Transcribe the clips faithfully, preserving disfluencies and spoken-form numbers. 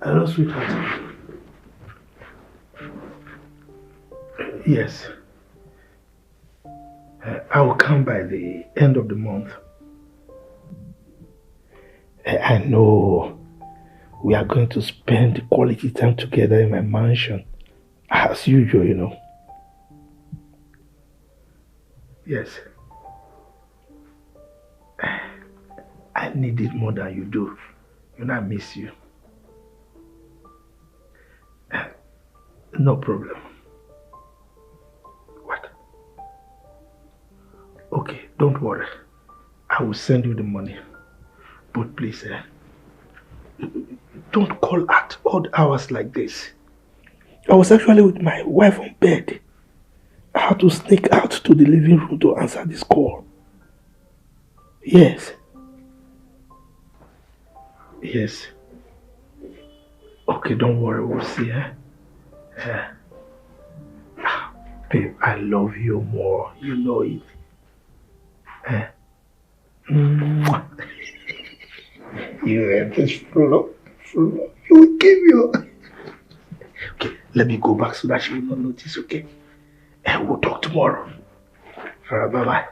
Hello, sweetheart. Yes. Uh, I will come by the end of the month. I I know we are going to spend quality time together in my mansion, as usual, you know. Yes. I need it more than you do. You know, I miss you. No problem. What? Okay, don't worry. I will send you the money. But please, eh, don't call at odd hours like this. I was actually with my wife on bed. I had to sneak out to the living room to answer this call. Yes. Yes. Okay, don't worry, we'll see, eh? Eh. Ah, babe, I love you more. You know it. Eh? Mwah. You are this flow, flow. You will give you. Okay, let me go back so that she will not notice, okay? And we'll talk tomorrow. All right, bye-bye.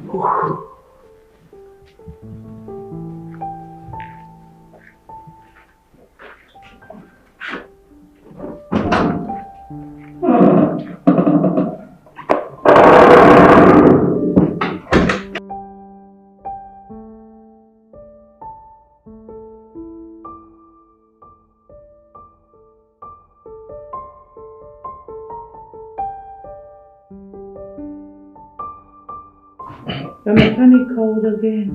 Mwah. The mechanic called again.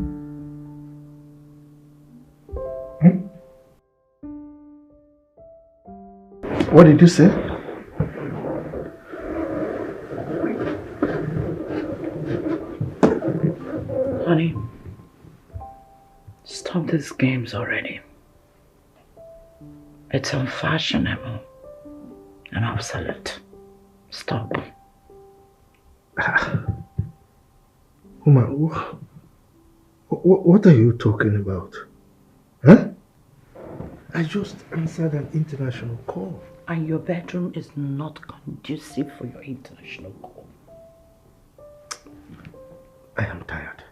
What did you say? Honey, stop these games already. It's unfashionable and obsolete. Stop. Woman, what, what are you talking about? Huh? I just answered an international call. And your bedroom is not conducive for your international call. I am tired.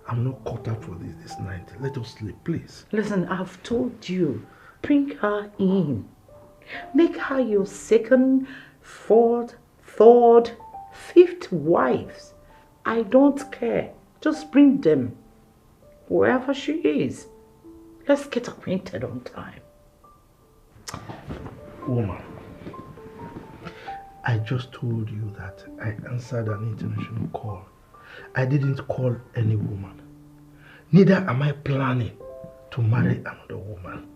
I'm not cut out for this this night. Let us sleep, please. Listen, I've told you, bring her in. Make her your second, fourth, third, fifth wives. I don't care. Just bring them. Wherever she is. Let's get acquainted on time. Woman, I just told you that I answered an international call. I didn't call any woman. Neither am I planning to marry another woman.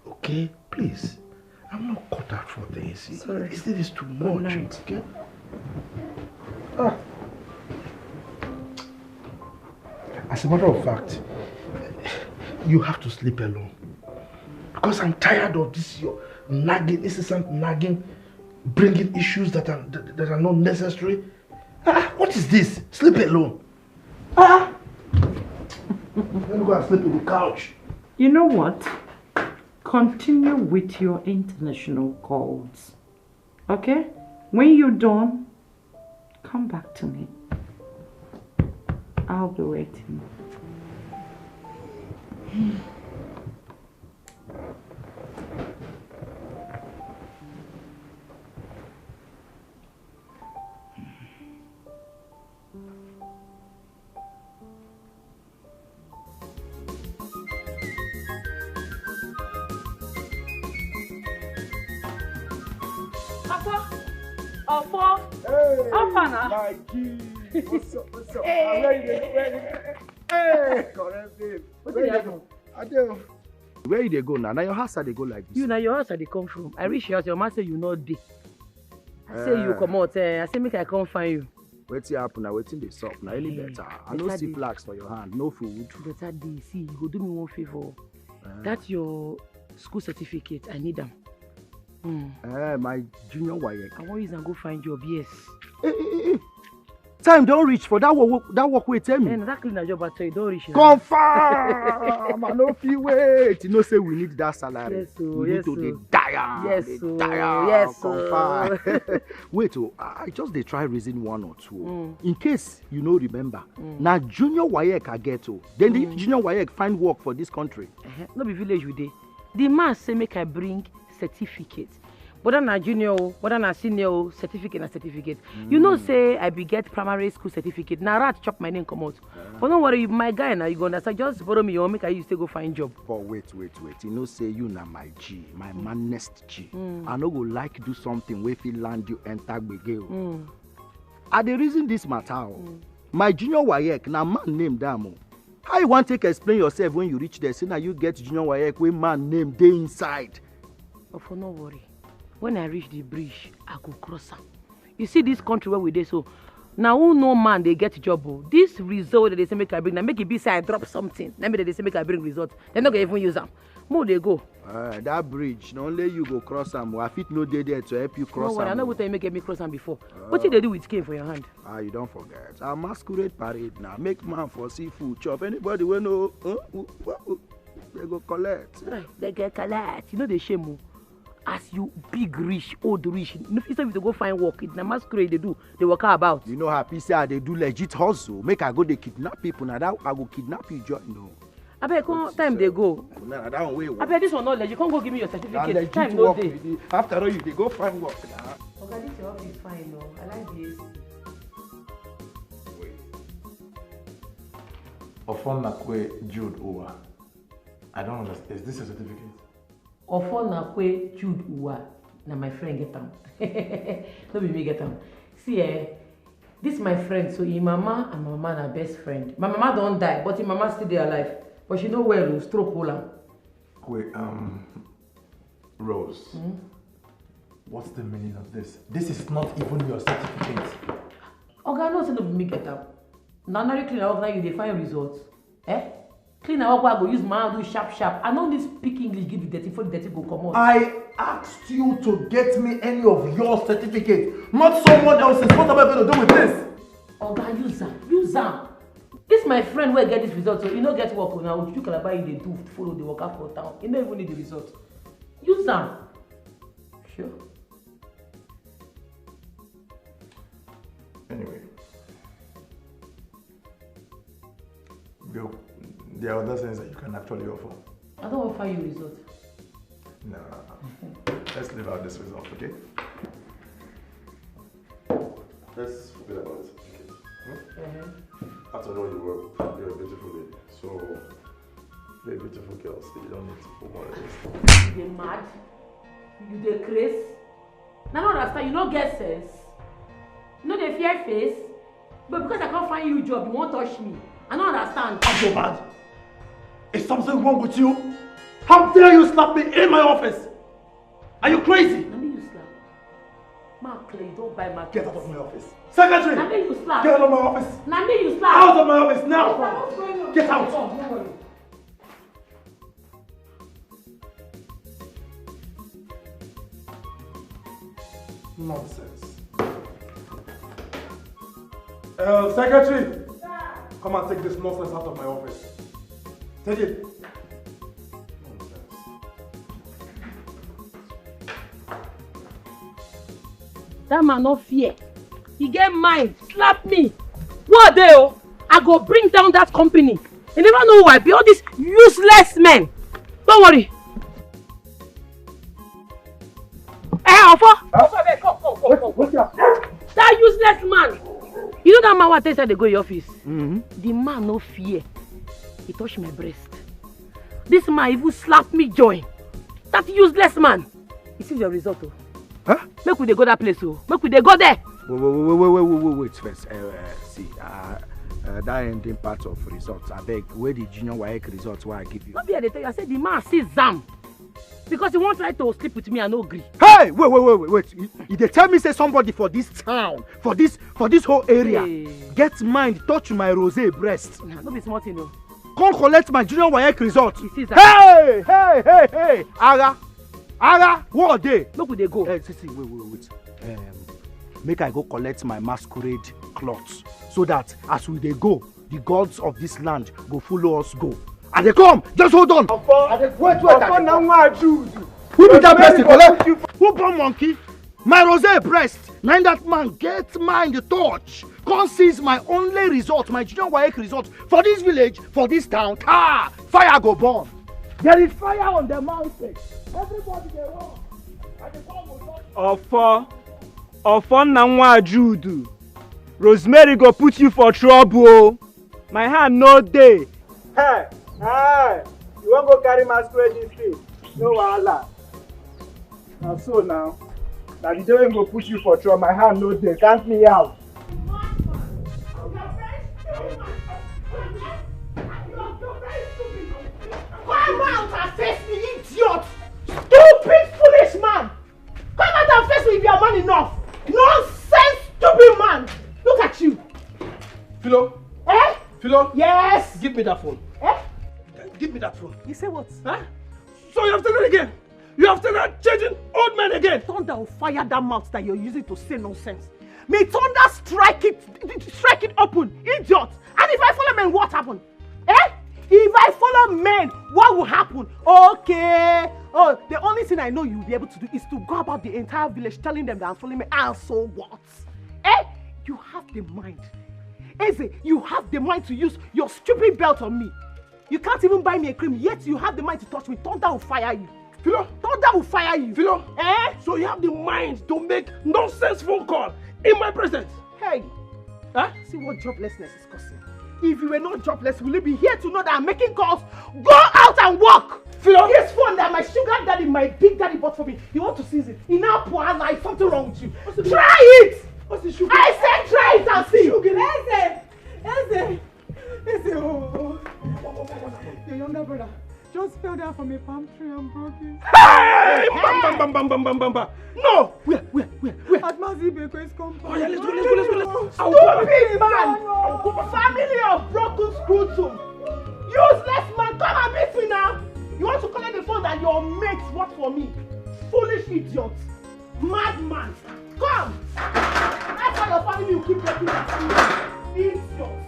Okay? Please. I'm not cut out for this. Sorry. This thing is too much. Good night. Okay? Ah. As a matter of fact, you have to sleep alone. Because I'm tired of this, your nagging, incessant nagging, bringing issues that are, that, that are not necessary. Ah, what is this? Sleep alone. Ah! Let me go and sleep in the couch. You know what? Continue with your international calls. Okay? When you're done, come back to me. I'll be waiting. Papa, Ofo, hey, how far now? My G, what's up, what's up? Hey. Where you dey, where you dey? Hey, correct babe. Wetin happen? I dey. Where you dey go now? Na your house I dey go like this. You, na your house I dey come from. I reach your house, your man say you no dey. I say you comot. Eh, I say make I come find you. Wetin happen na wetin dey sup na any better? I no see flask for your hand, no food. Better dey. See, you go do me one favor. Eh. That your school certificate, I need am. Hmm. Eh, my junior waec. I wan use am go find job, yes. Eh, eh, eh, eh. Time don reach for that work, that work wey tell me. And that cleaner job, I tell you, don reach now. Confirm. I no fit wait. You know say we need that salary. Yes o, We need yes to o. dey die am. Yes Dey o, die am. yes o. Confirm. Wait o, I I just dey try reason one or two. O. In case you no remember, na junior WAEC I get o. Then the junior WAEC find work for this country. Eh, no be village we dey. The man say make I bring certificate. Whether na junior o, whether na senior o, certificate na certificate. You know say I be get primary school certificate. Na rat chop my name comot. But no worry, my guy, now you go understand. Just borrow me your own, make I use take go find job. But wait, wait, wait. You know say you na my G, my manest G. I no go like do something wey fit land you enter gbege o. I dey reason this matter o. My junior WAEC na man name that o. How you wan take explain yourself when you reach there? Say na you get junior WAEC wey man name dey inside. But for no worry, when I reach the bridge, I go cross am. You see this country where we dey so, now who no man dey get job o. This result wey dem dey say make I bring, na make e be say I drop something. Na me dem dey say make I bring result. Dem no go even use am. Mo dey go. Uh, that bridge, na only you go cross am. I fit no dey there to help you No cross worry, I am. no O. go tell you make I make cross am before. Wetin dey do with cane for your hand? Ah, you don forget. A masquerade parade na. Make man for see food chop. Anybody wey no, huh? Who, who, who, they go collect. They get collect. You know they shame o. As you big rich, old rich, no fit say you to go find work. It na masquerade they do. They walk about. You know happy say I dey do legit hustle. Make I go dey kidnap people. Na that I go kidnap you join. No. Abeg, come time dey go. Na that one wey work. Abeg, this one no legit. Come go give me your Na certificate. legit Time no work. dey. Be the, after all, you dey go find work na. Oga, this your office fine o. I like the A C. Wait. Ofonnakwe Jude Uwa. I don't understand. Is this a certificate? Ofonnakwe Jude Uwa. Na my friend get am. No be me get am. See, eh, this my friend. So him mama and my mama na best friend. My mama don die, but him mama still dey alive. But she no well o, stroke hold am. Wait, um, Rose. What's the meaning of this? This is not even your certificate. Oga, no say no be me get am. Na ordinary cleaner work na you dey find result. Eh? Cleaner work wey I go use my hand do sharp sharp. I no need speak English give the dirty before the dirty go comot. I asked you to get me any of your certificates, not someone else's. What am I going to do with this? Oga, use am, use am. This my friend wey get this result, so he no get work o. Na Ojuju Calabar he dey do follow dey waka for town. He no even need the result. Use am. Sure. Anyway, there, there are other things that you can actually offer. I don offer you result. No, let's leave out this result, okay? Let's forget about this. Okay? Hmm? Uh-huh. After all, you were you're a beautiful lady, so you're a beautiful girl. So you don't need to put more of this. You dey mad? You dey craze? Na no understand. You no get sense. You no dey fear face. But because I come find you job, you wan touch me. I no understand. Are you mad? Is something wrong with you? How dare you slap me in my office? Are you crazy? Na me you slap. Mark, you don buy market. Get out of my office. Secretary! Na me you slap. Get out of my office! Na me you slap. Out of my office now! What's going on? Get out! Come, no worry. Nonsense. Uh, secretary! Come and take this nonsense out of my office. Take it. Nonsense. That man no fear. He get mind. Slap me. What dey o? I go bring down that company. You never know why. Be all these useless men. Don't worry. Eh, Ofo? Ofo, abeg, come, come, come, come. That useless man. You know that man wey I tell you say dey go your office? The man no fear. He touch my breast. This man even slap me join. That useless man. You see your result o. Huh? Make we dey go that place o. Make we dey go there. Wait, wait, wait, wait, wait, wait, wait, wait first. Uh, uh, see, uh, uh, that ending part of results. I beg, where the junior WAEC results wey I give you? No be I dey tell you. I say the man see zam. Because he wan try to sleep with me, I no gree. Hey, wait, wait, wait, wait, wait. You, you dey tell me say somebody for this town, for this, for this whole area, Hey. get mind touch my rose breast. Nah, no be small thing o. Come collect my junior WAEC result. You see zam. Hey, hey, hey, hey. Ara, ara, what dey? Make we dey go. Hey, see, see, wait, wait, wait. Um, Make I go collect my masquerade cloth, so that as we dey go, the gods of this land go follow us go. I dey come. Just hold on. Ofo, I dey wait, wait, I Ofo dey na come. Nwa Jude. Who be that person? Collect. Who born monkey? My rose breast. Na that man get mind touch. Come seize my only result, my junior waec result for this village, for this town. Ah, fire go burn. There is fire on the mountain. Everybody dey run. I dey come with Ofo, Ofo na nwa Jude. Rosemary go put you for trouble o. My hand no dey. Hey, hey, you wan go carry masquerade this thing? No wahala. Na so now. Na the day wey go put you for trouble. My hand no dey. Count me out. Come out and face me, idiot! Stupid, foolish man! Come out and face me if you are man enough. Nonsense, stupid man. Look at you. Philo. Eh? Philo. Yes. Give me that phone. Eh? Give me that phone. You say what? Huh? So you have started again. You have started changing old men again. Thunder will fire that mouth that you're using to say nonsense. May thunder strike it, strike it open, idiot. And if I follow men, what happened? Eh? If I follow men, what will happen? Okay. Oh, the only thing I know you'll be able to do is to go about the entire village telling them that I'm following men. And so what? Eh? You have the mind. Eze, you have the mind to use your stupid belt on me. You can't even buy me a cream, yet you have the mind to touch me. Thunder will fire you. Philo. Thunder will fire you. Philo. Eh? So you have the mind to make nonsense phone call in my presence? Hey. Huh? See what joblessness is causing. If you were not jobless, will you be here to know that I'm making calls? Go out and work. Philo. This phone that my sugar daddy, my big daddy bought for me, you want to seize it? Enough poor life, something wrong with you. Try it. What's the sugar? I said try it and see. Sugar. Eze, Eze, Eze, oh, oh. Your younger brother just fell down from a palm tree and broke his. Hey! Bam, bam, bam, bam, bam, bam, bam, bam. No! Where, where, where, where? At Mazi Ibeko's compound. Oh, yeah, let's go, let's go, let's go, let's go. I'll go. Stupid man! Family of broken scrotum. Useless man, come and meet me now. You want to collect the phone that your mates bought for me? Foolish idiot. Madman. Come. That's why your family will keep breaking their family. Idiot.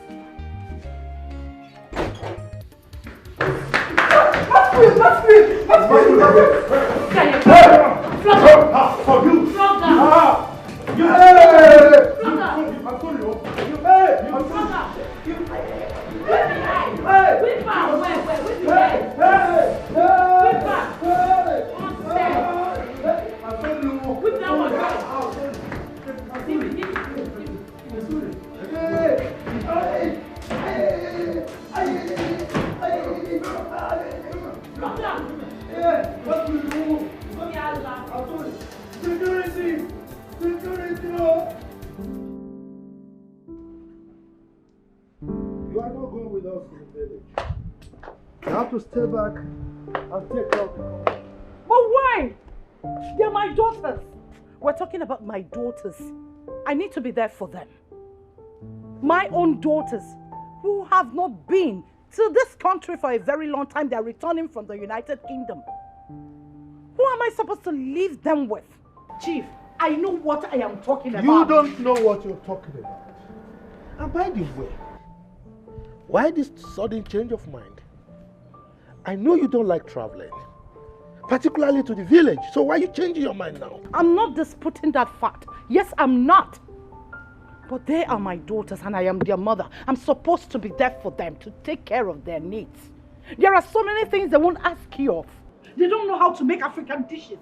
Security! Security! You are not going with us to the village. You have to stay back and take care of the compound. But why? They're my daughters. We're talking about my daughters. I need to be there for them. My own daughters, who have not been to this country for a very long time, they are returning from the United Kingdom. Who am I supposed to leave them with? Chief, I know what I am talking about. You don't know what you're talking about. And by the way, why this sudden change of mind? I know you don't like traveling, particularly to the village. So why are you changing your mind now? I'm not disputing that fact. Yes, I'm not. But they are my daughters and I am their mother. I'm supposed to be there for them, to take care of their needs. There are so many things they won't ask you of. They don't know how to make African dishes.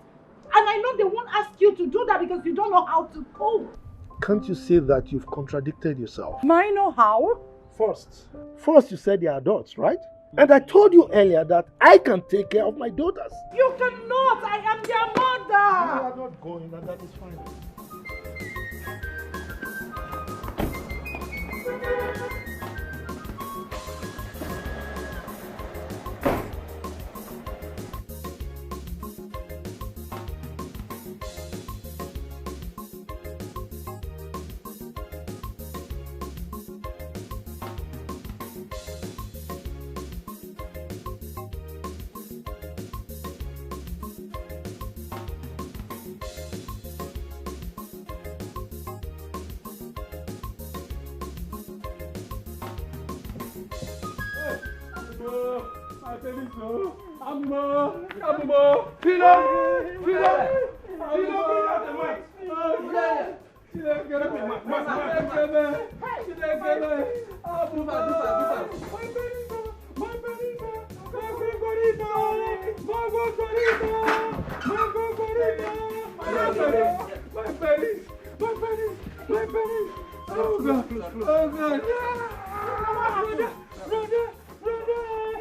And I know they won't ask you to do that because you don't know how to cook. Can't you see that you've contradicted yourself? May I know how? First, first you said they are adults, right? And I told you earlier that I can take care of my daughters. You cannot. I am their mother. You are not going, and that is fine. Oh, I tell you so. Amumo, Amumo, Philo, Philo, Philo, bring out the man. Oh, yeah. Philo, get up, man, man, man, man. Philo, get up. Amumo, my belly, my belly, my belly, my belly, my belly, my belly, my belly, my belly. Oh God, oh God. Brother, brother.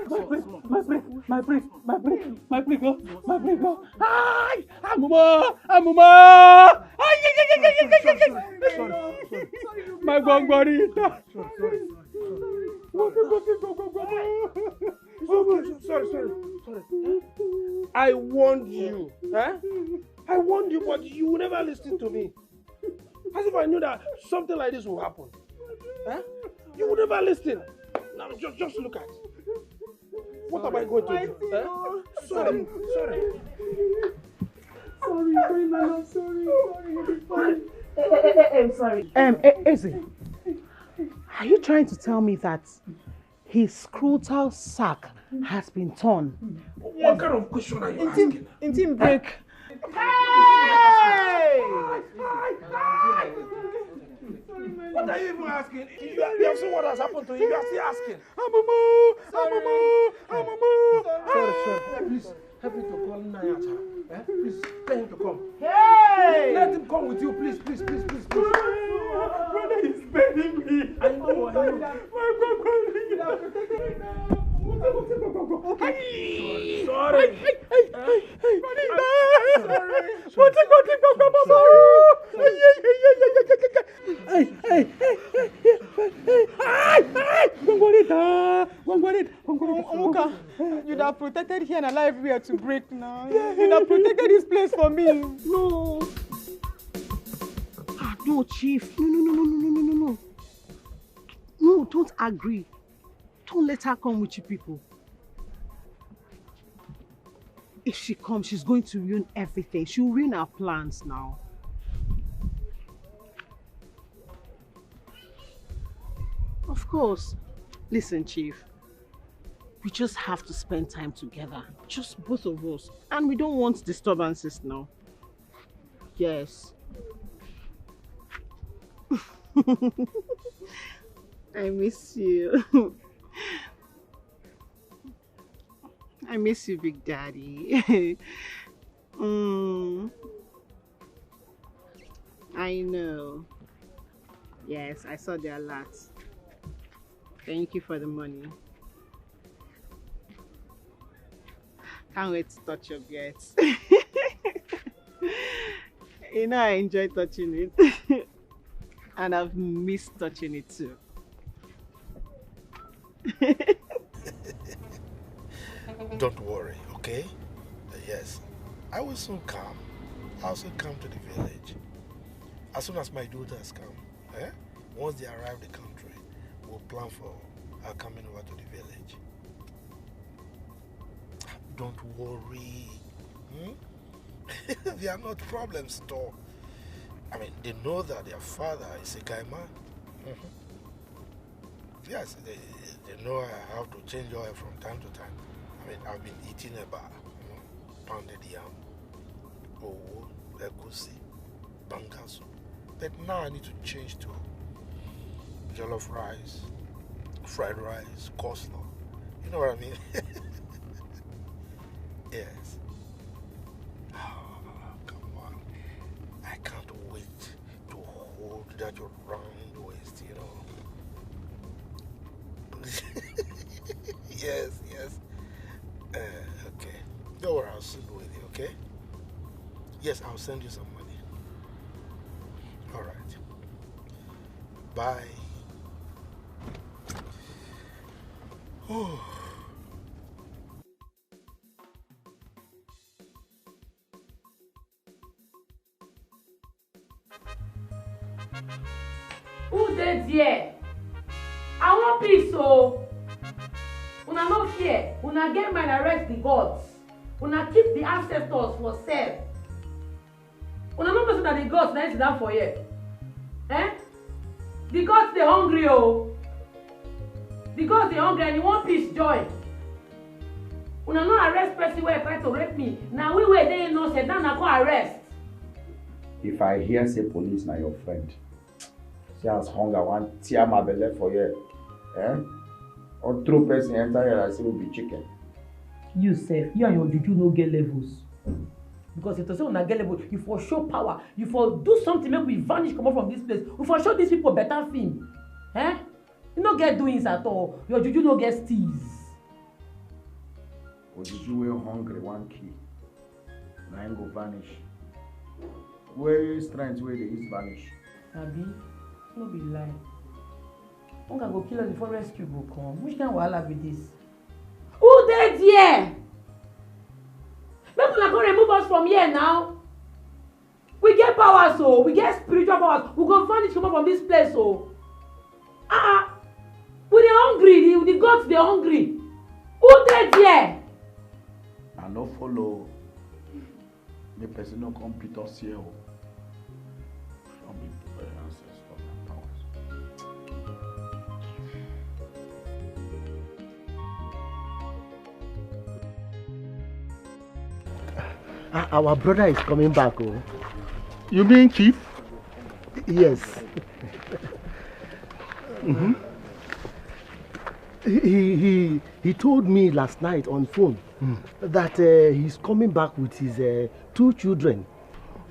My priest, my priest, my priest, my priest, my priest, oh, my priest, oh. Ay, Amumo, Amumo. Ay, ay, ay, ay, ay, ay, ay, ay. My gbongbori. Sorry, sorry, sorry, sorry. It's okay, sorry, sorry, sorry. I warned you, eh? I warned you, but you never listen to me. As if I knew that something like this will happen. Eh? You would never listen. Now just, just look at. What am I going to do? Eh? Sorry, sorry. Sorry, sorry, my love, sorry, sorry, sorry. Hey, hey, hey, hey, sorry. Um, E- Eze, are you trying to tell me that his scrotal sac has been torn? What kind of question are you asking? It didn't break. Hey! What are you even asking? You, you have seen what has happened to him. You are still asking. Amumu! Amumu! Amumu! Sorry, sorry. Please, help me to call Nnayacha. Eh? Please, tell him to come. Hey! Let him come with you, please, please, please, please, please. Brother is begging me. I know, I know. My God, my God. Okay. Sorry. Hey, hey, hey, hey, hey. Sorry. Sorry. Hey, hey, hey, hey, hey, hey. Hey, hey, hey, hey, hey, hey. Ay, ay, Gwangwarita. Omuka, you'd have protected here and allow everywhere to break now. You'd have protected this place for me. No. Ah, no, Chief. No, no, no, no, no, no, no, no. No, don't agree. Don't let her come with you people. If she comes, she's going to ruin everything. She'll ruin our plans now. Of course. Listen, Chief. We just have to spend time together. Just both of us. And we don't want disturbances now. Yes. I miss you. I miss you, Big Daddy. Mm. I know. Yes, I saw the alert. Thank you for the money. Can't wait to touch your beard. You know I enjoy touching it. And I've missed touching it too. Don't worry, okay? Yes. I will soon come. I'll soon come to the village. As soon as my daughters come, eh? Once they arrive the country, we'll plan for her coming over to the village. Don't worry. Hmm? They are not problems at all. I mean, they know that their father is a guy man. Mhm. Yes, they, they know I have to change oil from time to time. I mean, I've been eating eba, you know, pounded yam, owo, egusi, banga soup. But now I need to change to jollof rice, fried rice, coleslaw. You know what I mean? Yes. Oh, come on. I can't wait to hold that round waist, you know. Yes, yes. Uh, okay. Don't worry, I'll soon do it, okay? Yes, I'll send you some money. All right. Bye. Oh. Who dey there? I wan peace o. Una no fear. Una get mind arrest the gods. Una keep the ancestors for cell. Una no know say na the gods na sit down for here. Eh? The gods dey hungry o. The gods dey hungry and e wan peace join. Una no arrest person wey try to rape me. Na we wey dey innocent, now na go arrest. If I hear say police na your friend, see as hunger wan tear my belle for here. Eh? Or throw person enter here like say we be chicken. You sef, you and your juju no get levels. Because if to say una get level, you for show power, you for do something make we vanish comot from this place. We for show these people better film. Eh? You no get doings at all. Your juju no get steez. Ojuju wey hungry wan kill, na im go vanish. Wey strength wey dey use vanish. Abi, no be lie. Hunger go kill us before rescue go come. Which kind wahala be this? Who dey there? Make una come remove us from here now. We get powers o, we get spiritual powers. We go vanish comot from this place o. Ah, ah. We dey hungry, the, the gods dey hungry. Who dey there? I no follow. Make person no come beat us here o. From the ancestors and powers. Ah, our brother is coming back. Oh. You mean chief? Yes. Mm-hmm. He, he, he, he told me last night on phone mm. that uh, he's coming back with his uh, two children.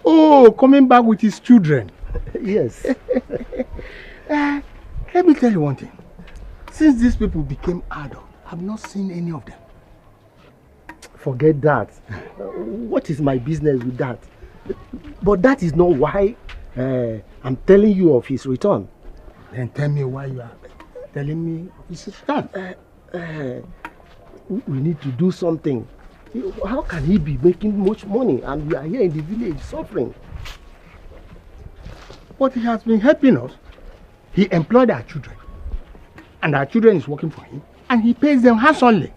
Oh, coming back with his children? Yes. Uh, let me tell you one thing. Since these people became adults, I've not seen any of them. Forget that. What is my business with that? But that is not why uh, I'm telling you of his return. Then tell me why you are telling me of his return. Uh, uh, we need to do something. How can he be making much money and we are here in the village suffering? But he has been helping us. He employed our children, and our children is working for him, and he pays them handsomely.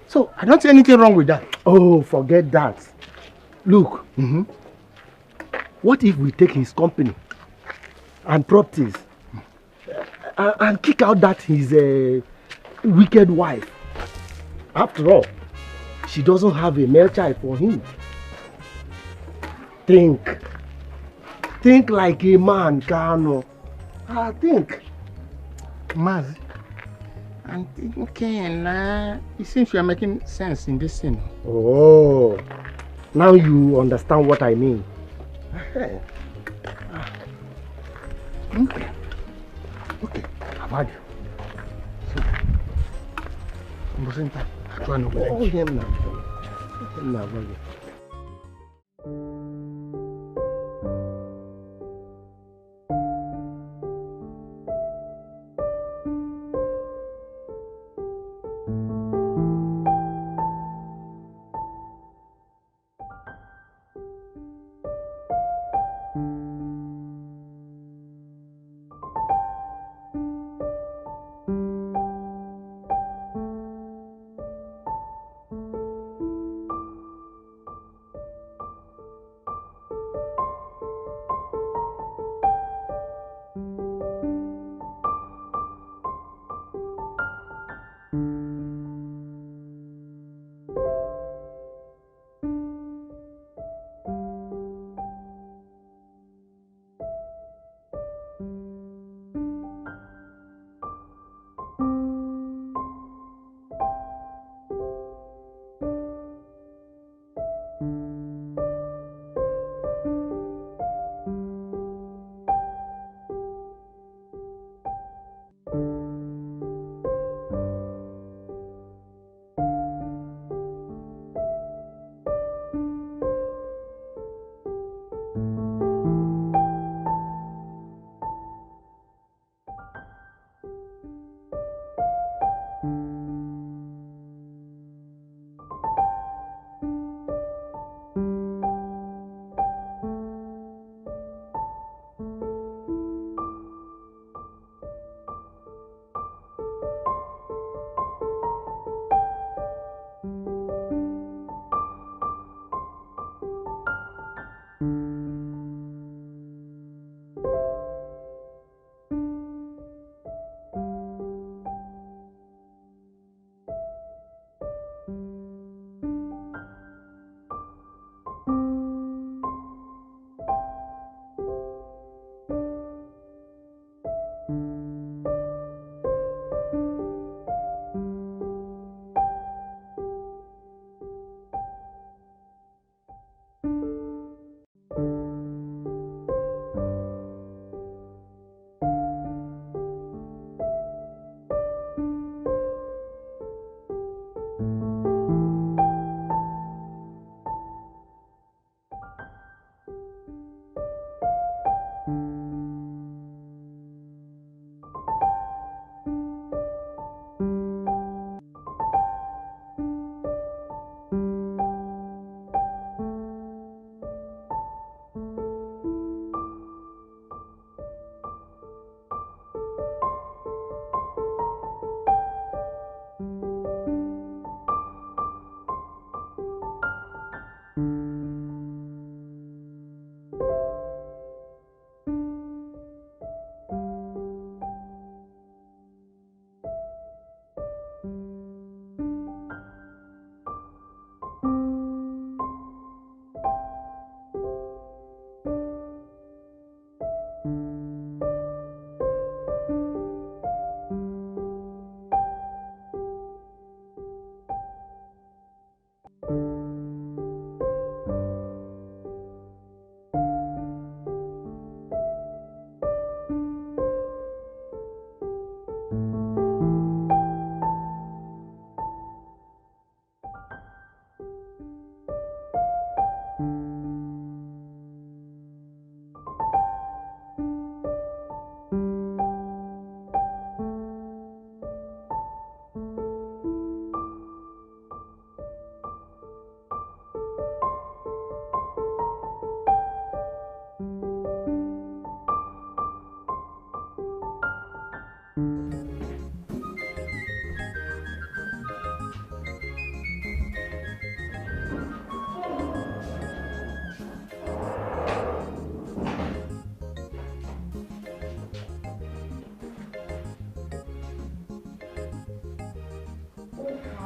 So I don't see anything wrong with that. Oh, forget that. Look, mm-hmm. What if we take his company and properties and, and kick out that his uh, wicked wife? After all, she doesn't have a male child for him. Think. Think like a man, Kano. I think. Maz, I'm thinking. Uh, it seems you are making sense in this thing. Oh, now you understand what I mean. Okay. Okay. I've had you. So, I'm saying that. I try no go. Oh, yeah, man. Yeah, man.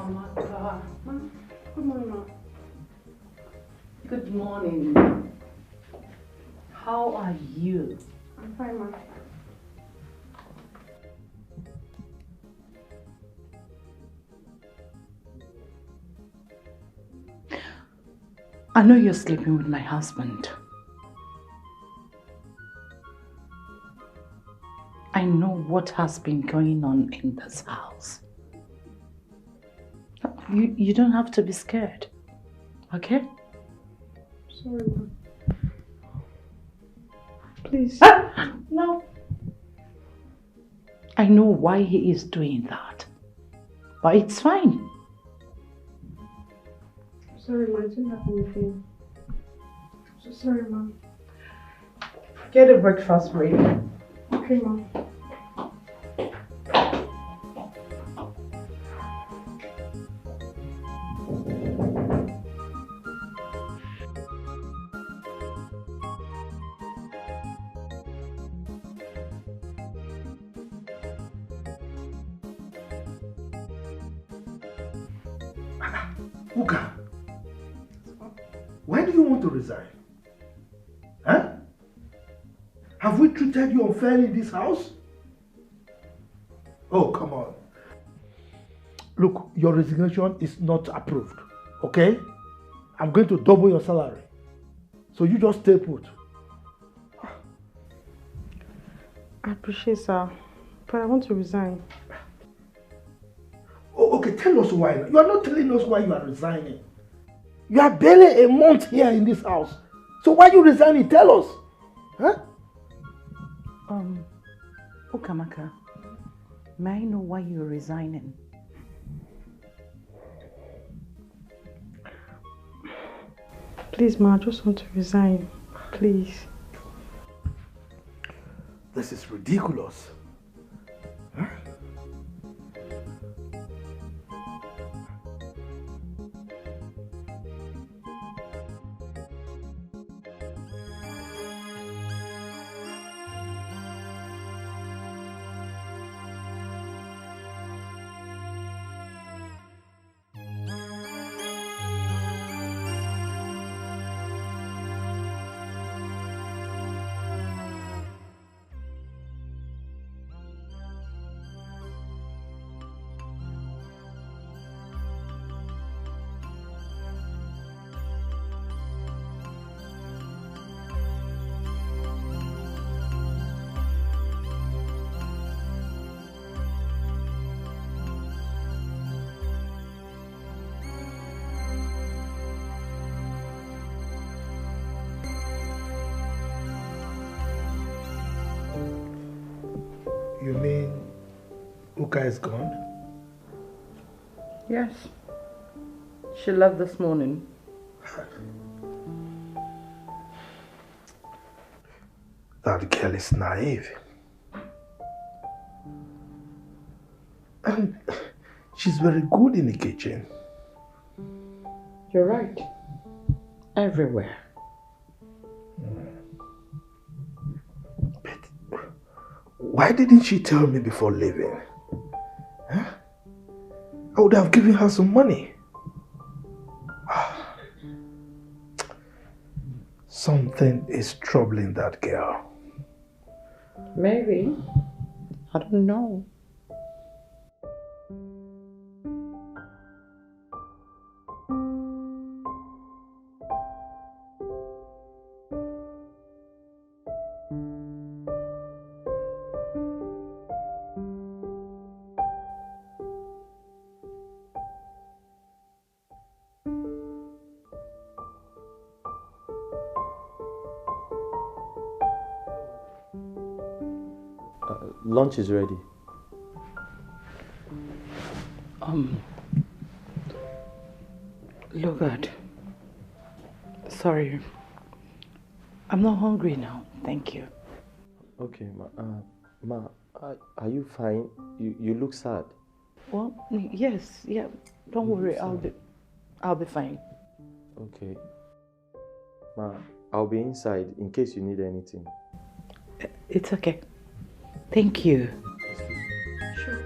Amaka. Ma, good morning, ma. Good morning. How are you? I'm fine, ma. I know you're sleeping with my husband. I know what has been going on in this house. You, you don't have to be scared, okay? Sorry, ma. Please. Ah, no. I know why he is doing that, but it's fine. Sorry, ma. I didn't have anything. So sorry, ma. Get a breakfast ready. Okay, ma. Uka, why do you want to resign? Huh? Have we treated you unfairly in this house? Oh, come on. Look, your resignation is not approved, okay? I'm going to double your salary. So you just stay put. I appreciate, sir, but I want to resign. Oh, okay, tell us why. You are not telling us why you are resigning. You are barely a month here in this house. So why you resigning? Tell us. Huh? Um, Ukamaka, may I know why you're resigning? Please, ma, I just want to resign. Please. This is ridiculous. Huh? You mean Uka is gone? Yes. She left this morning. That girl is naive. And she's very good in the kitchen. You're right. Everywhere. But why didn't she tell me before leaving? Huh? I would have given her some money. Something is troubling that girl. Maybe. I don't know. Uh, lunch is ready. Um, Lugard, sorry. I'm not hungry now, thank you. Okay, ma. Uh, ma, are, are you fine? You, you look sad. Well, yes, yeah. Don't worry, I'll be, I'll be fine. Okay. Ma, I'll be inside in case you need anything. It's okay. Thank you. Sure.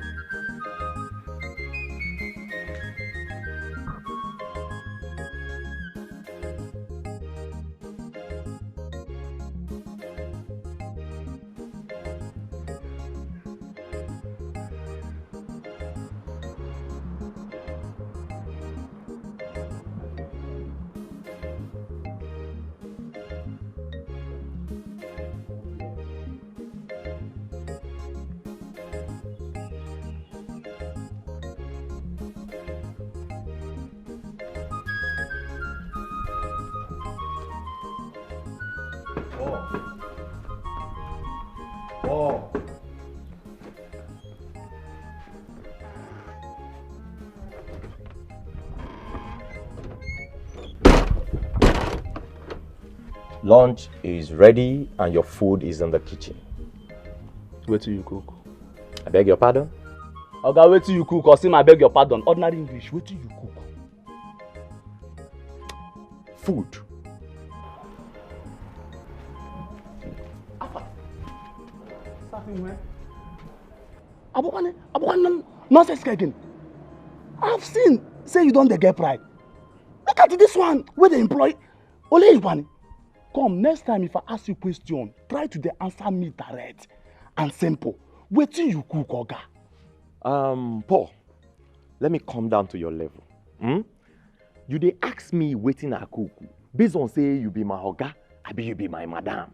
Lunch is ready and your food is in the kitchen. Wetin you cook? I beg your pardon? Oga, wetin you cook? Osim, I beg your pardon. Ordinary English, wetin you cook? Food. Starting where? Abokwane, Abokwane, nonsense again. I've seen say you don dey get pride. Look at this one wey dey employ Ole Ikwani. Come, next time if I ask you question, try to dey answer me direct and simple. Wetin you cook, oga? Um, Paul, let me come down to your level. Hmm? You dey ask me wetin I cook based on say you be my oga, abi you be my madam,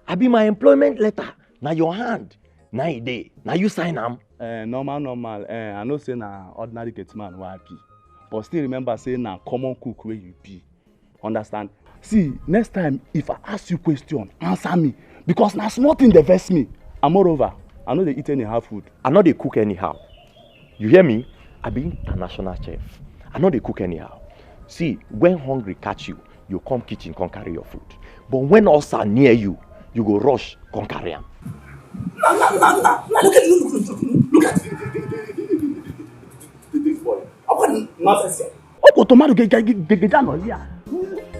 abi my employment letter na your hand na e dey, na you sign am. Eh, normal, normal. Eh, I know say na ordinary gate man wey I be, but still remember say na common cook wey you be. Understand? See, next time if I ask you question, answer me, because na small thing dey vex me. And moreover, I no dey eat anyhow food. I no dey cook anyhow. You hear me? I be international chef. I no dey cook anyhow. See, when hungry catch you, you come kitchen come carry your food. But when ulcer near you, you go rush come carry am. Na na na na na, look at, look, look, look, look at this boy. How can nonsense here? Opo tomato ge ge ge ge ge down here.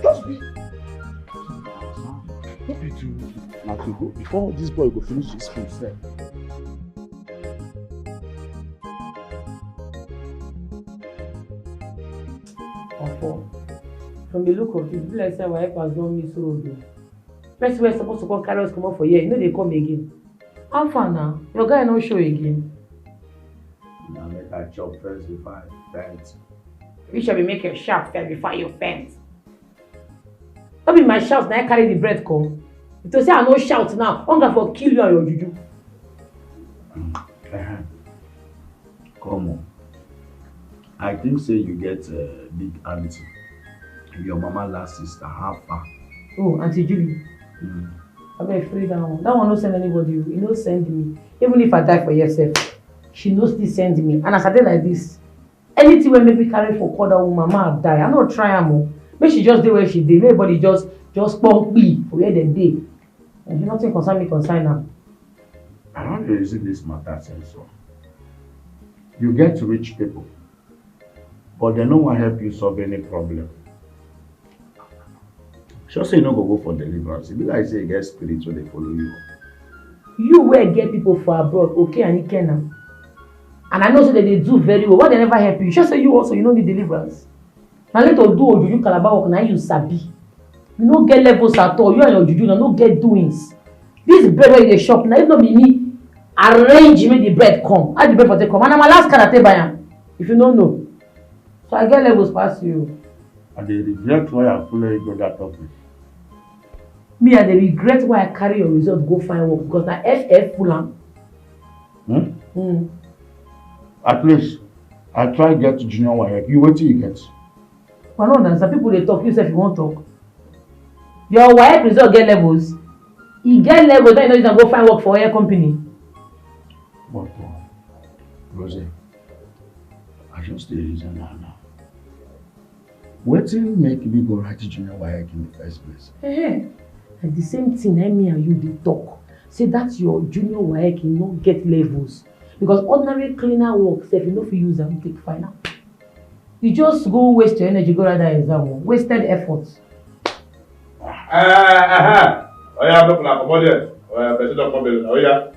Just be. No be to, na to go before this boy go finish his food sef. Opo, from the look of it, e be like say our helpers don miss road o. Person wey suppose to come carry us comot for here, e no dey come again. How far na? Your guy no show again. Na make I chop first before I faint. You shall be make your shout first before you faint. No be my shout na I carry the bread come. If to say I no shout now, hunger for kill you and your juju. Come on. I think say you get uh, big auntie. Your mama last sister, how far? Oh, Auntie Julie. Mm. I beg free that one. That one no send anybody. He no send me. Even if I die for yourself, she no still send me. And as I dey like this, anything wey make me carry for call that woman, ma die. I no try am o. Make she just dey where she dey. Make everybody just just pump me for where dem dey. And nothing concern me concern am. I don dey reason this matter since o. You get rich people, but dem no wan help you solve any problem. Sure say you no go go for deliverance. E be like say you get spirit wey dey follow you. You wey get people for abroad, okay and Ikenna. And I know say dem dey do very well. Why dem never help you? Sure say you also you no need deliverance. Na only to do ojuju calabar work na you sabi. You no get levels at all. You and your juju na no get doings. This bread wey you dey chop na if no be me arrange make the bread come. How the bread for take come? And na my last card I take buy am. If you no know. So I get levels pass you. I dey regret why I follow you go that office. Me, I dey regret why I carry your result go find work because na F F full am. Hmm? Mm. At least I try get junior waec. You wetin you get? I no understand. People dey talk, you sef you wan talk. Your waec result get levels. E get levels, then you no use am go find work for oil company. But uh, Rose, I just dey reason am now. Wetin make me go write junior waec in the first place? Eh, na the same thing na me and you dey talk. Say that your junior waec no get levels. Because ordinary cleaner work sef, you no fit use am take find am. You just go waste your energy go write that exam o. Wasted effort. Eh, eh, eh, eh. Oya, make una comot there. Oya, person don come there. Oya.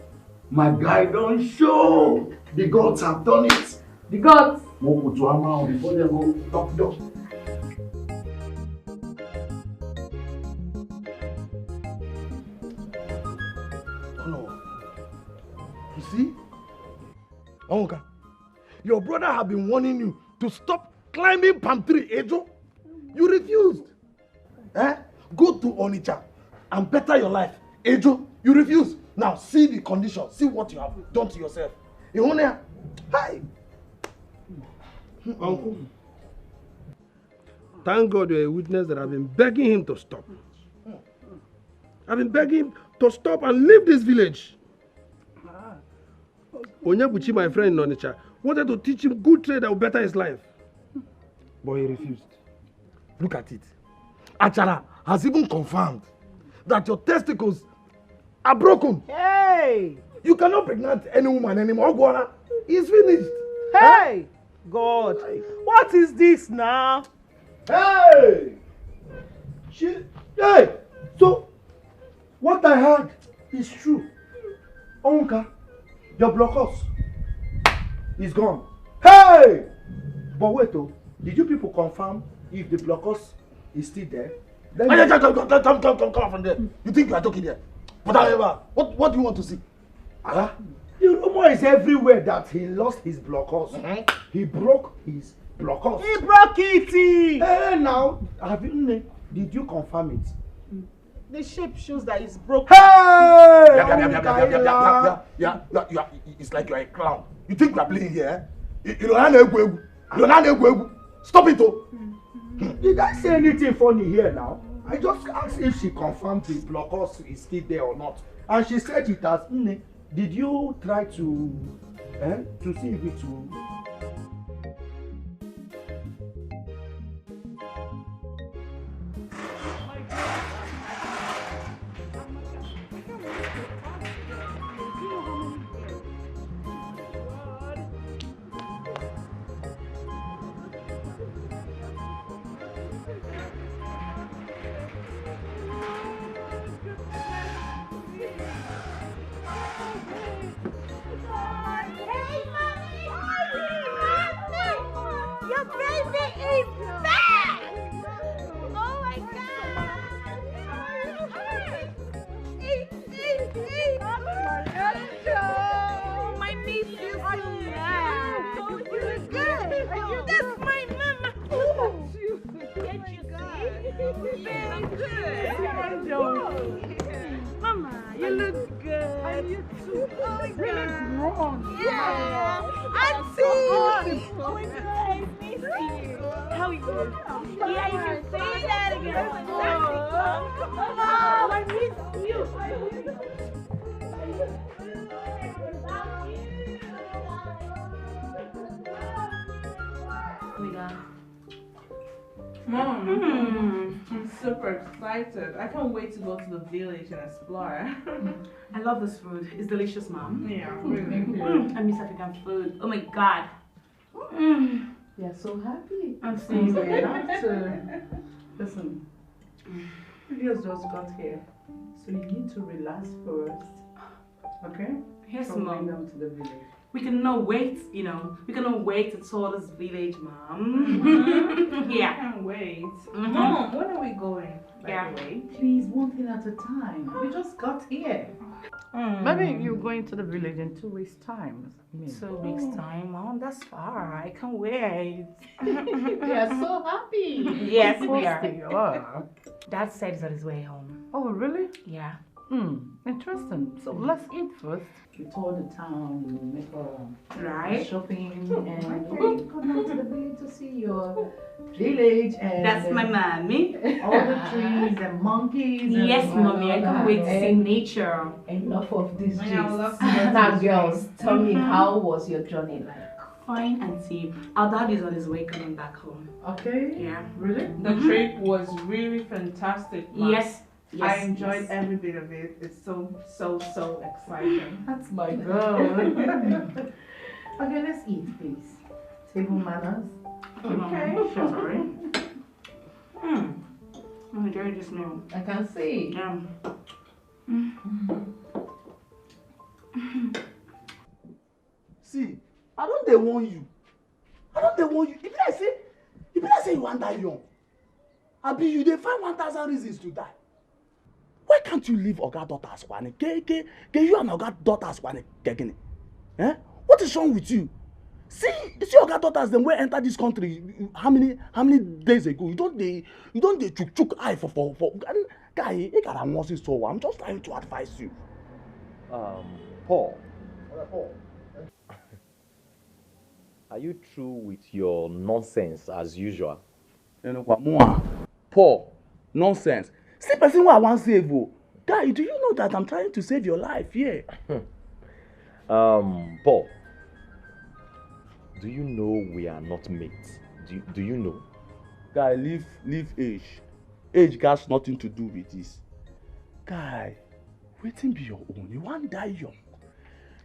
My guy don show. The gods have done it. The gods. Mo kutu ama o before dem go talk door. Oh no. You see? Onwuka, your brother have been warning you to stop climbing palm tree, Ejo. You refused. Eh? Go to Onitsha and better your life. Ejo, you refuse. Now see the condition. See what you have done to yourself. Ihunia, hi. Uncle, thank God you're a witness that I've been begging him to stop. I've been begging him to stop and leave this village. Onyebuchi, my friend in Onitsha, wanted to teach him good trade that will better his life. But he refused. Look at it. Achara has even confirmed that your testicles are broken. Hey! You cannot pregnant any woman anymore. Ogwara, it's finished. Hey! God, what is this now? Hey! She, hey! So, what I heard is true. Onka, your blockhouse is gone. Hey! But wait, oh, did you people confirm if the blockhouse is still there? Let me... Come, come, come, come, come, come, come from there. You think you are joking here? But however, what, what do you want to see? Ah, the rumor is everywhere that he lost his blockhouse. Mm-hmm. He broke his blockhouse. He broke it. Hey, now, have you, did you confirm it? The shape shows that it's broken. Hey! Yeah, yeah, yeah, yeah, yeah, yeah, yeah, yeah, yeah, yeah, yeah, yeah, yeah, yeah. It's like you're a clown. You think we're playing here? You, you know, I know. You know, I know. Stop it, oh. Did I say anything funny here now? I just asked if she confirmed the blockhouse is still there or not. And she said it has. Nne, did you try to, eh, to see if it will? Your baby is back! Oh my God! My baby is back! That's my mama! Can't you see? Very good! Mama, you look good! Oh my God. Really grown. Yeah. Auntie. Oh my God, I miss you. How are you? Yeah, you can say that again. Oh, I miss you. Oh my God. Mom, mm. I'm super excited. I can't wait to go to the village and explore. I love this food. It's delicious, Mom. Yeah, really. Mm, I miss African food. Oh my God. Mm. You're so happy. I'm so happy. Listen, you guys just got here, so you need to relax first. Okay? Yes, Mom. Come down to the village. We cannot wait, you know. We cannot wait to tour this village, Mom. Mm-hmm. Yeah. I can't wait. Mm-hmm. Mom, when are we going, by yeah. the way? Please, one thing at a time. We just got here. Mm. Maybe you're going to the village in two weeks' time. Two weeks' time? Oh, that's far. I can't wait. We are so happy. Yes, we are. Of course they are. Dad said he's on his way home. Oh, really? Yeah. Hmm, interesting. So let's eat first. You tour the town, you make a right shopping, and okay, come down to the village to see your village and that's my mommy. All the trees and monkeys. And yes, mommy, I can't wait to see nature. Enough of this. Now, girls, tell me, mm-hmm, how was your journey like? Fine, auntie. Our dad is on his way coming back home. Okay. Yeah. Really? The, mm-hmm, trip was really fantastic. Yes. Yes, I enjoyed, yes, every bit of it. It's so, so, so exciting. That's my girl. Okay, let's eat, please. Table manners. Okay. Sorry. Mm. I'm enjoying this meal. I can see. Yeah. Mm. See, I don dey warn you. I don dey warn you. E be like say, e be like say you wan die young. Abi you dey find one thousand reasons to die? Why can't you leave Oga daughter as Kwane? Ke, ke, ke you and Oga daughter as Kwane, Kegini? Eh? What is wrong with you? See, see Oga daughters dem wey enter this country how many, how many days ago? You don dey, you don dey chook chook eye for, for, for, guy, e gotta wan see so. I'm just trying to advise you. Um, Paul. Paul. Are you through with your nonsense as usual? Paul, nonsense. See person wey I wan save o. Guy, do you know that I'm trying to save your life here? Um, Paul, do you know we are not mates? Do, do you know? Guy, leave, leave age. Age has nothing to do with this. Guy, wetin be your own? You wan die young?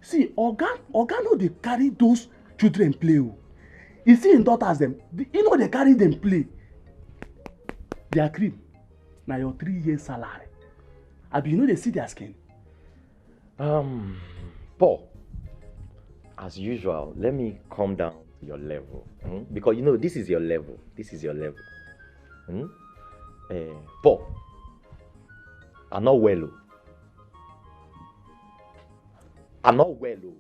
See, oga, oga no dey carry those children play o. You see im daughters dem, the- e no dey carry dem play. Their cream na your three years salary. Abi you no dey see their skin? Um, Paul, as usual, let me come down to your level. Hmm? Because you know, this is your level. This is your level. Hmm? Eh, Paul, I not well. Oh. I not well. Oh.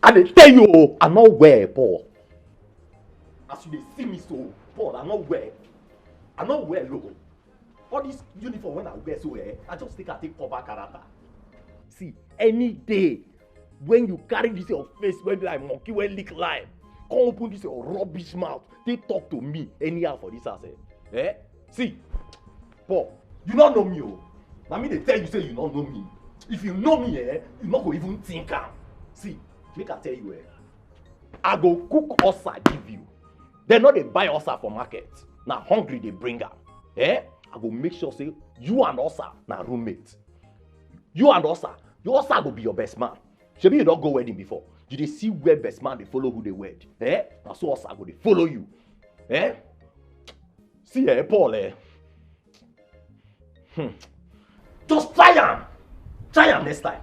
I dey tell you, oh, I not well, Paul. As you dey see me so, Paul, I not well. I not well. Oh. All this uniform when I wear so, eh, I just think I take cover character. See, any day when you carry this your face wey be like monkey wey lick lime, come open this your rubbish mouth, take talk to me anyhow for this house, eh? Eh? See, Paul, you no know me, oh. Na me dey tell you say you no know me. If you know me, eh, you no go even think am. See, make I tell you, eh, I go cook osa give you. Dem no dey buy osa for market. Na hungry dey bring am. Eh? I go make sure say you and osa na roommate. You and osa, your osa go be your best man. Shebi you don go wedding before. You dey see where best man dey follow who dey wed. Eh? Na so osa go dey follow you. Eh? See, eh, Paul, eh? Hmm. Just try am. Try am next time.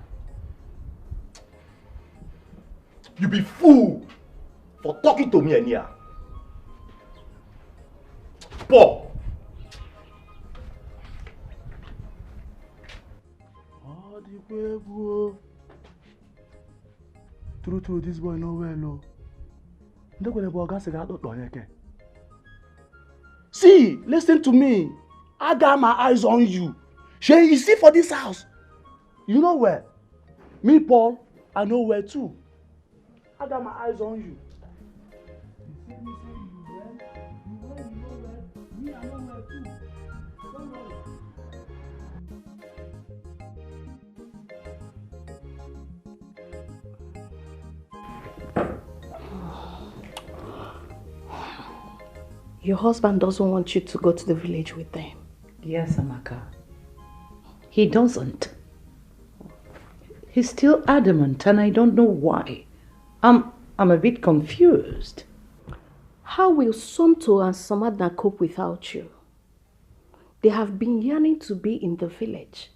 You be fool for talking to me anyhow. Paul. Ọ dịkwa egwu o. True, true, this boy no well o. Ndị kwere bụ ọga sị ga-atụtụ onye ke. See, listen to me. I got my eyes on you. Shey, you see for this house, you know well. Me, Paul, I know well too. I got my eyes on you. You see me say you well, you well, you know well. Me, I know well too. Don't worry. Your husband doesn't want you to go to the village with them. Yes, Amaka. He doesn't. He's still adamant, and I don't know why. I'm, I'm a bit confused. How will Somto and Samadna cope without you? They have been yearning to be in the village.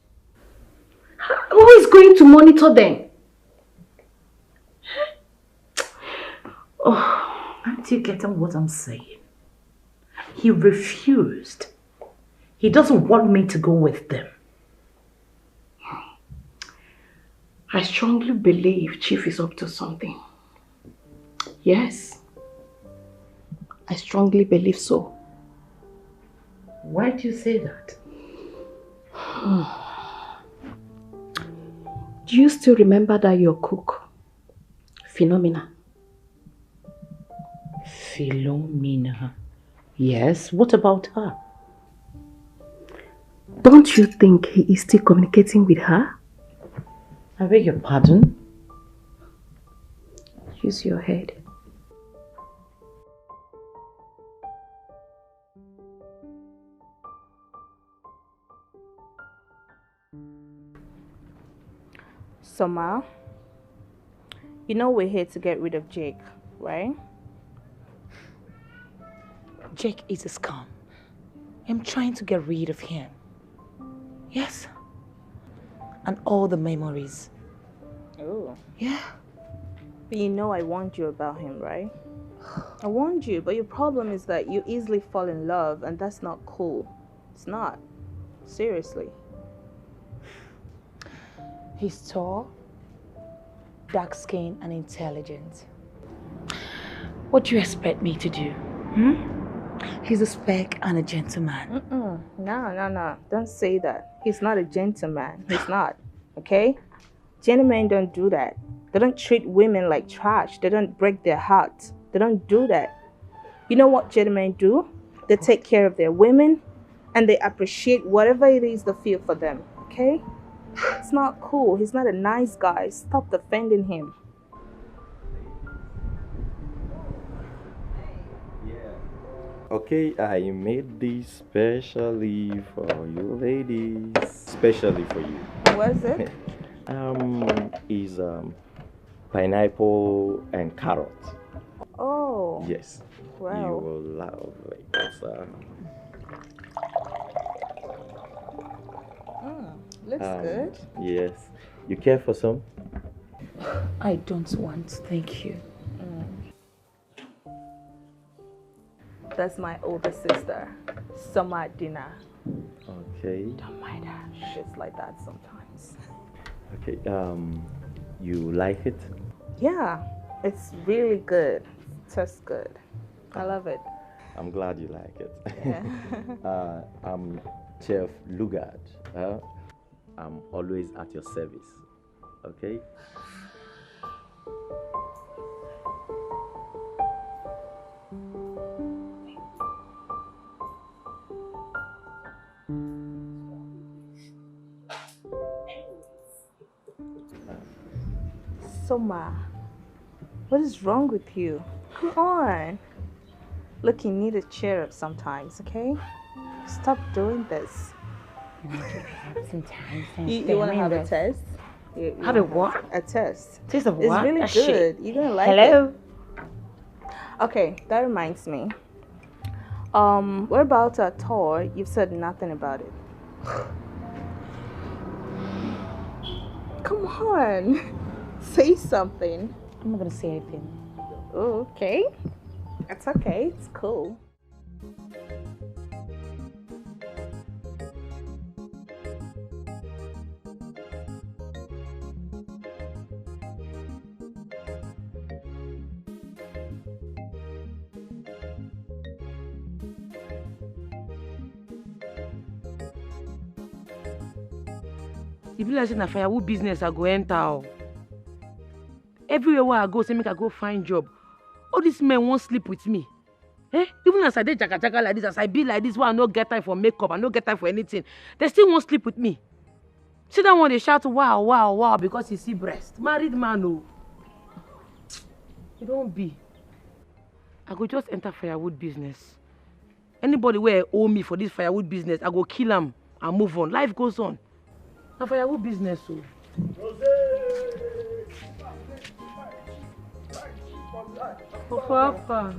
Who is going to monitor them? Oh, aren't you getting what I'm saying? He refused. He doesn't want me to go with them. I strongly believe Chief is up to something. Yes, I strongly believe so. Why do you say that? Do you still remember that your cook, Philomena? Philomena. Yes, what about her? Don't you think he is still communicating with her? I beg your pardon? Use your head. Summer, you know we're here to get rid of Jake, right? Jake is a scum. I'm trying to get rid of him. Yes. And all the memories. Oh. Yeah. But you know I warned you about him, right? I warned you, but your problem is that you easily fall in love, and that's not cool. It's not. Seriously. He's tall, dark skinned, and intelligent. What do you expect me to do? Hmm? He's a spec and a gentleman. Mm-mm. No, no, no. Don't say that. He's not a gentleman. He's not. Okay? Gentlemen don't do that. They don't treat women like trash. They don't break their hearts. They don't do that. You know what gentlemen do? They take care of their women and they appreciate whatever it is they feel for them. Okay? It's not cool. He's not a nice guy. Stop defending him. Okay, I made this specially for you ladies. Specially for you. Was it? Um, is um, pineapple and carrot. Oh, Yes. You wow. Will love it. Uh, Mm, looks um, good. Yes. You care for some? I don't want, thank you. That's my older sister, Summer Dinner. Okay. Don't mind her. She's like that sometimes. Okay. Um, you like it? Yeah, it's really good. Tastes good. I love it. I'm glad you like it. Yeah. uh, I'm Chef Lugard. Uh, I'm always at your service. Okay. Summer, what is wrong with you? Come on. Look, you need to cheer up sometimes, okay? Stop doing this. Sometimes. You, you want to have a test? You, you Have a wanna what? A test. Taste of It's what? Really That shit. Good. You're gonna like it. Hello? Okay, that reminds me. Um, what about our tour? You've said nothing about it. Come on, say something. I'm not gonna say anything. Oh, okay. It's okay. It's cool. E be like say na firewood business I go enter o. Everywhere wey I go, say make I go find job. All these men wan sleep with me. Eh? Even as I dey jaga jaga like this, as I be like this, wey I no get time for makeup, I no get time for anything. They still wan sleep with me. See that one dey shout wow wow wow because he see breast. Married man o. E don be. I go just enter firewood business. Anybody wey owe me for this firewood business, I go kill am and move on. Life goes on. Na firewood business o. Ofafa.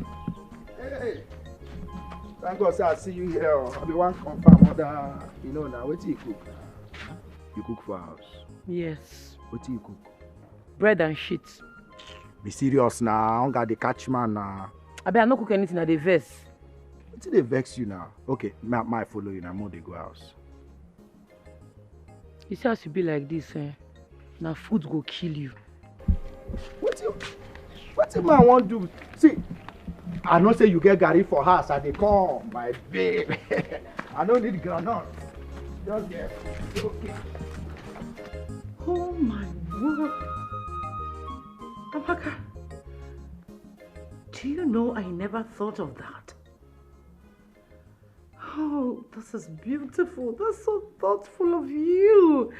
Hey, thank God say I see you here. I be wan confirm other, you know, now wetin you cook? You cook for house. Yes. Wetin you cook? Bread and shit. Be serious na, hunger dey catch man na. Abi I no cook anything, I dey vex. Wetin dey vex you na? Okay, ma ma I follow you na, mo dey go house. You see as you be like this, eh? Na food go kill you. Wetin wetin man wan do? See, I know say you get garri for house, I dey come, my babe. I no need groundnut. Just get okay. Oh my word. Amaka, do you know I never thought of that? Oh, this is beautiful. That's so thoughtful of you.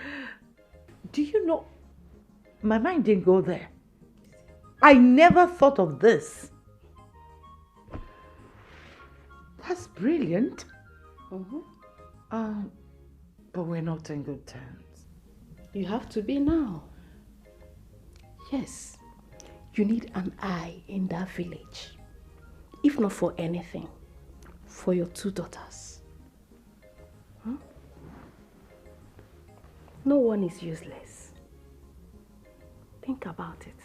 Do you know? My mind didn't go there. I never thought of this. That's brilliant. Mm-hmm. Um, but we're not in good terms. You have to be now. Yes, you need an eye in that village. If not for anything, for your two daughters. Hmm? No one is useless. Think about it.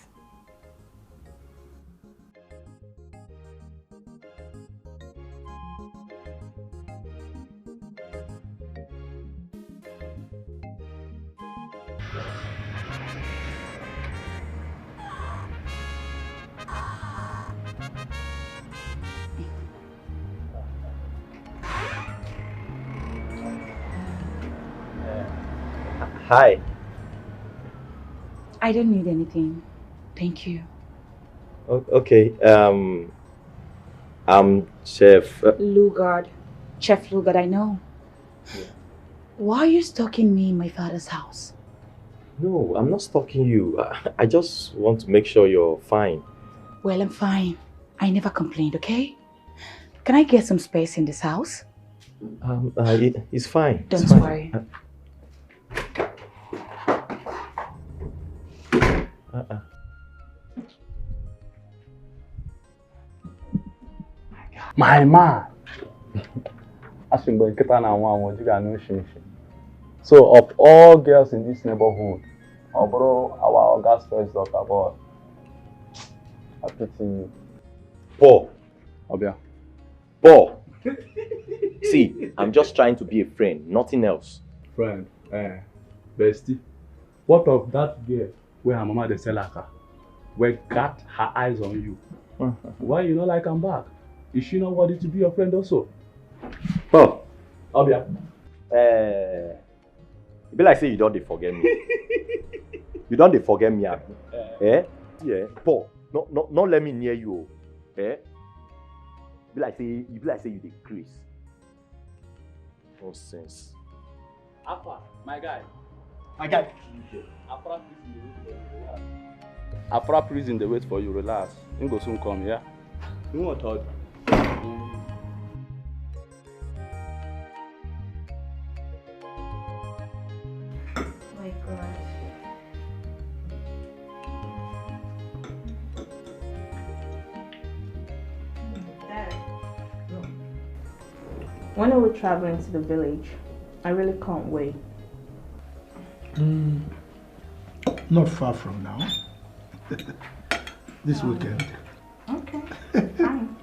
Hi. I don't need anything. Thank you. O- okay. Um, I'm Chef. uh, Lugard. Chef Lugard, I know. Why are you stalking me in my father's house? No, I'm not stalking you. I, I just want to make sure you're fine. Well, I'm fine. I never complained, okay? Can I get some space in this house? Um, uh, it, it's fine. It's Don't fine. Worry. Uh, uh-uh. My man. Asị mgbe nkịta na-anwụ anwụ, ji ga-anụ nshi nshi. So of all girls in this neighborhood, ọ bụrụ our Oga's first daughter, boy. I pity you. Paul. Ọbịa. Paul. See, I'm just trying to be a friend, nothing else. Friend, eh, bestie. What of that girl where her mama dey sell aka? Where got her eyes on you? Why you not like am back? Is she not worthy to be your friend also? Paul. Ọbịa. Eh, e be like say you don dey forget me. You don dey forget me, abi? Eh? Yeah. Paul, no, no, no let me near you. Oh. Eh? Be like say you be like say you dey craze. Nonsense. Alpha, my guy. My guy. Afra prison dey wait for you, relax. He go soon come, yeah? You want talk? My God. Dad, when are we traveling to the village? I really can't wait. Mm, not far from now. This weekend. Okay, fine.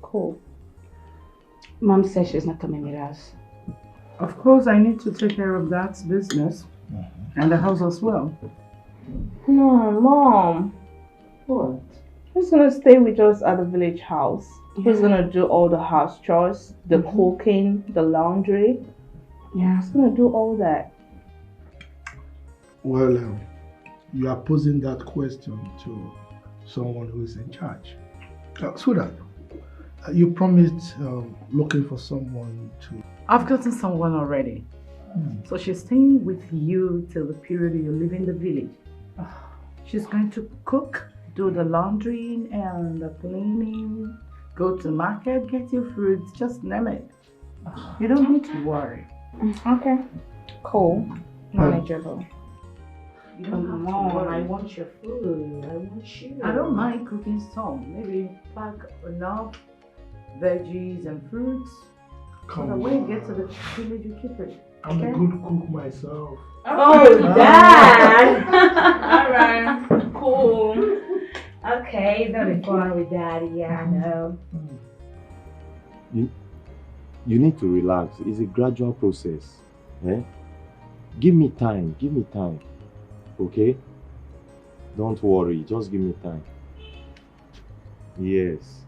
Cool. Mom says she's not coming with us. Of course, I need to take care of that business and the house as well. No, Mom. What? He's gonna stay with us at the village house. He's gonna do all the house chores, the cooking, the laundry. Yeah, he's gonna do all that. Well, um, you are posing that question to someone who is in charge. Uh, sweetheart, uh, you promised um, looking for someone to. I've gotten someone already. So she's staying with you till the period you're leaving the village. She's going to cook, do the laundry and the cleaning, go to market, get your fruits, just name it. You don't need to worry. Okay. Cool. Manageable. You don't have to Mom, I worry. Want your food. I want you. I don't mind cooking some. Maybe pack enough veggies and fruits. So that when you get to the village, you keep it. I'm a good cook myself. Oh, Dad. All right. Cool. Okay, don't be fun with Daddy. Yeah, I know. You, you need to relax. It's a gradual process. Eh? Give me time. Give me time. Okay? Don't worry. Just give me time. Yes.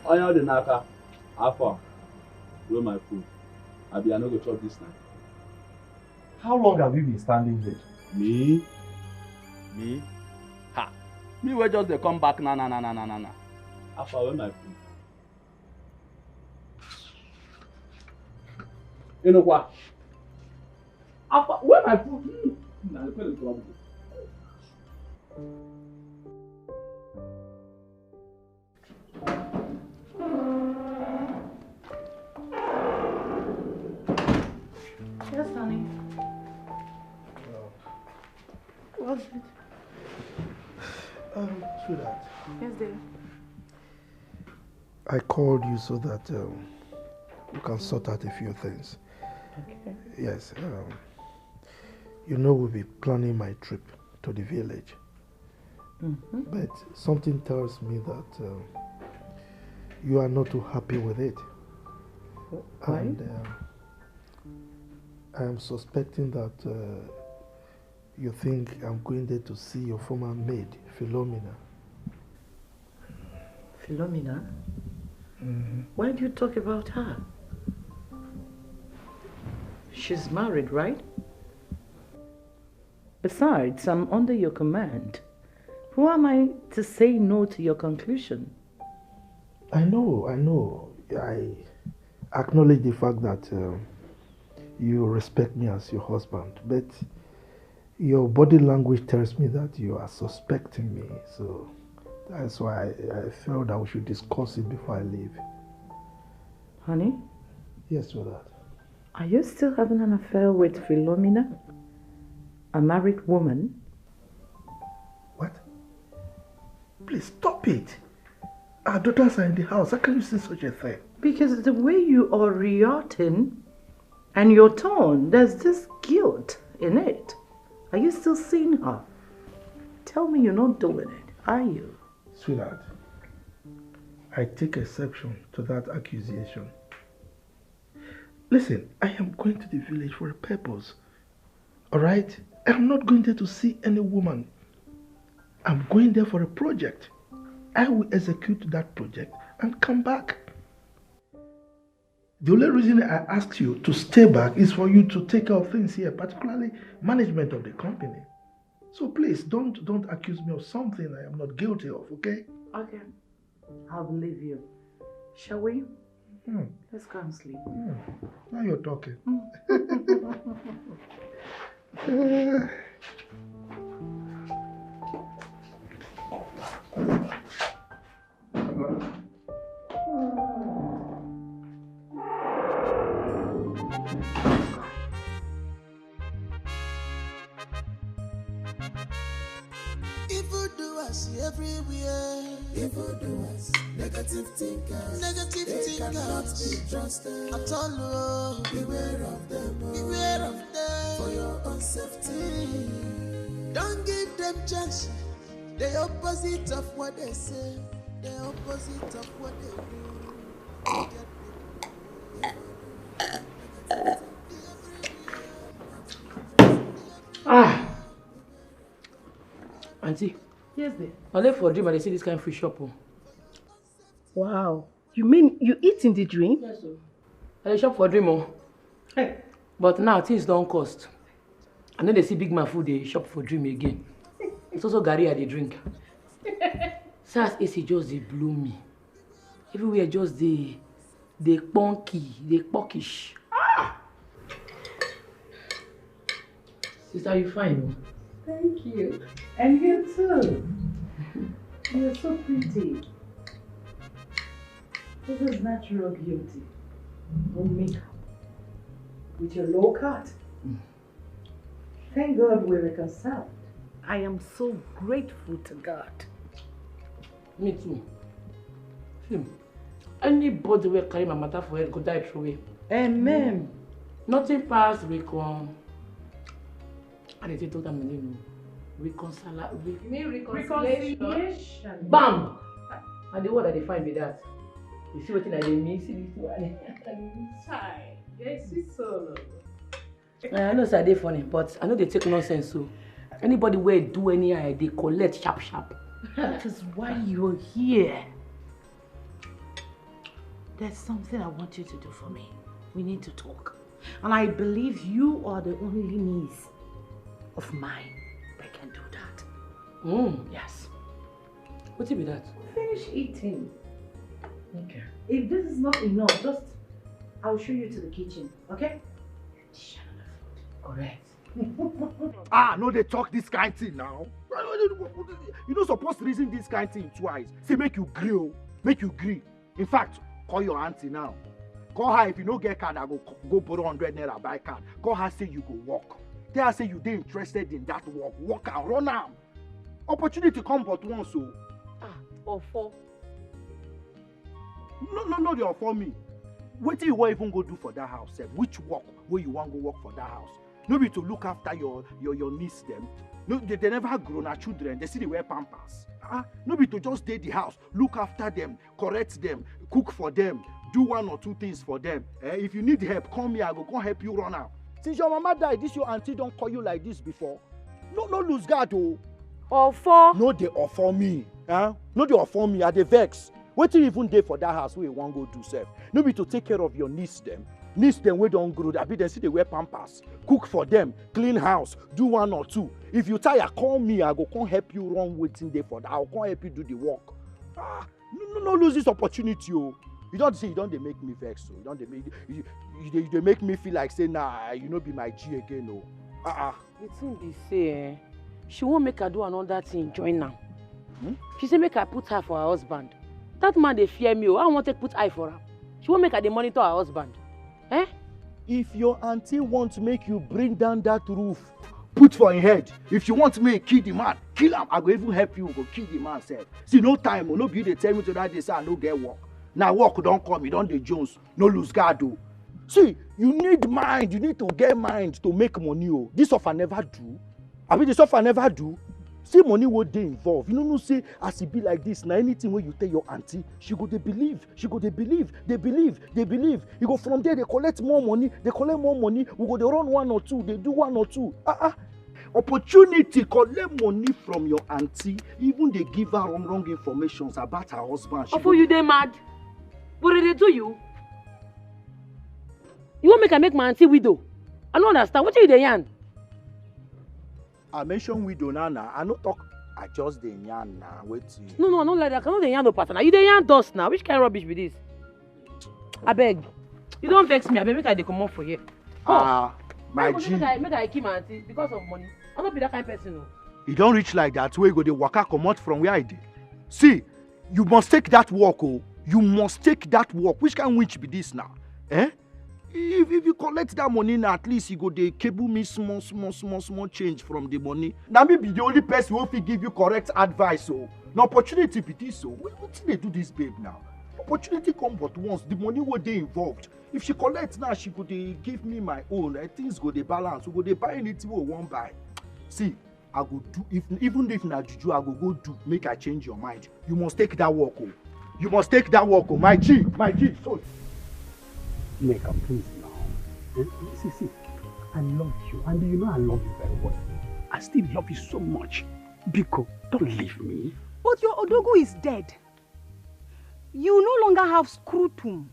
Onye ọ dị n'aka, afọ, where my food? Abi I no go chop this night. How long have you been standing here? Me? Me? Ha! Me wey just dey come back na na na na na na na. Afọ, where my food? Inukwa. Afọ, where my food? Hmm. Na the place trouble. Yes, honey. What's it? Um, sweetheart, Yes, dear. I called you so that um, we can sort out a few things. Okay. Yes, um, you know we'll be planning my trip to the village. Mm-hmm. But something tells me that um, you are not too happy with it. Why? And um, I am suspecting that uh, you think I'm going there to see your former maid, Philomena. Philomena? Why do you talk about her? She's married, right? Besides, I'm under your command. Who am I to say no to your conclusion? I know, I know. I acknowledge the fact that um, you respect me as your husband, but Your body language tells me that you are suspecting me, so that's why I, I felt that we should discuss it before I leave. Honey? Yes, sweetheart. Are you still having an affair with Philomena? A married woman? What? Please stop it. Our daughters are in the house. How can you say such a thing? Because the way you are reacting and your tone, there's this guilt in it. Are you still seeing her? Tell me you're not doing it, are you? Sweetheart, I take exception to that accusation. Listen, I am going to the village for a purpose. All right? I'm not going there to see any woman. I'm going there for a project. I will execute that project and come back. The only reason I asked you to stay back is for you to take care of things here, particularly management of the company. So please don't don't accuse me of something I am not guilty of, okay? Okay. I'll believe you. Shall we? Hmm. Let's go and sleep. Hmm. Now you're talking. Evil doers everywhere. Evil doers, negative thinkers. Negative thinkers. They cannot be trusted at all. Oh. Beware of them. Oh. Beware of them. For your own safety. Don't give them chance. The opposite of what they say. The opposite of what they do. Ah! Auntie. Yes, dear. I live for dream and they see this kind of free shop. Oh. Wow. You mean you eat in the dream? Yes, sir. I shop for dream. Oh. Hey. But now things don't cost. I know they see big man food they shop for dream again. It's also Gary I they drink. Sars A C just they blew me. Everywhere just they they punky, they punkish. Ah! Sister, you fine. Oh. Thank you. And you too. You're so pretty. This is natural beauty. No makeup. With your low cut. Mm. Thank God we reconciled. I am so grateful to God. Me too. See, anybody will carry my matter for head go die through it. Amen. Nothing pass recon. And they take that name. Reconcile. Re- you mean reconciliation? Reconciliation. Bam! And the word that they find me that. You see what I mean? See this one. Chai. Yes, it's so. Eh, I know say I dey funny, but I know they take nonsense. So anybody where do any I they collect sharp sharp. That is why you're here. There's something I want you to do for me. We need to talk. And I believe you are the only niece of mine that can do that. Mm. Yes. What be that? Finish eating. Okay. If this is not enough, just I'll show you to the kitchen, okay? Correct. Ah, no, they talk this kind thing now. You no suppose reason this kind thing twice. Say make you gree, make you gree. In fact, call your auntie now. Call her if you no get card, I go go borrow hundred naira buy card. Call her say you go work. Tell her say you dey interested in that work. Work and run am. Opportunity come but once o. Ah, ofo. No, no, no, dey ofo me. Wetin you wan even go do for that house sef? Which work wey you wan go work for that house? No be to look after your your your niece dem. No, they, they never grow, na children. They still dey wear pampers. Ah, no be to just dey the house, look after them, correct them, cook for them, do one or two things for them. Eh, if you need help, call me, I go come help you run am. Since your mama die, this your auntie don call you like this before? No, no lose guard o. Ofo. No dey ofo me. Eh? No dey ofo me, I dey vex. Wetin you even dey for that house wey you wan go do sef? No be to take care of your niece dem. Niece dem wey don grow, abi dem still dey wear pampers, cook for dem, clean house, do one or two. If you tire, call me, I go come help you run wetin dey for that. I go come help you do the work. Ah, no, no, no lose this opportunity o. You don see, you don dey make me vex o. You don dey make you, you dey you dey make me feel like say, nah, you no be my G again o. Ah, ah. The thing be say, eh, she wan make I do another thing join am. Hmm? She say make I put eye for her husband. That man dey fear me o. I wan take put eye for am. She wan make I dey monitor her husband. Eh? If your auntie want make you bring down that roof, put for him head. If you want me kill the man, kill am. I go even help you go kill the man sef. See, no time o. No be you dey tell me to that day say I no get work. Na work don come, you don dey jones. No lose guard o. See, you need mind, you need to get mind to make money o. This offer never do. Abi this offer never do. See money wey dey involved. You no know say as e be like this, na anything wey you tell your auntie, she go dey believe, she go dey believe, dey believe, dey believe. You go from there dey collect more money, dey collect more money. We go dey run one or two, dey do one or two. Ah ah. Opportunity collect money from your auntie, even dey give her wrong wrong informations about her husband. She Ofo, you dey mad? But dey do you? You wan make I make my auntie widow? I no understand. Wetin you dey yarn? I mention widow now now. I no talk. I just dey yarn now. Wetin? No, no, I no like that. I no dey yarn no pattern. You dey yarn dust now. Which kind of rubbish be this? Abeg, you don vex me. Abeg, make I dey comot for here. Ah, my Make G. I, make I kill my auntie because of money. I no be that kind person o. E don reach like that wey you go dey waka comot from where I dey. See, you must take that work o. You must take that work. Which kind winch be this now? Eh? If, if you collect that money now, at least you go dey cable me small, small, small, small change from the money. Na me be the only person wey fit give you correct advice o. Na opportunity be this o. Wait, wetin dey do this babe now? Opportunity come but once. The money wey dey involved. If she collect now, she go dey give me my own. Eh, things go dey balance. We go dey buy anything we wan buy. See, I go do if even if na juju, I go go do make I change your mind. You must take that work o. You must take that work o. My G, my G. So, Nneka, please now. Eh, see, see, I love you, and you know I love you very well. I still love you so much. Biko, don't leave me. But your Odogwu is dead. You no longer have scrotum.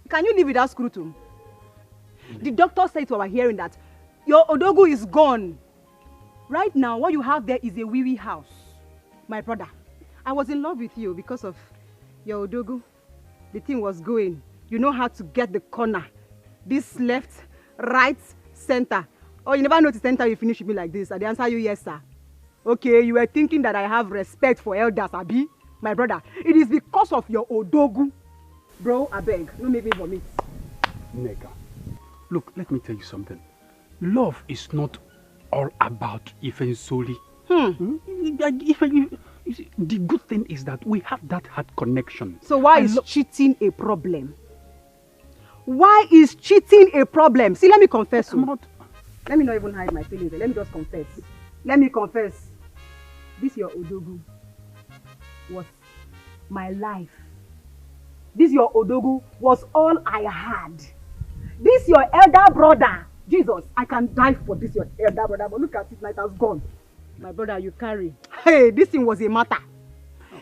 Can you live without scrotum? The doctor said to our hearing that your Odogwu is gone. Right now, what you have there is a wee wee house. My brother, I was in love with you because of your Odogwu. The thing was going. You know how to get the corner. This left, right, center. Oh, you never noticed anytime you finish with me like this. I dey answer you, yes, sir. Okay, you were thinking that I have respect for elders, abi? My brother, it is because of your Odogwu. Bro, abeg, no make me vomit. Nneka, look, let me tell you something. Love is not all about Ifensoli. Hmm. Hmm? If, if, you see, the good thing is that we have that heart connection. So why I is lo- cheating a problem? Why is cheating a problem? See, let me confess. I'm Oh. not. Let me not even hide my feelings. Let me just confess. Let me confess. This your Odogwu was my life. This your Odogwu was all I had. This your elder brother, Jesus, I can die for this your elder brother, but look at it, now it has gone. My brother, you carry. Hey, this thing was a matter.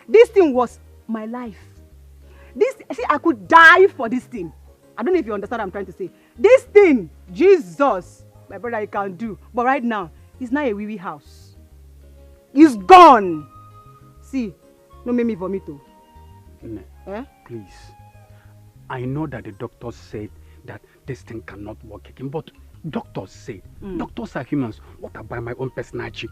This thing was my life. This, see, I could die for this thing. I don't know if you understand what I'm trying to say. This thing, Jesus, my brother, you can do. But right now, it's not a wee wee house. It's gone. See, no make me vomit o. Nne, Eh? please. I know that the doctors said that this thing cannot work again, but doctors said, Mm. doctors are humans. What about my own personality?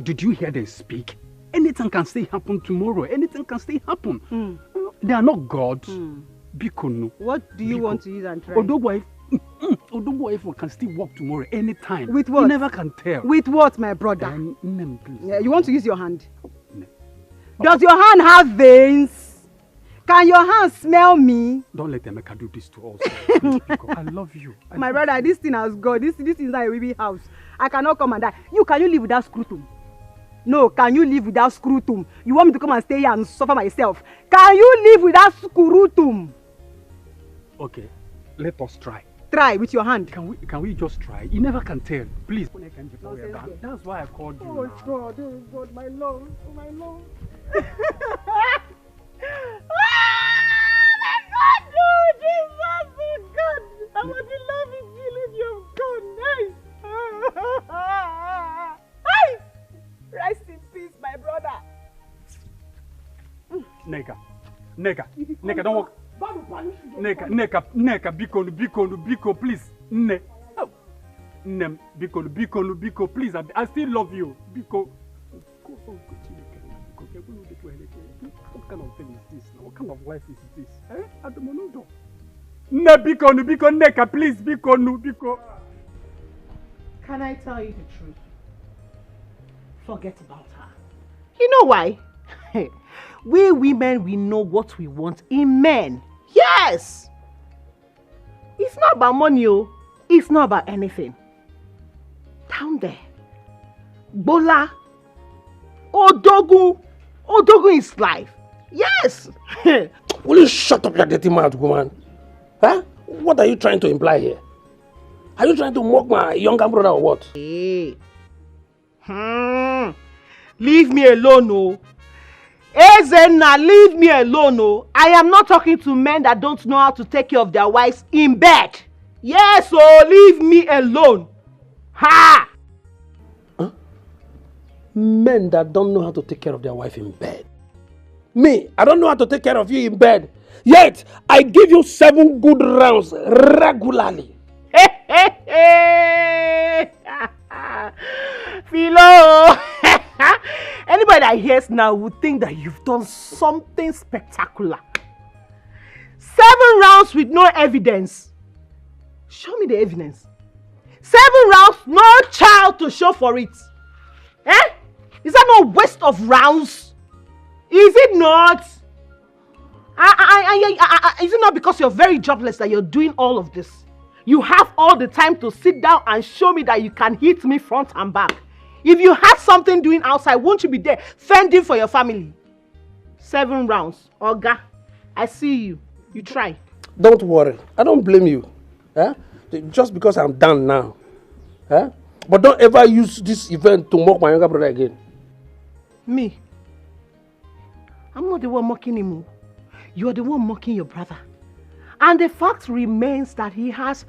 Did you hear them speak? Anything can still happen tomorrow. Anything can still happen. Mm. They are not God. Mm. Biko no. What do you Biko. Want to use and try? Odogwu, Odogwu can still work tomorrow, anytime. With what? You never can tell. With what, my brother? Um, Nnem, please. Yeah, you want to use your hand? Nne. Does your hand have veins? Can your hand smell me? Don't let Emeka do this to us. Please, Biko. I love you. I My love brother, you. This thing has gone. This this is not a wee wee house. I cannot come and die. You, can you live without scrotum? No, can you live without scrotum? You want me to come and stay here and suffer myself? Can you live without scrotum? Okay, let us try. Try with your hand. Can we can we just try? You never can tell. Please. Nonsense girl. That's why I called you. Oh Now. God, oh God, my love, oh my love. My God, oh Jesus, oh God, I was in love with you, let you have gone. Hey! Hey! Rest in peace, my brother. Nneka, Nneka, Nneka, don't work. God will punish you. Nneka, Nneka, Nneka, biko, biko, biko, please. Nne, Nne m, biko nu, biko nu, biko, please, I, I still love you. Biko. Go, go, go, Chineke, biko, ke, go, go, go, go. What kind of thing is this now? What kind of life is this? Eh? Adumonudo. Nne, biko nu, biko, Nneka, please, biko nu, biko. Can I tell you the truth? Forget about her. You know why? We women, we know what we want in men. Yes! It's not about money, oh. It's not about anything. Down there. Bola. Odogun. Odogun is life. Yes! Will you shut up your dirty mouth, woman? Huh? What are you trying to imply here? Are you trying to mock my younger brother or what? Hey. Hmm. Leave me alone, oh. Ezenna, leave me alone, oh. I am not talking to men that don't know how to take care of their wives in bed. Yes, oh, leave me alone. Ha! Men that don't know how to take care of their wife in bed. Me, I don't know how to take care of you in bed. Yet, I give you seven good rounds regularly. Philo! Anybody that hears now would think that you've done something spectacular. Seven rounds with no evidence. Show me the evidence. Seven rounds, no child to show for it. Eh? Is that not waste of rounds? Is it not? I, I, I, I, I, I, is it not because you're very jobless that you're doing all of this? You have all the time to sit down and show me that you can hit me front and back. If you had something doing outside, won't you be there fending for your family? Seven rounds. Oga, I see you. You try. Don't worry. I don't blame you. Eh? Just because I'm down now. Eh? But don't ever use this event to mock my younger brother again. Me? I'm not the one mocking him, oh. You're the one mocking your brother. And the fact remains that he has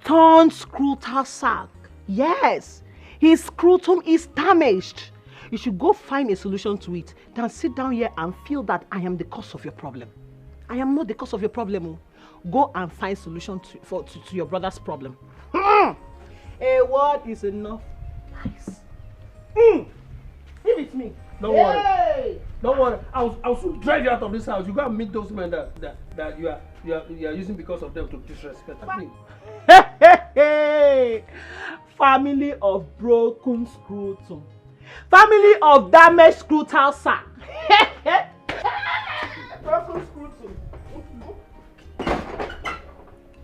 torn scrotal sac. Yes, his scrotum is damaged. You should go find a solution to it than sit down here and feel that I am the cause of your problem. I am not the cause of your problem, oh. Go and find solution to, for, to, to your brother's problem. Hmm. A word is enough. Nice. Mm. Give it me. Don't worry. Hey! Don't worry. I'll, I'll soon drive you out of this house. You go and meet those men that, that, that you, are, you, are, you are using because of them to disrespect me. Family of broken scrotum. Family of damaged scrotal sac. Broken scrotum.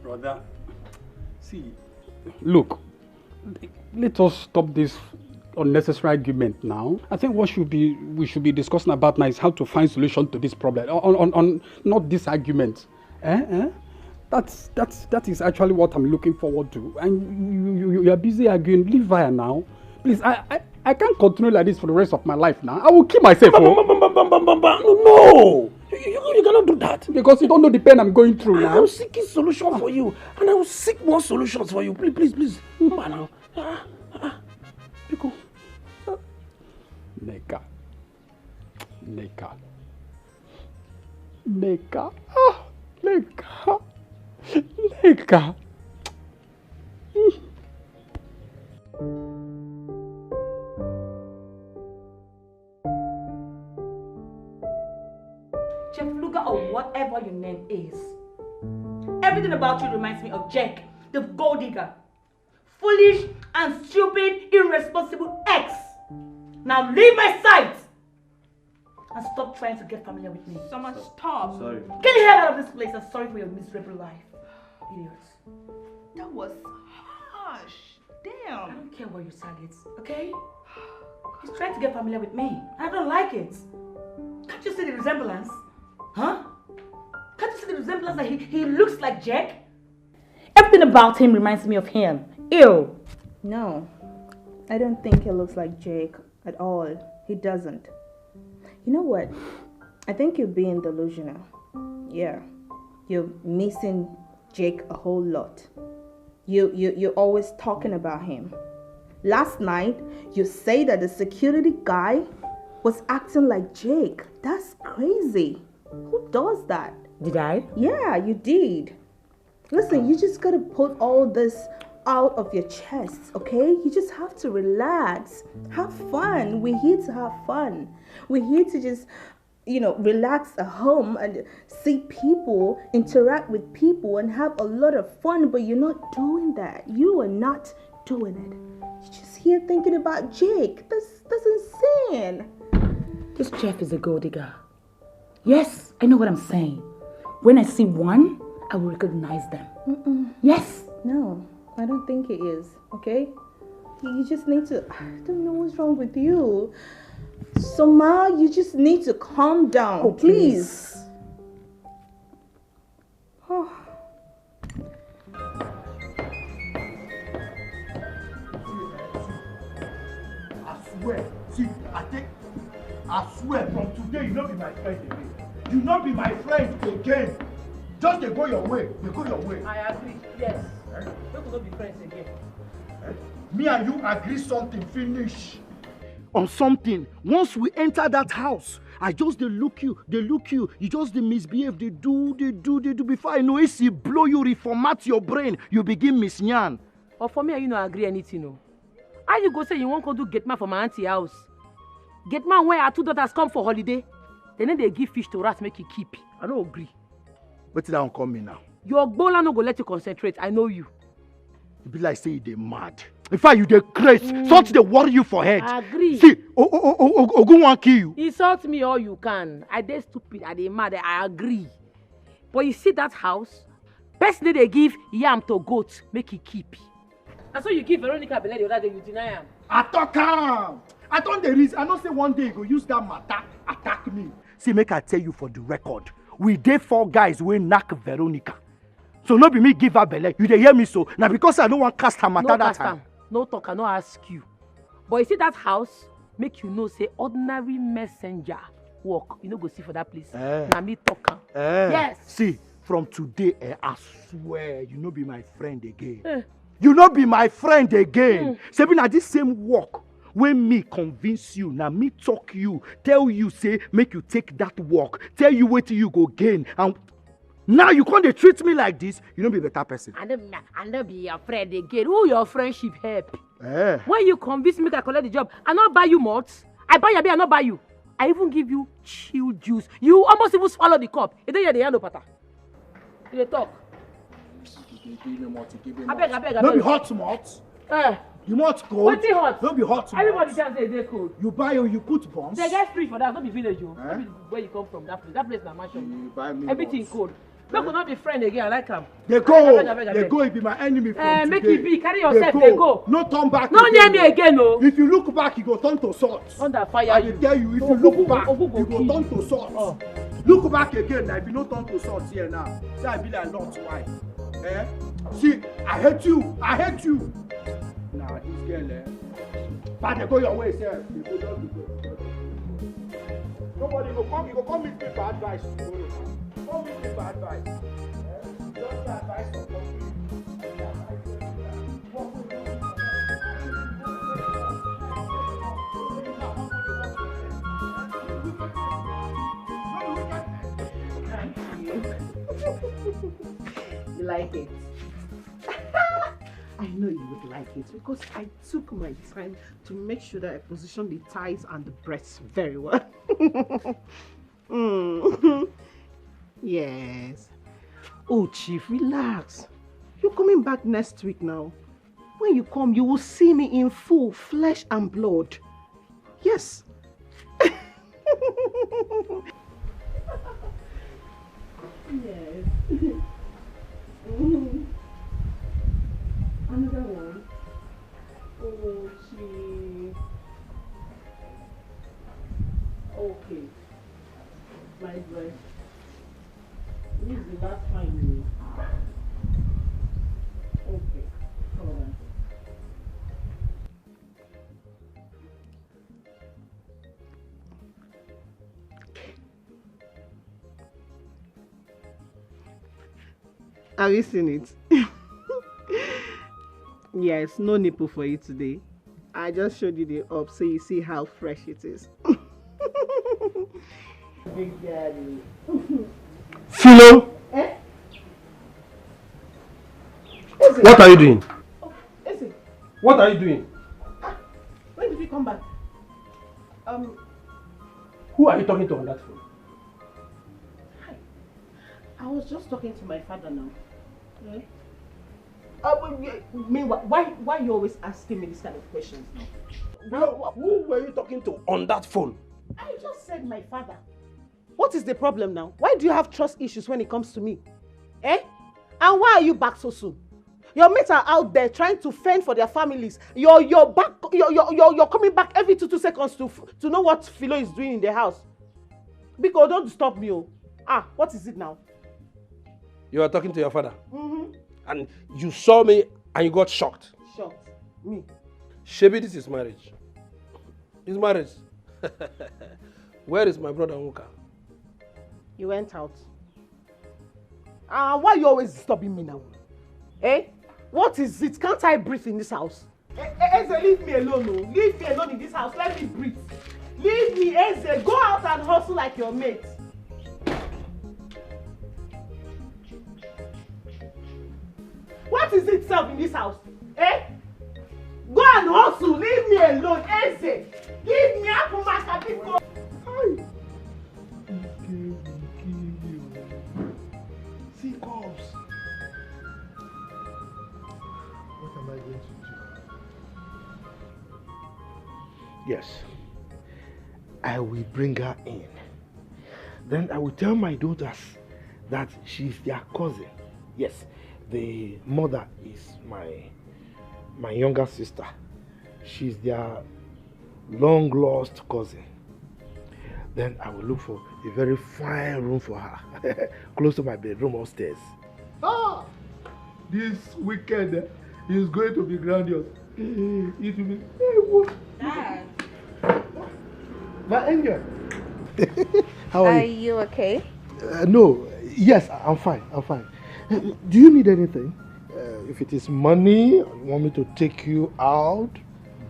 Brother, see, look, let us stop this unnecessary argument now. I think what should be we should be discussing about now is how to find solution to this problem. On, on, on not this argument. Eh? Eh? That's that's that is actually what I'm looking forward to. And you, you, you are busy arguing. Leave her now. Please, I, I, I can't continue like this for the rest of my life now. I will kill myself. Oh. No, no. You, you, you cannot do that. Because you don't know the pain I'm going through now. I will seek a solution for you. And I will seek more solutions for you. Please, please, please. Mba now. Ah, ah, ah. Biko. Neka. Neka. Neka. Ah, Neka. Neka. Chef Luga or whatever your name is. Everything about you reminds me of Jack, the gold digger. Foolish and stupid, irresponsible ex. Now leave my sight and stop trying to get familiar with me. Summer, stop. Sorry. Get the hell out of this place. I'm sorry for your miserable life. Idiot. That was harsh. Damn. I don't care what you target, okay? He's trying to get familiar with me. I don't like it. Can't you see the resemblance? Huh? Can't you see the resemblance that he, he looks like Jack? Everything about him reminds me of him. Ew. No, I don't think he looks like Jake at all. He doesn't. You know what? I think you're being delusional. Yeah, you're missing Jake a whole lot. You, you, you're always talking about him. Last night, you say that the security guy was acting like Jake. That's crazy. Who does that? Did I? Yeah, you did. Listen, you just gotta put all this out of your chest, okay? You just have to relax. Have fun. We're here to have fun. We're here to just, you know, relax at home and see people, interact with people, and have a lot of fun, but you're not doing that. You are not doing it. You're just here thinking about Jake. That's, that's insane. This Jeff is a gold digger. Yes, I know what I'm saying. When I see one, I will recognize them. Mm-mm. Yes. No, I don't think he is, okay? You just need to, I don't know what's wrong with you. Soma, you just need to calm down, oh, please. I swear, see, I take, I swear, from today you no be my friend again. You no be my friend again. Just dey go your way, dey go your way. I agree, yes. Eh? Make we no be friends again. Eh? Me and you agree something, finish. On something. Once we enter that house, I just dey look you, dey look you. You just dey misbehave, dey do, dey do, dey do. Before I know, A C blow you, reformat your brain. You begin miss yarn. But for me and you no agree anything o. How you go say you wan go do gate man for my aunty house? Gate man, when our two daughters come for holiday, they no dey give fish to rats make e keep. I no agree. Wetin that one come mean now? Your gbola no go let you concentrate, I know you. E be like say you dey mad. In fact, you dey craze. Mm. Something dey worry you for head. I agree. See, Ogun wan kill you. Insult me all you can. I dey stupid, I dey mad, I agree. But you see that house? Person dey dey give yam to goat make e keep. Na so you give Veronica belle the other day, you deny am. I talk am. I don dey reason. I know say one day you go use that matter attack me. See, make I tell you for the record. We dey four guys wey knack Veronica. So no be me give her belle. You dey hear me so? Na because I no wan cast her matter that time. No cast am. No talk, I no ask you. But you see that house? Make you know say ordinary messenger work you no go see for that place. Eh. Na me talk am. Eh. Yes. See, from today, eh, I swear you no be my friend again. Eh. You no be my friend again. Mm. Sebi na this same work wey me convince you, na me talk you, tell you say make you take that work, tell you wetin you go gain, and now you come dey treat me like this. You no be better person. I no be, I no be your friend again. Who your friendship help? Eh. When you convince me make I collect the job, I no buy you malt. I buy your beer, I no buy you. I even give you chill juice. You almost even swallow the cup. You dey hear the yellow pattern. You dey talk. Abeg, abeg, abeg. No be hot malt. Eh. You malt cold. Wetin hot? No be hot malt. Everybody just say e dey cold. You buy, you put bombs. They get fridge for that. No be village o. Eh? No be where you come from. That place, that place na mansion. You buy me. Everything cold. Make we no be friend again, I like am. Dey go, dey go, e be my enemy from today. Eh, make e be, carry yourself, dey go. No turn back. No near me again o. If you look back, you go turn to salt. Thunder fire you. I dey tell you, if you look back, you go turn to salt. Oh. Look back again, na if you no turn to salt here now. Say I be like Lot wife. Eh? See, I hate you, I hate you. Nah, this girl, eh? But dey go your way, sef. Dey go, just dey go. Nobody go come, you go come meet me for advice tomorrow. Come meet me for advice. Eh? Just be advice for country. You like it? I know you would like it because I took my time to make sure that I position the ties and the breasts very well. Mm. Yes. Oh, Chief, relax. You're coming back next week now. When you come, you will see me in full flesh and blood. Yes. Yes. Mm. Another one. Oh, Chief. Okay. My boy. This is the last time you. Okay. Hold on. Have you seen it? Yes, no nipple for you today. I just showed you the up so you see how fresh it is. Big daddy. Philo! Eh? What are you doing? What are you doing? When did you come back? Um, Who are you talking to on that phone? I was just talking to my father now. Eh? Uh, but you- meanwhile, why why you always asking me this kind of questions now? Who, who were you talking to on that phone? I just said my father. What is the problem now? Why do you have trust issues when it comes to me? Eh? And why are you back so soon? Your mates are out there trying to fend for their families. You're you're back. You're you're you're, you're coming back every two two seconds to f- to know what Philo is doing in the house. Biko, don't disturb me, oh. Ah, what is it now? You are talking to your father, Mm-hmm. and you saw me and you got shocked. Shocked. Me. Shebi, this is marriage. It's marriage. Where is my brother Nwoka? You went out. Ah, why you always disturbing me now? Eh? What is it? Can't I breathe in this house? Eh, eh, Eze, leave me alone, oh. Leave me alone in this house. Let me breathe. Leave me, Eze. Go out and hustle like your mate. What is it self in this house? Eh? Go and hustle. Leave me alone, Eze. Leave me, Akumaka, biko. Hi. Ike will kill you. See cops. What am I going to do? Yes, I will bring her in. Then I will tell my daughters that she's their cousin. Yes, the mother is my my younger sister. She's their long lost cousin. Then I will look for a very fine room for her, close to my bedroom upstairs. Ah! This weekend eh, is going to be grandiose. Eh, It will be. Eh, what? Dad, My angel. How are are you? You okay? Uh, no, yes, I- I'm fine. I'm fine. Uh, Do you need anything? Uh, if it is money, you want me to take you out,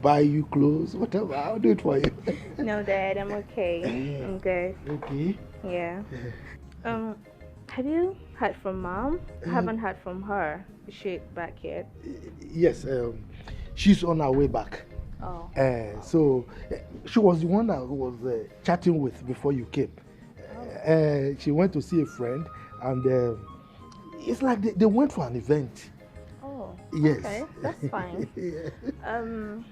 buy you clothes, whatever, I'll do it for you. No, Dad, I'm okay. I'm good. Okay. Yeah. Um, have you heard from Mom? I haven't heard from her. Is she back yet? Yes, um, she's on her way back. Oh. Uh, so uh, she was the one I was uh, chatting with before you came. Uh, she went to see a friend, and uh, it's like they, they went for an event. Oh. Yes. Okay, that's fine. Yeah. Um,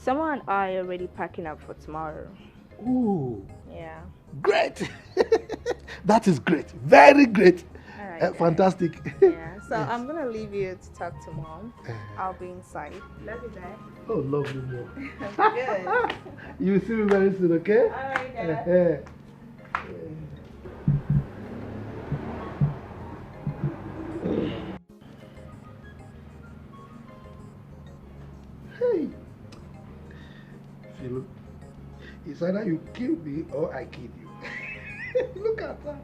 someone and I are already packing up for tomorrow. Oh, Yeah. great! That is great. Very great. All right. Uh, Then. fantastic. Yeah. So Yes. I'm gonna leave you to talk to Mom. Uh, I'll be inside. Love you, Dad. Oh, love you more. Good. You will see me very soon, okay? All right, Dad. Uh, Hey, Philo, it's either you kill me or I kill you. Look at that.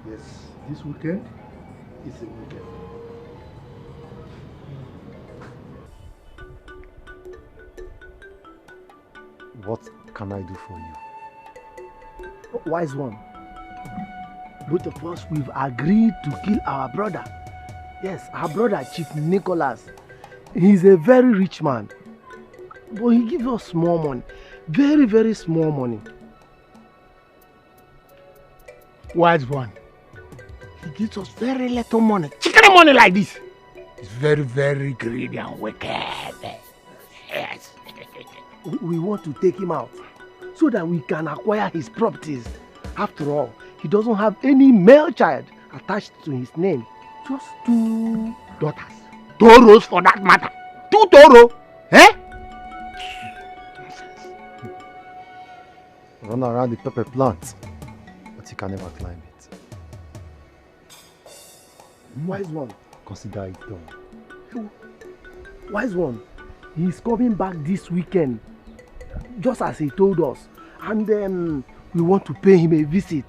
Yes, this weekend is a weekend. What can I do for you? Wise one. Both of us, we've agreed to kill our brother. Yes, our brother, Chief Nicholas. He's a very rich man, but he gives us small money. Very, very small money. Wise one. He gives us very little money. Chicken money like this. He's very, very greedy and wicked. Yes. We, we want to take him out so that we can acquire his properties. After all, he doesn't have any male child attached to his name. Just two daughters. Toros for that matter. Two Toro. Eh? Run around the pepper plant, but you can never climb it. Wise one. Consider it done. Wise one. He's coming back this weekend, just as he told us. And um, we want to pay him a visit.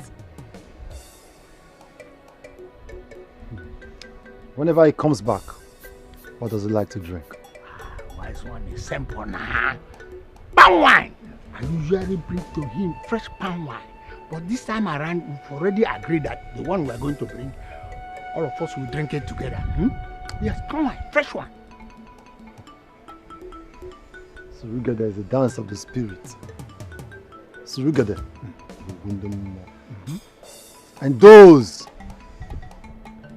Whenever he comes back, what does he like to drink? Wise one is simple now. Palm wine. I usually bring to him fresh palm wine. But this time around, we've already agreed that the one we're going to bring All of us will drink it together. Hmm? Yes, come on, fresh one. Surugede is a dance of the spirit. Surugede. Mm-hmm. And those,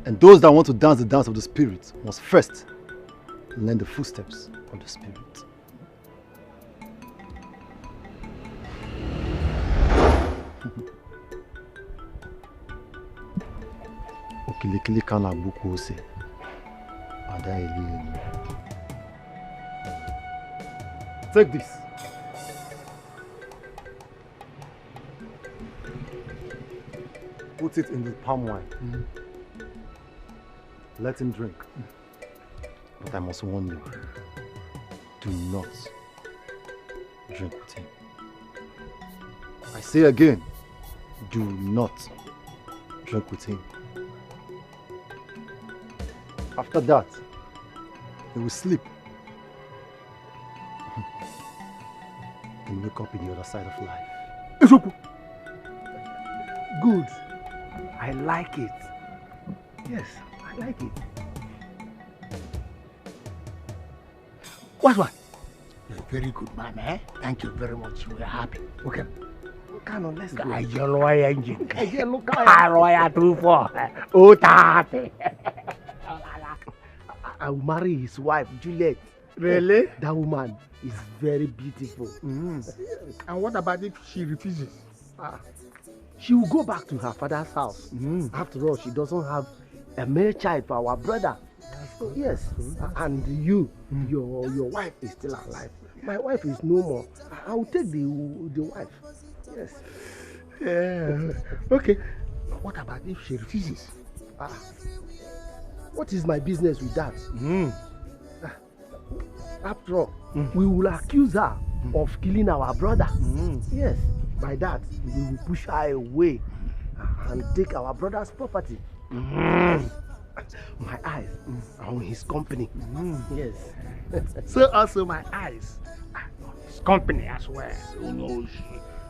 and those that want to dance the dance of the spirit must first learn the footsteps of the spirit. Okilikili ka na-agbuku ose. Ada eli elu. Take this. Put it in the palm wine. Mm. Let him drink. But I must warn you. Do not drink with him. I say again, do not drink with him. After that, he will sleep and wake up in the other side of life. Eziokwu. Good. I like it. Yes, I like it. What, what? You're a very good man, eh? Thank you very much. We're happy. Okay. Come on, let's go. I yellow engine. I yellow car. I royal two four. Oh, thirty. I, I will marry his wife, Juliet. Really? That woman is very beautiful. Mm. And what about if she refuses? Ah, she will go back to her father's house. Mm. After all, she doesn't have a male child for our brother. So, yes, a-, and you, your, your wife is still alive. My wife is no more. I, I will take the, the wife. Yes. Yeah. Okay. What about if she refuses? Ah, what is my business with that? Mm. Ah, after all, mm, we will accuse her, mm, of killing our brother. Mm. Yes, by that, we will push her away and take our brother's property. Mm. My eyes, mm, are on his company. Mm. Yes. So also my eyes are on his company as well. Who knows?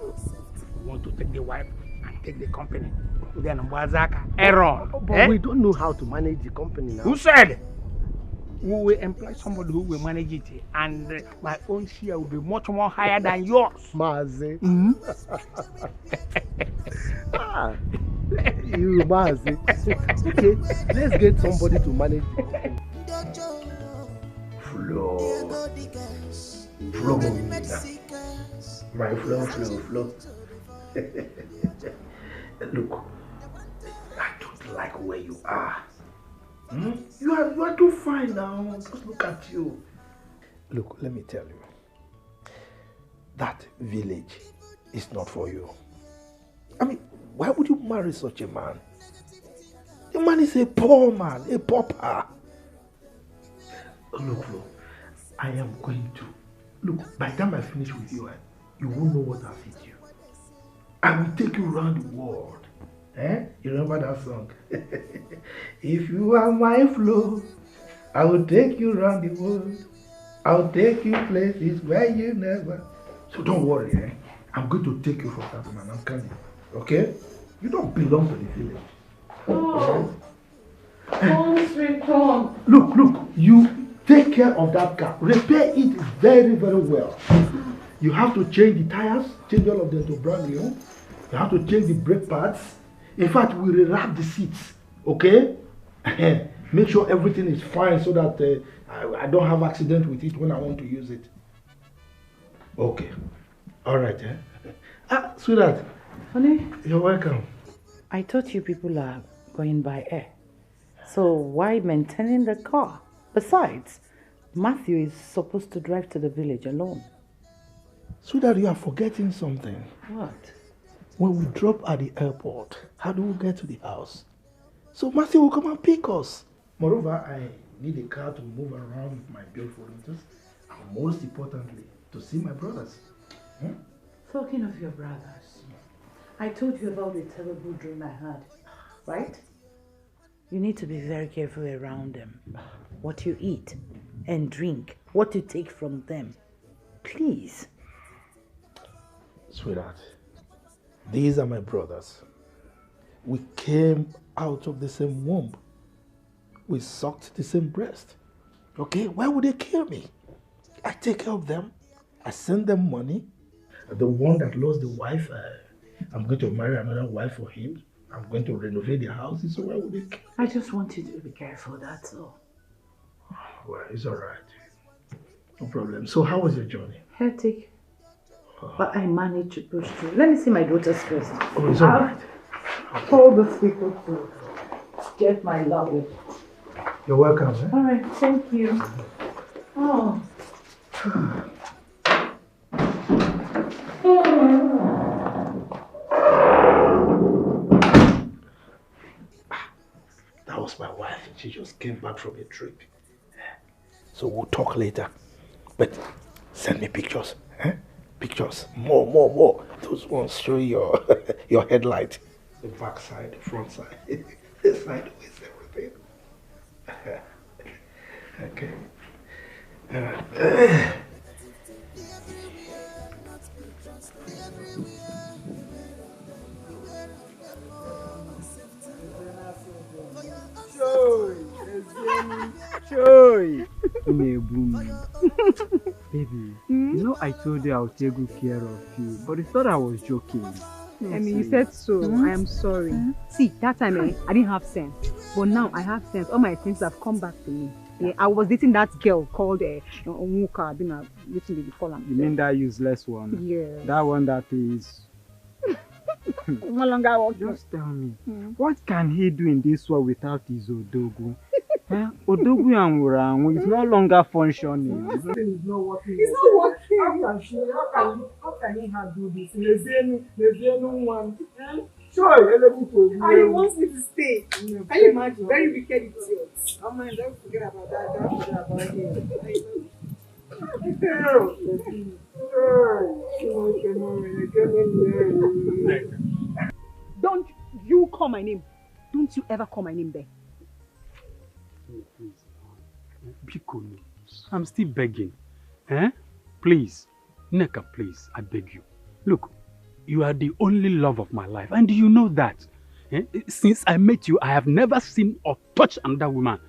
You want to take the wife and take the company. Then Mbazaka, Aaron. But, eh, we don't know how to manage the company now. Who said? We will employ somebody who will manage it, and, uh, my own share will be much more higher than yours. Mazi. Mm-hmm. Ah, you Mazi. Okay, let's get somebody to manage the company. Flow. Flow, Mumina. My flow, flow, flow. Look, I don't like where you are. Hmm? You are, you are too fine now. Just look at you. Look, let me tell you. That village is not for you. I mean, why would you marry such a man? The man is a poor man, a pauper. Look, look, I am going to. Look, by the time I finish with you, eh, you won't know what I've hit you. I will take you around the world. Eh? You remember that song? If you are my flow, I will take you around the world. I'll take you places where you never. So don't worry, eh? I'm going to take you for that man. I'm coming. Okay? You don't belong to the village. Oh. Come, sweet, come. Look, look, you take care of that car. Repair it very, very well. You have to change the tires, change all of them to brand new. You have to change the brake pads. In fact, we rewrap the seats, okay? Make sure everything is fine so that, uh, I, I don't have accident with it when I want to use it. Okay. All right, eh? Ah, sweetheart. Honey? You're welcome. I thought you people are going by air. So why maintaining the car? Besides, Matthew is supposed to drive to the village alone. Sweetheart, you are forgetting something. What? When we drop at the airport, how do we get to the house? So Matthew will come and pick us. Moreover, I need a car to move around with my beautiful daughters, and most importantly, to see my brothers. Hmm? Talking of your brothers, I told you about the terrible dream I had, right? You need to be very careful around them. What you eat and drink, what you take from them. Please. Sweetheart, these are my brothers. We came out of the same womb. We sucked the same breast. Okay, why would they kill me? I take care of them. I send them money. The one that lost the wife, uh, I'm going to marry another wife for him. I'm going to renovate the house. So why would they kill? I just want you to be careful, that's all. Well, it's all right. No problem. So how was your journey? Hectic. But I managed to push through. Let me see my daughters first. Oh, it's all right. I'll call those people to get my luggage. You're welcome. Eh? All right, thank you. Oh. That was my wife. She just came back from a trip. So we'll talk later. But send me pictures. Eh? Pictures. More, more, more. Those ones show your your headlight. The back side, the front side, the sideways, everything. Okay. All right. Choi! Choi! Unu egbu m. Baby, you know I told you I would take good care of you, but you thought I was joking. Emi, you said so. I am sorry. See, that time eh, I didn't have sense. But now I have sense. All my senses have come back to me. Yeah, I was dating that girl called uh, Onwuka Abina. Wetin dey call am? You mean that useless one? Yeah. That one that is no longer working. Just tell me, what can he do in this world without his Odogwu? Eh? Odogwu and Wuranwu is no longer functioning. This thing is not working. It's not working. How can she, how can, how can he handle this? Lezienu, Lezienu one. Eh? Sure, Elebu to. And he wants me to stay. Can you imagine? Very wicked idiot. Oh man, don't forget about that. Don't forget about him. Don't you call my name. Don't you ever call my name there. Please, biko, I'm still begging. Eh? Please, Nneka, please, I beg you. Look, you are the only love of my life, and you know that. Eh? Since I met you, I have never seen or touched another woman.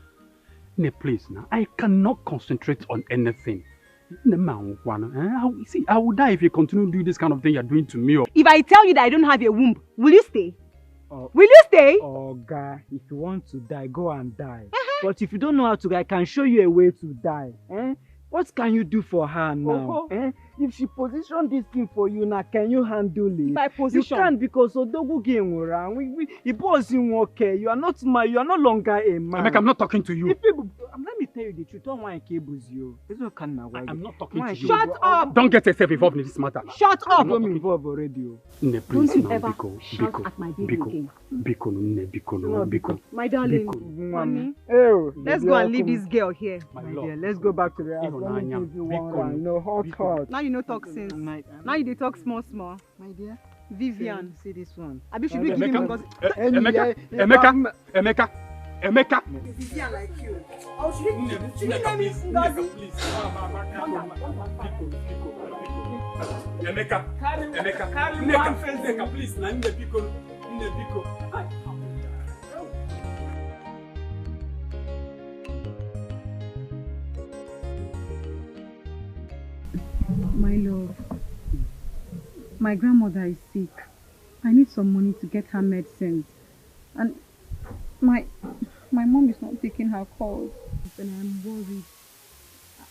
Ne, please, now, I cannot concentrate on anything. Ne, ma, nkwanụ, eh? I will, see, I will die if you continue doing this kind of thing you're doing to me. Oh. If I tell you that I don't have a womb, will you stay? Oh. Will you stay? Oga, if you want to die, go and die. Uh-huh. But if you don't know how to die, I can show you a way to die. Eh? What can you do for her now? Eh? If she position this thing for you now, can you handle it? By position. You can't, because Odogwu gị nwụrụ anwụ. We, we, he was in work. You are not my, you are no longer a man. Emeka, I'm not talking to you. If people, um, let me tell you the truth. Don't want cables you. It's not kind of. I'm not talking to you. Shut up. Don't get yourself involved in this matter. Shut up. I'm not involved already. Nne, please, don't you ever biko, shout at my baby again. Biko, nne, biko, no, biko. My darling, honey, let's go and leave this girl here. My love, let's go back to the house. Let me give you one round. You know, hot, hot. Now you know talk sense. Now you dey talk small, small. My dear, Vivian, see this one. Abi should we give him Ngozi? Emeka, Emeka, Emeka. Vivian like you. Oh, should we, should we name him Ngozi? Emeka, Emeka, Nneka, please, na nne biko, nne biko. My love, my grandmother is sick. I need some money to get her medicines. And my my mom is not taking her calls. And I'm worried.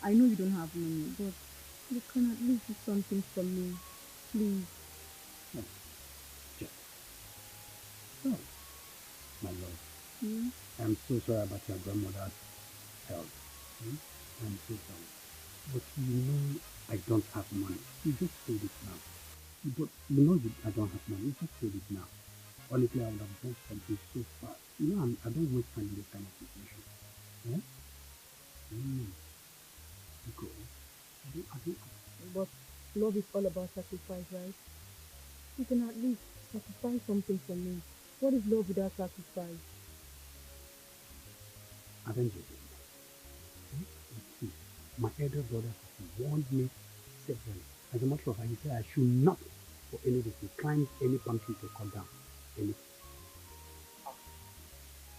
I know you don't have money, but you can at least do something for me, please. Just, oh, my love. Hmm? I'm so sorry about your grandmother's health. Hmm? I'm so sorry. But you know I don't have money. You just said it now. But you know you, I don't have money. You just said it now. Honestly, I would have done something so fast. You know, I'm, I don't waste time in this kind of situation. Eh? Mm. Go. I don't, I don't. But love is all about sacrifice, right? You can at least sacrifice something for me. What is love without sacrifice? Avenge yourself. Eh? See, my elder brother has warned me severally. As a matter of fact, he said I should not for anything to climb any palm tree to cut down anything.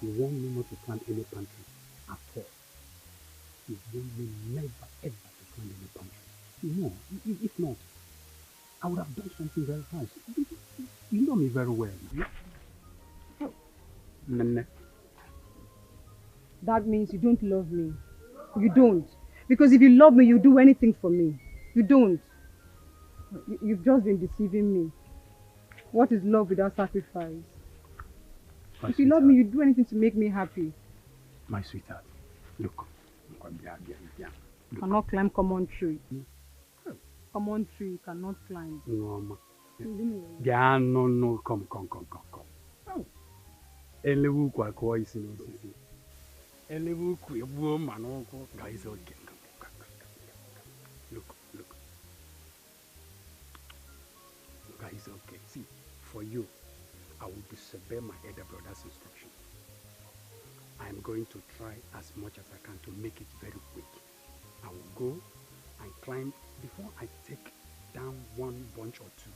He warned me not to climb any palm tree. at all, you want me never ever to climb any boundary. No, i- i- if not, I would have done something very harsh. You, you, you know me very well now. Nene. That means you don't love me. You don't. Because if you love me, you do anything for me. You don't. You, you've just been deceiving me. What is love without sacrifice? My If you love me, sweetheart, you do anything to make me happy. My sweetheart, look, come, come, bịa, bịa, bịa. You cannot climb common tree. Common tree you cannot climb. Nneoma. Leave me alone. Bịa, no, no, come, come, come, come, come. Oh. Elewe ukwu akụọ isi n'osisi. Elewe ukwu egbuo mma n'ụkwụ. Guys, okay. Look, look. Guys, okay. See, for you, I will disobey my elder brother's instruction. I am going to try as much as I can to make it very quick. I will go and climb before I take down one bunch or two.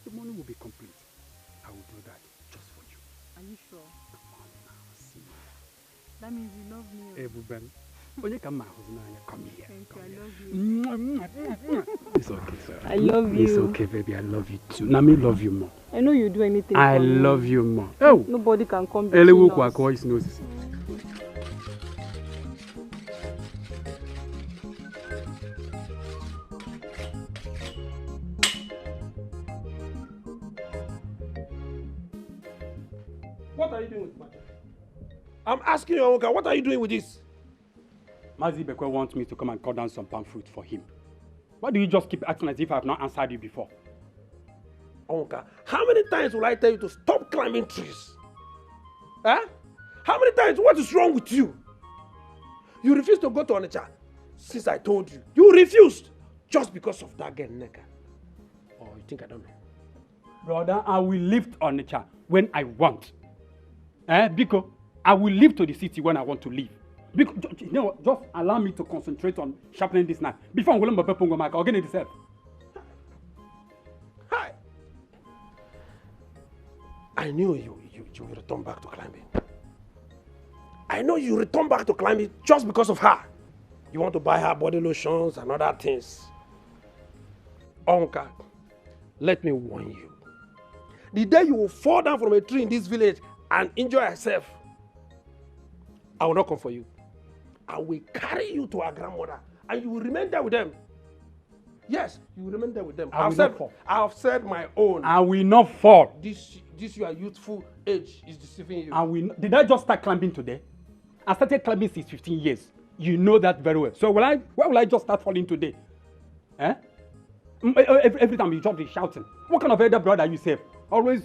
The money will be complete. I will do that just for you. Are you sure? Come on now, see. That means you love me. Ebube m. Onye ka m ma ahụzi n'anya? Come here. Thank you. Come I here. Love you. Mwah, mwah, mwah, mwah. It's okay, sir. I love It's you. Okay, baby. I love you too. Now me love you more. I know you do anything. I For me. Love you more. Oh, Nobody can come elewe between ukwu us. Akụọ isi n'osisi. What are you doing with my child? I'm asking you, Onwuka, what are you doing with this? Mazi Ibekwe wants me to come and cut down some palm fruit for him. Why do you just keep acting as if I have not answered you before? Onwuka, how many times will I tell you to stop climbing trees? Huh? How many times? What is wrong with you? You refuse to go to Onitsha since I told you. You refused just because of that girl, Nneka. Oh, you think I don't know? Brother, I will leave Onitsha when I want. Eh, Biko, I will leave to the city when I want to leave. Biko, ju- ju- you know what? Just allow me to concentrate on sharpening this knife. Before I'm going to Maka, I'll get it itself. Hi. I knew you, you, you will return back to climbing. I know you return back to climbing just because of her. You want to buy her body lotions and other things. Onwuka, let me warn you. The day you will fall down from a tree in this village and injure yourself, I will not come for you. I will carry you to our grandmother and you will remain there with them. Yes, you will remain there with them. I I've will said, not fall. I've said my own. I will not fall. This, this your youthful age is deceiving you. I will. Did I just start climbing today? I started climbing since fifteen years. You know that very well. So will I? Why will I just start falling today? Eh? Mm, eh, eh, Every, every time you just be shouting. What kind of elder brother are you, sef? Always.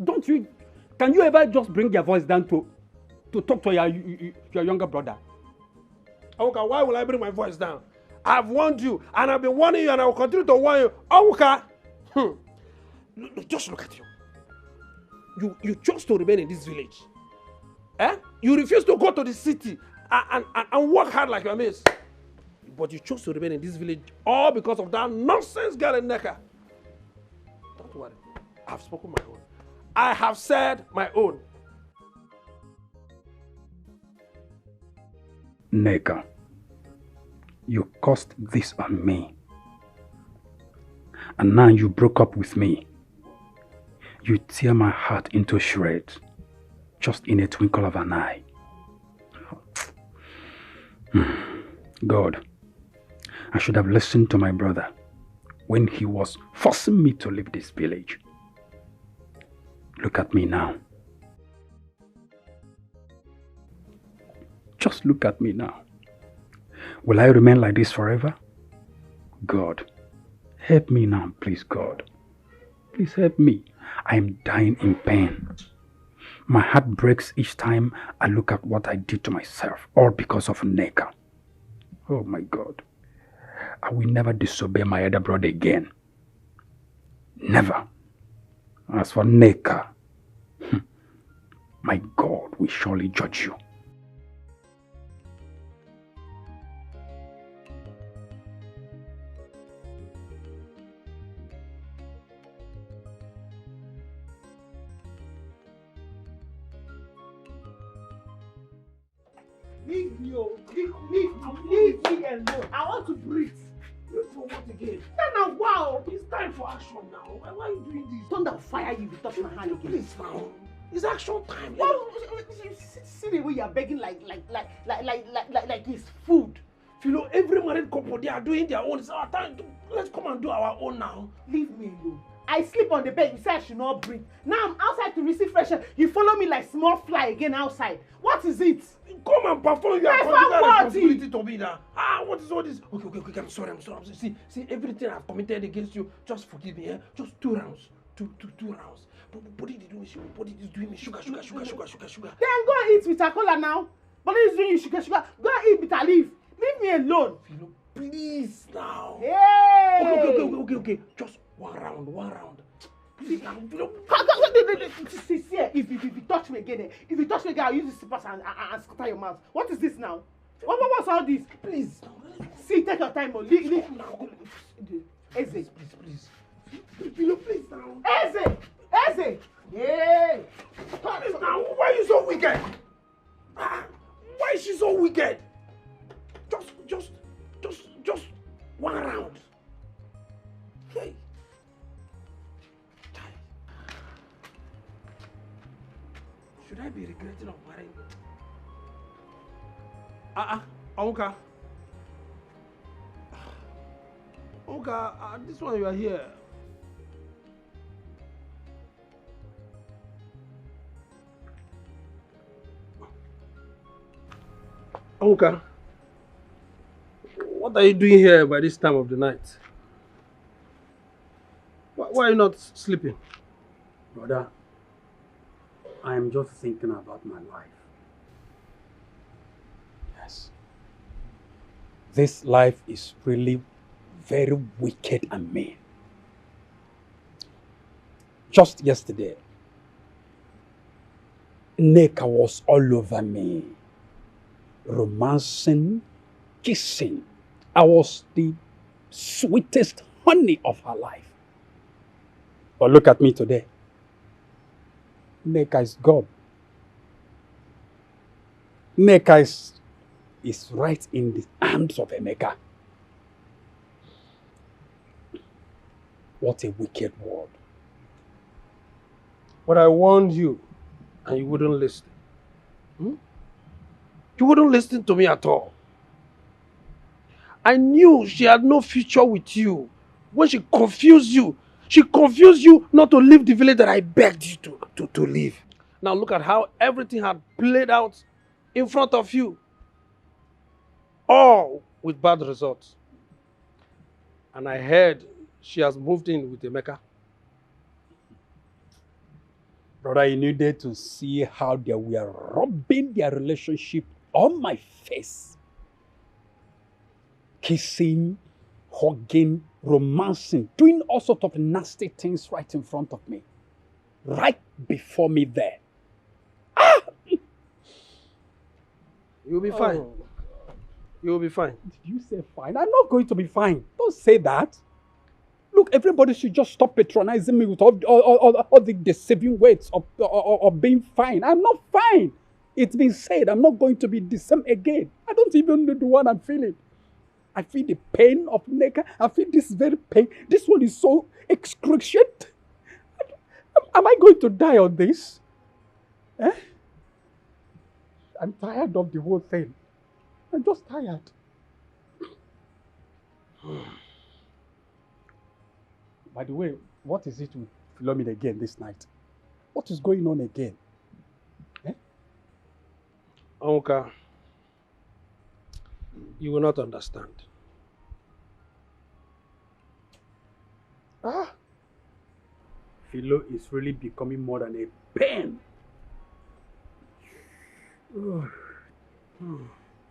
Don't you? Can you ever just bring your voice down to, to talk to your, your, your younger brother? Onwuka, why will I bring my voice down? I've warned you, and I've been warning you, and I will continue to warn you. Onwuka, hmm. Look, look, just look at you. You, you chose to remain in this village. Eh? You refuse to go to the city and, and, and, and work hard like your mates. But you chose to remain in this village all because of that nonsense girl in Nneka. Don't worry. I've spoken my own. I have said my own. Nneka, you caused this on me. And now you broke up with me. You tear my heart into shreds just in a twinkle of an eye. God, I should have listened to my brother when he was forcing me to leave this village. Look at me now. Just look at me now. Will I remain like this forever? God, help me now, please, God. Please help me. I am dying in pain. My heart breaks each time I look at what I did to myself, all because of Nneka. Oh my God. I will never disobey my elder brother again. Never. As for Nneka, hmm, my God will surely judge you. Leave me, oh. Leave, leave, leave me alone. I want to breathe. Wait for what again? Now, now, wow. It's time for action now. Why, why are you doing this? Thunder will fire you if you touch my hand again. Please now. It's action time. What? See, see the way you are begging like like like like like like like, like it's food. You know, every married couple, they are doing their own. It's our time. To, let's come and do our own now. Leave me alone. I sleep on the bed. You say I should not breathe. Now I'm outside to receive fresh air. You follow me like small fly again outside. What is it? Come and perform your Yes, conjugal I'm worthy. Responsibility to me now. Ah, what is all this? Okay, okay, okay, okay, I'm sorry, I'm sorry, I'm sorry. See, see, everything I've committed against you, just forgive me, eh? Just two rounds. Two, two, two rounds. But, but body is doing me, body is doing me. Sugar, sugar, sugar, sugar, sugar, sugar. Then go and eat bitter kola now. But it's doing you sugar sugar. Go and eat bitter leaf. Leave me alone. You know, please now. Hey. Okay, okay, okay, okay, okay, okay. Just one round, one round. Please now. You know, Come, come, come, come, come, see, see, see, eh, if, if, if you touch me again, eh, if you touch me again, I'll use the slippers and, and, and scatter your mouth. What is this now? What, what, what's all this? please now. See, take your time, oh. Leave, leave. Come now. Come. Eze. Please, please, please. You know, please now. Eze. Eze. Hey. Please now. Why are you so wicked? Ah, why is she so wicked? Just, just, just, just one round. Hey. Chai. Should I be regretting of marrying? Ah, ah, Onka. Onka, ah, this one you are here. Onka, what are you doing here by this time of the night? Why, why are you not sleeping? Brother, I am just thinking about my life. Yes. This life is really very wicked and mean. Just yesterday, Neka was all over me, romancing, kissing. I was the sweetest honey of her life. But look at me today. Neka is gone. Neka is, is right in the arms of Emeka. What a wicked world. But I warned you, and you wouldn't listen. Hmm? You wouldn't listen to me at all. I knew she had no future with you. When she confused you, she confused you not to leave the village that I begged you to, to, to leave. Now look at how everything had played out in front of you. All with bad results. And I heard she has moved in with Emeka. Brother, you needed to see how they were rubbing their relationship on my face. Kissing, hugging, romancing, doing all sorts of nasty things right in front of me. Right before me there. You'll be fine. Oh. You'll be fine. Did you say fine? I'm not going to be fine. Don't say that. Look, everybody should just stop patronizing me with all, all, all, all, all the deceiving words of, of, of being fine. I'm not fine. It's been said, I'm not going to be the same again. I don't even know the one I'm feeling. I feel the pain of Neka. I feel this very pain. This one is so excruciating. Am I going to die on this? Eh? I'm tired of the whole thing. I'm just tired. By the way, what is it with Philomena again this night? What is going on again? Onka, you will not understand. Ah, Philo is really becoming more than a pain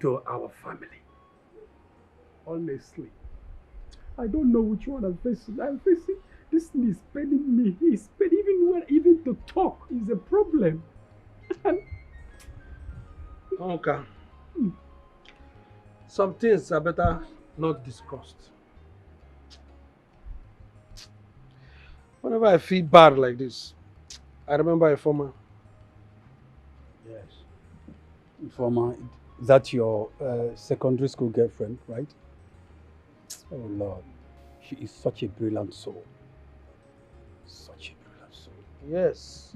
to our family. Honestly, I don't know which one I'm facing. I'm facing, this thing is paining me. It's paining even when, even to talk is a problem. Okay. Some things are better not discussed. Whenever I feel bad like this, I remember Ifeoma. Yes. Ifeoma, That your uh, secondary school girlfriend, right? Oh Lord, she is such a brilliant soul. Such a brilliant soul. Yes.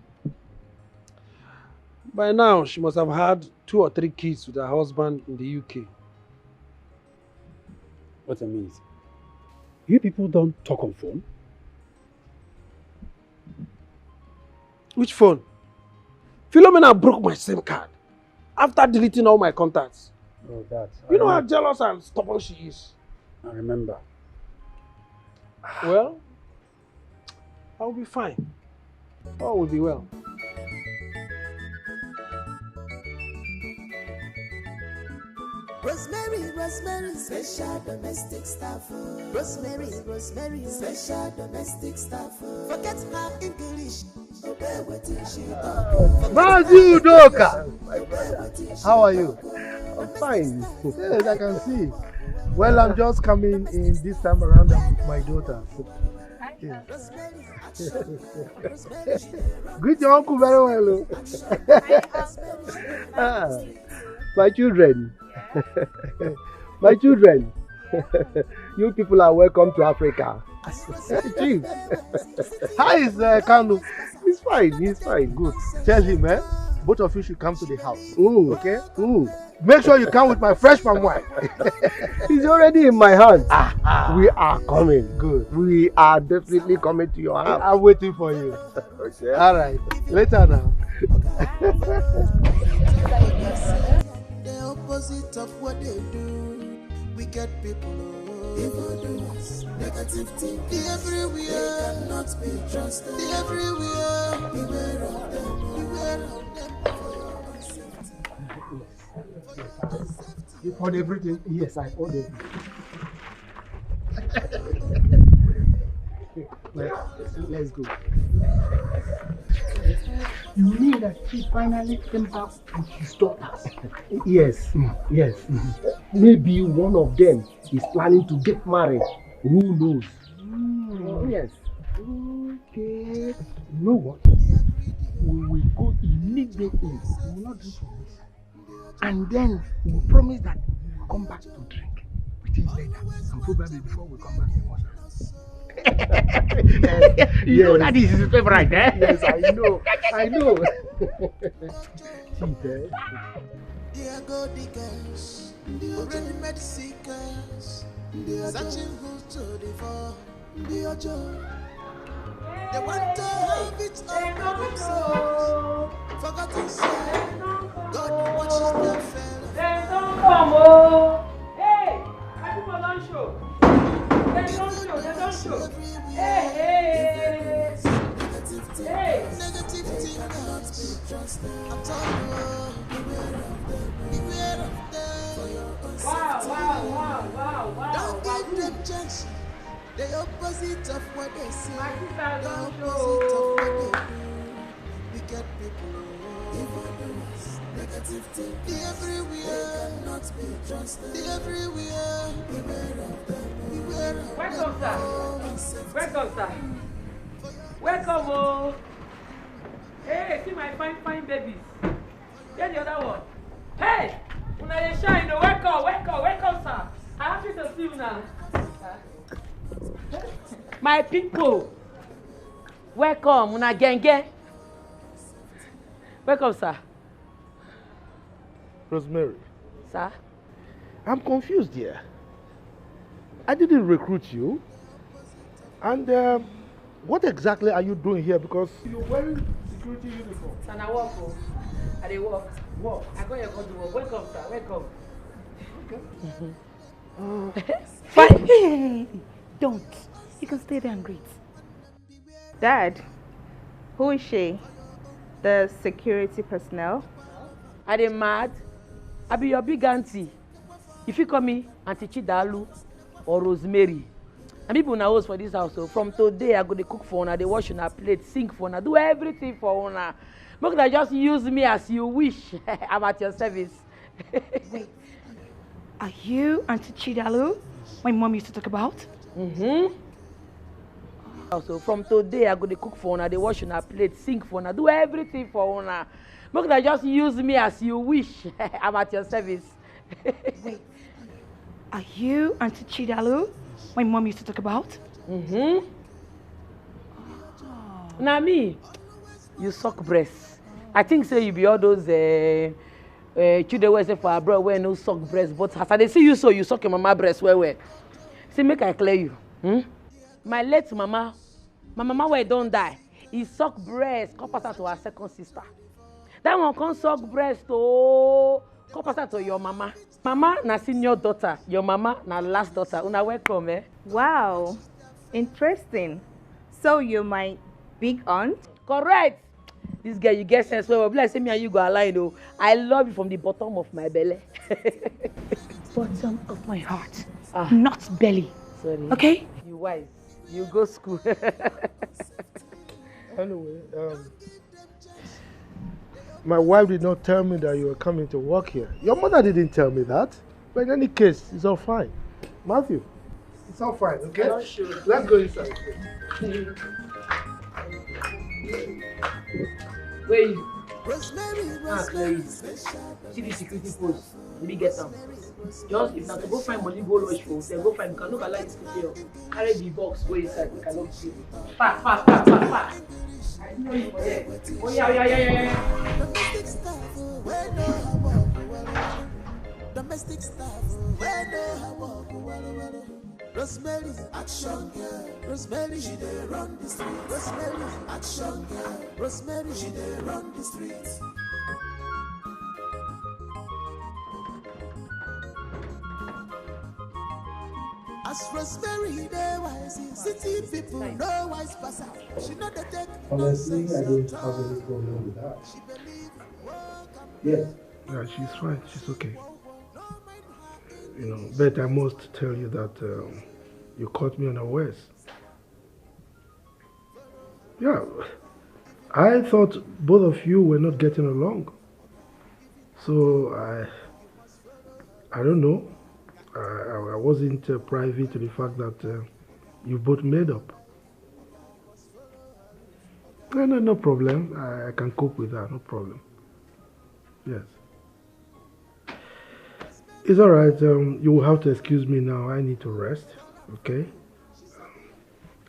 By now, she must have had two or three kids with her husband in the U K. What a minute. You people don't talk on phone? Which phone? Philomena broke my SIM card after deleting all my contacts. Oh, that. You know how jealous and stubborn she is. I remember. Well, I'll be fine. All will be well. Rosemary, Rosemary, special domestic staff. Rosemary, Rosemary, special domestic staff. Forget her English. Mazi Udoka, how are you? I'm fine. Yes, I can see. Well, I'm just coming in this time around with my daughter. Yeah. Greet your uncle very well. Oh. Ah, my children. My children, you people are welcome to Africa. Chief, how is uh, Kanu? He's fine, he's fine, good. Tell him, eh? Both of you should come to the house. Ooh. Okay? Ooh. Make sure you come with my fresh palm wine. He's already in my hand. Ah, ah. We are coming. Good. We are definitely coming to your house. I'm waiting for you. Okay. All right. Later now. The opposite of what they do. Wicked people, oh. Evil doers, negative thing. Be everywhere. They cannot be trusted. Be everywhere. Beware of them. Beware of them for your own safety. For your own safety. You poured everything? Yes, I poured everything. Well, let's go. You mean that she finally came back with his daughters? Yes, mm, yes. Mm. Maybe one of them is planning to get married. Who knows? Mm. Yes. Okay. You know what? We will go immediately. We will not do for this. And then we promise that we will come back to drink with him later. And probably before we come back, he must. You know that is his favorite, eh? Yes, I know. I know. See there. They are gold diggers, they are ready-made seekers, they are searching who to devour. They want to have it all for themselves. Forgotten soul. God watches them fail. Dem don come o. Hey, my people don show. Dem don show, dem don show. Hey, hey, hey, hey. Negative thing, hey. Negative thing cannot be trusted at all. Beware of them. Beware of them. For your own safety. Wow, wow, wow, wow, wow. Don't give them chance. The opposite of what they say. My sister don show. The opposite of what they do. Wicked people, evil doers, negative thinking. Be everywhere. They cannot be trusted. Be everywhere. Beware of them. Beware of them. Welcome, sir. Welcome, sir. Welcome, oh. Hey, see my fine, fine babies. Get the other one. Hey! Una dey shine o. Welcome, welcome, welcome, sir. I happy to see you now. My people, welcome, una genge. Welcome, sir. Rosemary. Sir? I'm confused here. I didn't recruit you. And um, what exactly are you doing here? Because you're wearing security uniform. Sir, na work o. I dey work. Work? I go here go do work. Welcome, sir. Welcome. Okay. Fine. Don't. You can stay there and greet. Dad, who is she? The security personnel? Are they mad? I be your big auntie. If you call me Auntie Chidalu or Rosemary, and people na host for this house. So from today, I go to cook for una, they wash una plate, sing for una, do everything for una. Make una just use me as you wish. I'm at your service. Wait. Are you Auntie Chidalu? My mom used to talk about? Mm-hmm. So from today, I go to cook for una, they wash una plate, sing for una, do everything for una. Make una just use me as you wish. I'm at your service. Wait, are you Auntie Chidalu? My mom used to talk about? Mm-hmm. Na me. You suck breast. I think say you be all those uh, uh, children wey say for abroad wey no suck breast, but as I dey see you so, you suck your mama breast well well. See, make I clear you. Hmm? My late mama, my mama wey don die, e suck breast come pass am to her second sister. That one come suck breast oh, come pass am to your mama. Mama na senior daughter, your mama na last daughter. Una welcome, eh? Wow, interesting. So you're my big aunt? Correct. This girl, you get sense well well. Be like say me and you go align o. I love you from the bottom of my belly. Bottom of my heart, ah, not belly. Sorry. Okay? You wise. You go school. Anyway, um, my wife did not tell me that you were coming to work here. Your mother didn't tell me that. But in any case, it's all fine. Matthew, it's all fine, okay? Let's go inside. Where you? Rosemary, ah, Rosemary. See the security post. Let me get some. Just if na to go find money, go lodge for hotel, go find. You can look alike this hotel. Carry the box, go inside. We cannot see. Pack, pack, pack, pack, pack. I know you for there. Oh yeah, oh yeah, yeah, yeah, yeah. Domestic staff, oh, where no work, oh, where no. Domestic staff, oh, where no work, oh, where no. Rosemary, action girl. Rosemary, she dey run the street. Rosemary, action girl. Rosemary, she dey run the street. As Rosemary dey wise, city people no wise pass her. She no dey take. Honestly, I don't have any problem with that. Yes. Yeah, she's fine. She's okay. You know, but I must tell you that um, you caught me unawares. Yeah, I thought both of you were not getting along. So I, I don't know. I, I wasn't uh, privy to the fact that uh, you both made up. No, no, no problem. I, I can cope with that. No problem. Yes. It's all right. Um, you will have to excuse me now. I need to rest. Okay.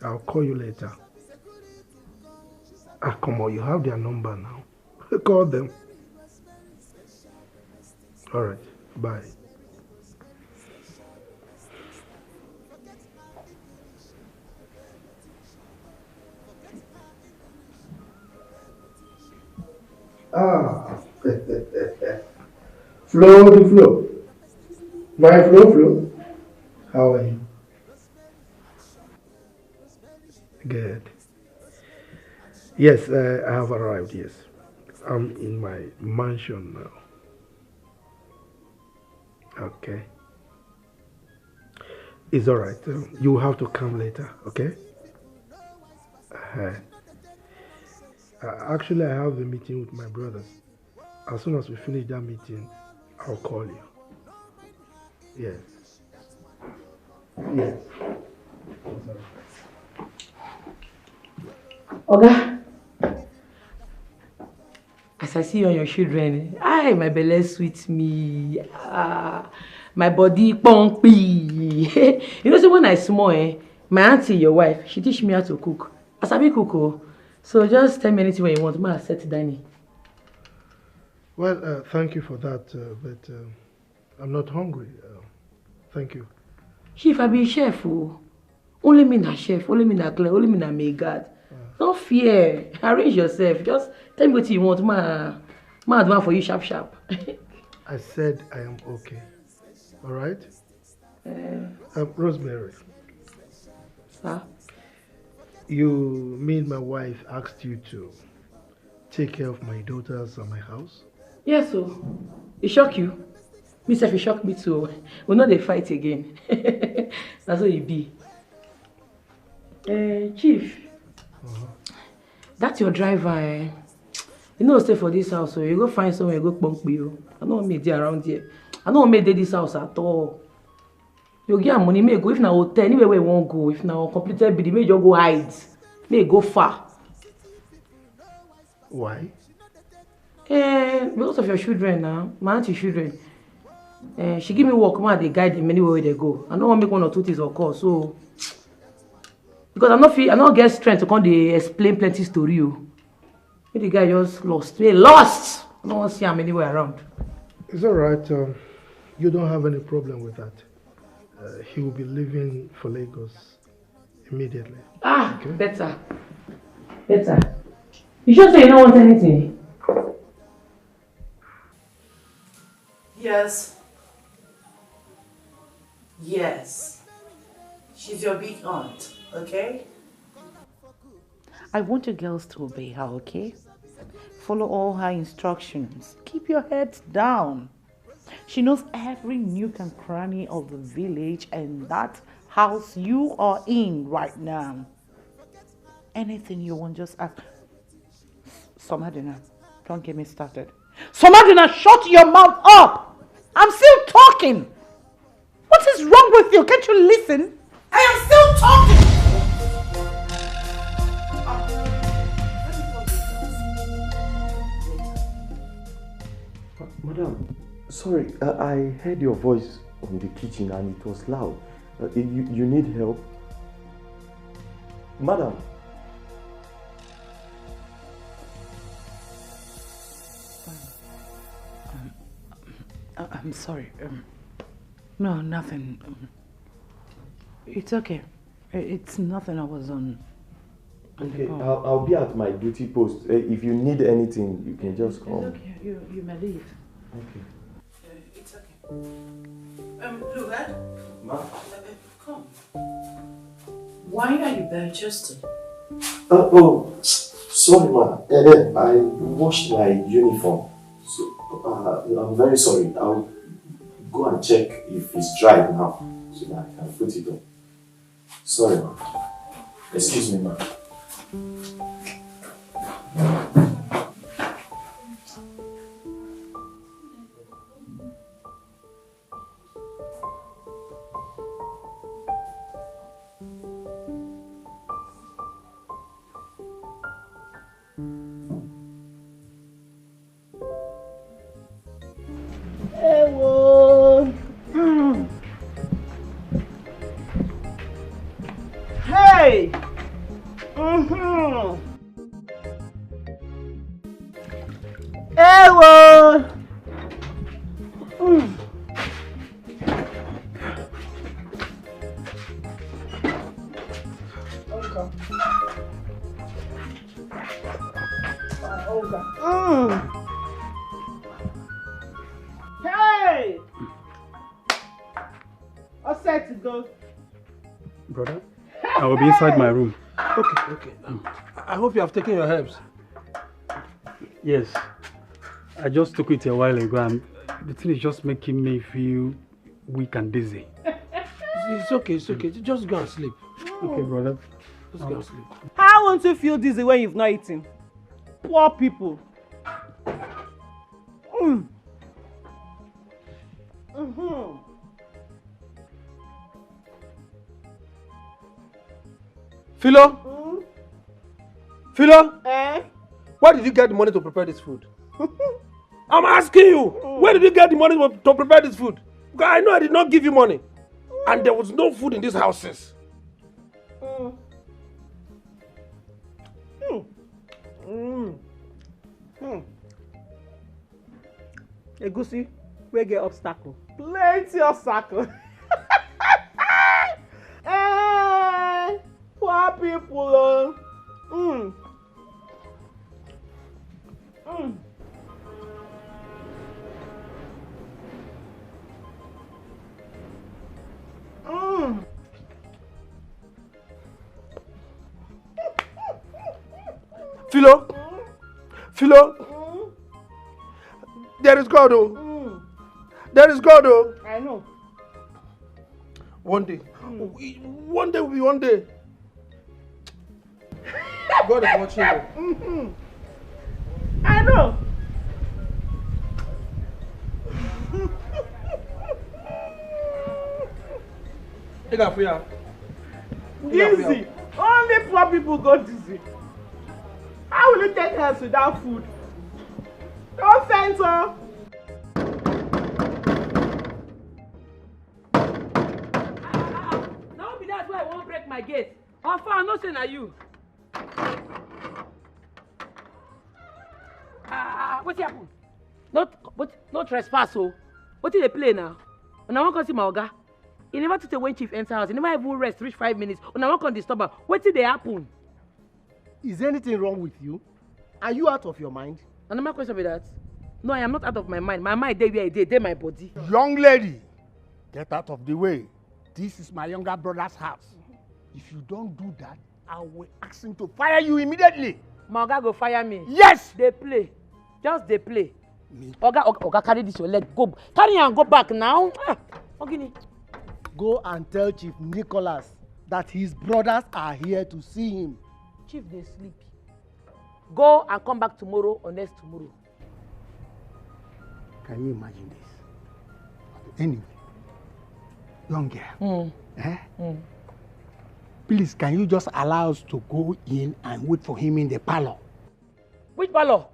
I'll call you later. Ah, come on. You have their number now. Call them. All right. Bye. Ah, flow the flow. My flow, flow. How are you? Good. Yes, uh, I have arrived. Yes, I'm in my mansion now. Okay. It's all right. Um, you have to come later, okay? Uh, actually, I have a meeting with my brothers. As soon as we finish that meeting, I'll call you. Yes. Yes. Oga, as I see you and your children, I my belly sweet me. Ah, my body pumpy. You know, so when I small, eh, my auntie, your wife, she teach me how to cook. I sabi cook, oh. So just tell me anything when you want. Ma set dining. Well, uh, thank you for that, uh, but uh, I'm not hungry. Uh, thank you. Chief, I be chef, oh. Only me na chef, only me na clear, only me na may guard. Uh, don't fear. Arrange yourself. Just tell me what you want, ma. Ma, do one for you sharp sharp. I said I am okay. All right. Uh, um, Rosemary. Sir. You mean my wife asked you to take care of my daughters and my house? Yes, so it shock you. Me sef, it shock me too. We no dey fight again. That's what it be. Uh, Chief, uh-huh. That's your driver. Eh? You know, stay for this house, so you go find somewhere, go pump you. I don't want me there around here. I don't want me there this house at all. You get money, may go. If na hotel, anywhere where you won't go. If na completed building, may you go hide. May go far. Why? Eh, because of your children now, my auntie children. Eh, she give me work, man, they guide them anywhere they go. I don't want to make one or two things occur, so because I no fit, I no get strength to come dey explain plenty story o. Make the guy just lost. He lost. I no wan see am anywhere around. It's all right. Um, you don't have any problem with that. Uh, he will be leaving for Lagos immediately. Ah, okay. Better. Better. You sure say you don't want anything? Yes. Yes. She's your big aunt, okay? I want you girls to obey her, okay? Follow all her instructions. Keep your heads down. She knows every nook and cranny of the village and that house you are in right now. Anything you want, just ask. Somadina, don't get me started. Somadina, shut your mouth up! I'm still talking! What is wrong with you? Can't you listen? I am still talking! Madam, sorry, I, I heard your voice on the kitchen and it was loud. Uh, you, you need help? Madam. Um, I- I'm sorry. Um, no, nothing. Um, it's okay. I- It's nothing. I was on. on the Okay, call. I'll, I'll be at my duty post. Uh, if you need anything, you can just It's call me. Okay. You, you may leave. Okay. Uh, it's okay. Um, Luhad? Ma? Uh, uh, come. Why are you bare chested? Uh, oh, sorry, ma. Eh, eh, I washed my uniform. So, uh, I'm very sorry. I'll go and check if it's dry now so that I can put it on. Sorry, ma. Excuse me, ma. Ewo. Mm. Hey. Mm-hmm. Ewo. Mm. Oga. Oga. Mm. Hey! All set to go. Brother, I will be inside my room. Okay, okay. Um, I hope you have taken your herbs. Yes. I just took it a while ago and the thing is just making me feel weak and dizzy. It's okay, it's okay. Just go and sleep. Okay, brother. Just go and sleep. How won't you feel dizzy when you've not eaten? Poor people. Mm. Mm-hmm. Philo? Mm? Philo? Eh? Where did you get the money to prepare this food? I'm asking you, mm, where did you get the money to, to prepare this food? Because I know I did not give you money. And there was no food in this house since. Mm. Mm. Mm. Mm. Egusi wey get obstacle. Plenty obstacle. Eh, poor people o. Mm. Mm. Mm. Philo? Philo? Mm. There is God, oh. Mm. There is God, oh. I know. One day. Mm. One day will be one day. God is watching you. Mm-hmm. I know. Take am for ya. Dizzy. Only poor people go dizzy. How will you take herbs without food? Come fence o. Now be that why I wan break my gate. Ofa, I know say na you. Ah, wetin happen? No, what, no trespass o. Wetin dey play now? Una wan come see my oga? E never too tey when chief enter house. E never even rest reach five minutes. Una wan come disturb am. Wetin dey happen? Is anything wrong with you? Are you out of your mind? Na normal question be that. No, I am not out of my mind. My mind dey where e dey, dey my body. Young lady, get out of the way. This is my younger brother's house. If you don't do that, I will ask him to fire you immediately. My oga go fire me. Yes! Dey play. Just dey play. Oga, oga, oga, carry this your leg. Go. Carry am go back now. Ah, Ogini. Go and tell Chief Nicholas that his brothers are here to see him. Chief dey sleep. Go and come back tomorrow or next tomorrow. Can you imagine this? Anyway, young girl, mm. Eh? Mm. Please, can you just allow us to go in and wait for him in the parlor? Which parlor?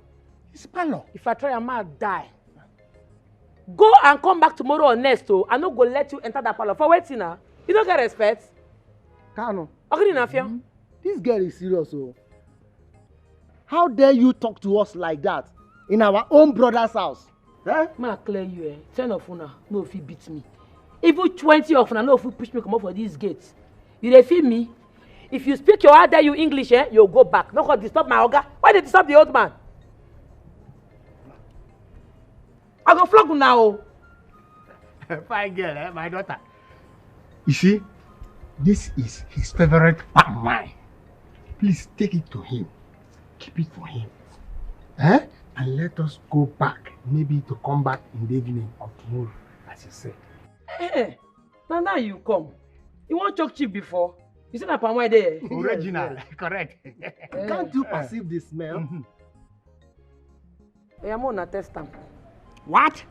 His parlor. If I try, I might die. Go and come back tomorrow or next, oh. I no go let you enter that parlor. For waiting now. You don't get respect. Kano. Ogini na fiam. This girl is serious, oh. How dare you talk to us like that in our own brother's house? Eh? Ma clear you, eh? Ten of una no fit beat me. Even twenty of una no fit push me comot for this gate. You dey feel me? If you speak your how dare you English, eh, you go back. No go disturb my oga. Why dey disturb the old man? I go flog una o. Fine girl, eh, my daughter. You see, this is his favorite palm wine. Please take it to him. Keep it for him. Eh? And let us go back, maybe to come back in the evening of tomorrow, as you say. Eh, na now you come. You wan choke chief before? You say na palm wine dey. Original, correct. Can't you perceive the smell? Oya, mo na test am. What?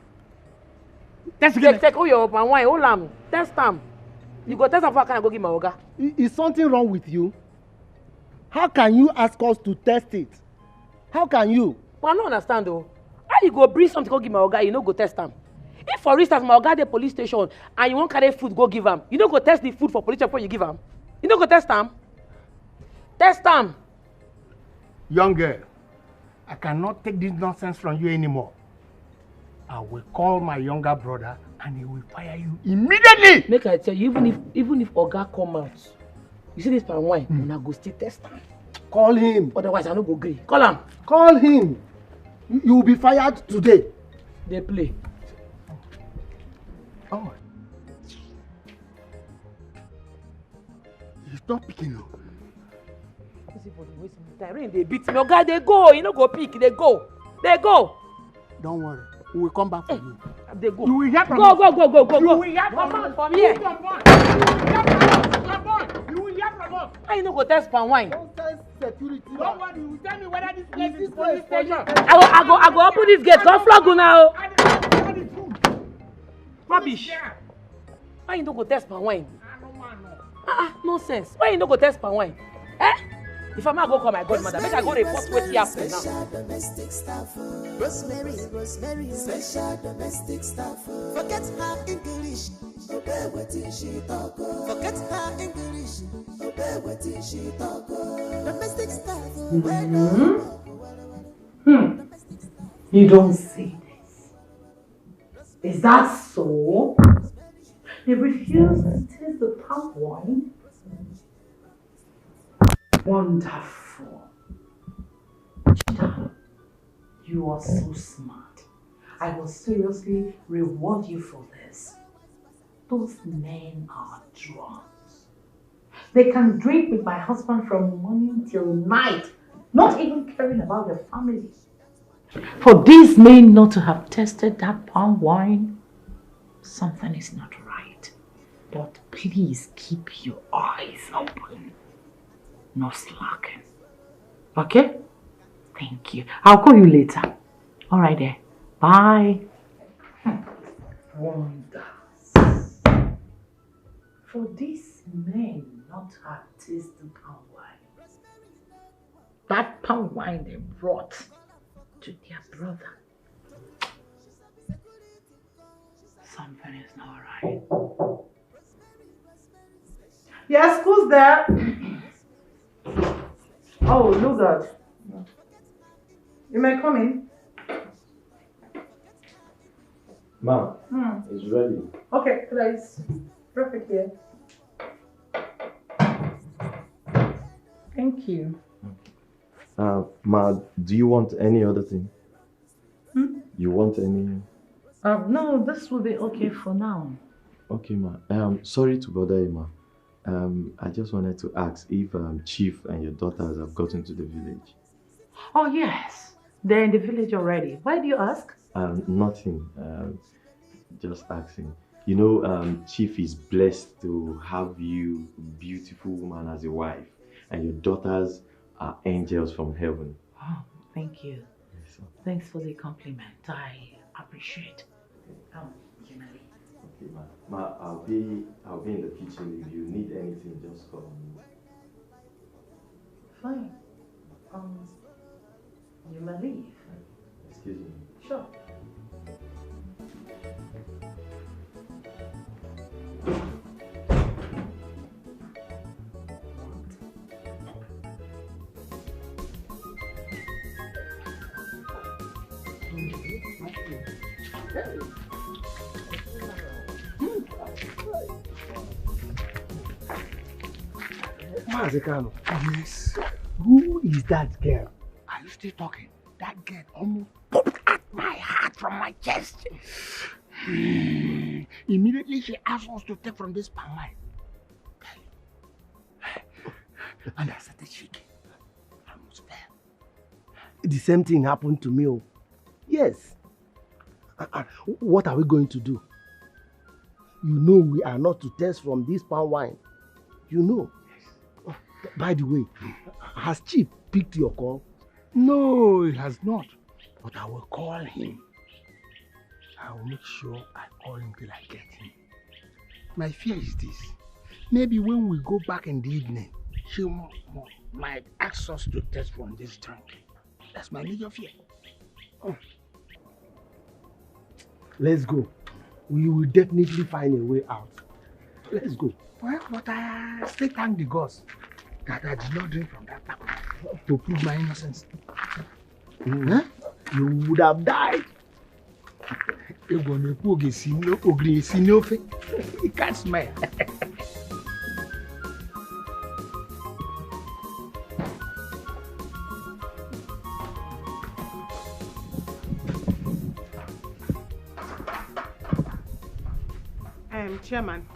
Test Take, again. take all your palm wine, hold am, test am. You go test am before I carry am go give my oga. I- Is something wrong with you? How can you ask us to test it? How can you? But I no understand o. How you go bring something go give my oga, you no go test am? If for instance my oga dey police station and you wan carry food go give am, you no go test the food for police station before you give am? You no go test am? Test am. Young girl, I cannot take this nonsense from you anymore. I will call my younger brother and he will fire you immediately. Make I tell you, even if even if oga come out, you see this palm wine, una go still test am. Call him. Otherwise, I no go gree. Call am. Call him. You you will be fired today. Dey play. Oh. He's not picking up. This is for the waste of time. Rain dey beat me. Oga, dey go. You no go pick. Dey go. Dey go. Don't worry. We will come back for you. Dey go. You will hear from Go, us. go, go, go, go, You go. will hear from Come out us. from here. Come on. You will hear from us. Come on. You will hear from us. How you no go test palm wine? Nonsense security. Don't worry. You will tell me whether this place is police station. I go, I go, I go open this gate. Come flog una o. Rubbish. Why you no go test palm wine? Ah, ah, nonsense. Why you no go test palm wine? Eh? If I ma go call my godmother, make I go report wetin happen now. Rosemary, Rosemary, special domestic staff. Forget her English, obey wetin she talk. Forget her English, obey wetin she talk. Domestic staff. Mm-hmm. Hmm. You don't see this. Is that so? They refuse to taste the palm wine? Wonderful. Chidam, you are so smart. I will seriously reward you for this. Those men are drunks. They can drink with my husband from morning till night, not even caring about their family. For these men not to have tested that palm wine, something is not right. But please keep your eyes open. No slacking. Okay? Thank you. I'll call you later. All right, there. Bye. Hmm. Wonders. For these men not to have tasted palm wine, that palm wine they brought to their brother Something is not right. Yes, who's there? Oh, look at. You may come in. Ma, hmm. It's ready. Okay, please. Perfect here. Thank you. Uh, ma, do you want any other thing? Hmm? You want any? Uh, no, this will be okay for now. Okay, ma. Um, sorry to bother you, ma. Um, I just wanted to ask if um, Chief and your daughters have gotten to the village. Oh, yes. They're in the village already. Why do you ask? Um, nothing. Um, just asking. You know, um, Chief is blessed to have you, beautiful woman, as a wife, and your daughters are angels from heaven. Oh, thank you. Yes, thanks for the compliment. I appreciate. Um, you may leave. Okay, ma. Ma, I'll be, I'll be in the kitchen. If you need anything, just call me. Fine. Um, you may leave. Excuse me. Sure. Maazị Kanu. Yes. Who is that girl? Are you still talking? That girl almost popped at my heart from my chest. Hmm. Immediately she asked us to take from this palm wine. And I started shaking. I almost fell. The same thing happened to me. Oh. Yes. Uh, uh, what are we going to do? You know we are not to test from this palm wine. You know. By the way, has Chief picked your call? No, he has not. But I will call him. I will make sure I call him till I get him. My fear is this. Maybe when we go back in the evening, she might ask us to test from this drink. That's my major fear. Oh. Let's go. We will definitely find a way out. Let's go. Well, but I still thank the gods that I did not drink from that cup to prove my innocence. Mm. Huh? You would have died. Ị gwa na-ekwu oge si n'o-, ogiri esi n'ofe. You can't smile. Um, Chairman,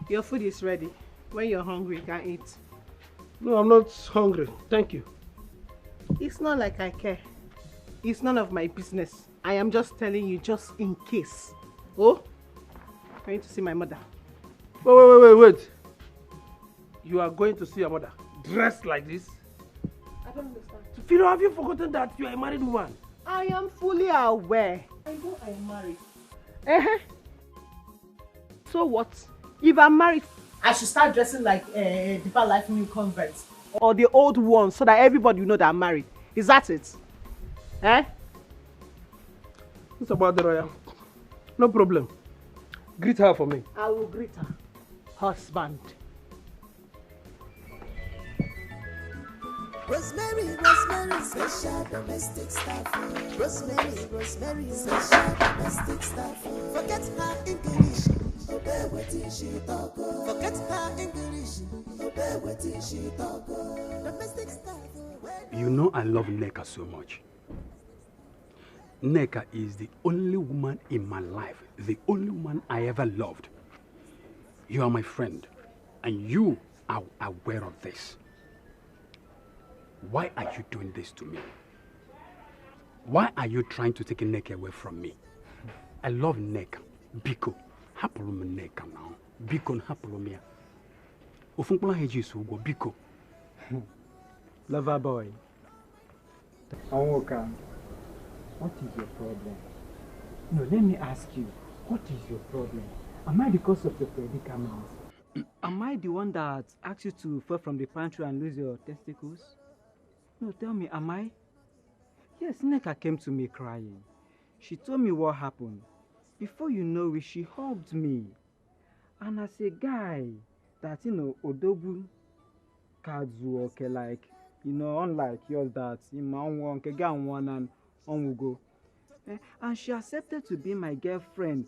your food is ready. When you're hungry, you can eat. No, I'm not hungry. Thank you. It's not like I care. It's none of my business. I am just telling you, just in case. Oh, I need to see my mother. Wait, wait, wait, wait, wait. You are going to see your mother dressed like this? I don't understand. Philo, have you forgotten that you are a married woman? I am fully aware. I know I am married. Uh-huh. So what? If I'm married, I should start dressing like uh, Deeper Life new converts or the old ones so that everybody will know that I'm married. Is that it? Eh? Mister Badroya, no problem. Greet her for me. I will greet her. Husband. Rosemary, Rosemary, special domestic staff. Rosemary, Rosemary, special domestic staff. Forget her English, obey what she talk. Forget her English, obey what she talk. Domestic staff. You know I love Nneka so much. Nneka is the only woman in my life, the only woman I ever loved. You are my friend, and you are aware of this. Why are you doing this to me? Why are you trying to take Nneka away from me? I love Nneka. Biko, hapụrụ m Nneka now. Biko, hapụrụ m ya. Ofu mkpụrụ ahụ eji esi ụgwọ, biko. Lover boy. Onwuka, what is your problem? No, let me ask you, what is your problem? Am I the cause of your predicament? Am I the one that asked you to fall from the pantry and lose your testicles? No, tell me, am I? Yes, Nneka came to me crying. She told me what happened. Before you know it, she hugged me. And as a guy that, you know, Odogwu Kazu, okay, like, you know, unlike yours that in my own one, Kega one and Onwugo. Eh, and she accepted to be my girlfriend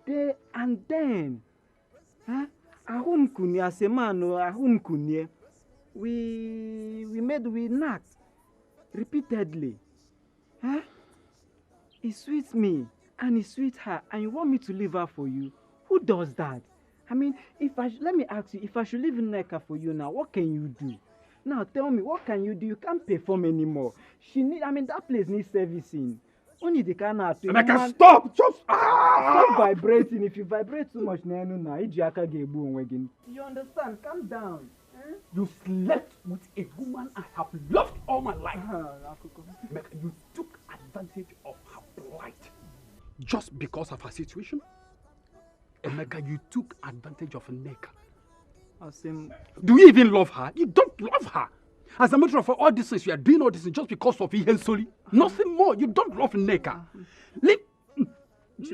there and then. Eh? Ahunkunye, as a man, oh, Ahunkunye. We, we made, we knocked repeatedly. Eh? It sweets me and it sweets her, and you want me to leave her for you? Who does that? I mean, if I sh- let me ask you, if I should leave Nneka for you now, what can you do? Now tell me, what can you do? You can't perform anymore. She need, I mean, that place needs servicing. Only the kind of thing. Emeka, stop! Just Stop ah! Vibrating. If you vibrate too much, na enu na iji aka ga-egbu onwe gị. You understand? Calm down. Eh? You slept with a woman I have loved all my life. Ah, akụkọ. Emeka, you took advantage of her plight just because of her situation. Emeka, you took advantage of Nneka. Asị m, Do you even love her? You don't love her. As a matter of fact, all these things, you are doing all these things just because of ihe nsori. Nothing more. You don't love Nneka. Leave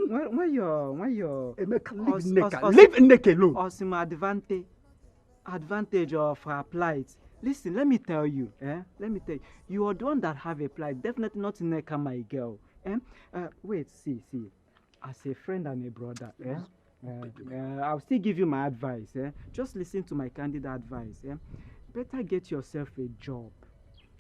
when, when you're, when you're, Emeka, leave Os- Nneka. Os- Os- Leave Nneka alone. Osim advantage, advantage of her plight. Listen, let me tell you, eh? Let me tell you, you are the one that have a plight. Definitely not Nneka, my girl. Eh? Uh, wait, see, see. As a friend and a brother, eh? Uh, uh, I'll still give you my advice, eh? Just listen to my candid advice, eh? Better get yourself a job.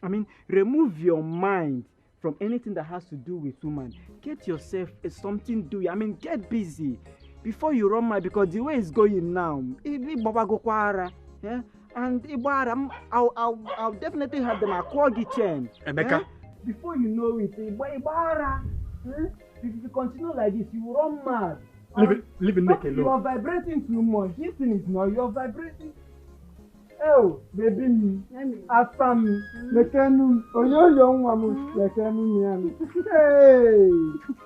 I mean, remove your mind from anything that has to do with woman. Get yourself a something doing. I mean, get busy before you run mad, because the way it's going now, igbabagokwara, eh? And igbara, m- I'll, I'll, I'll definitely have them. I'll call the chain. Emeka. Eh? Before you know it, igba- igbara. Eh? If you continue like this, you will run mad. Leave it, leave it, Stop, Nneka you are alone. Vibrating too much. This thing is not. You are vibrating. Oh, baby me. Let me. After me. Lekenu. Oyoyo nwa m. Lekenu me. Hey.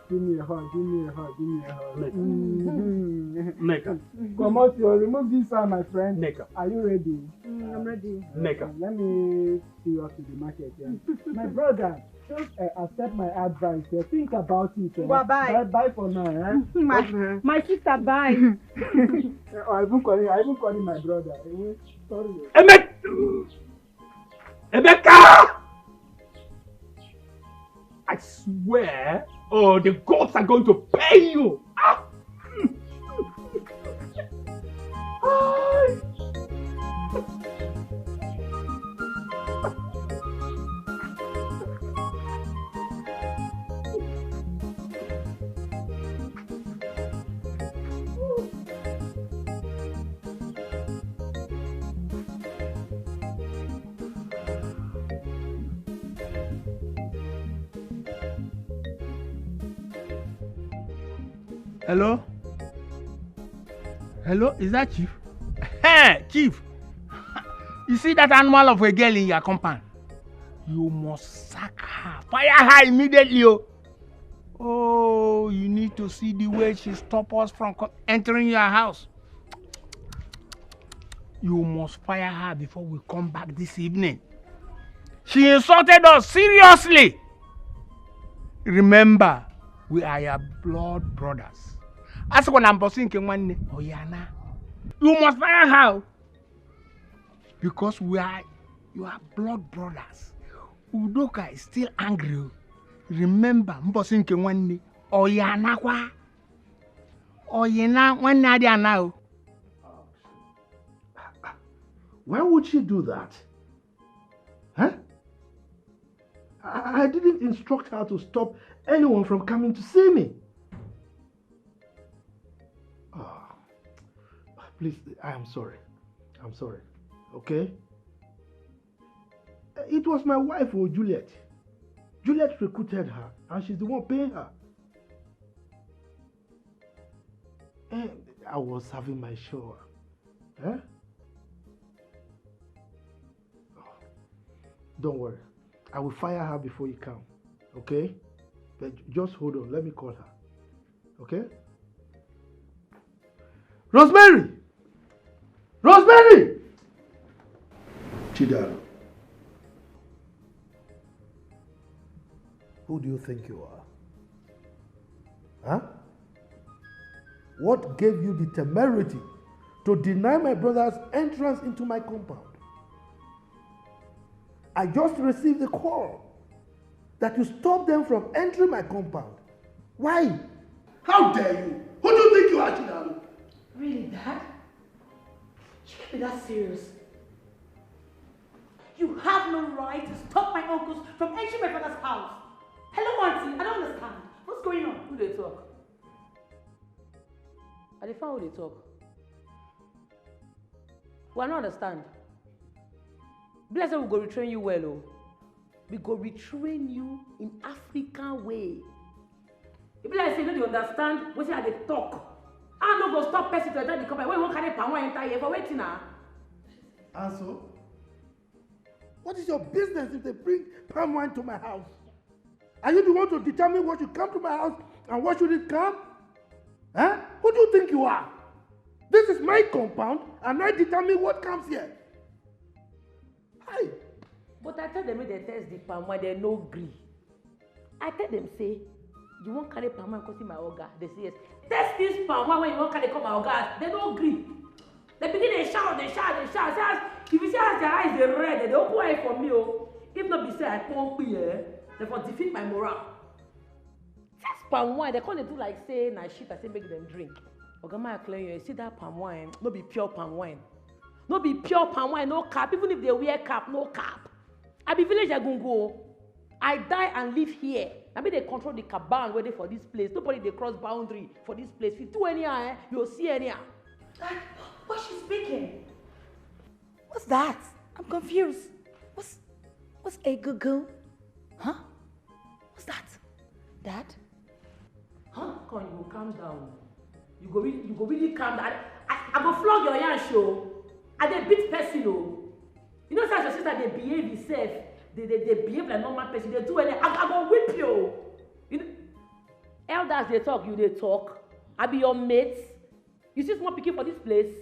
Give me a hug. Give me a hug. Give me a hug. Nneka. Mm-hmm. Nneka. Come out, you remove this one, my friend. Nneka. Are you ready? Mm, I'm ready. Nneka. Let me see you up to the market. Yeah. My brother, just uh, accept my advice. Uh, think about it. Uh, Ngwa, bye. Bye bye for now. Eh? My, Okay. My sister, bye. Uh, I even calling. I even calling my brother. Eh, sorry. Emeka! Emeka! I swear, oh, the gods are going to pay you. Ah! Hello? Hello, is that Chief? Hey, Chief! You see that animal of a girl in your compound? You must sack her. Fire her immediately, oh! Oh, you need to see the way she stop us from co- entering your house. You must fire her before we come back this evening. She insulted us seriously. Remember, we are your blood brothers. Asịkwa na mbọsị nke nwanne, ọ ya na. You must fire her, oh, because we are your blood brothers. Udoka is still angry, oh. Remember, mbọsị nke nwanne, ọ ya nakwa. Ọ ya na, nwanne adị ana, oh. Why would she do that? Huh? I, I didn't instruct her to stop anyone from coming to see me. Ah, please, I am sorry. I'm sorry. Okay? It was my wife, oh, Juliet. Juliet recruited her, and she's the one paying her. Eh, I was having my shower. Eh? Don't worry. I will fire her before you come. Okay? But j- just hold on. Let me call her. Okay? Rosemary! Rosemary! Chidaro. Who do you think you are? Huh? What gave you the temerity to deny my brothers entrance into my compound? I just received a call that you stopped them from entering my compound. Why? How dare you? Who do you think you are, Chinalo? Really, Dad? You can't be that serious. You have no right to stop my uncles from entering my father's house. Hello, Auntie. I don't understand. What's going on? Who dey talk? I dey find who dey talk. Well, I no understand. Be like say we go retrain you well o. We go retrain you in African way. E be like say you no dey understand wetin I dey talk. I no go stop person to enter the company when you wan carry palm wine enter here for wetin na? And so, what is your business if they bring palm wine to my house? Are you the one to determine what should come to my house and what shouldn't come? Eh? Who do you think you are? This is my compound and I determine what comes here. Hi. But I tell them make they test the palm wine, they no gree. I tell them say, you wan carry palm wine come see my oga? They say yes. Test this palm wine when you wan carry come my oga house, they no gree. They begin dey shout, dey shout, dey shout. Say as if you see as their eyes dey red, they dey open eye for me o. If no be say I pon kpi, eh, they for defeat my morale. Test palm wine, they come dey do like say na shit I say make them drink. Oga, make I clear you, you see that palm wine, no be pure palm wine. No be pure palm wine, no cap. Even if they wear cap, no cap. I be village egungun o. I die and live here. Na me dey control the cabal wey dey for this place. Nobody dey cross boundary for this place. If you do anyhow, eh, you go see anyhow. Dad, what's she speaking? What's that? I'm confused. What's what's egungun? Huh? What's that? Dad? Huh? Come, you go calm down. You go really, you go really calm down. I, I, I go flog your yansh o. I dey beat person o. You know say as your sister dey behave herself, dey dey dey behave like normal person, dey do any, I, I go whip you o. You know, elders dey talk, you dey talk. I be your mate. You see small pikin for this place?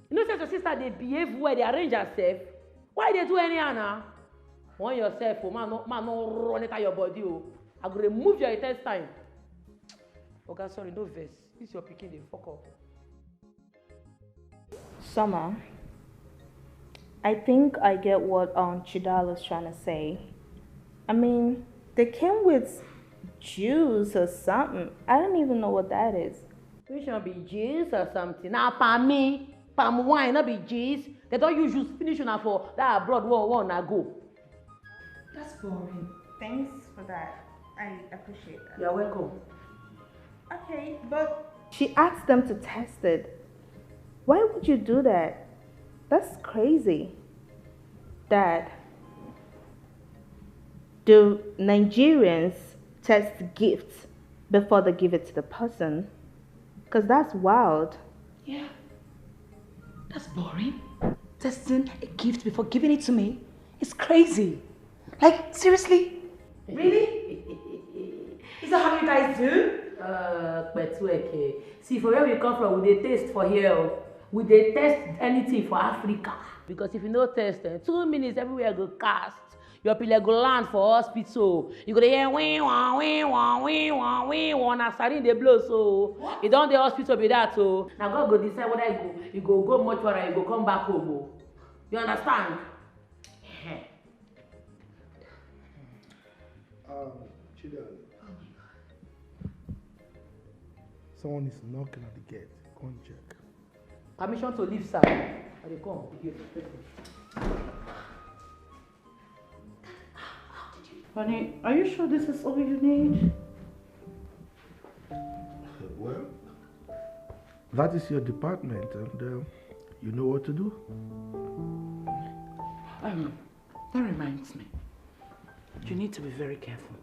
You know say as your sister dey behave well, dey arrange herself. Why you dey do anyhow na? Warn yourself o, man no, man no run enter your body o. I go remove your intestine. Oga, sorry, no vex. This your pikin dey fuck up. Summer, I think I get what um Chidal is trying to say. I mean, they came with juice or something. I don't even know what that is. Which one be juice or something? Na palmy, palm wine, no be juice. They don use juice finish una for that abroad one one ago. That's boring. Thanks for that. I appreciate that. You're welcome. Okay, but she asked them to test it. Why would you do that? That's crazy. Dad, do Nigerians test gifts before they give it to the person? Because that's wild. Yeah. That's boring. Testing a gift before giving it to me? It's crazy. Like, seriously? Really? Is that how you guys do? Uh, Petueke. See, for where we come from, we dey taste for here o. We dey test anything for Africa. Because if you no test, eh, two minutes everywhere go cast. Your pile go land for hospital. You go dey hear win wah, win wah, win wah, win wah. Na siren dey blow so. What? E don dey hospital be that o. Na God go decide whether you go, you go go mortuary, you go come back home o. You understand? Um, Chidale. Someone is knocking at the gate. Go and check. Permission to leave, sir. I dey come. Honey, are you sure this is all you need? Well, that is your department, and uh, you know what to do. Um, that reminds me. You need to be very careful.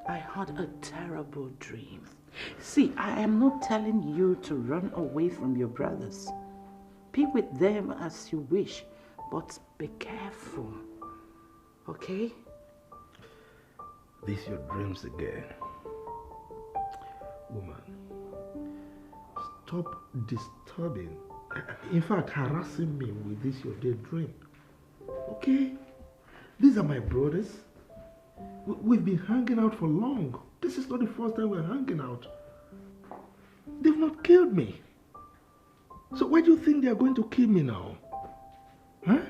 I had a terrible dream. See, I am not telling you to run away from your brothers. Be with them as you wish, but be careful. Okay? This your dreams again. Woman, stop disturbing, in fact, harassing me with this your daydream. Okay? These are my brothers. We, we've been hanging out for long. This is not the first time we're hanging out. They've not killed me. So why do you think they are going to kill me now? Huh?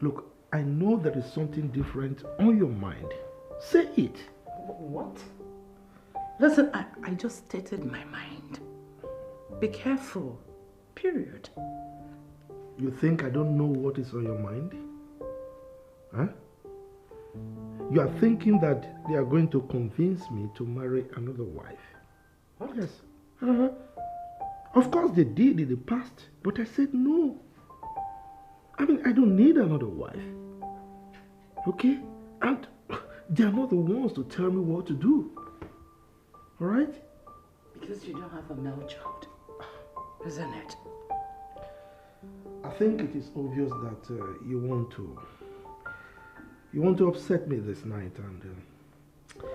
Look, I know there is something different on your mind. Say it. What? Listen, I, I just stated my mind. Be careful. Period. You think I don't know what is on your mind? Huh? You are thinking that they are going to convince me to marry another wife. What? Yes. Uh-huh. Of course they did in the past, but I said no. I mean, I don't need another wife. Okay? And they are not the ones to tell me what to do. All right? Because you don't have a male child, isn't it? I think it is obvious that uh, you want to you want to upset me this night, and uh,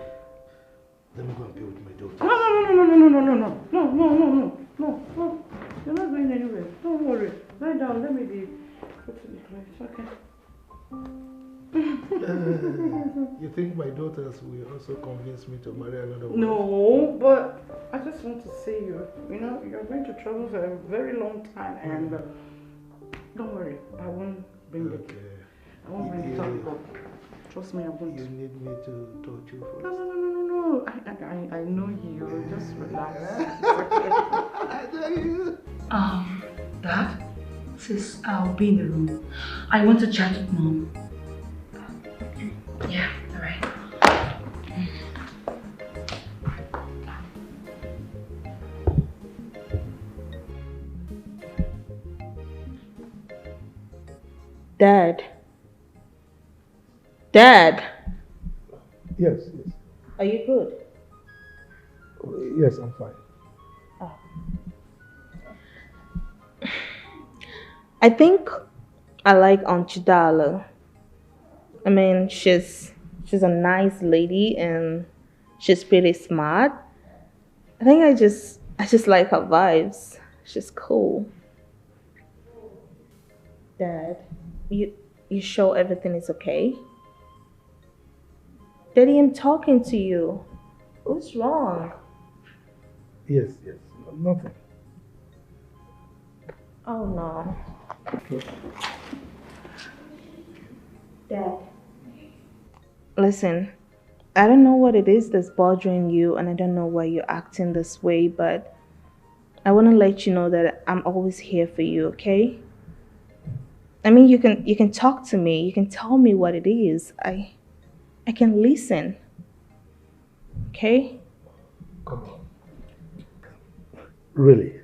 let me go and be with my daughter. No, no, no, no, no, no, no, no, no, no, no, no, no, no, no. You're not going anywhere. Don't worry. Lie down. Let me be. Go to the place. Okay. You think my daughters will also convince me to marry another wife? No, but I just want to see you. You know, you're going to travel for a very long time, and uh, don't worry, I won't bring it. Okay. I won't bring it up. Trust me, I won't. You need me to touch you first? No, no, no, no, no, no. I, I, I know you. Just relax. Um, Dad, sis, I'll be in the room. I want to chat with Mom. Yeah, all right. Dad. Dad. Yes, yes. Are you good? Yes, I'm fine. I think I like Aunt Chidala. I mean, she's she's a nice lady and she's pretty smart. I think I just I just like her vibes. She's cool. Dad, you you sure everything is okay? Daddy, I'm talking to you. What's wrong? Yes, yes, nothing. Oh no. Dad. Listen, I don't know what it is that's bothering you, and I don't know why you're acting this way, but I want to let you know that I'm always here for you, okay? I mean, you can you can talk to me. You can tell me what it is. I I can listen. Okay? Come on. Really?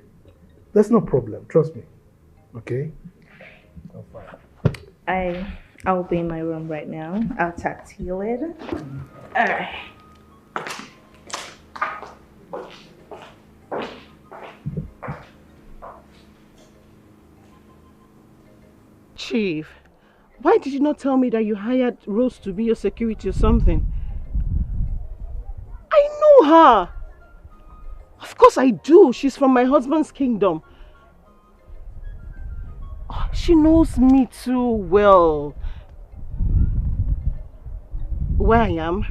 That's no problem. Trust me. Okay? I I'll be in my room right now. I'll talk to you later. All right. Chief, why did you not tell me that you hired Rose to be your security or something? I know her. Of course I do. She's from my husband's kingdom. Oh, she knows me too well. Where I am?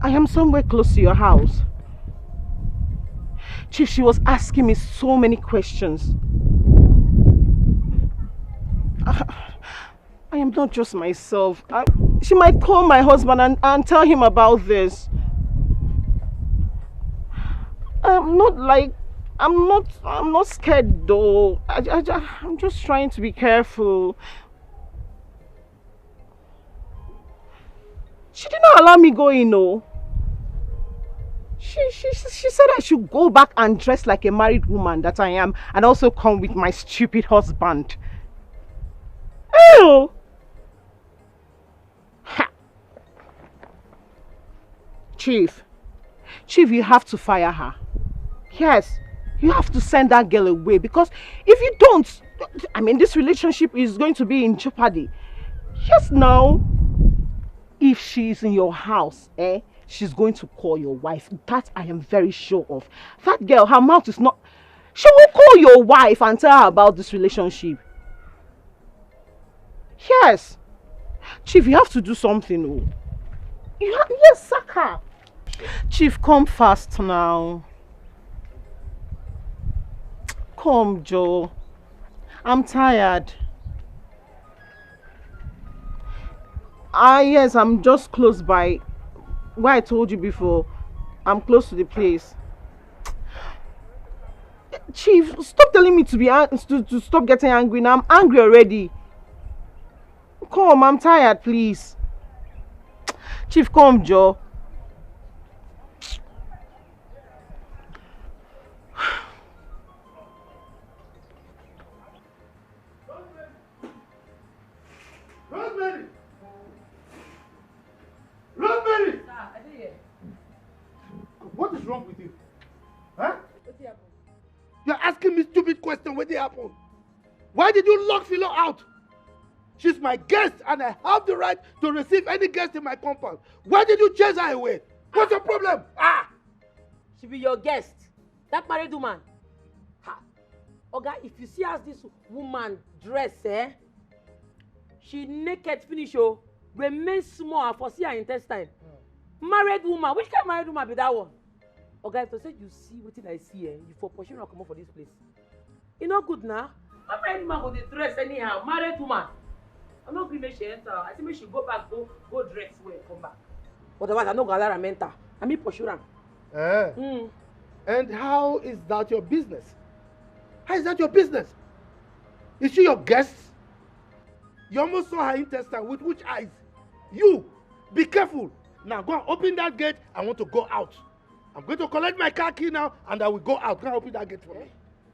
I am somewhere close to your house. Chief, she was asking me so many questions. I, I am not just myself. I, she might call my husband and, and tell him about this. I'm not like, I'm not, I'm not scared though. I, I, I'm just trying to be careful. She did not allow me go in, no. She, she, she said I should go back and dress like a married woman that I am and also come with my stupid husband. Ew! Ha! Chief, Chief, you have to fire her. Yes, you have to send that girl away because if you don't, I mean, this relationship is going to be in jeopardy. Yes, now. If she's in your house, eh, she's going to call your wife. That I am very sure of. That girl, her mouth is not. She will call your wife and tell her about this relationship. Yes. Chief, you have to do something. Oh. You ha- yes, sack her. Chief, come fast now. Come, Joe. I'm tired. Ah, yes, I'm just close by. Where I told you before, I'm close to the place. Chief, stop telling me to be an- to, to stop getting angry. Now I'm angry already. Come, I'm tired, please. Chief, come, Joe. Rosemary! Rosemary! What is wrong with you? Huh? You're asking me stupid question. What did happen? Why did you lock Philo out? She's my guest and I have the right to receive any guest in my compound. Why did you chase her away? What's your problem? Ah! She be your guest. That married woman. Ha. Oga, if you see as this woman dress, eh? She naked finish, oh. Remain small, I for see her intestine. Married woman, which kind married woman be that one? Oga, if to say you see wetin I see, eh, you for pursue her comot for this place. E no good na. How married woman go dey dress anyhow? Married woman. I no gree make she enter. I say make she go back, go go dress well, come back. Otherwise, I no go allow am enter. I mean pursue am. Eh? Mm. And how is that your business? How is that your business? Is she your guest? You almost saw her intestine. With which eyes? You, be careful. Now go and open that gate. I want to go out. I'm going to collect my car key now and I will go out. Go and open that gate for me.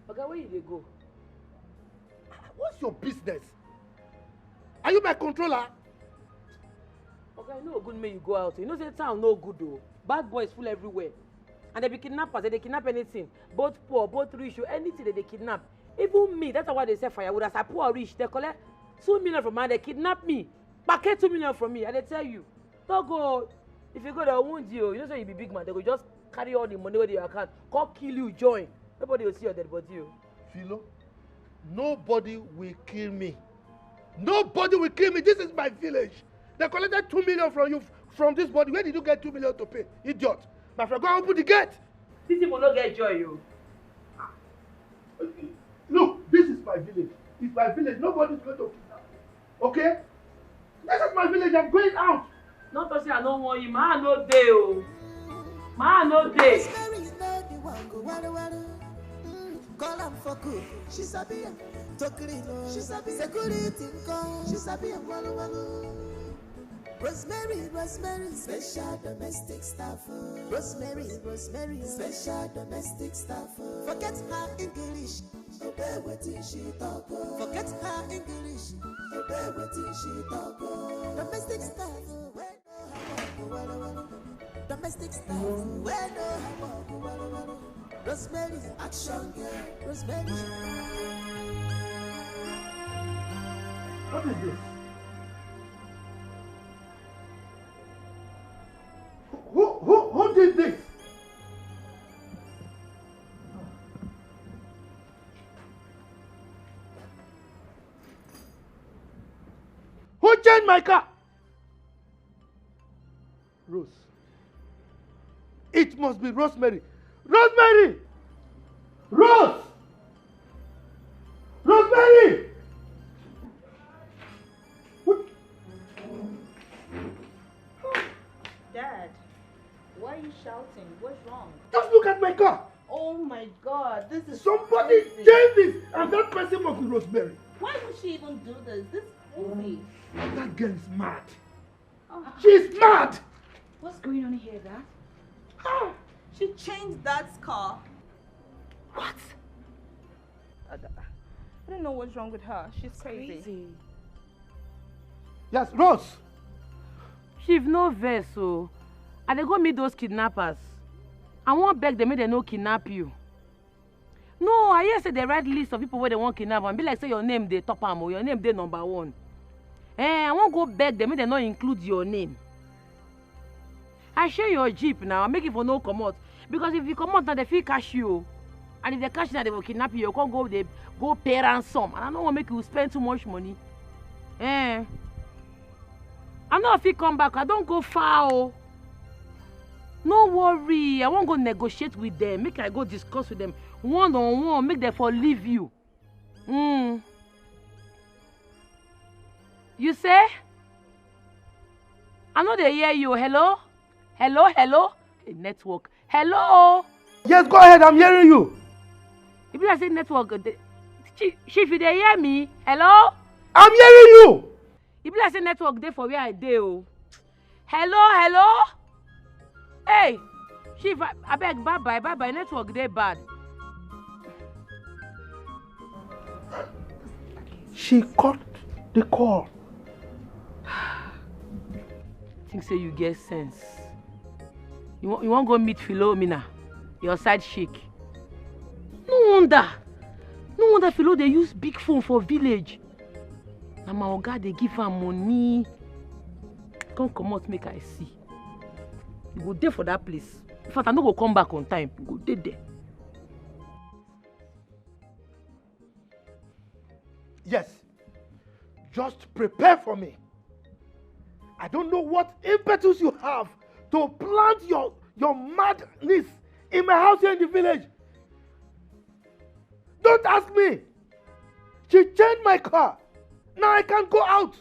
Oga, where you dey go? What's your business? Are you my controller? Oga, e no good make you go out. You know say town no good o. Bad boys full everywhere. And they be kidnappers, they dey kidnap anything. Both poor, both rich, o, anything they dey kidnap. Even me, that's why they sell firewood. As I poor rich, they collect two million from me, they kidnap me. Packet two million from me, I dey tell you. No go. If you go, they'll wound you. You know say you be big man. They go just carry all the money wey dey your account, come kill you, join. Nobody will see your dead body o. Philo, nobody will kill me. Nobody will kill me. This is my village. They collected two million from you, from this body. Where did you get two million to pay? Idiot. My friend, go and open the gate. These people no get joy o. Look, this is my village. It's my village. Nobody's going to kidnap me. Okay? This is my village. I'm going out. No talk say I no want you. My hand no dey o. My hand no dey. Call am for cook, she sabi am. Tokiri no, she sabi am. Security nko, she sabi am. Walu walu. Rosemary, Rosemary, special domestic staff. Rosemary, Rosemary, special domestic staff. Forget her English. Obey wetin she talk o. Forget her English. Obey wetin she talk o. Domestic staff o. Wey no have work, wala wala. Domestic staff o. Wey no have work, wala wala. Rosemary, action girl. Rosemary. What is this? Who, who, who did this? Who changed my car? Rose. It must be Rosemary. Rosemary! Rose! Rosemary! What? Dad, why are you shouting? What's wrong? Just look at my car. Oh my God, this is Somebody crazy. Change this, and that person must be Rosemary. Why would she even do this? This is crazy. That girl is mad. Oh. She's mad. What's going on here, Dad? Ah, she changed Dad's car. What? I, I don't know what's wrong with her. She's crazy. Crazy. Yes, Rose. Chief, no vex o. I dey go meet those kidnappers. I wan beg them make they no kidnap you. No, I hear say they write list of people wey they wan kidnap and be like say your name dey top am o, your name dey number one. Eh, I wan go beg them make they no include your name. I share your jeep now, make it for no comot. Because if you comot now, they fit catch you o. And if they catch you now, they will kidnap you. You come go, they go pay ransom. And I no wan make you spend too much money. Eh. I no fit come back. I don go far o. No worry, I wan go negotiate with them. Make I go discuss with them. One on one, make dem for leave you. Mm. You say? I no dey hear you. Hello? Hello, hello? Hey, network. Hello? Yes, go ahead, I'm hearing you. E be like say network go dey. Chief, Chief, you dey hear me? Hello? I'm hearing you. E be like say network dey for where I dey o. Hello, hello? Hey, Chief, a- abeg, bye bye, bye bye. Network dey bad. She cut the call. Think say you get sense. You wan, you wan go meet Philomena, your side chick. No wonder. No wonder Philo dey use big phone for village. Na my oga dey give am money. Come comot make I see. You go dey for that place. In fact, I no go come back on time. You go dey there. Yes. Just prepare for me. I don't know what impetus you have to plant your, your madness in my house here in the village. Don't ask me. She changed my car. Now I can't go out.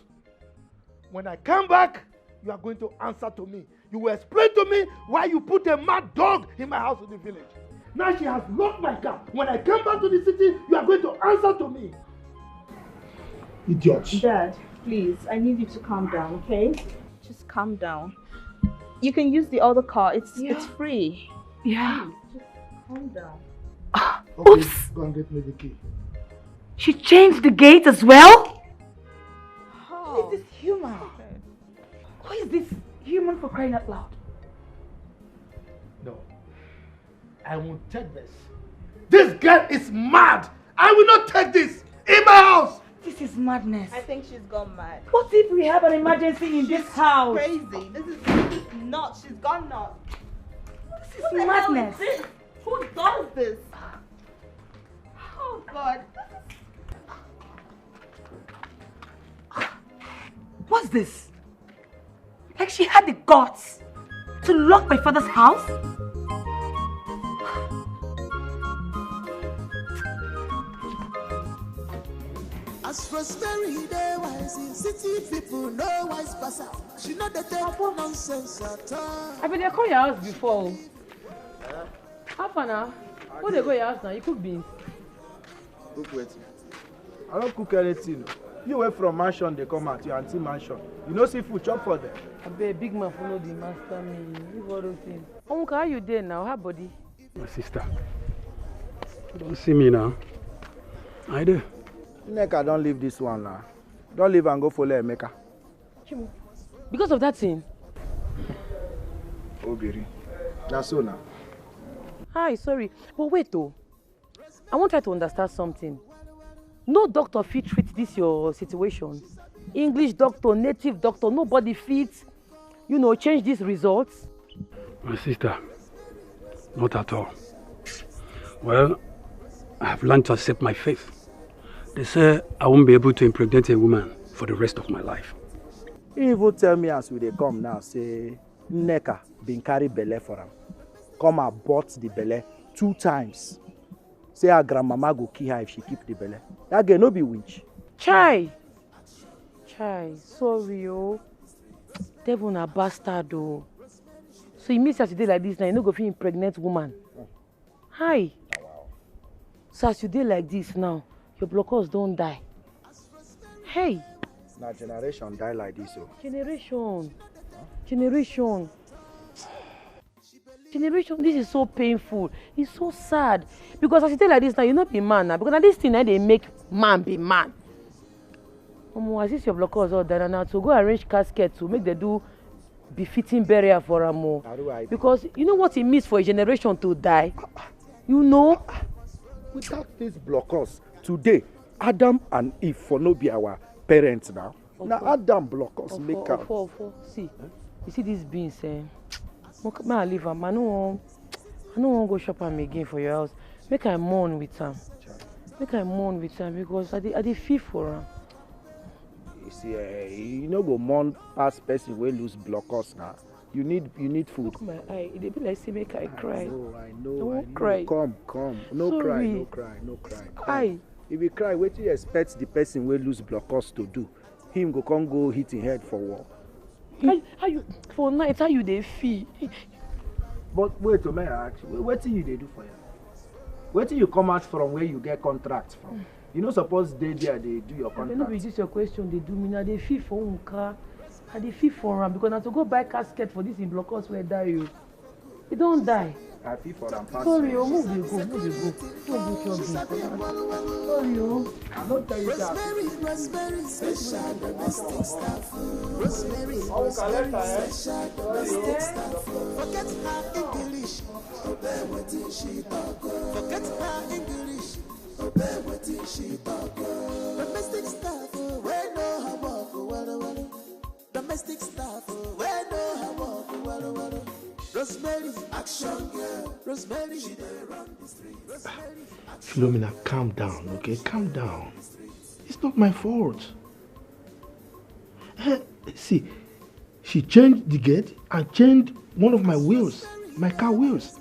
When I come back, you are going to answer to me. You will explain to me why you put a mad dog in my house in the village. Now she has locked my car. When I come back to the city, you are going to answer to me. Idiot. Dad, please, I need you to calm down, okay? Just calm down. You can use the other car. It's Yeah. it's free. Yeah. Please, just calm down. Okay, Oops. Go and get me the key. She changed the gate as well? How? Who is this human? Who is this human, for crying out loud? No. I won't take this. This girl is mad. I will not take this in my house. This is madness. I think she's gone mad. What if we have an emergency in this house? Crazy. This is, this is not. She's gone nuts. This is madness. Who does this? Oh God. What's this? Like she had the guts to lock my father's house? As Rosemary dey wise, city people no wise pass her. She no dey take nonsense at all. I been dey call your house before. How far now? Who dey go your house now? You cook beans? Cook wetin? I don't cook anything. You went from mansion, they come at your auntie mansion. You know see food chop for them. Abeg, big man follow the master me. Leave all those things. Onwuka, how you dey now? How body? My sister, you don't see me now. I do. Nneka don't leave this one now. Don't leave and go follow Emeka. Chimo. Because of that thing? Obiri. That's so now. Hi, sorry. But wait though. I wan try to understand something. No doctor fit treat this your situation. English doctor, native doctor, nobody fit, you know, change these results. My sister, not at all. Well, I have learned to accept my faith. They say I won't be able to impregnate a woman for the rest of my life. He even tell me as we dey come now, say Nneka been carry belle for am. Come abort the belle two times. Say her grandmama go kill her if she keep the belle. That girl no be winch. Chai! Chai, sorry o. Devil na bastard o. So e mean say as you dey like this now, you no go fit impregnate woman? Hi. So as you dey like this now, your blockers don die. Hey! Na generation die like this o. Generation. Generation. Generation, this is so painful. It's so sad. Because as you dey like this now, you no be man now. Because na this thing na dey make man be man. Omo, as this your blockers all die now, to go arrange casket to make dem do befitting burial for am o. Aru, I Because you know what it means for a generation to die? You know? Without these blockers, today, Adam and Eve for no be our parents now. Na Ofo. Adam blockers Ofo, make am. Ofo, Ofo. See, you see these beans, eh? Make, make I leave am. I no wan, I no wan go chop am again for your house. Make I mourn with am. Make I mourn with am because I dey, I dey feel for am. You see, eh, you no go mourn pass person wey lose blockers na. You need you need food. Look my eye, e dey be like say make I cry. No, I I know, I won't know. Cry. Come, come. No Sorry. Cry, no cry, no cry. Come. Eye. If you cry, wetin you expect the person wey lose blockers to do? Him go come go hit him head for wall. How, how you for night? How you dey feel? But wait, o, may I ask you, wetin you dey do for here? Wetin you come out from where you get contract from? You no suppose dey there dey do your I no be contract. This your question dey do me. Na dey feel for Nka. I dey feel for am because na to go buy casket for this in blockers wey die o. E don die. I feel for am pass. Sorry o, move dey go, move dey go. No go chop me. Sorry o. I no tell you that. Rosemary, Rosemary, special domestic staff. Rosemary, Rosemary, special domestic staff. Forget her English, obey wetin she talk. Forget her English, obey wetin she talk. Domestic staff, wey know her work well well. Domestic staff, wey know her work well well. Rosemary, action girl. Rosemary, she dey run the street. Rosemary, Philomena, calm down, okay? Calm down. It's not my fault. Eh, see, she changed the gate and changed one of my wheels, my car wheels.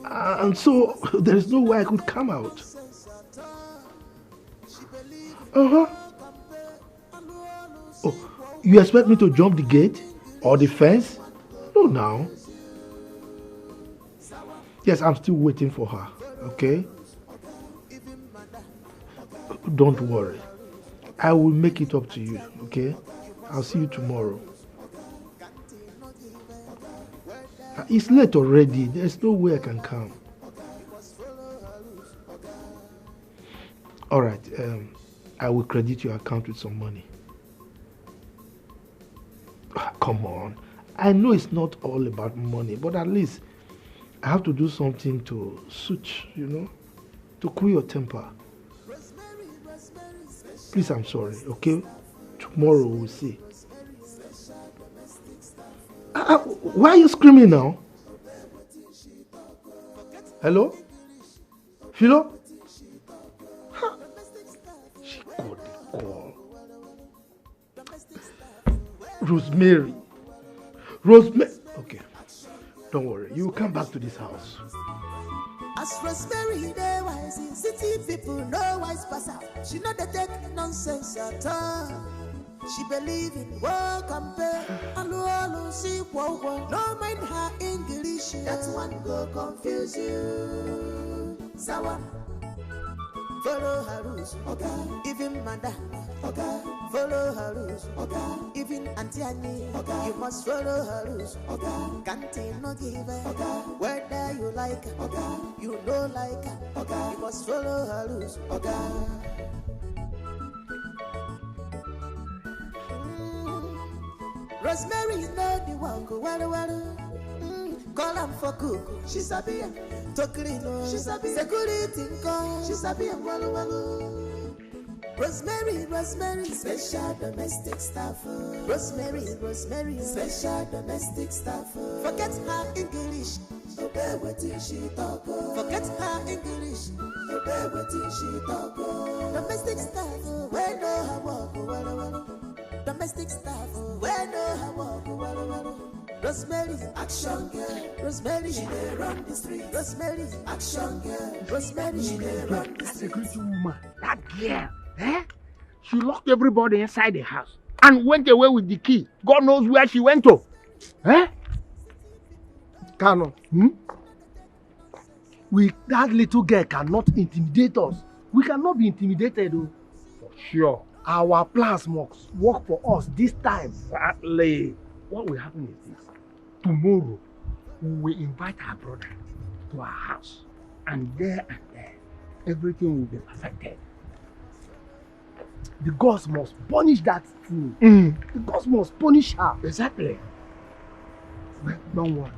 Uh, and so there is no way I could come out. Uh huh. Oh, you expect me to jump the gate or the fence? No, now. Yes, I'm still waiting for her, okay? Don't worry. I will make it up to you, okay? I'll see you tomorrow. Uh, It's late already. There's no way I can come. All right, um, I will credit your account with some money. Ah, come on. I know it's not all about money, but at least I have to do something to suit, you know, to cool your temper. Please, I'm sorry, okay? Tomorrow we'll see. Ah, ah, why are you screaming now? Hello? Philo? Ha! She got the call. Rosemary. Rosemary. Okay. Don't worry. You will come back to this house. As Rosemary dey wise, city people no wise pass her. She no dey take nonsense at all. She believe in work and pay. Alu alu si kwo kwo. No mind her English, that one go confuse you. Sawa. Follow her rules, okay. Even madam, okay. Follow her rules, okay. Even Auntie Annie, okay. You must follow her rules, okay. Can't no give her, okay. Whether you like her, okay. You no like her, okay. You must follow her rules, okay. Rosemary know the work well well. Mm, call am for cook, she sabi am. To clean, oh, she sabi. Security nko, she sabi am well well. Rosemary, Rosemary, special domestic staff. Oh. Rosemary, Rosemary, special domestic staff. Oh. Forget her English. Obey wetin she talk. Oh. Forget her English. Obey wetin she talk. Oh. Domestic staff. Oh. Wey know her work. Oh, well, well. Domestic staff. Oh. Wey know her work. Oh, well, well. Rosemary, action girl. Rosemary, she dey run the street. Rosemary, action girl. Rosemary, she dey run the street. Security woman, that girl, eh? She locked everybody inside the house and went away with the key. God knows where she went to. Eh? Kano, hmm? We, that little girl cannot intimidate us. We cannot be intimidated, oh. For sure. Our plans must work for us this time. Exactly. What will happen is this. Tomorrow, we will invite our brother to our house. And there and there, everything will be perfected. The gods must punish that fool. Mm. The gods must punish her. Exactly. Well, don't worry.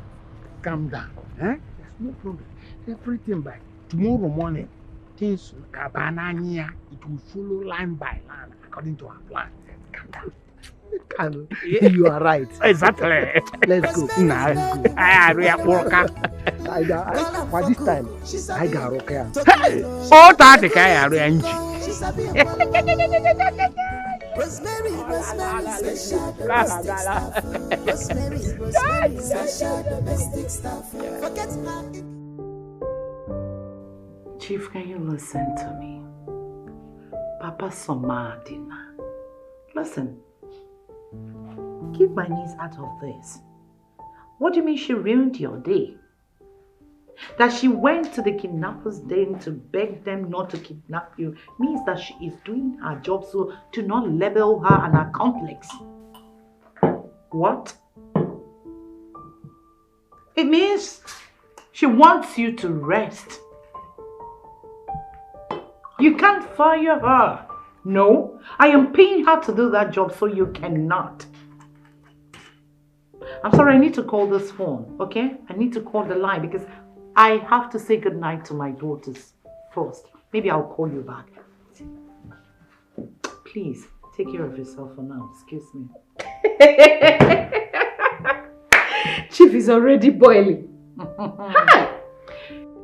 Calm down. Eh? There's no problem. Everything by tomorrow morning, things, Kabanania, it will follow line by line according to our plan. Calm down. Kanu, you are right. Exactly. Let's go. Nah, I are worker. I, I, by this time, I got rocker. Hey, all that the guy are N G. Rosemary, Rosemary, special domestic staff. Rosemary, Rosemary, special domestic staff. Forget her. Chief, can you listen to me? Papa Somadina. Listen, keep my niece out of this. What do you mean she ruined your day? That she went to the kidnappers' den to beg them not to kidnap you means that she is doing her job, so do not label her an accomplice. What? It means she wants you to rest. You can't fire her. No, I am paying her to do that job, so you cannot. I'm sorry, I need to call this phone, okay? I need to call the line because I have to say goodnight to my daughters first. Maybe I'll call you back. Please, take care of yourself for now. Excuse me. Chief is already boiling. Hi.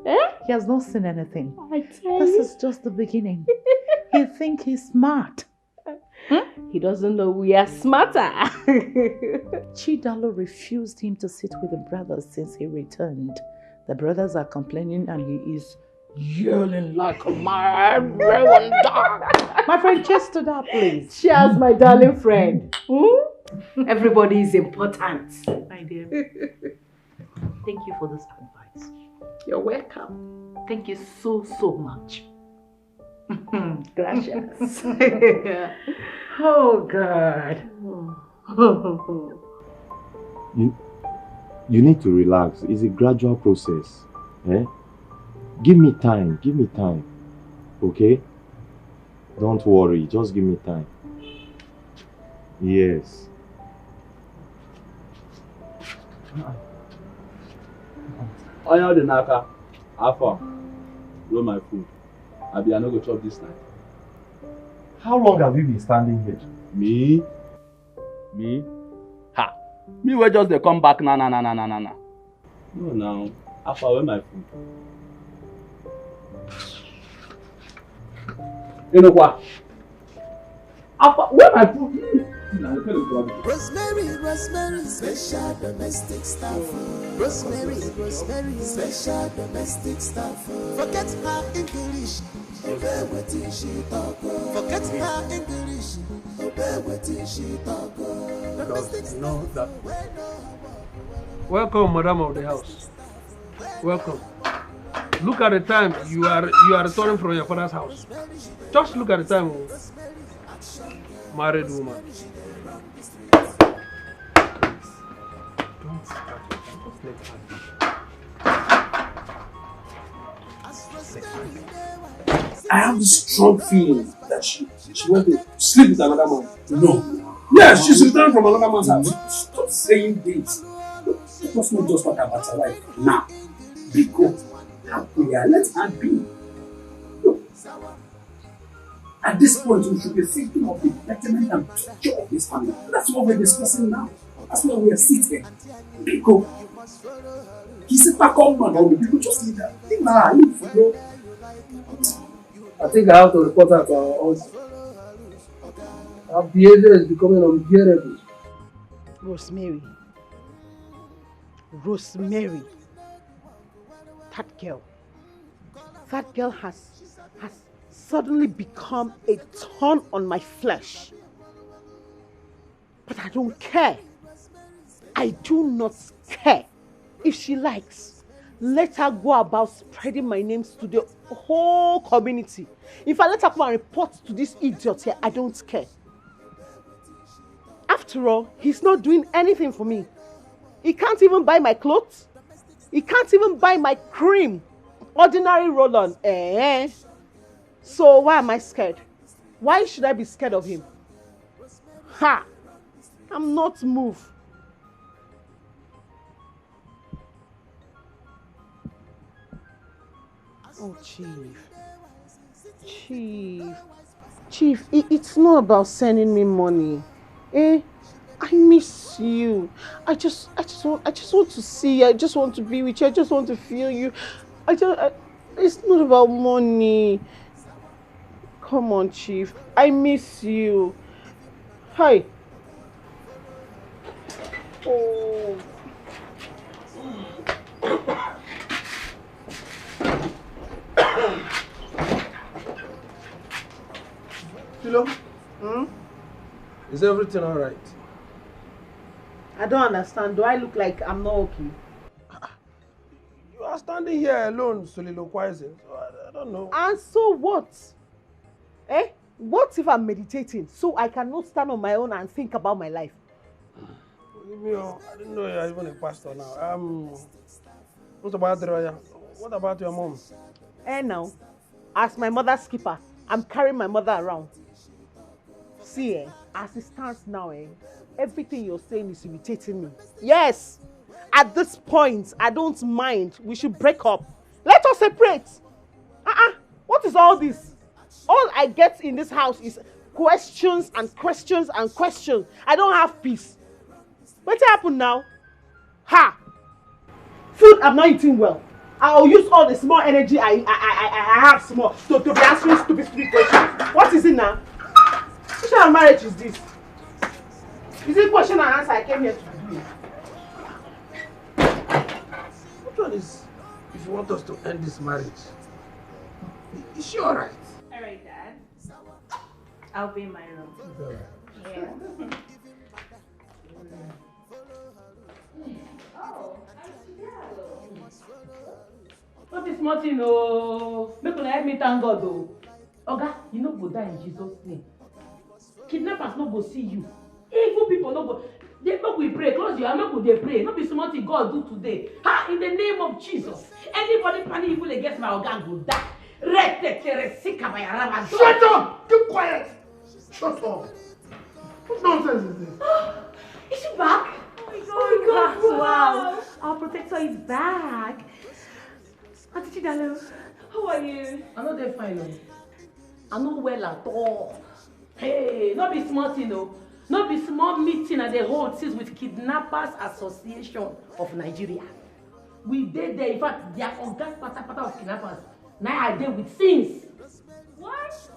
Eh? He has not seen anything. I tell This you. is just the beginning. He think he's smart. Hmm? He doesn't know we are smarter. Chidalo refused him to sit with the brothers since he returned. The brothers are complaining and he is yelling like a mad raven dog. My friend, just to that, please. Cheers, my darling friend. Hmm? Everybody is important. My dear, thank you for this advice. You're welcome. Thank you so, so much. Gracias. Oh, God. You, you need to relax. It's a gradual process. Eh? Give me time. Give me time. Okay? Don't worry. Just give me time. Yes. Onye ọ dị n'aka, afọ, roll my food. Abi I no go chop this night. How long have you been standing here? Me? Me? Ha! Me wey just dey come back na na na na na na na. No now. Afọ, where my food? Enokwa. Afọ, where my food? Hmm. Na the kind of problem. Rosemary, Rosemary, special domestic staff. Rosemary, Rosemary, special domestic staff. Forget her English. Obey wetin she talk. Forget her English. Obey wetin she talk. Domestic staff. Welcome, madam of the house. Welcome. Look at the time. You are you are returning from your father's house. Just look at the time, oh. Married woman. Please, don't start with that. Just let her be. Just let her be. I have this strong feeling that she she went to sleep with another man. No. Yes, she's returning from another man's house. Stop saying this. Let us not just talk about her life now. Because how we are, let her be. At this point, we should be thinking of the betterment and future of this family. That's what we're discussing now. That's why we are sitting. Because he's a back up man, or people just leave her. Leave her, leave her. I think I have to report her to our office. Her behavior is becoming unbearable. Rosemary. Rosemary. That girl. That girl has has suddenly become a thorn on my flesh. But I don't care. I do not care. If she likes, let her go about spreading my names to the whole community. In fact, let her come and report to this idiot here. I don't care. After all, he's not doing anything for me. He can't even buy my clothes. He can't even buy my cream. Ordinary roll-on. Eh? So why am I scared? Why should I be scared of him? Ha! I'm not moved. Oh, Chief. Chief. Chief, it, it's not about sending me money. Eh? I miss you. I just, I just want, I just want to see you. I just want to be with you. I just want to feel you. I just, I, it's not about money. Come on, Chief. I miss you. Hi. Oh. Philo, Hmm? Is everything all right? I don't understand. Do I look like I'm not okay? You are standing here alone soliloquizing. So I, I don't know. And so what? Eh? What if I'm meditating so I cannot stand on my own and think about my life? Leave me, oh, I didn't know you're even a pastor now. Um, what about Roya? What about your mom? Eh now, as my mother's keeper, I'm carrying my mother around. See, eh, as it stands now, eh, everything you're saying is irritating me. Yes, at this point, I don't mind. We should break up. Let us separate. Uh-uh. What is all this? All I get in this house is questions and questions and questions. I don't have peace. What happened now? Ha! Food I'm not eating well. I'll use all the small energy I I, I, I have small to, to be answering stupid, stupid questions. What is it now? Which kind of marriage is this? Is it question and answer I came here to do? Which one is, if you want us to end this marriage? Is she all right? All right, Dad. I'll be in my room. It's all right. Yeah. Oh, No be small thing o. Make una help me thank God o. Oga, you no go die in Jesus name. Kidnappers no go see you. Evil people no go. They make we pray, close your eye, make we dey pray. No be small thing God do today. Ha! In the name of Jesus, anybody planning evil against my oga go die. Retetere sikabayaraba. Shut up! Keep quiet! Shut up! What nonsense is this? Is she back? Oh my God! Wow! Our protector is back. Auntie Chidalo, how are you? I no dey fine o. I no well at all. Hey, no be small thing o. No be small meeting I dey hold since with Kidnappers Association of Nigeria. We dey there, in fact, their oga patapata of kidnappers na I dey with since. What?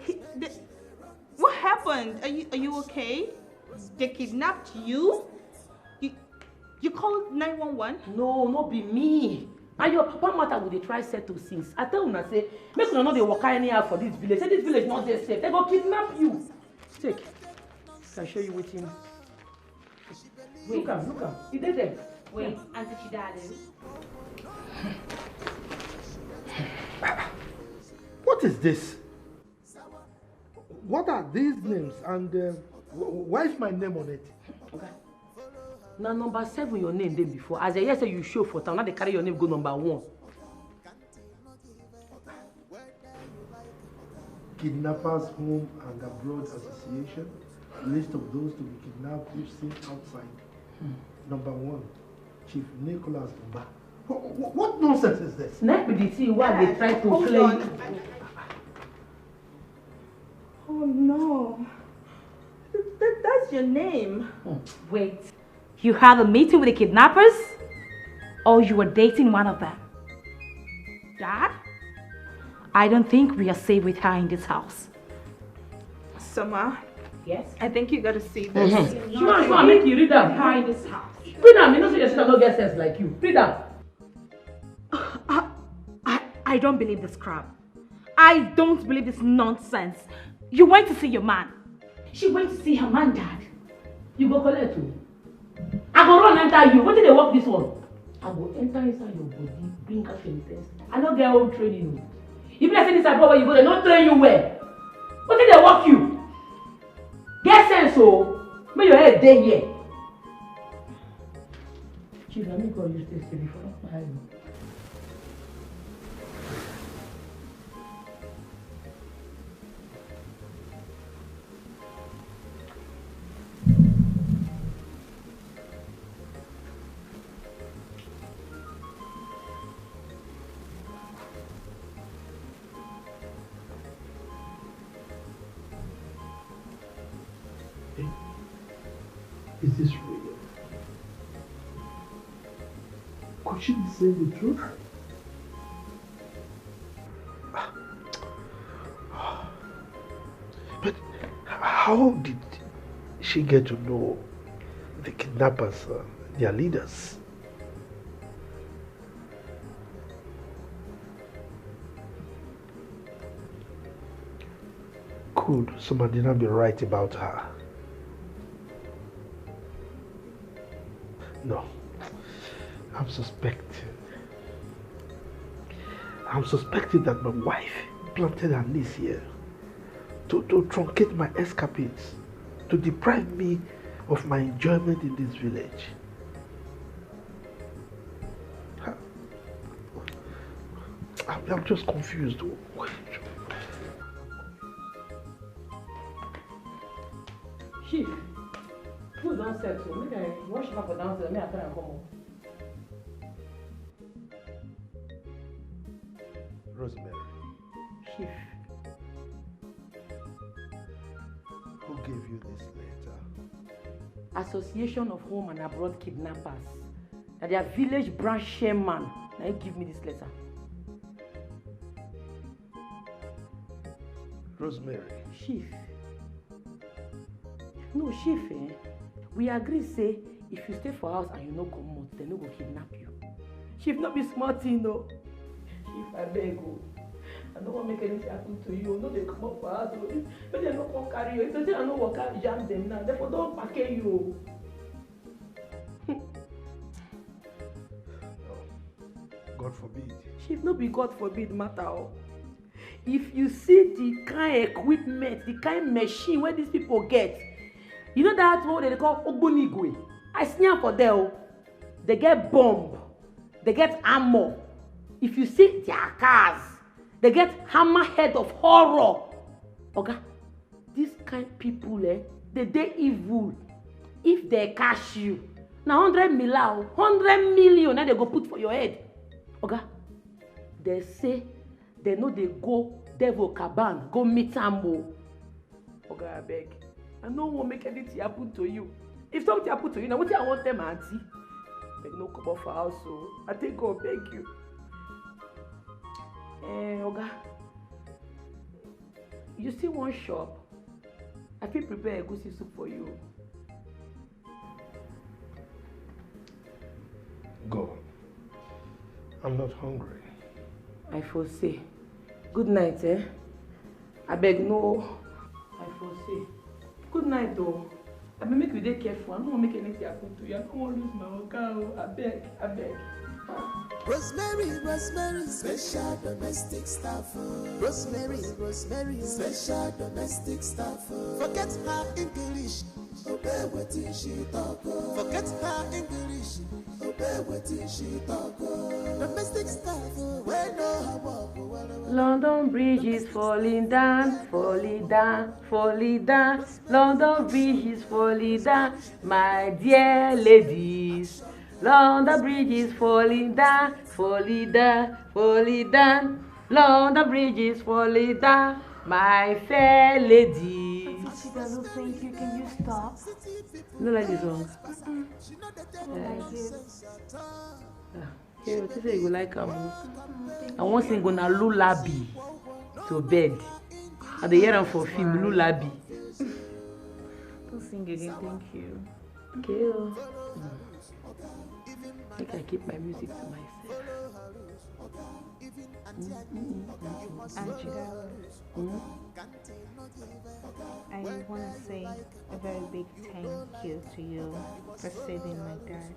Ki- the- What happened? Are you are you okay? They kidnapped you? You you called nine one one? No, no be me. Na your papa matter we dey try settle since. I tell una say make una no dey waka anyhow for this village. Say this village no dey safe. They go kidnap you. Take. I show you wetin. Look am, look am. E dey there. Wait, Auntie Chidale. What is this? What are these names and uh, wh- wh- why is my name on it? Na number seven your name dey before. As I hear say you show for town, now they carry your name go number one. Kidnappers Home and Abroad Association, list of those to be kidnapped if seen outside. Number one, Chief Nicholas Mba. What, what nonsense is this? Na be the thing wey I dey try to Hold clear. On. Oh no. Th- th- that's your name. Wait, you had a meeting with the kidnappers? Or you were dating one of them? Dad? I don't think we are safe with her in this house. Summer, Yes? I think you gotta see this. She wan she wan make you read am. Behind this house. Read am, you know say your sister no get sense like you. Read am. I, I, I don't believe this crap. I don't believe this nonsense. You went to see your man. She went to see her man, Dad. You go collect o. I go run enter you. Wetin dey work this one? I go enter inside your body, bring out your intestine. I no get home training o. You be like say this abroad wey you go, they no train you well. Wetin dey work you? Get sense o. Make your head dey here. Chief, na me call you stay stay before I kpai you. Is this real? Could she be saying the truth? But how did She get to know the kidnappers, uh, their leaders. Could Madina be right about her? No. I'm suspecting. I'm suspecting that my wife planted her niece here to, to truncate my escapades, to deprive me of my enjoyment in this village. I'm, I'm just confused. Chief, food don set o. Make I wash back for downstairs. Make I carry am come up. Rosemary. Chief. Who gave you this letter? Association of Home and Abroad Kidnappers. Na their village branch chairman na him give me this letter. Rosemary. Chief. No, Chief, eh? We agree say if you stay for house and you no comot, dem no go kidnap you. Chief, no be small thing o. Chief, abeg o. I no wan make anything happen to you. No dey comot for house o. Make dem no come carry you. If dem say I no waka jam dem now, dem for don kpake you o. God forbid. Chief, no be God forbid matter o. If you see the kind equipment, the kind machine wey these people get, you know that one wey dem dey call ogbonigwe? I see am for there o. They get bomb, they get armor. If you see their cars, they get hammerhead of horror. Oga, this kind people, eh, dem dey evil. If dem catch you, na hundred mila o, hundred million na dem go put for your head. Oga, dem say dem no dey go devil caban go meet am o. Oga, abeg, I no wan make anything happen to you. If something happen to you, na wetin I wan tell my aunty? Make no comot for house o. I take God beg you. Eh, Oga, you still wan chop? I fit prepare egusi soup for you. Go. I'm not hungry. I for say. Good night, eh? Abeg no. I for say. Good night o. Abeg make you dey careful. I no wan make anything happen to you. I no wan lose my oga o. Abeg, abeg. Rosemary, Rosemary, special domestic staff. Rosemary, Rosemary, special domestic staff. Forget her English, obey wetin she talk. Forget her English, obey wetin she talk. Domestic staff, wey know her work well well. London Bridge is falling down, falling down, falling down. London Bridge is falling down, my dear ladies. London Bridge is falling down, falling down, falling down. London Bridge is falling down, my fair lady. Auntie Chidalu, thank you. Can you stop? You don't like this song? I don't like it. Okay, you say you go like am. I wan sing una lullaby to bed. I dey hear am for film, lullaby. Don't sing again, thank you. Okay o. Make I keep my music to myself. Auntie Chidalu, I want to say a very big thank you to you for saving my dad.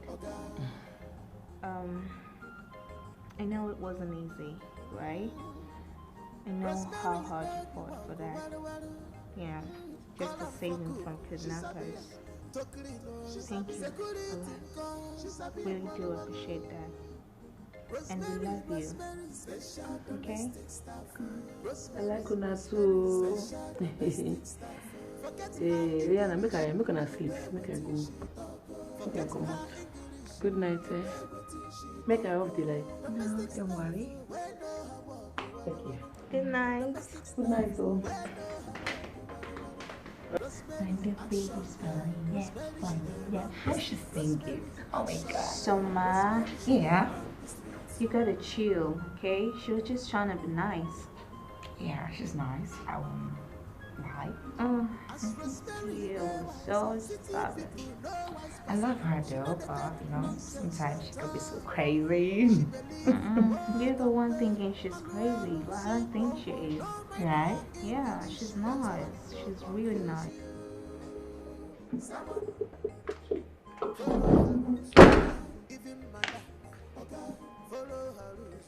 Um, I know it wasn't easy, right? I know how hard you fought for that. Yeah, just to save him from kidnappers. Thank you a lot. Really do appreciate that. And we love you. Okay? I like una too. Eh, Rihanna, make I make una sleep. Make I go. Make I come out. Good night, eh? Make I off the light. No, don't worry. Okay. Good night. Good night, oh. When the baby's falling, yeah, falling, yeah. What she singing? Oh my God. So, Ma, Yeah. You gotta chill, okay? She was just trying to be nice. Yeah, she's nice. I won't. Why? Oh, I think she was so stubborn. I love her though, but you know, sometimes she could be so crazy. Mm-mm. You're the one thinking she's crazy, but I don't think she is. Right? Yeah, she's nice. She's really nice.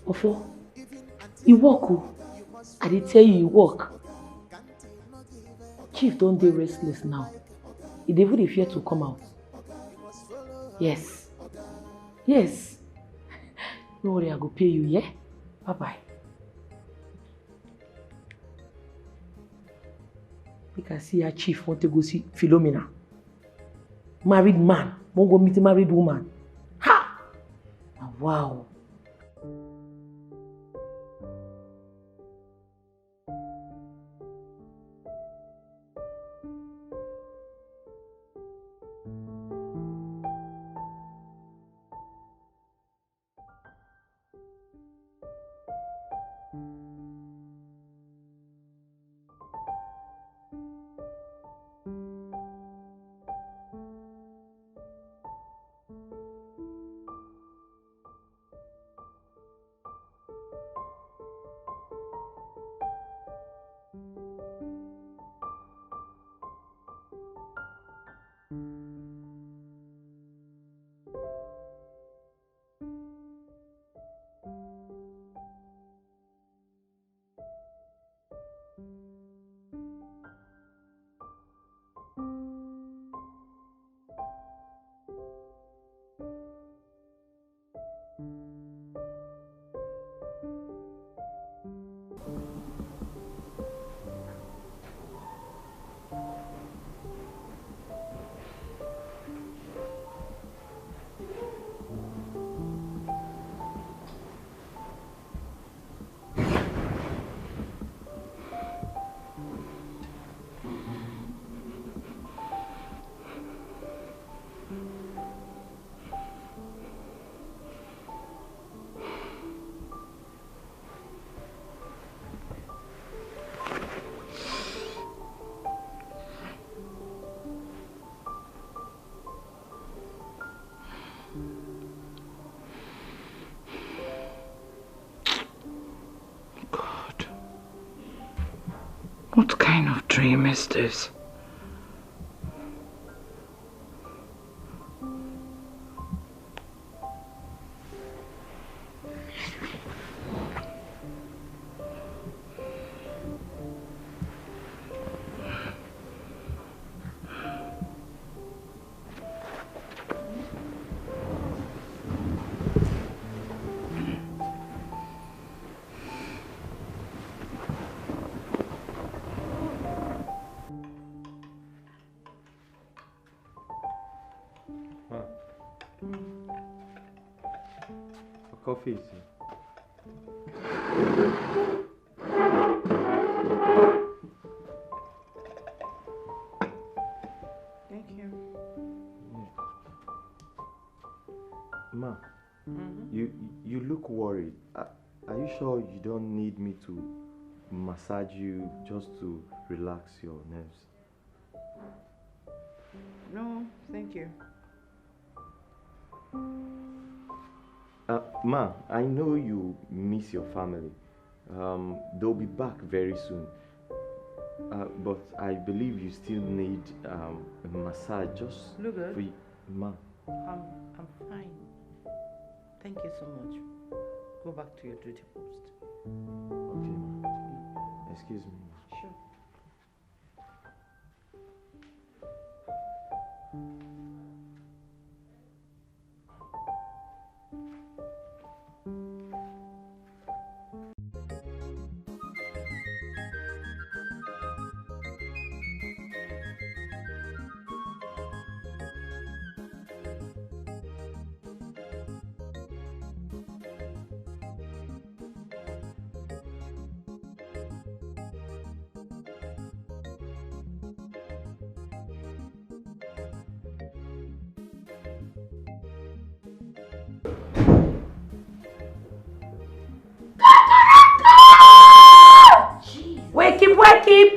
Ofo, e work o. I dey tell you, e work. Chief don dey restless now. E dey even dey fear to come out. Yes. Yes. No worry, I go pay you, yeah? Bye bye. Make I see how chief want to go see Philomena. Married man, won't go meet a married woman. Ha! Na wow. God, what kind of dream is this? Ma. For coffee, sir. Thank you. Yeah. Ma, you you look worried. Are, are you sure you don't need me to massage you just to relax your nerves? No, thank you. Uh, Ma, I know you miss your family. Um, they'll be back very soon. Uh, but I believe you still need um, a massage just Look good. For you, Ma. I'm, I'm fine. Thank you so much. Go back to your duty post. Okay, Ma. Excuse me, Ma. Sure. Wake him, wake him!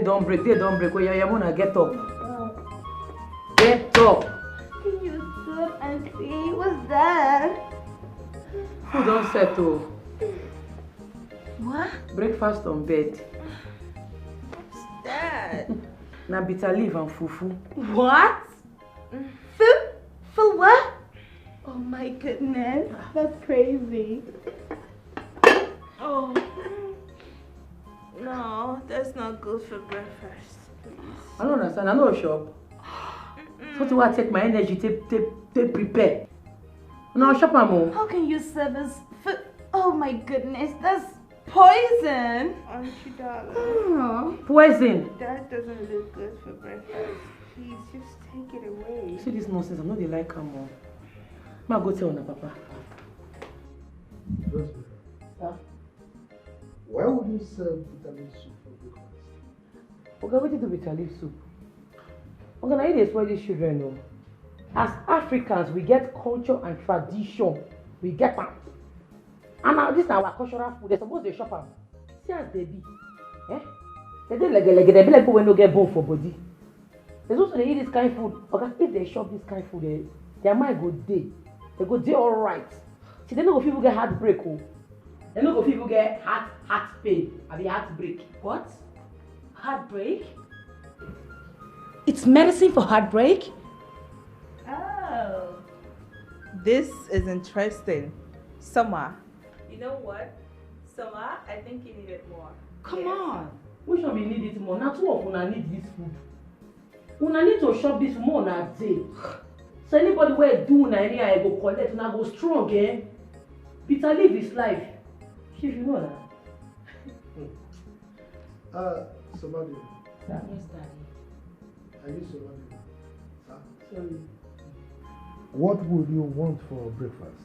Don't break, they don't break. Oh, yeah, yeah, wanna get up. Get up. Can you stop and see what's that? Food don't settle. What? Breakfast on bed. What's that? Na bitter leaf and fufu. What? Food? For what? Oh my goodness, that's crazy. Oh. No, that's not good for breakfast. I don't understand. I know shop. Something where I take my energy, take take take prepare. No shop am o. How can you serve us food? Oh my goodness, that's poison. Aren't you, darling? Poison. That doesn't look good for breakfast. Please just take it away. See this nonsense. I know they like am o. Ma go tell una papa. Rosemary, Sir? Why would you serve bitter leaf soup for breakfast? Oga, wetin do bitter leaf soup? Oga, na you dey spoil these children o. As Africans, we get culture and tradition. We get am. And now this na our cultural food. They suppose dey shop am. See as they be. Eh? They dey like like they be like people wey no get bone for body. They also dey eat this kind food. Oga, if they shop this kind food, eh, their mind go dey. They go dey alright. See, they no go fit even get heartbreak o. They no go fit even get heart heart pain abi heartbreak. What? Heartbreak? It's medicine for heartbreak? Oh. This is interesting. Summer. You know what? Summer, I think you need it more. Come on. Which one we need it more? Na two of una need this food. Una need to shop this more na day. So anybody wey do una anyhow, I go collect, una go strong, eh? Bitter leaf is life. Chief, you know that. Uh, Somebody, Yes, daddy. Are you Somebody? Sir? Sorry. What would you want for breakfast?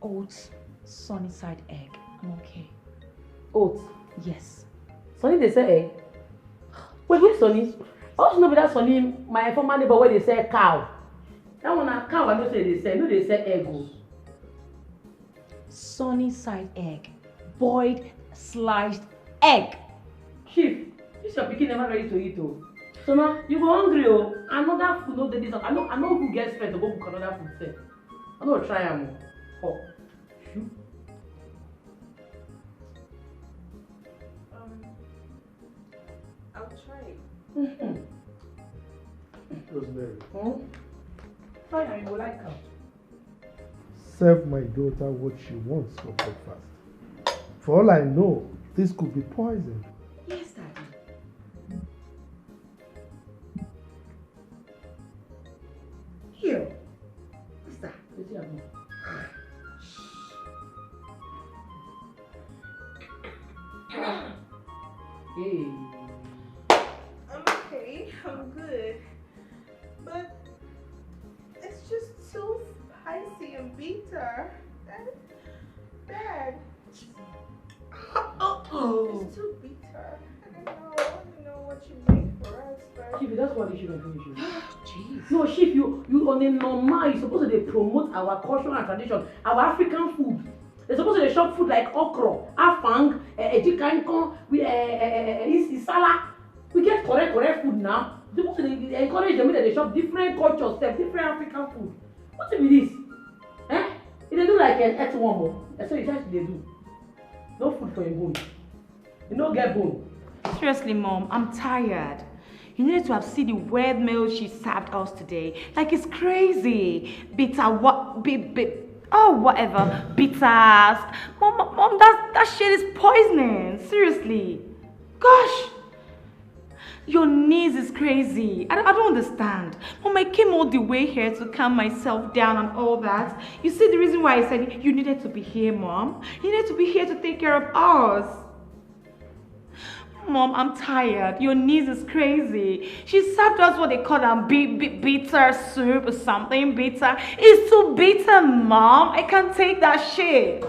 Oats, sunny side egg. I'm okay. Oats. Yes. Sunny dey sell egg. Wait, which Sunny? I also know be that Sunny, my former neighbor where they sell cow. That one na cow I know say they sell. No, they sell egg o. Sunny side egg. Boiled sliced egg. Chief, this your pikin never ready to eat o. So now you go hungry o. Another food no dey this house. I know I know who get strength to go cook another food sef. I no try am o. Oh. Um, I'll try it. Mm-hmm. Rosemary, Hmm? Fine, you go like am. Serve my daughter what she wants for breakfast. For all I know, this could be poison. Yes, Daddy. Here. What's that? Wetin happen? Hey. I'm okay. I'm good. But it's just so spicy and bitter. And bad. It's too bitter. I don't know. I don't know what you make for us, but Chief, that's what you should finish. Jeez. No, Chief, you you on a normal. You supposed to dey promote our culture and tradition, our African food. They supposed to dey shop food like okra, afang, eh, ejikankon, we eh, eh, eh, eh, is- isala. We get correct correct food now. They supposed to dey encourage them that they shop different cultures, sef, different African food. What be this? Eh? If they do like an earthworm, o. That's what you try to dey do. No food for your bone. You no get bone. Seriously, Mom, I'm tired. You needed to have seen the weird meal she served us today. Like, it's crazy. Bitter what? Bi- bi- oh, whatever. Bitters. Mom, Mom, that, that shit is poisoning. Seriously. Gosh. Your niece is crazy. I, I don't understand. Mom, I came all the way here to calm myself down and all that. You see the reason why I said you needed to be here, Mom? You needed to be here to take care of us. Mom, I'm tired. Your niece is crazy. She served us what they call a bi- bi- bitter soup or something bitter. It's too bitter, Mom. I can't take that shit.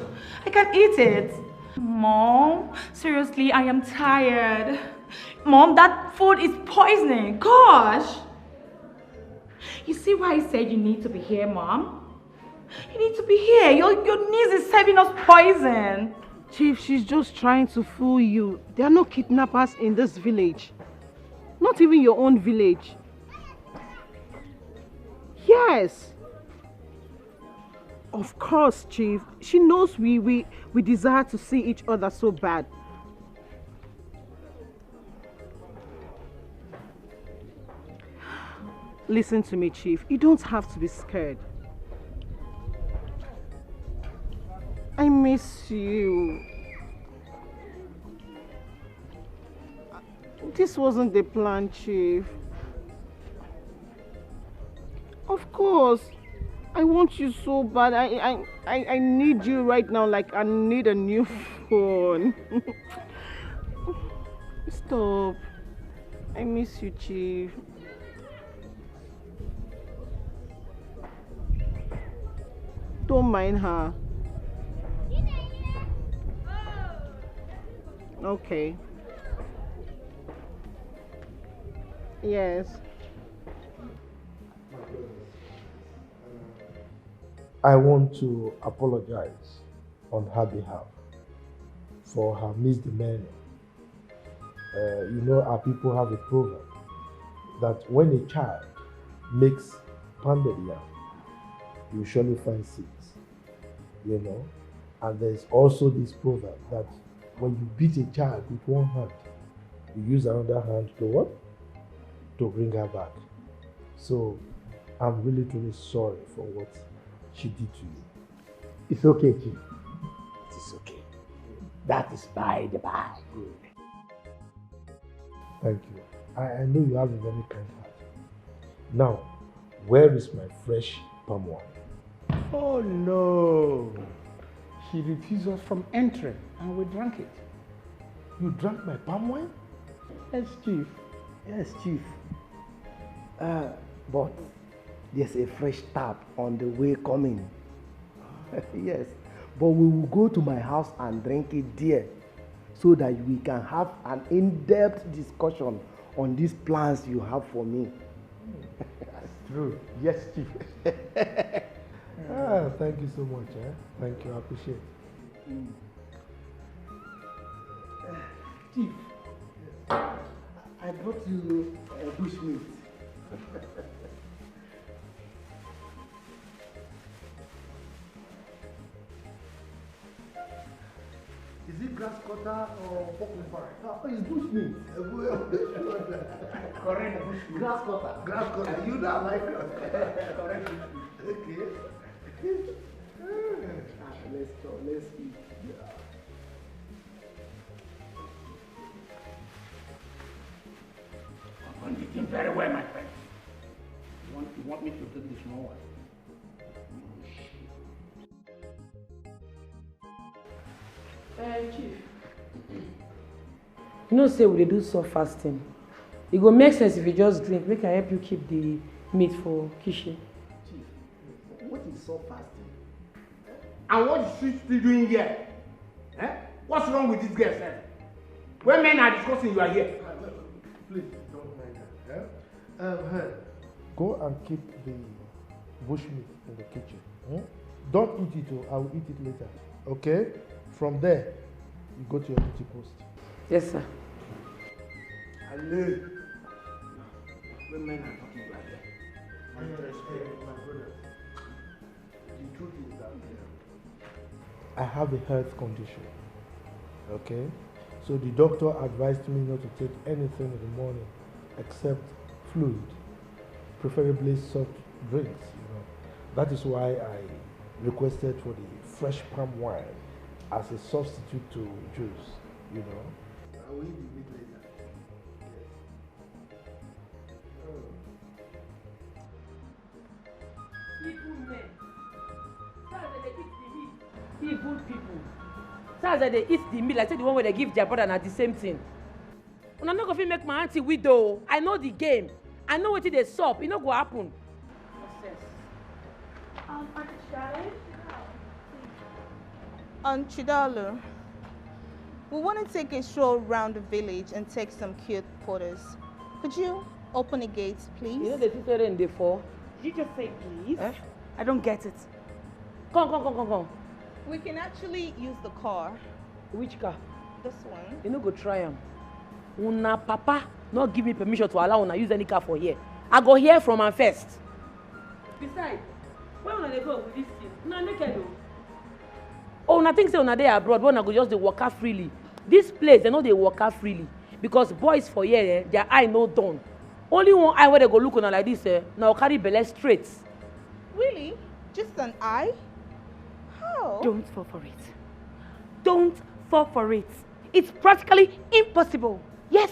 I can't eat it. Mom, seriously, I am tired. Mom, that food is poisoning. Gosh. You see why I said you need to be here, Mom? You need to be here. Your, your niece is serving us poison. Chief, she's just trying to fool you. There are no kidnappers in this village. Not even your own village. Yes. Of course, Chief. She knows we, we, we desire to see each other so bad. Listen to me, Chief. You don't have to be scared. I miss you. This wasn't the plan, Chief. Of course. I want you so bad. I, I, I, I need you right now like I need a new phone. Stop. I miss you, Chief. Don't mind her. Okay. Yes. I want to apologize on her behalf for her misdemeanor. Uh, you know, our people have a proverb that when a child makes pounded yam, you surely find six. You know, and there's also this proverb that when you beat a child with one hand, you use another hand to what? To bring her back. So I'm really truly sorry for what she did to you. It's okay, Chief. It is okay. That is by the by. Thank you. I, I know you have a very kind heart. Now, where is my fresh palm wine? Oh no! She refused us from entering and we drank it. You drank my palm wine? Yes, Chief. Yes, Chief. Uh, but there's a fresh tap on the way coming. Yes, but we will go to my house and drink it there so that we can have an in-depth discussion on these plans you have for me. That's true. Yes, Chief. Ah, thank you so much. Eh? Thank you. I appreciate it. Mm. Chief, I brought you a bush meat. Is it grass cutter or pork pie? No, it's bush meat. Correct bush meat. Grass cutter. Grass cutter. You don't like grass cutter. Correct bush meat. Okay. Ah, let's talk. Let's eat. Yeah. I'm eating very well, my friend. You want, you want me to take the small one? Uh, Chief, you know say we dey do soft fasting. E go make sense if you just drink, make I help you keep the meat for kitchen. Chief, what is soft fasting? And what is she still doing here? Eh? What's wrong with this girl, sir? When men are discussing, you are here. Please don't mind her. Eh? Um, hey. Go and keep the bush meat in the kitchen. Hmm? Don't eat it, oh, I will eat it later. Okay? From there, you go to your duty post. Yes, sir. Ale. When men are talking like that, my respect, my brother. The truth is that I have a health condition. Okay? So the doctor advised me not to take anything in the morning except fluid, preferably soft drinks, you know. That is why I requested for the fresh palm wine as a substitute to juice, you know. I will eat the meat later. Yes. Evil men. So as they dey eat the meat, evil people. So as they dey eat the meat, like say the one wey they give their brother na the same thing. Una no go fit make my auntie widow o. I know the game. I know wetin dey sup. E no go happen. Nonsense. Um, Auntie Charlie? Aunt Chidalu, we want to take a stroll around the village and take some cute photos. Could you open the gates, please? You know the thing say rain dey fall. Did you just say please? Eh? I don't get it. Come, come, come, come, come. We can actually use the car. Which car? This one. You no go try am. Una papa no give me permission to allow una use any car for here. I go hear from am first. Besides, where una dey go with this thing? Una naked o. Oh, una think say una dey abroad, but una go just dey waka freely. This place, dem no dey waka freely because boys for here, eh, their eye no done. Only one eye wey dem go look una like this, eh, na go carry belle straight. Really? Just an eye? How? Don't fall for it. Don't fall for it. It's practically impossible. Yes.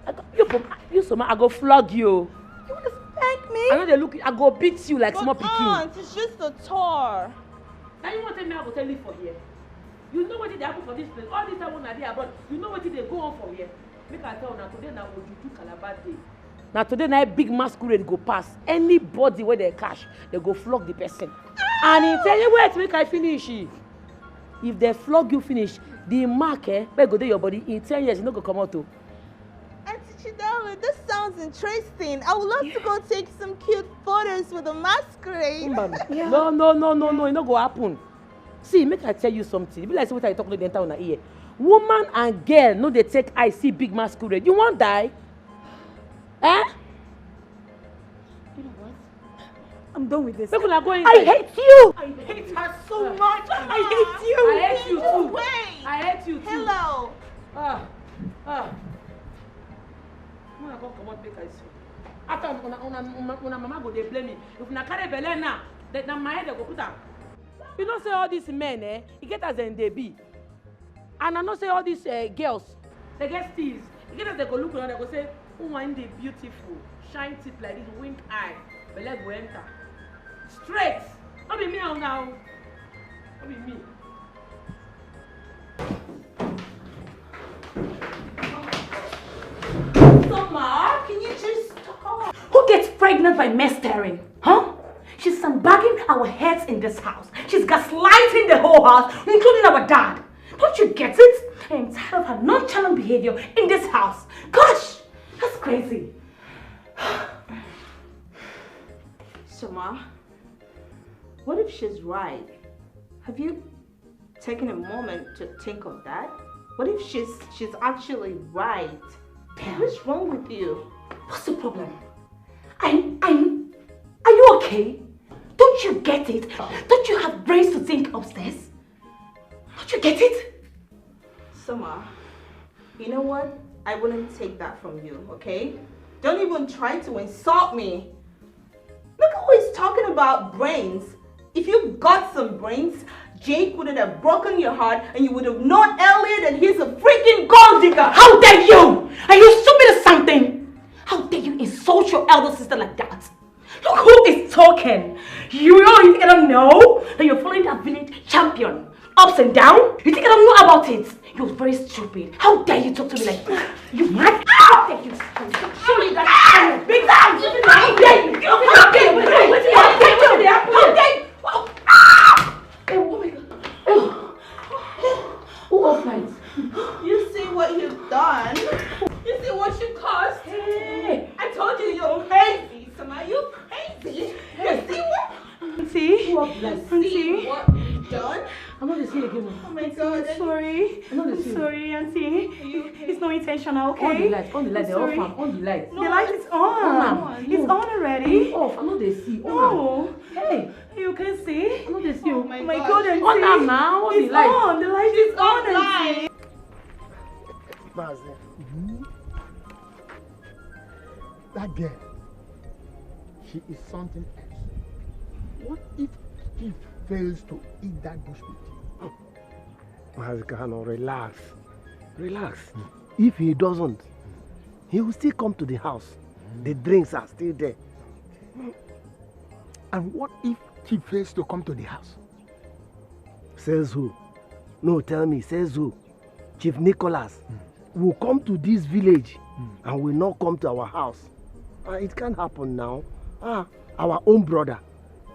I go, you, for, you, Soma, I go flog you. You want to spank me? I know they look. I go beat you like But small pikin. Aunt, it's just a tour. Now you want to tell me I go tell you for here? You know what they happen for this place? All this time when I dey abroad, you know what they go on for here? Make I tell una today na Ojuju Calabar day. Na today na big masquerade go pass. Anybody wey dem catch, dem go flog the person. And in ten years, wait, make I finish. If dem flog you finish, the mark, eh, wey go dey your body, in ten years, e no go comot o. Auntie Chidalụ, this sounds interesting. I would love to go take some cute photos with a masquerade. Mba, no, no, no, no, no, e no go happen. See, make I tell you something. E be like say wetin I talk no dey enter una ear. Woman and girl no dey take eye see big masquerade. You wan die? Eh? You know what? I'm done with this. Make una go I inside. Hate you. I hate her so much. I hate you. I hate you too. Wait. I hate you too. Hello. Ah, ah. Una come comot make I see. After una, una, una, una mama go dey blame me. If una carry belle now, then na my head dem go put am. You know say all these men, eh, e get as dem dey be. And I know say all these, eh, girls, dem get steeze. E get as dem go look una, dem go say, "Woman dey beautiful, shine teeth like this, wink eye, belle go enter." Straight. No be me and una o. No be me. Soma, can you just stop? Who gets pregnant by mistering? Huh? She's sandbagging our heads in this house. She's gaslighting the whole house, including our dad. Don't you get it? I'm tired of her nonchalant behavior in this house. Gosh, that's crazy. Soma, what if she's right? Have you taken a moment to think of that? What if she's she's actually right? Damn. What's wrong with you? What's the problem? I, I, are you okay? Don't you get it? Don't you have brains to think upstairs? Don't you get it? Soma, you know what? I wouldn't take that from you, okay? Don't even try to insult me. Look who is talking about brains. If you got some brains, Jake wouldn't have broken your heart and you would have known earlier that he's a freaking gold digger. How dare you? Are you stupid or something? How dare you insult your elder sister like that? Look who is talking. You know, you think I don't know that you're following that village champion ups and down? You think I don't know about it? You're very stupid. How dare you talk to me like that? You mad? How dare you? Show you that kind of big time. How dare you? How dare you? How dare you? How dare you? Oh, oh my God. Oh. Who offline? You see what you've done? You see what you caused? Hey. I told you you're crazy, Soma. You're crazy. You see what? Auntie, Who offline? See Auntie, what you've done? I'm not dey see again. Oh my I'm God. sorry. I'm not I'm dey see. Sorry, Auntie. You okay? It's not intentional, okay? On the light, on the light, I'm they off sorry. am, on the light. The light is On on. am. It's on already. Off, I no dey see. On am. No. Hey, You can see. I no dey see. Oh Oh. my My God. God, Auntie. On am now, on the It's light. On. The light is on, Auntie. Mazi, that girl, she is something else. What if she fails to eat that bush meat? Mazi Kano, relax. Relax. If he doesn't, he will still come to the house. The drinks are still there. And what if she fails to come to the house? Says who? No, tell me, says who? Chief Nicholas will come to this village and will not come to our house. Ah, it can't happen now. Ah, our own brother,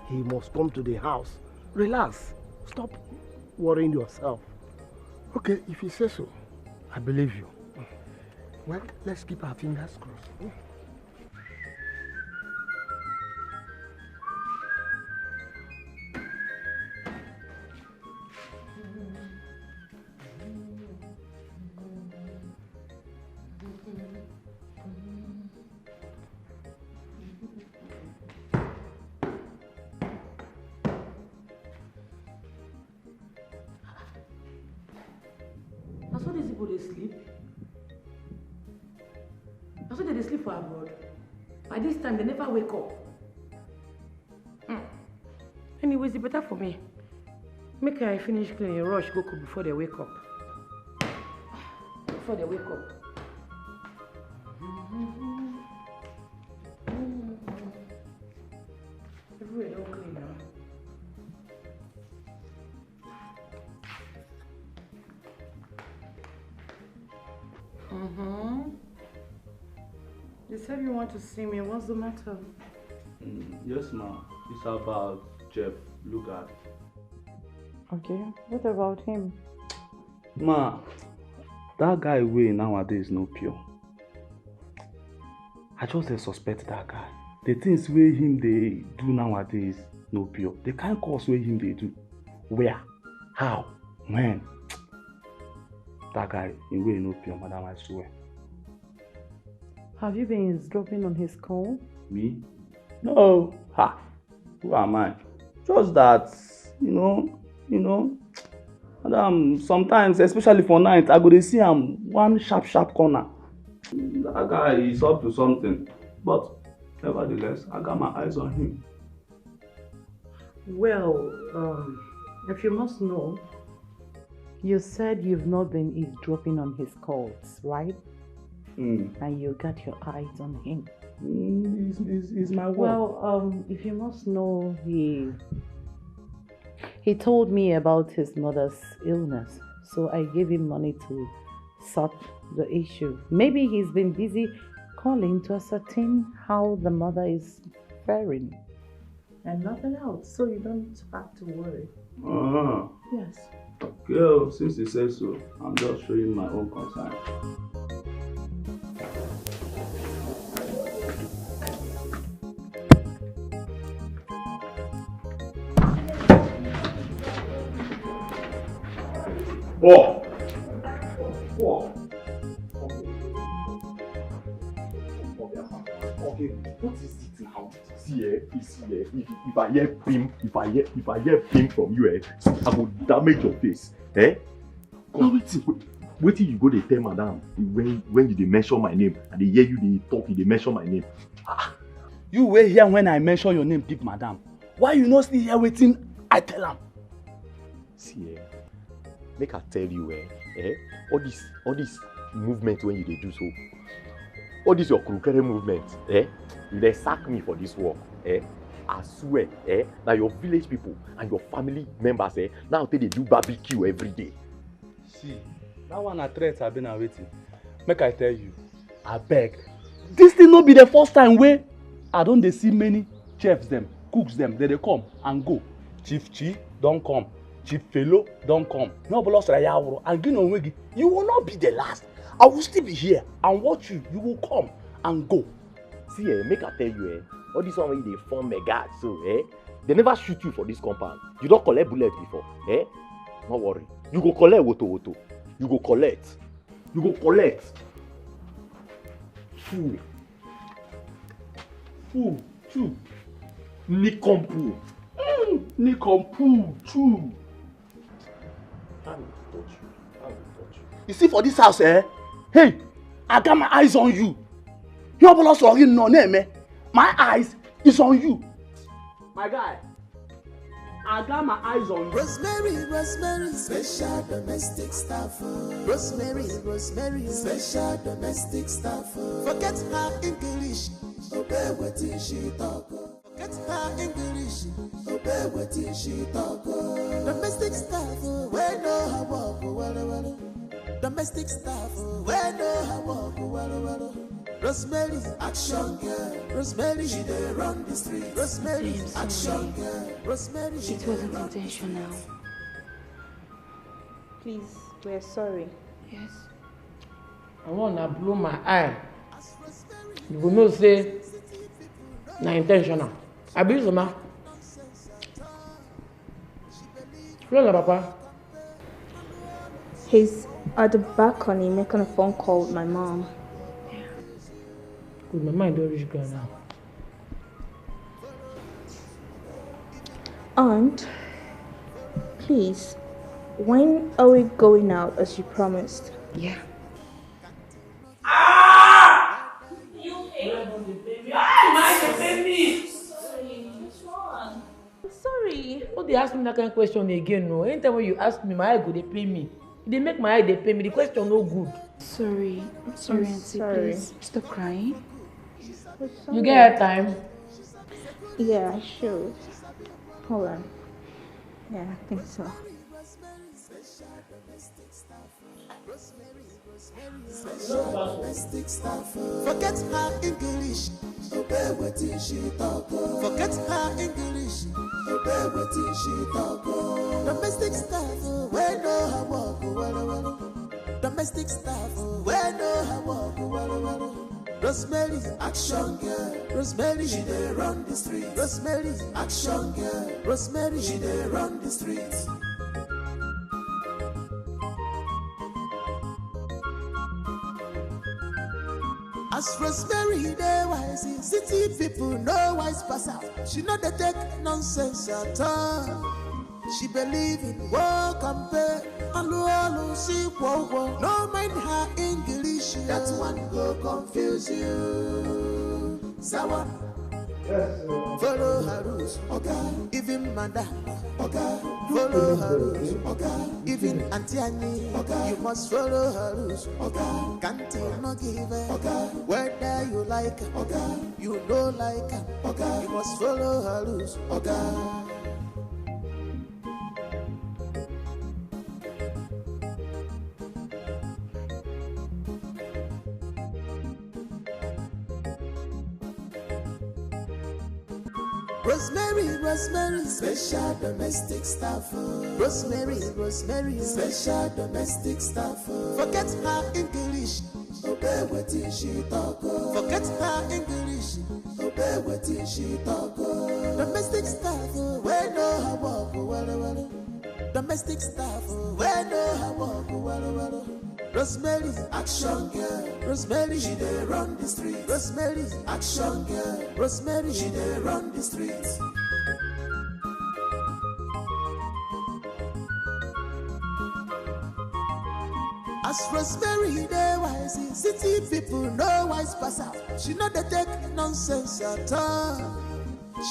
he must come to the house. Relax. Stop worrying yourself. Okay, if you say so, I believe you. Well, let's keep our fingers crossed. People dey sleep. Na so they dey sleep for abroad. By this time, they never wake up. Hmm. Anyways, e better for me. Make I finish cleaning, rush go cook before they wake up. Before they wake up. Everywhere don clean now. Mm-hmm. You said you want to see me. What's the matter? Mm, yes, ma. It's about Jeff Lugard. Okay. What about him? Ma, that guy way nowadays no pure. I just dey suspect that guy. The things wey him dey do nowadays no pure. The kind course wey him dey do, where, how, when? That guy, him way no pure, madam, I swear. Have you been eavesdropping on his call? Me? No. Ha! Who am I? Just that, you know, you know, madam, sometimes, especially for night, I go dey see am one sharp, sharp corner. That guy is up to something, but nevertheless, I got my eyes on him. Well, um, if you must know, you said you've not been eavesdropping on his calls, right? Mm. And you got your eyes on him. Mm, he's, he's, he's my work. Well, um, if you must know, he he told me about his mother's illness, so I gave him money to sort the issue. Maybe he's been busy calling to ascertain how the mother is faring. And nothing else, so you don't have to worry. Uh-huh. Yes. Girl, since you say so, I'm just showing my own concern. Oh! Oh! Okay, what is it now? See, eh, you see, eh, if, if I hear beam, if I hear, if I hear beam from you, eh, I go damage your face, eh? Now wetin, wetin you go dey tell madam when, when you dey mention my name? I dey hear you dey talk, you dey mention my name. Ah, you wey hear when I mention your name give madam, why you no still hear wetin I tell am? See, eh, make I tell you, eh, eh, all this, all this movement when you dey do so, all this your kurukere movement, eh, you dey sack me for this work, eh. I swear, eh, na your village people and your family members, eh, now take dey do barbecue every day. See, that one na threat, abi na wetin? Make I tell you. Abeg, this thing no be the first time wey I don dey see many chefs dem, cooks dem, dem dey come and go. Chief Chi don come, Chief Felo don come. No, but lost Raya Aworo and Gino Nwegi, you will not be the last. I will still be here and watch you. You will come and go. See, eh, make I tell you, eh, all this one wey you dey form mega so, eh, they never shoot you for this compound. You don collect bullet before, eh? No worry. You go collect woto woto. You go collect. You go collect. Fool. Fool. Chu. Nikompu. Mm. Nikompu. Chu. How will touch you? How will touch you? You see, for this house, eh? Hey, I got my eyes on you. You have lost your name, eh? My eyes is on you. My guy, I got my eyes on you. Rosemary, Rosemary, special domestic staff. Oh. Rosemary, Rosemary, special domestic staff. Oh. Forget her English, obey what she talk. Oh. Forget her English, obey what she talk. Oh. Domestic staff, oh, we know her work, oh, well, well. Domestic staff, oh, we know her work, oh, well, well. Rosemary, action girl. Rosemary, she dey run the street. Rosemary, action girl. Rosemary, she dey run the street. It wasn't intentional. Please, we're sorry. Yes. I want to blow my eye. You go know say na intentional. I be Zuma. Flow na papa. He's at the balcony making a phone call with my mom. Good, my mind don reach ground now. Aunt, please, when are we going out as you promised? Yeah. Ah! You pay? Why am I to pay me? Sorry, what's wrong? I'm sorry. No dey ask me that kind of question again, no. Anytime when you ask me, my eye go dey pain me. E dey make my eye dey pain me. The question no good. Sorry. I'm sorry, I'm Auntie. Sorry. Please stop crying. It's You get okay. Airtime? Yeah, I should. Hold on. Yeah, I think so. Forget her English, obey wetin she talk. Oh. Forget her English, obey wetin she talk. Oh. Domestic staff, oh, wey know her work, oh, well, well. Domestic staff, oh, wey know her work, oh, well, well. Rosemary, action girl. Rosemary, she dey run the street. Rosemary, action girl. Rosemary, she dey run the street. As Rosemary dey wise, city people no wise pass her. She no dey take nonsense at all. She believe in work and pay. Alu alu si kwo kwo. No mind her English, that one go confuse you. Sawa. Follow her rules, okay. Even madam, okay. Follow her rules, okay. Even Auntie Annie, okay. You must follow her rules, okay. Can't you not give her, okay. Whether you like her, okay. You no like her, okay. You must follow her rules, okay. Rosemary, Rosemary, special domestic staff. Oh. Rosemary, Rosemary, special domestic staff. Oh. Forget her English, obey wetin she talk. Oh. Forget her English, obey wetin she talk. Oh. Domestic staff, oh, wey know her work, oh, well, well. Domestic staff, oh, wey know her work, oh, well, well. Rosemary, action girl. Rosemary, she dey run the street. Rosemary, action girl. Rosemary, she dey run the street. As Rosemary dey wise, city people no wise pass her. She no dey take nonsense at all.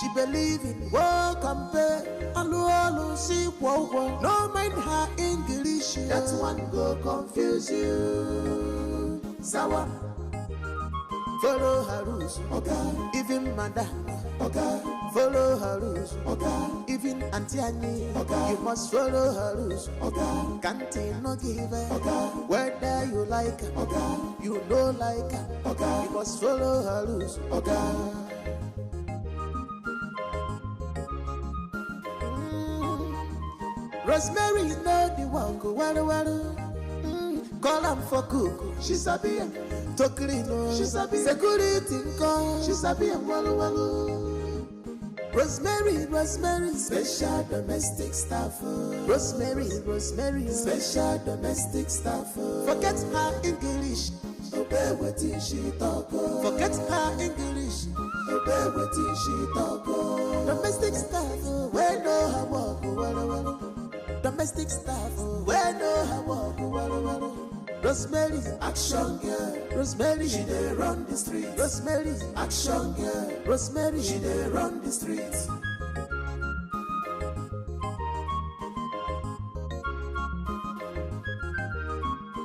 She believe in work and pay. Alu alu si kwo kwo. No mind her English, that one go confuse you. Sawa. Follow her rules, okay. Even madam, okay. Follow her rules, okay. Even Auntie Annie, okay. You must follow her rules, okay. Can't you not give her, okay. Whether you like her, okay. You no like her, okay. You must follow her rules, okay. Mm. Rosemary know the work, well, well. Mm. Call am for cook, she sabi am. To clean, oh, she sabi. Security, nko, she sabi am, well, well. Rosemary, Rosemary, special domestic staff. Oh. Rosemary, Rosemary, special domestic staff. Oh. Forget her English, obey wetin she talk. Oh. Forget her English, obey wetin she talk. Oh. Domestic staff, oh, wey know her work, oh, well, well. Domestic staff, oh, wey know her work, oh, well, well. Rosemary, action girl. Rosemary, she dey run the street. Rosemary, action girl. Rosemary, she dey run the street.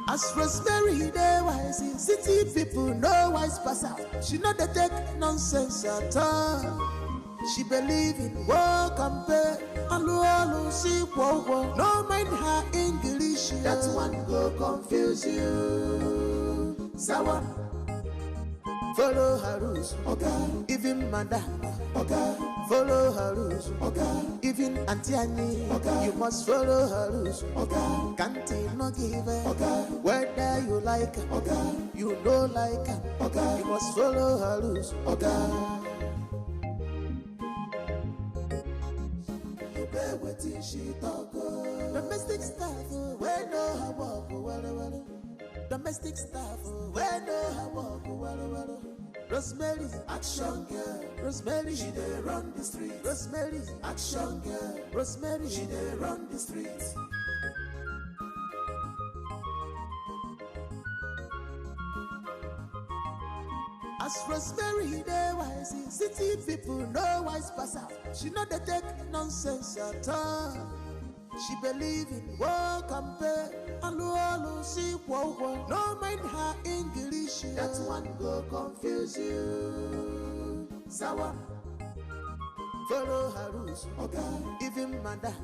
As Rosemary dey wise, city people no wise pass her. She no dey take nonsense at all. She believe in work and pay. Alu alu si kwo kwo. No mind her English, that one go confuse you. Sawa. Follow her rules, okay. Even madam, okay. Follow her rules, okay. Even Auntie Annie, okay. You must follow her rules, okay. Can't you not give her, okay. Whether you like her, okay. You no like her, okay. You must follow her rules, okay. Obey wetin she talk, oh. Domestic staff, oh, wey know her work, oh, well, well. Domestic staff, oh, wey know her work, oh, well, well. Rosemary, action girl. Rosemary, she dey run the street. Rosemary, action girl. Rosemary, she dey run the street. Rosemary dey wise, city people no wise pass her. She no dey take nonsense at all. She believe in work and pay, and olu si kwo. No mind her English, that one go confuse you. Sawa. Follow her rules, okay. Even madam,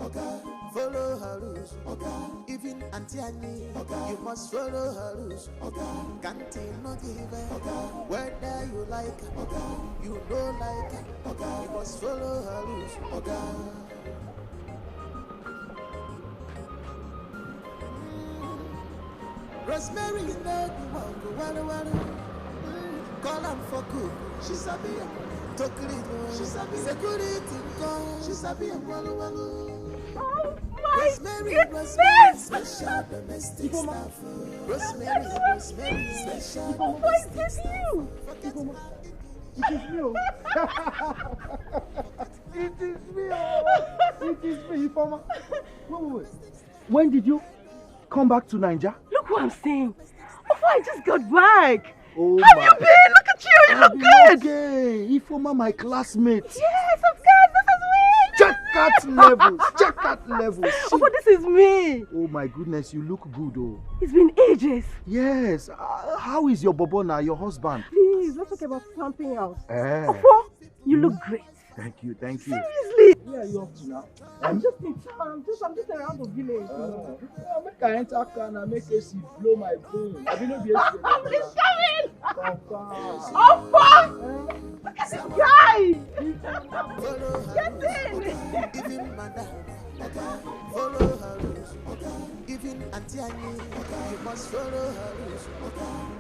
okay. Follow her rules, okay. Even Auntie Annie, okay. You must follow her rules, okay. Can't tell no give, okay. Whether you like, okay. You don't like, okay. You must follow her rules, okay. Rosemary, you know the one go well, well. Mm, call am for cook, she sabi am. To clean, oh, she sabi. Security, call, she sabi am well, well. Oh my Rosemary, goodness! Rosemary, special domestic staff. Rosemary, Rosemary, special domestic staff. Forget about it. It is me, oh. It is me, oh. It is me, Ifeoma. Wait, wait, wait. When did you come back to Naija? Look what I'm saying. Before I just got back. Oh, how have you been? Look at you. You look good. Okay. Ifeoma, my classmate. Yes, of course. This is me. Check out levels. Check out levels. Oh, but this is me. Oh my goodness, you look good, oh. It's been ages. Yes. Uh, how is your bobo now, your husband? Please, let's talk about something else. Eh. Ofo, you look great. Thank you, thank you. Seriously? Where are you up to now? I'm just in town. I'm just, I'm just around the village. Uh, yeah, make I enter car and make A C blow my brain. I be no be A C. Somebody's coming. Come, come. Ofo! Look at this guy! Get in! Even madam, follow her rules. Even Auntie Annie, you must follow her rules.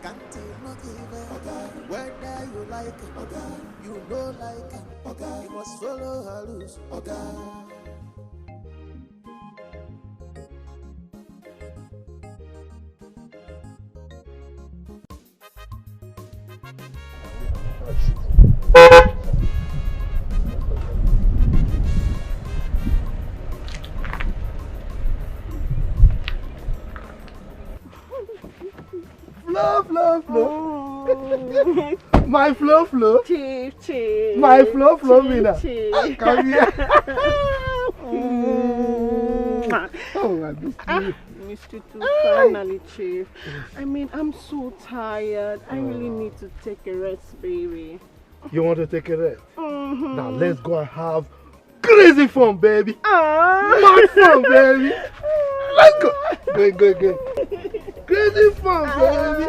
Can't tell no give, whether you like, you no like, you must follow her rules. Flow, flow, flow. Oh. My flow, flow. Chief, chief. My flow, flow, chief, Mina. Chief. Ah, come here. Mm. Oh, I missed you. Ah, missed you too. Finally, chief. I mean, I'm so tired. I really need to take a rest, baby. You want to take a rest? Mm-hmm. Now let's go and have crazy fun, baby. Ah. Mad fun, baby. Let's go. Go, go, go. Crazy fun, baby.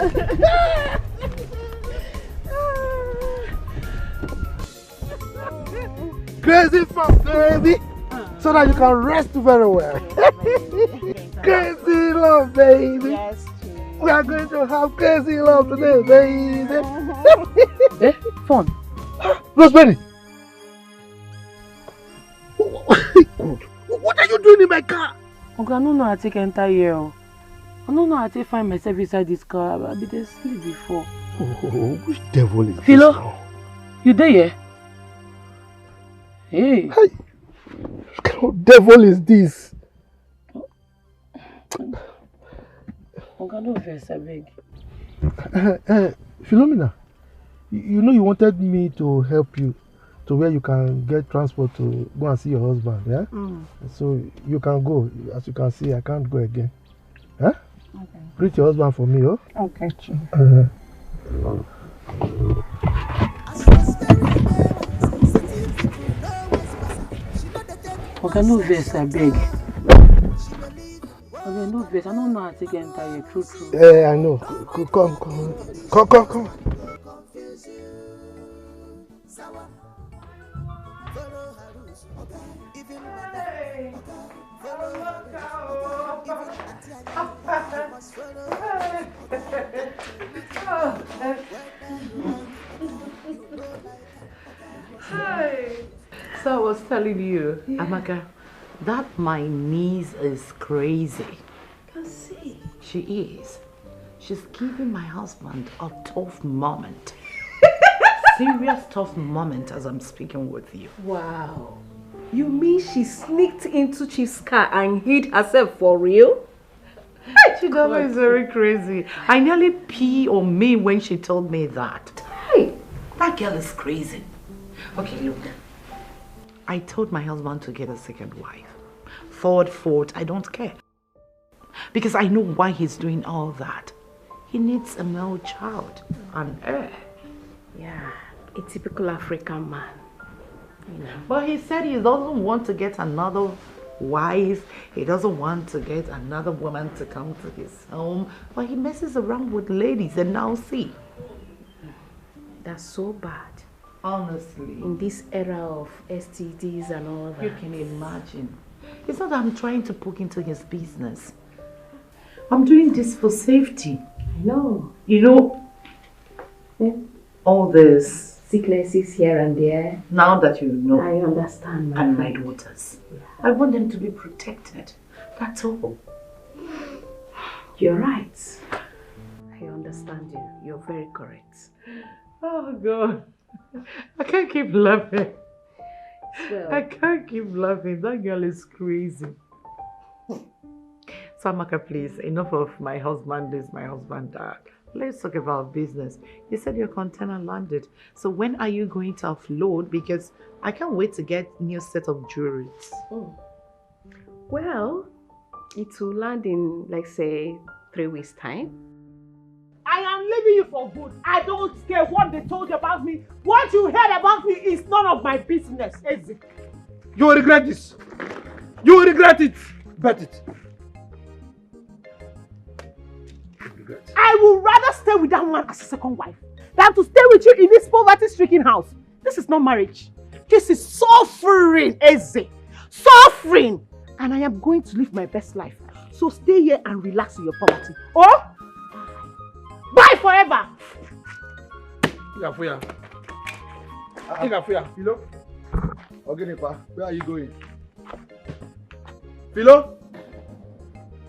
Crazy fun, baby. So that you can rest very well. Crazy love, baby. Yes, chief. We are going to have crazy love today, baby. Eh? Fun. Rosemary! What are you doing in my car? Oga, I no know how I take enter here o. I no know how I take find myself inside this car. I be dey sleep before. Oh, which devil is this now? Philo, you dey here? Hey. Hey, what kind of devil is this? Oga, no vex, abeg. Eh, eh, Philomena, you, you know you wanted me to help you to where you can get transport to go and see your husband, yeah? Mm. So you can go. As you can see, I can't go again. Huh? Okay. Greet your husband for me, oh? Okay, chief. Uh-huh. Oga, no vex, abeg. Oga, no vex. I no know how I take enter here, true, true. Eh, I know. C-, c-, come, come. Come, come, come. Hi. So I was telling you, yeah, Amaka, that my niece is crazy. Can see. She is. She's giving my husband a tough moment. Serious tough moment as I'm speaking with you. Wow. You mean she sneaked into Chief's car and hid herself for real? Hey, Chidama is very crazy. I nearly pee on me when she told me that. That girl is crazy. Okay, look. I told my husband to get a second wife. Third, fourth, I don't care. Because I know why he's doing all that. He needs a male child, an heir. Yeah, a typical African man. You know. But he said he doesn't want to get another wife. He doesn't want to get another woman to come to his home. But he messes around with ladies, and now see. That's so bad. Honestly. In this era of S T Ds and all that. You can imagine. It's not that I'm trying to poke into his business. I'm doing this for safety. I know. You know, all this sicknesses here and there. Now that you know. I understand, my And my friend. Daughters. Yeah. I want them to be protected. That's all. You're right. I understand you. You're very correct. Oh, God. I can't keep laughing. Well, I can't keep laughing. That girl is crazy. So, Amaka, please, enough of my husband this, my husband that. Let's talk about business. You said your container landed. So when are you going to offload? Because I can't wait to get new set of jewelry. Oh. Well, it will land in, like, say, three weeks' time. I am leaving you for good. I don't care what they told you about me. What you heard about me is none of my business, Eze. You will regret this. You will regret it. Bet it. You will regret. I would rather stay with that woman as a second wife than to stay with you in this poverty-stricken house. This is not marriage. This is suffering, Eze. Suffering. And I am going to live my best life. So stay here and relax in your poverty. Oh? Bye forever. Ị ga-afụ ya. Ị ga-afụ ya. Philo? Ọ gịnịkwa? Where are you going? Philo?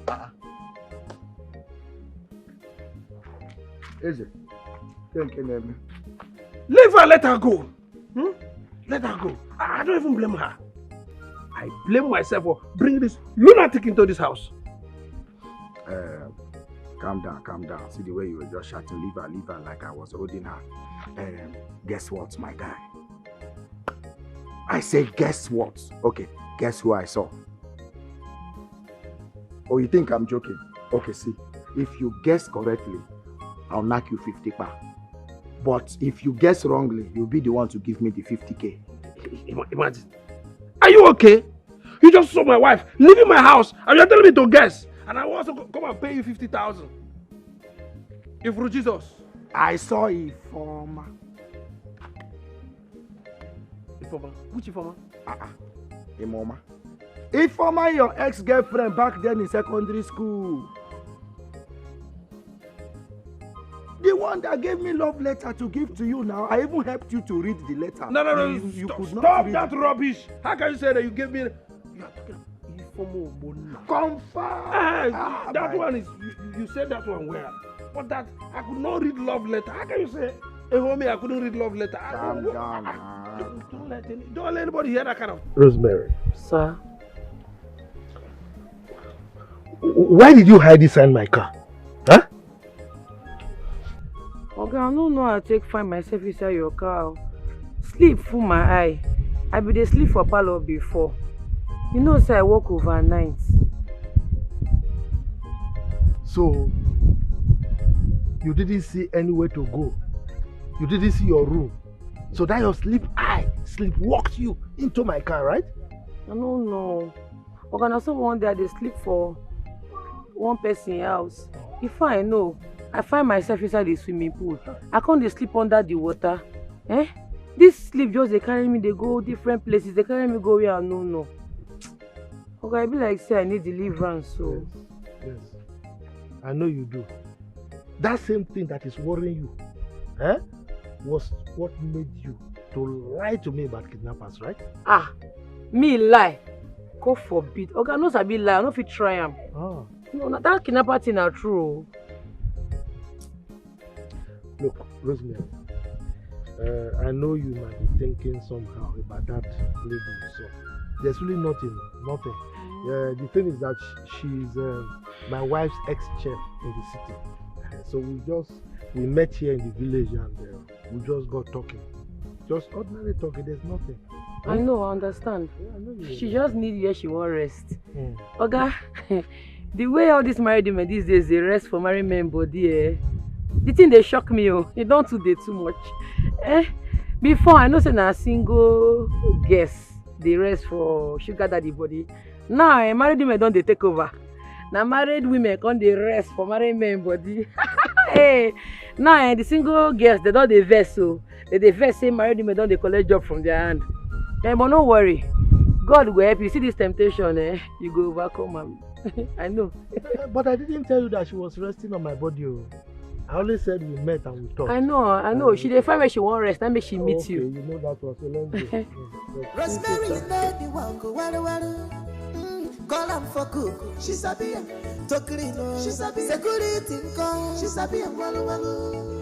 Ah. Eze, ke nke na-eme? Leave her, let her go. Hmm? Let her go. I, I don't even blame her. I blame myself for bringing this lunatic into this house. Uh, calm down, calm down. See the way you were just shouting, "Leave her, leave her," like I was holding her. Um, guess what, my guy? I say, guess what? Okay, guess who I saw? Oh, you think I'm joking? Okay, see, if you guess correctly, I'll knock you fifty pa. But if you guess wrongly, you'll be the one to give me the fifty K. Ima-, imagine. Are you okay? You just saw my wife leaving my house and you're telling me to guess. And I will also co-, come and pay you fifty thousand. If Jesus. I saw Ifeoma. Ifeoma? Which Ifeoma? Ah, ah. Imoma. Ifeoma, your ex-girlfriend back then in secondary school. The one that gave me love letter to give to you now, I even helped you to read the letter. No, no, no, you, you stop, could not stop read that rubbish. How can you say that you gave me, you are talking about Ifeoma Ogbonna. Confirm. Ah, that one is, you, you said that one well. But that, I could not read love letter. How can you say, "Hey, homie, I couldn't read love letter"? Calm down, man. Don't, don't let any, don't let anybody hear that kind of. Rosemary. Sir? W-, why did you hide inside my car? Huh? Oga, I no know how I take find myself inside your car o. Sleep full my eye. I bin dey sleep for parlour before. You know say I work overnight. So, you didn't see anywhere to go. You didn't see your room. So that your sleep eye sleep walked you into my car, right? I no know. Oga, na so one day I dey sleep for one person house. Before I know, I find myself inside the swimming pool. I come dey sleep under the water. Eh? This sleep just dey carry me dey go different places, dey carry me go where I no know. Oga, e be like say I need deliverance o. Yes, yes. I know you do. That same thing that is worrying you, eh, was what made you to lie to me about kidnappers, right? Ah, me lie? God forbid. Oga, I no sabi lie, I no fit try am. Ah. No, na that kidnapper thing na true o. Look, Rosemary, uh, I know you might be thinking somehow about that lady you saw. There's really nothing, nothing. Uh, the thing is that sh-, she's, uh, my wife's ex-chef in the city. So we just we met here in the village and uh, we just got talking. Just ordinary talking, there's nothing. I know, I understand. Yeah, I know you. She just need where she wan rest. Mm. Oga, the way all these married women these days dey rest for married men body, eh? The thing dey shock me o. E don too dey too much. Eh? Before, I know say na single girls dey rest for sugar daddy body. Now, eh, married women don dey take over. Na married women come dey rest for married men body. Hey, now, eh, the single girls, they don dey vex o. They dey vex say married women don dey collect job from their hand. Eh, but no worry. God go help you. See this temptation, eh? You go overcome am. I know. But I didn't tell you that she was resting on my body. Oh. I only said we met and we talked. I know, I know. She dey find where she wan rest. That make she meet Okay, you. You know that one, so let's go. Yes, yes. Rosemary no dey work, waru waru. Mm, call am for cook, she sabi am. To clean, oh, she sabi am. Security nko, she sabi am, waru waru.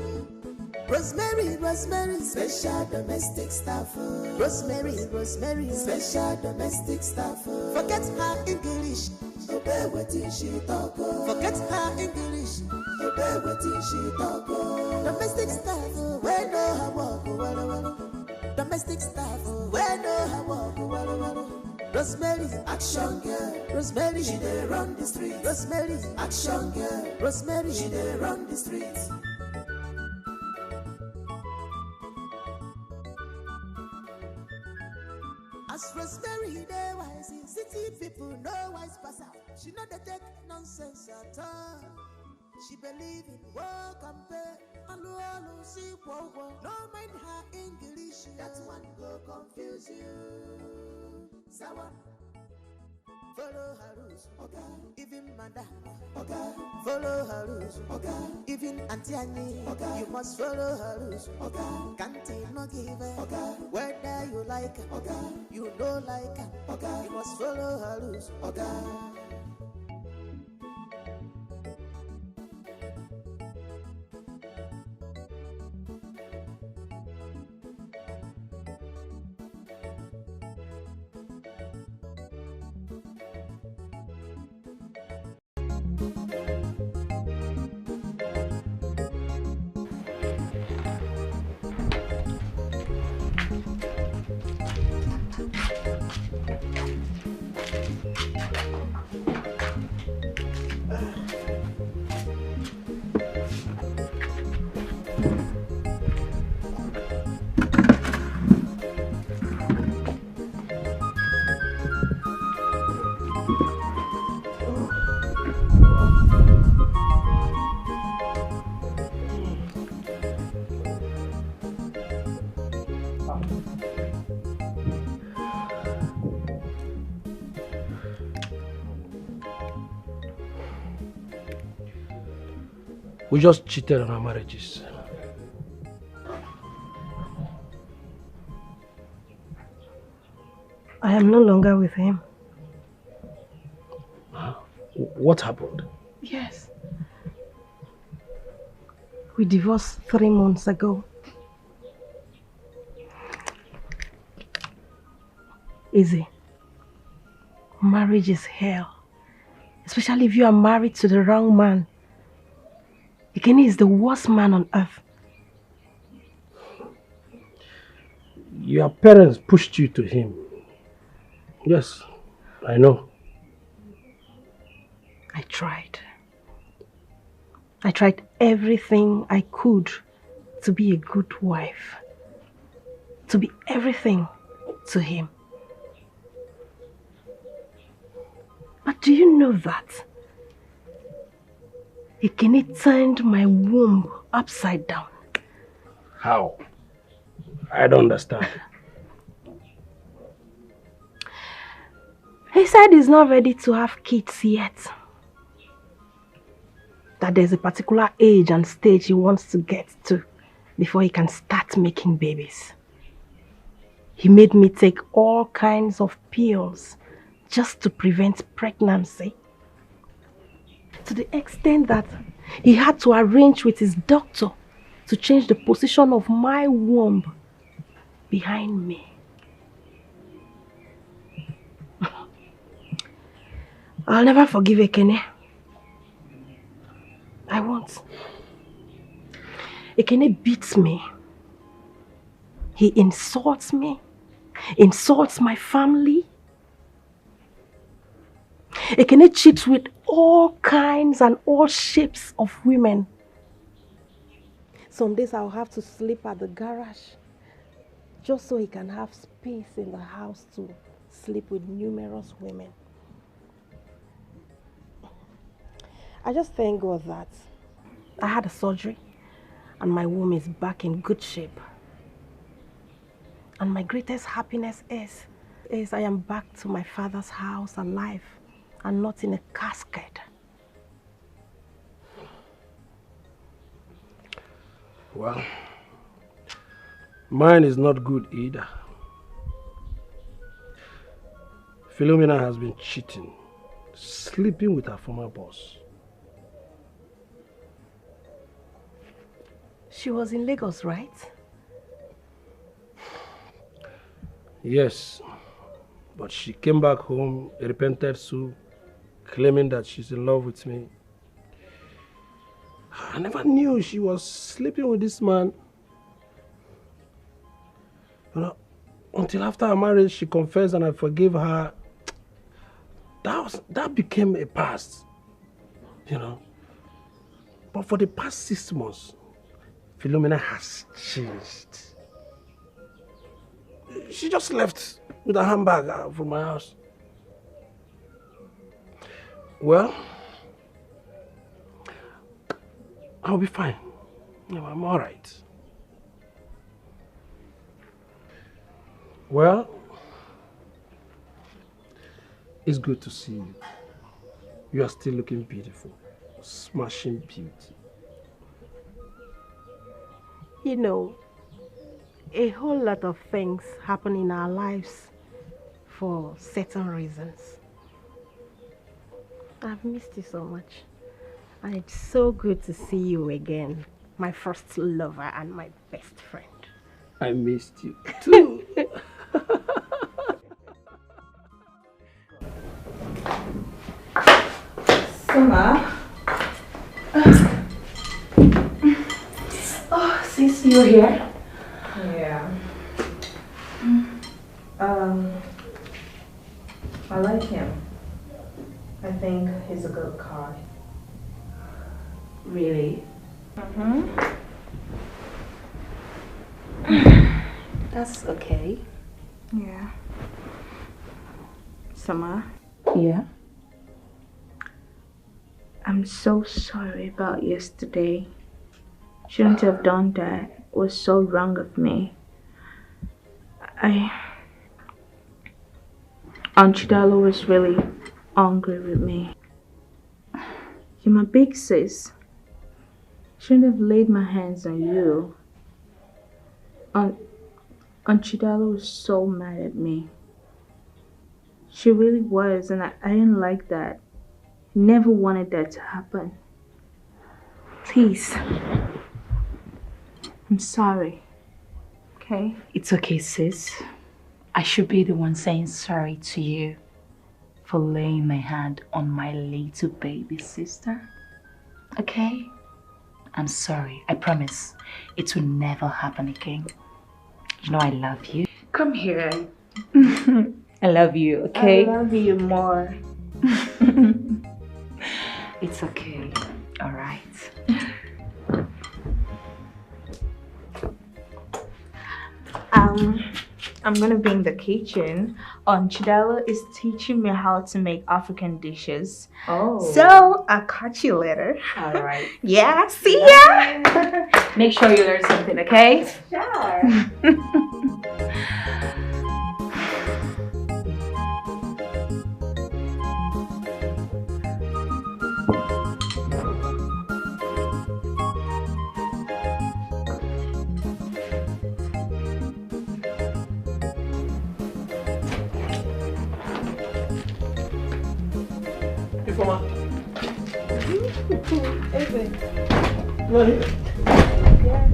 Rosemary, Rosemary, special domestic staff. Oh. Rosemary, Rosemary, special domestic staff. Oh. Forget her English, obey wetin she talk. Oh. Forget her English, obey wetin she talk. Oh. Domestic staff, oh, wey know her work, oh, waru waru. Domestic staff, oh, wey know her work, oh, waru waru. Rosemary, action girl. Rosemary, she dey run the street. Rosemary, action girl. Rosemary, she dey run the street. As Rosemary dey wise, city people no wise pass her. She no dey take nonsense at all. She believe in work and pay. Alu alu si kwo kwo. No mind her English. That one go confuse you. Sawa. Follow her rules, okay. Even madam, okay. Follow her rules, okay. Even Auntie Annie, okay. You must follow her rules, okay. Can't no give her, okay. Whether you like her, okay. You no like her, okay. You must follow her rules, okay. We just cheated on our marriages. I am no longer with him. What happened? Yes. We divorced three months ago. Easy. Marriage is hell, especially if you are married to the wrong man. Ekene is the worst man on earth. Your parents pushed you to him. Yes, I know. I tried. I tried everything I could to be a good wife, to be everything to him. But do you know that Ekene turned my womb upside down? How? I don't understand. He said he's not ready to have kids yet. That there's a particular age and stage he wants to get to before he can start making babies. He made me take all kinds of pills just to prevent pregnancy. To the extent that he had to arrange with his doctor to change the position of my womb behind me. I'll never forgive Ekene. I won't. Ekene beats me. He insults me, insults my family. Ekene cheats with all kinds and all shapes of women. Some days I'll have to sleep at the garage just so he can have space in the house to sleep with numerous women. I just thank God that I had a surgery and my womb is back in good shape. And my greatest happiness is, is I am back to my father's house alive and not in a casket. Well, mine is not good either. Philomena has been cheating, sleeping with her former boss. She was in Lagos, right? Yes, but she came back home, repented so, claiming that she's in love with me. I never knew she was sleeping with this man. You know, until after our marriage, she confessed and I forgave her. That was, that became a past, you know. But for the past six months, Philomena has changed. She just left with a handbag uh, from my house. Well, I'll be fine. No, I'm all right. Well, it's good to see you. You are still looking beautiful. Smashing beauty. You know, a whole lot of things happen in our lives for certain reasons. I've missed you so much. And it's so good to see you again, my first lover and my best friend. I missed you too. Summer. Oh, since you're here. Yeah. Um, I like him. I think he's a good guy. Really? Mm-hmm. That's okay. Yeah. Summer. Yeah. I'm so sorry about yesterday. Shouldn't have done that. It was so wrong of me. I. Aunt Chidalo was really angry with me. You're my big sis. Shouldn't have laid my hands on you. Aunt, Aunt Chidalo was so mad at me. She really was, and I, I didn't like that. Never wanted that to happen. Please. I'm sorry. Okay? It's okay, sis. I should be the one saying sorry to you for laying my hand on my little baby sister. Okay? I'm sorry. I promise it will never happen again. You know I love you. Come here. I love you, okay? I love you more. It's okay. All right. Um, I'm gonna be in the kitchen. Um, Chidalo is teaching me how to make African dishes. Oh. So I'll catch you later. All right. Yeah, see ya. Make sure you learn something, okay? Sure. Ifeoma. Eze. Yes.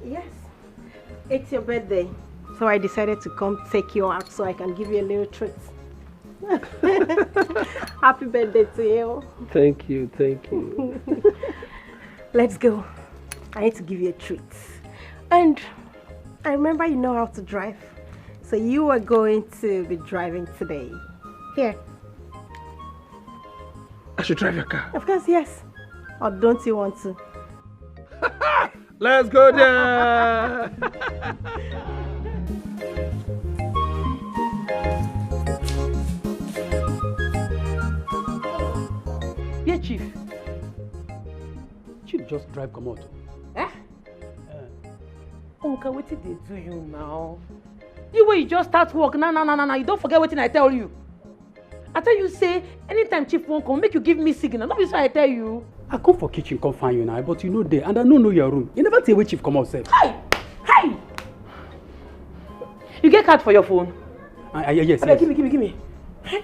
Yes. It's your birthday. So I decided to come take you out so I can give you a little treat. Happy birthday to you. Thank you, thank you. Let's go. I need to give you a treat. And I remember you know how to drive. So you are going to be driving today. Here. I should drive your car. Of course, yes. Or don't you want to? Let's go there. Yeah, chief. Chief just drive comot. Eh? Nka, wetin dey do you now? You wey you just start work now, now, now, now, now, you don forget wetin I tell you. I tell you say, anytime chief wan come, make you give me signal. No be so I tell you. I come for kitchen, come find you now, but you no dey, and I no know your room. You never tell where chief comot sef. Hi! Hi! You get card for your phone? Uh, uh, yes, abeg, yes. Give me, give me, give me. Hey!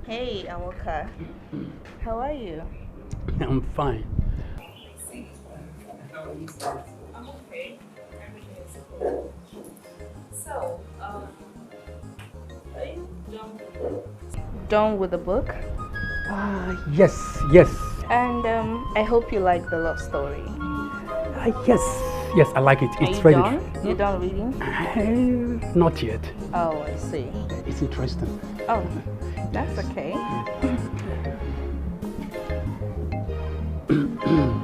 Hey, Awoka. How are you? I'm fine. I'm okay. Everything is cool. So, um, are you done with the book? Done with the book? Ah, yes, yes. And, um, I hope you like the love story. Ah, yes, yes, I like it. Are you done? It's very done? You're done reading? Uh, not yet. Oh, I see. It's interesting. Oh, that's okay.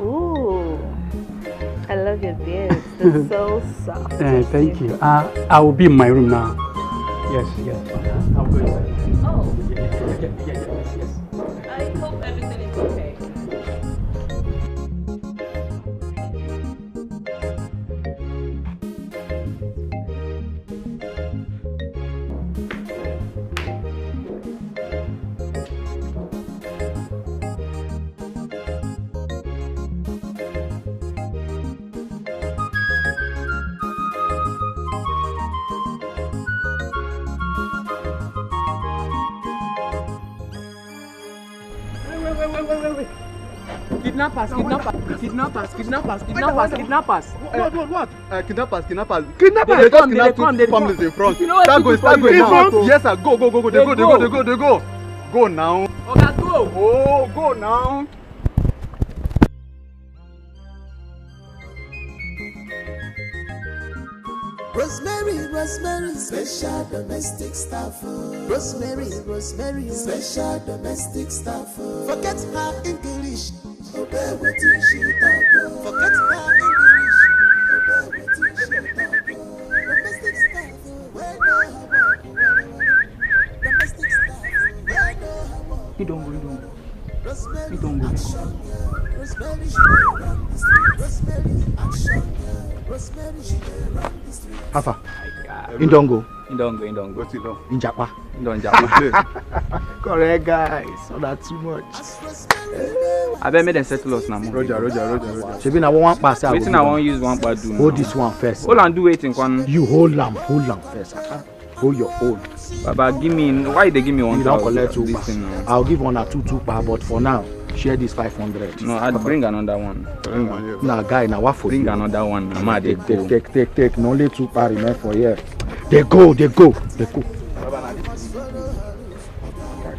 Ooh, I love your beard. It's so soft. Eh, thank you. Uh, I will be in my room now. Yes, yes. I'll go inside. Oh. Yeah, yeah, yeah, yeah, yeah, yes, yes. I hope everything is okay. Wait, wait, wait, wait, wait, wait. Kidnappers, kidnappers, kidnappers, kidnappers, kidnappers, kidnappers. What, what, what, what? Uh, kidnappers, kidnappers. Kidnappers. They just kidnapped two families in front. Start going, start going now. Yes, sir. Go, go, go, go. They go, they go, they go, they go. Go now. Oga, go. Oh, go now. Rosemary, Rosemary, special domestic staff. Rosemary, Rosemary, special domestic staff. Forget her English. Obey wetin she talk. Forget her English. Obey wetin she talk. Domestic staff. Where no have work. Domestic staff. Where no have work. You don't go, you don't go. You don't go. How far? He don go. He don go, he don go. Wetin don? Njapa. He don japa. Correct, guys. So that too much. Abeg, make dem settle us na more. Roger, Roger, Roger, Roger. Shebi na one pass. Wetin I wan use one pa do now? Hold this one first. Hold am do wetin kwan? You hold am, hold am first. Uh-uh. Hold your own. Baba, give me, why they give me one thousand? You don collect two pa. I'll give una two two pa, but for now, share this five hundred. No, I bring another one. Bring one here. Na guy, na what for you? Bring another one. Na ma dey go. Take, take, take, take. Na only two pa remain for here. They go, they go, they go.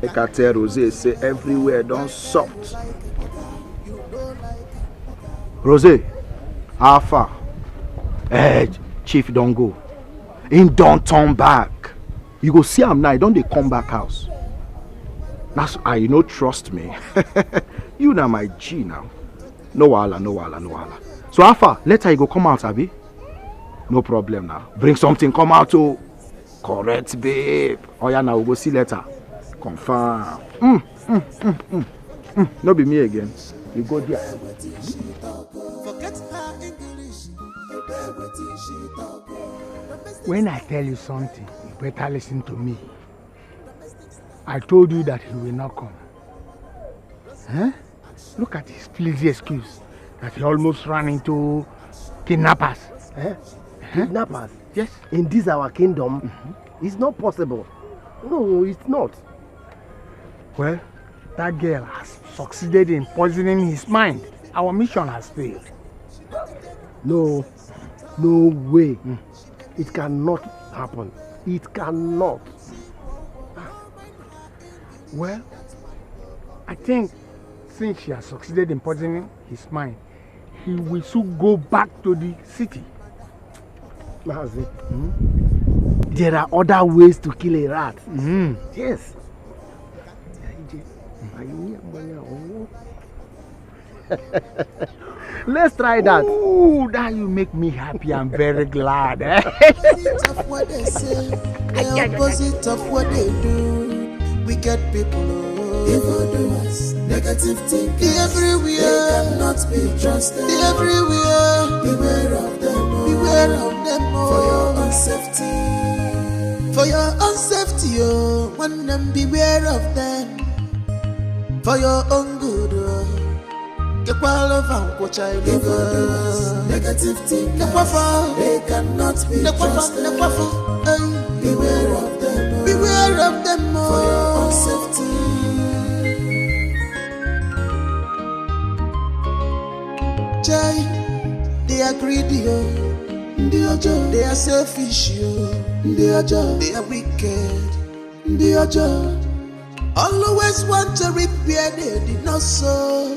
Make I tell Rose say everywhere don soft. Rose, how far? Eh, chief don go. Him don turn back. You go see am now, he don dey come back house. That's, ah, you no trust me. You na my G now. No wahala, no wahala, no wahala. So how far? Later you go come out, abi? No problem now. Bring something come out o. Correct, babe. Oya now, we go see later. Confirm. Mm, mm, mm, mm, mm. No be me again. You go there. Forget her English. When I tell you something, you better listen to me. I told you that he will not come. Huh? Look at his flimsy excuse that he almost ran into kidnappers. Eh? Huh? Kidnappers? Yes. In this our kingdom, it's not possible. No, it's not. Well, that girl has succeeded in poisoning his mind. Our mission has failed. No, no way. Mm. It cannot happen. It cannot. Well, I think since she has succeeded in poisoning his mind, he will soon go back to the city. Mazi, hmm? There are other ways to kill a rat. Mm. Yes. Let's try that. Ooh, that you make me happy. I'm very glad. Eh? Opposite of what they say, the opposite of what they do. Wicked people, oh. Evil doers, negative thinkers. They everywhere. They cannot be trusted. They everywhere. Beware of them, oh. Beware of them, oh. For your own safety. For your own safety, oh. When them beware of them. For your own good, oh. Kekwala over nkwocha ilugo. Negative thing. Nekwafa. They cannot be trusted. Nekwafa. Hey. Beware of them, oh. Beware of them, oh. For your own safety. Chai, they are greedy, oh. Ndị ọjọọ. They are selfish, oh. Ndị ọjọọ. They are wicked. Ndị ọjọọ. Always want to reap where they did not sow.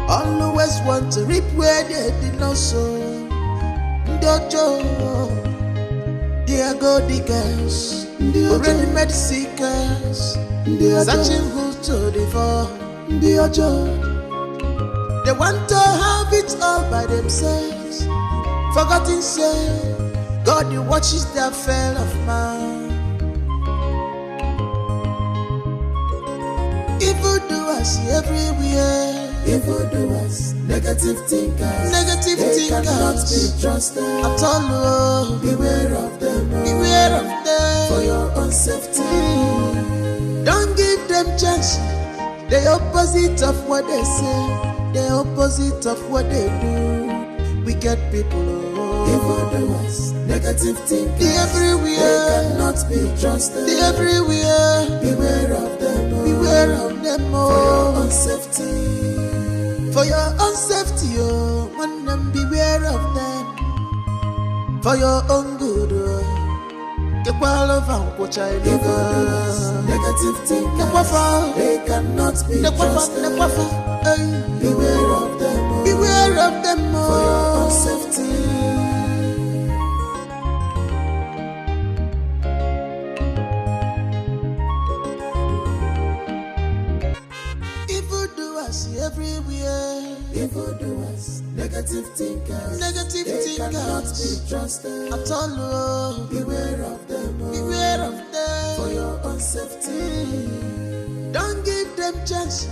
Always want to reap where they did not sow. Ndị ọjọọ, they are gold diggers. Ndị ọjọọ. Ready-made seekers. Ndị ọjọọ. Searching who to devour. Ndị ọjọọ. They want to have it all by themselves. Forgotten say, God, you watches the affair of man. Evil doers everywhere. Evil doers, negative thinkers. Negative thinkers. They cannot be trusted at all, oh. Beware of them, oh. Beware of them. For your own safety. Don't give them chance. The opposite of what they say, the opposite of what they do. Wicked people, oh. Evil doers, negative thinkers. They everywhere. They cannot be trusted. They everywhere. Beware of them, oh. Beware of them, oh. For your own safety. For your own safety, oh. When them beware of them. For your own good, oh. Kekwala over nkwocha ilugo. Negative thing. Nekwafa. They cannot be trusted. Nekwafa. Hey. Beware of them, oh. Beware of them, oh. For your own safety. Evil doers everywhere. Evil doers, negative thinkers. Negative thinkers. They cannot be trusted at all, oh. Beware of them, oh. Beware of them. For your own safety. Don't give them chance.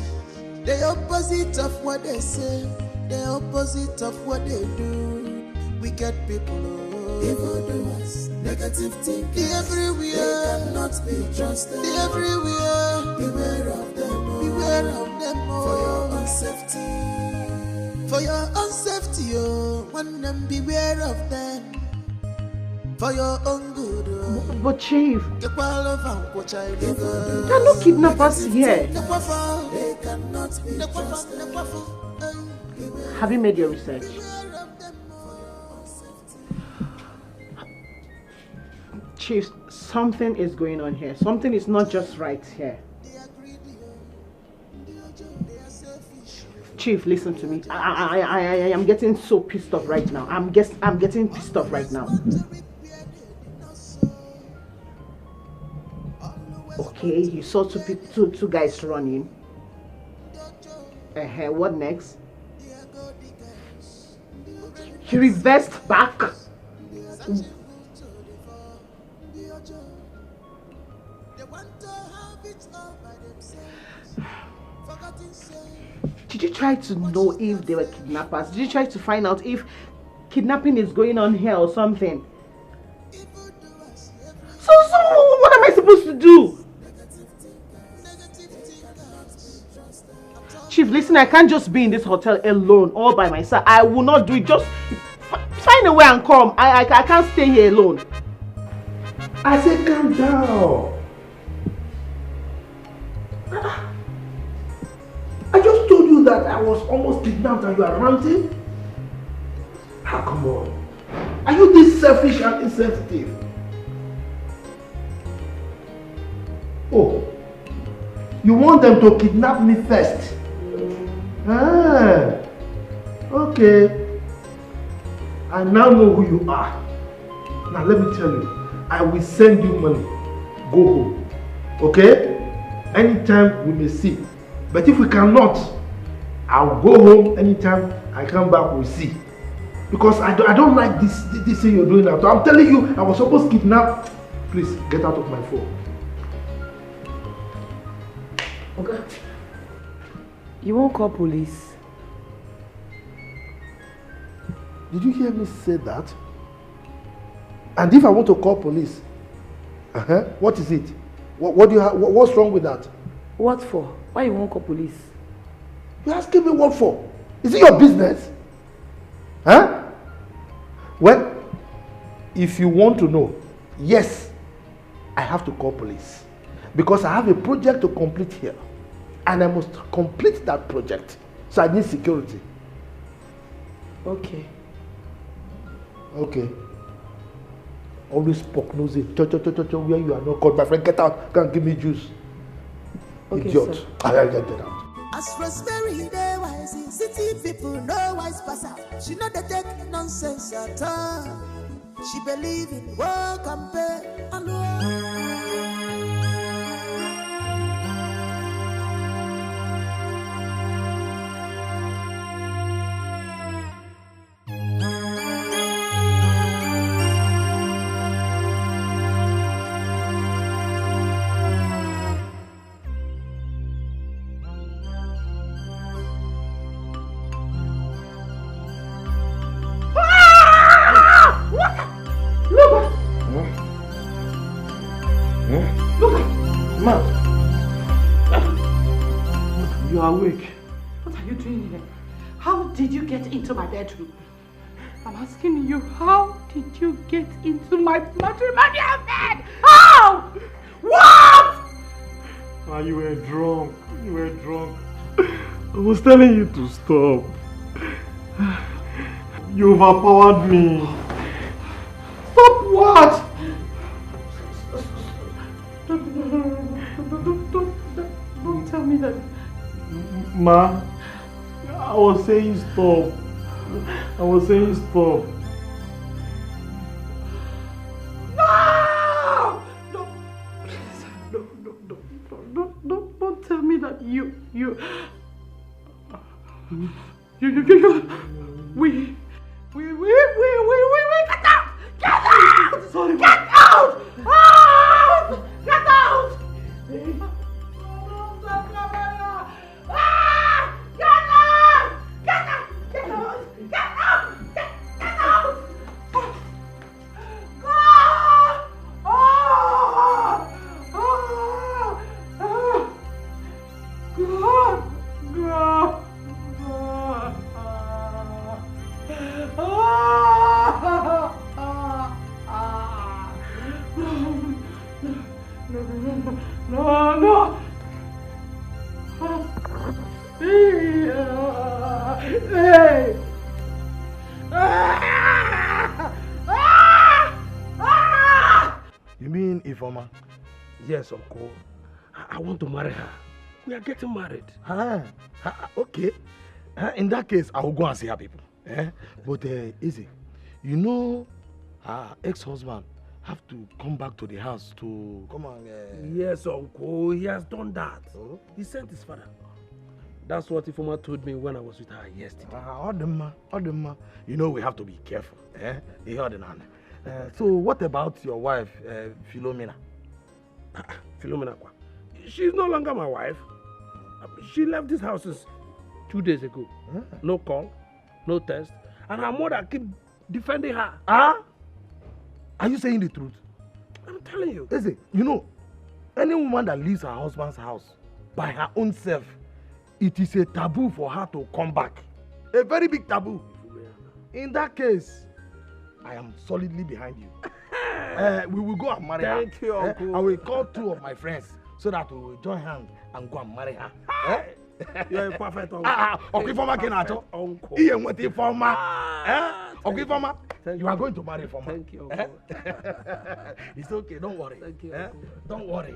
The opposite of what they say, the opposite of what they do. Wicked people, oh. Evil doers, negative thinkers. They everywhere. They cannot be trusted. They everywhere. Beware of them, oh. Beware of them, oh. For your own safety. For your own safety, oh. When them beware of them. For your own good, oh. But, but Chief, Kekwala over nkwocha ilugo. There are no kidnappers here. They cannot be trusted. Have you made your research? Chief, something is going on here. Something is not just right here. Chief, listen to me. I, I, I, I, I am getting so pissed off right now. I'm guess, I'm getting pissed off right now. Okay, you saw two people, two, two guys running. Uh-huh. What next? He reversed back. Did you try to know if they were kidnappers? Did you try to find out if kidnapping is going on here or something? So, so what am I supposed to do? Chief, listen, I can't just be in this hotel alone, all by myself. I will not do it. Just f- find a way and come. I, I, I can't stay here alone. I say calm down. I just told you that I was almost kidnapped and you are ranting. Ah, come on. Are you this selfish and insensitive? Oh, you want them to kidnap me first? Ah, okay. I now know who you are. Now let me tell you, I will send you money. Go home. Okay? Anytime we may see. But if we cannot, I'll go home. Anytime I come back, we'll see. Because I don't, I don't like this, this thing you're doing now. So I'm telling you, I was supposed to kidnap. Please, get out of my phone. Okay. You won't call police? Did you hear me say that? And if I want to call police, uh-huh, what is it? What, what do you ha-, what, what's wrong with that? What for? Why you won't call police? You're asking me what for? Is it your business? Huh? Well, if you want to know, yes, I have to call police because I have a project to complete here, and I must complete that project. So I need security. Okay. Okay. Always poke nose in. Cho, cho, cho, cho, cho, where you are not called. My friend, get out. Go and give me juice. Okay, idiot. Sir. I, I, I get out. As Rosemary dey wise, city people no wise pass her. She no dey take nonsense at all. She believe in work and pay. Hello. Look! Huh? Huh? Look! Ma! You are awake. What are you doing here? How did you get into my bedroom? I'm asking you, how did you get into my matrimonial bed? How? What? Ah, you were drunk. You were drunk. I was telling you to stop. You overpowered me. Stop what? Don't, don't, don't, don't, don't, don't tell me that. Ma, I was saying stop. I was saying stop. No! No! Please, no, no, no, no, no, no, don't tell me that you, you, you, you, you, you, we, we, we, we, we, we, we, get out! Get out! Sorry, get out! Out! Get out! Ah! Get out! Get out! Get out! Get out! Get, get out! Ah! Ah! Ah! Ah! Ah! God! God! Ah! Ah! Ah! Ah! No, no, no, no, no, no. Hey! You mean Ifoma? Yes, uncle. I, I want to marry her. We are getting married. Ah, ah, okay. Ah, in that case, I will go and see her people. Eh? But uh, easy. You know, her ex-husband have to come back to the house to come and. Uh... Yes, uncle. He has done that. Oh? He sent his father. That's what Ifoma told me when I was with her yesterday. Ah, Odema, Odema. You know we have to be careful. Eh? Ihe ọdịnala. Uh, so what about your wife, uh, Philomena? Ah, Philomena kwa. She's no longer my wife. She left this house since two days ago. Huh? No call, no text. And her mother keep defending her. Ah? Are you saying the truth? I'm telling you. Eze, you know, any woman that leaves her husband's house by her own self, it is a taboo for her to come back. A very big taboo. In that case, I am solidly behind you. Uh, we will go and marry her. Thank you, eh? Uncle. I will call two of my friends so that we will join hands and go and marry her. Eh? You're a perfect uncle. Ah, ah, Okifoma Kinato. Uncle. Iye Nweti Foma. Ah, eh? Okifoma, you are going to marry Foma. Thank you, eh? Uncle. It's okay, don't worry. Thank you, eh? Uncle. Don't worry.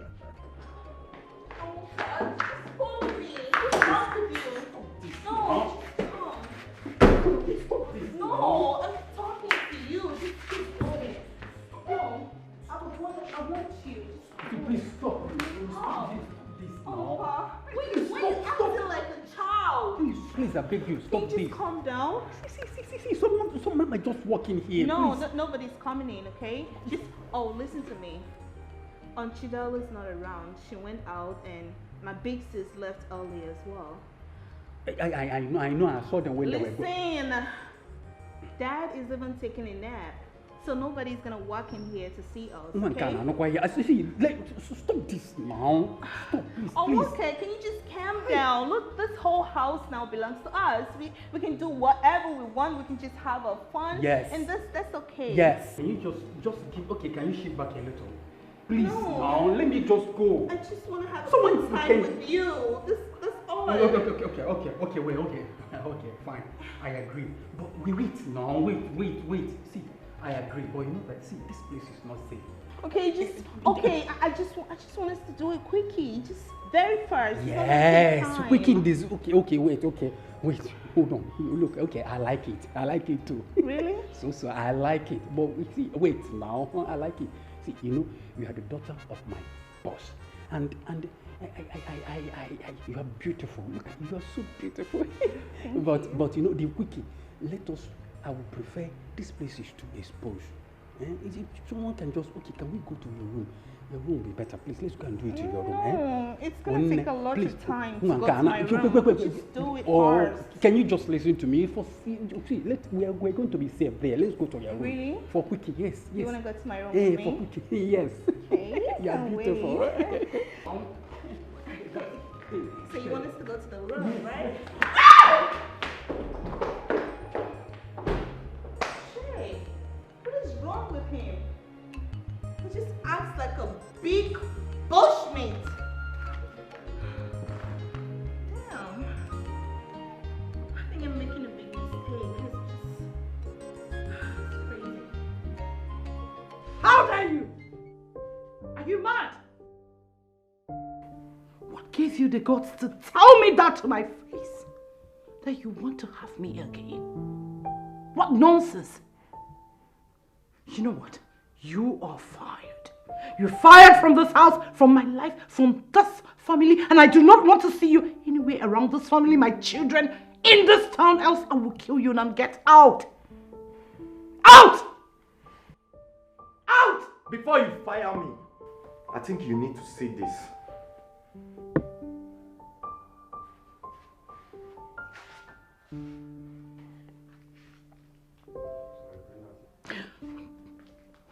Uncle, just hold me. What's wrong with you? No. No. I'm talking to you. Just keep going. No. I want, I want you. Please stop. Stop this, this now. Why you, why you acting like a child? Please, please, I beg you, stop this. Can you just calm down? See, see, see, see, see, someone, someone might just walk in here. No, please. No, nobody's coming in, okay? Just, oh, listen to me. Aunt Chidel is not around. She went out, and my big sis left early as well. I, I, I, I know, I know. I saw them when they were going. Listen, Dad is even taking a nap. So nobody's gonna walk in here to see us, okay? Nwankana, no, quiet. I see, see, let, s-, stop this now. Stop, please, oh, please. Okay, can you just calm down? Look, this whole house now belongs to us. We, we can do whatever we want. We can just have our fun. Yes. And this, that's okay. Yes. Can you just, just give, okay, can you shift back a little? Please, no. Now, let me just go. I just wanna have some time with you. This, that's all. Okay, okay, okay, okay, okay, wait, okay. Okay, fine. I agree. But we wait now, wait, wait, wait. See, I agree, but you know that, see, this place is not safe. Okay, just, okay, I, I just wa-, I just want us to do it quickie. Just very fast. It's not gonna take time. Yes, quickie this. Okay, okay, wait, okay. Wait, hold on. Look, okay, I like it. I like it too. Really? So, so, I like it. But see, wait now. I like it. See, you know, you are the daughter of my boss. And, and I, I, I, I, I, I, you are beautiful. Look, you are so beautiful. Thank you. But, but you know, the quickie, let us, I would prefer, this place is too exposed. Eh? If, if someone can just, okay, can we go to your room? Your room will be better. Please, let's go and do it in your room. Eh? Mm, it's gonna take a lot of time to go to my room. Just do it fast. Or can you just listen to me? For, see, see, let, we are, we're going to be safe there. Let's go to your room. Really? For quickie, yes, yes. You wanna go to my room with me? Eh, for quickie, yes. Okay, you are beautiful. So you want us to go to the room, right? Shay, what is wrong with him? He just acts like a big bushmeat. Damn. I think I'm making a big mistake. This is just, it's crazy. How dare you? Are you mad? What gives you the guts to tell me that to my face? That you want to have me again? What nonsense! You know what? You are fired. You're fired from this house, from my life, from this family, and I do not want to see you anywhere around this family, my children, in this town, else I will kill you now. Get out! Out! Out! Before you fire me, I think you need to see this.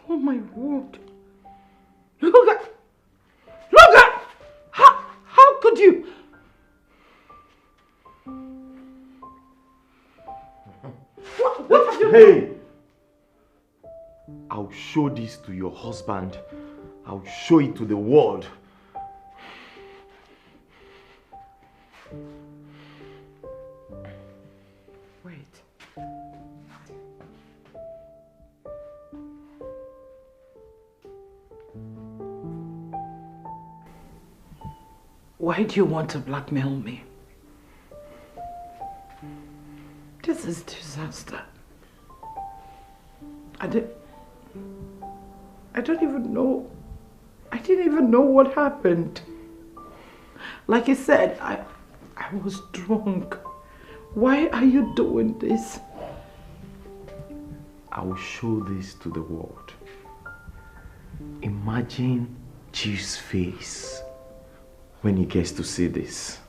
Oh my word. Look at, look at, how, how could you? What, what have you done? Hey! I'll show this to your husband. I'll show it to the world. Wait. Why do you want to blackmail me? This is disaster. I don't, I don't even know. I didn't even know what happened. Like I said, I, I was drunk. Why are you doing this? I will show this to the world. Imagine Chief's face when he gets to see this.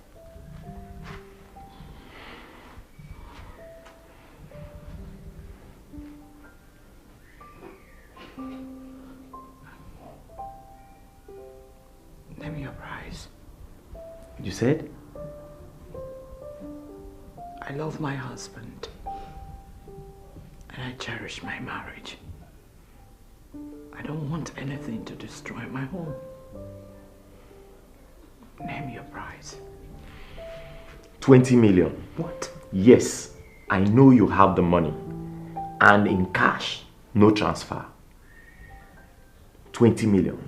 Name your price. You said? I love my husband. And I cherish my marriage. I I don't want anything to destroy my home. Name your price. Twenty million. What? Yes, I know you have the money. And in cash, no transfer. Twenty million.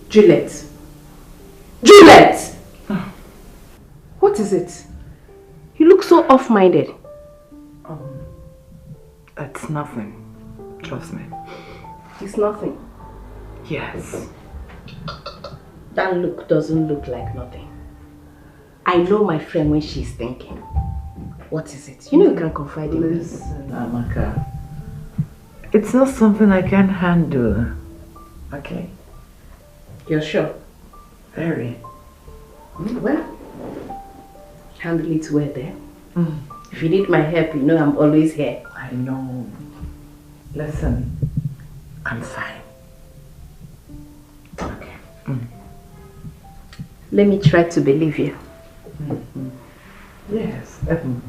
Juliet. Juliet! What is it? You look so off-minded. Um, it's nothing. Trust me. It's nothing. Yes. That look doesn't look like nothing. I know my friend when she's thinking. What is it? You know you can confide in me. Listen, Amaka. It's not something I can handle. Okay? You're sure? Very. Mm, well, handle it well there. Mm. If you need my help, you know I'm always here. I know. Listen, I'm fine. Okay. Mm. Let me try to believe you. Mm -hmm. Yes. Mm -hmm.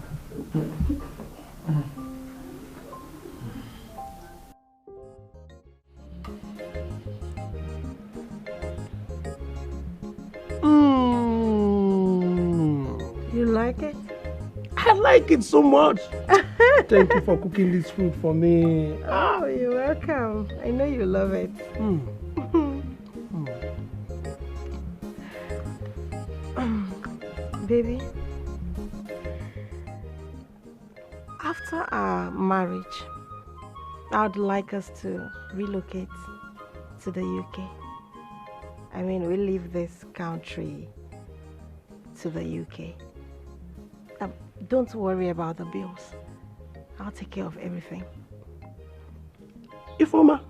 Mm. You like it? I like it so much. Thank you for cooking this food for me. Oh, you're welcome. I know you love it. Mm. Baby, after our marriage, I would like us to relocate to the U K. I mean, we leave this country to the U K. Um, don't worry about the bills. I'll take care of everything. Ifeoma,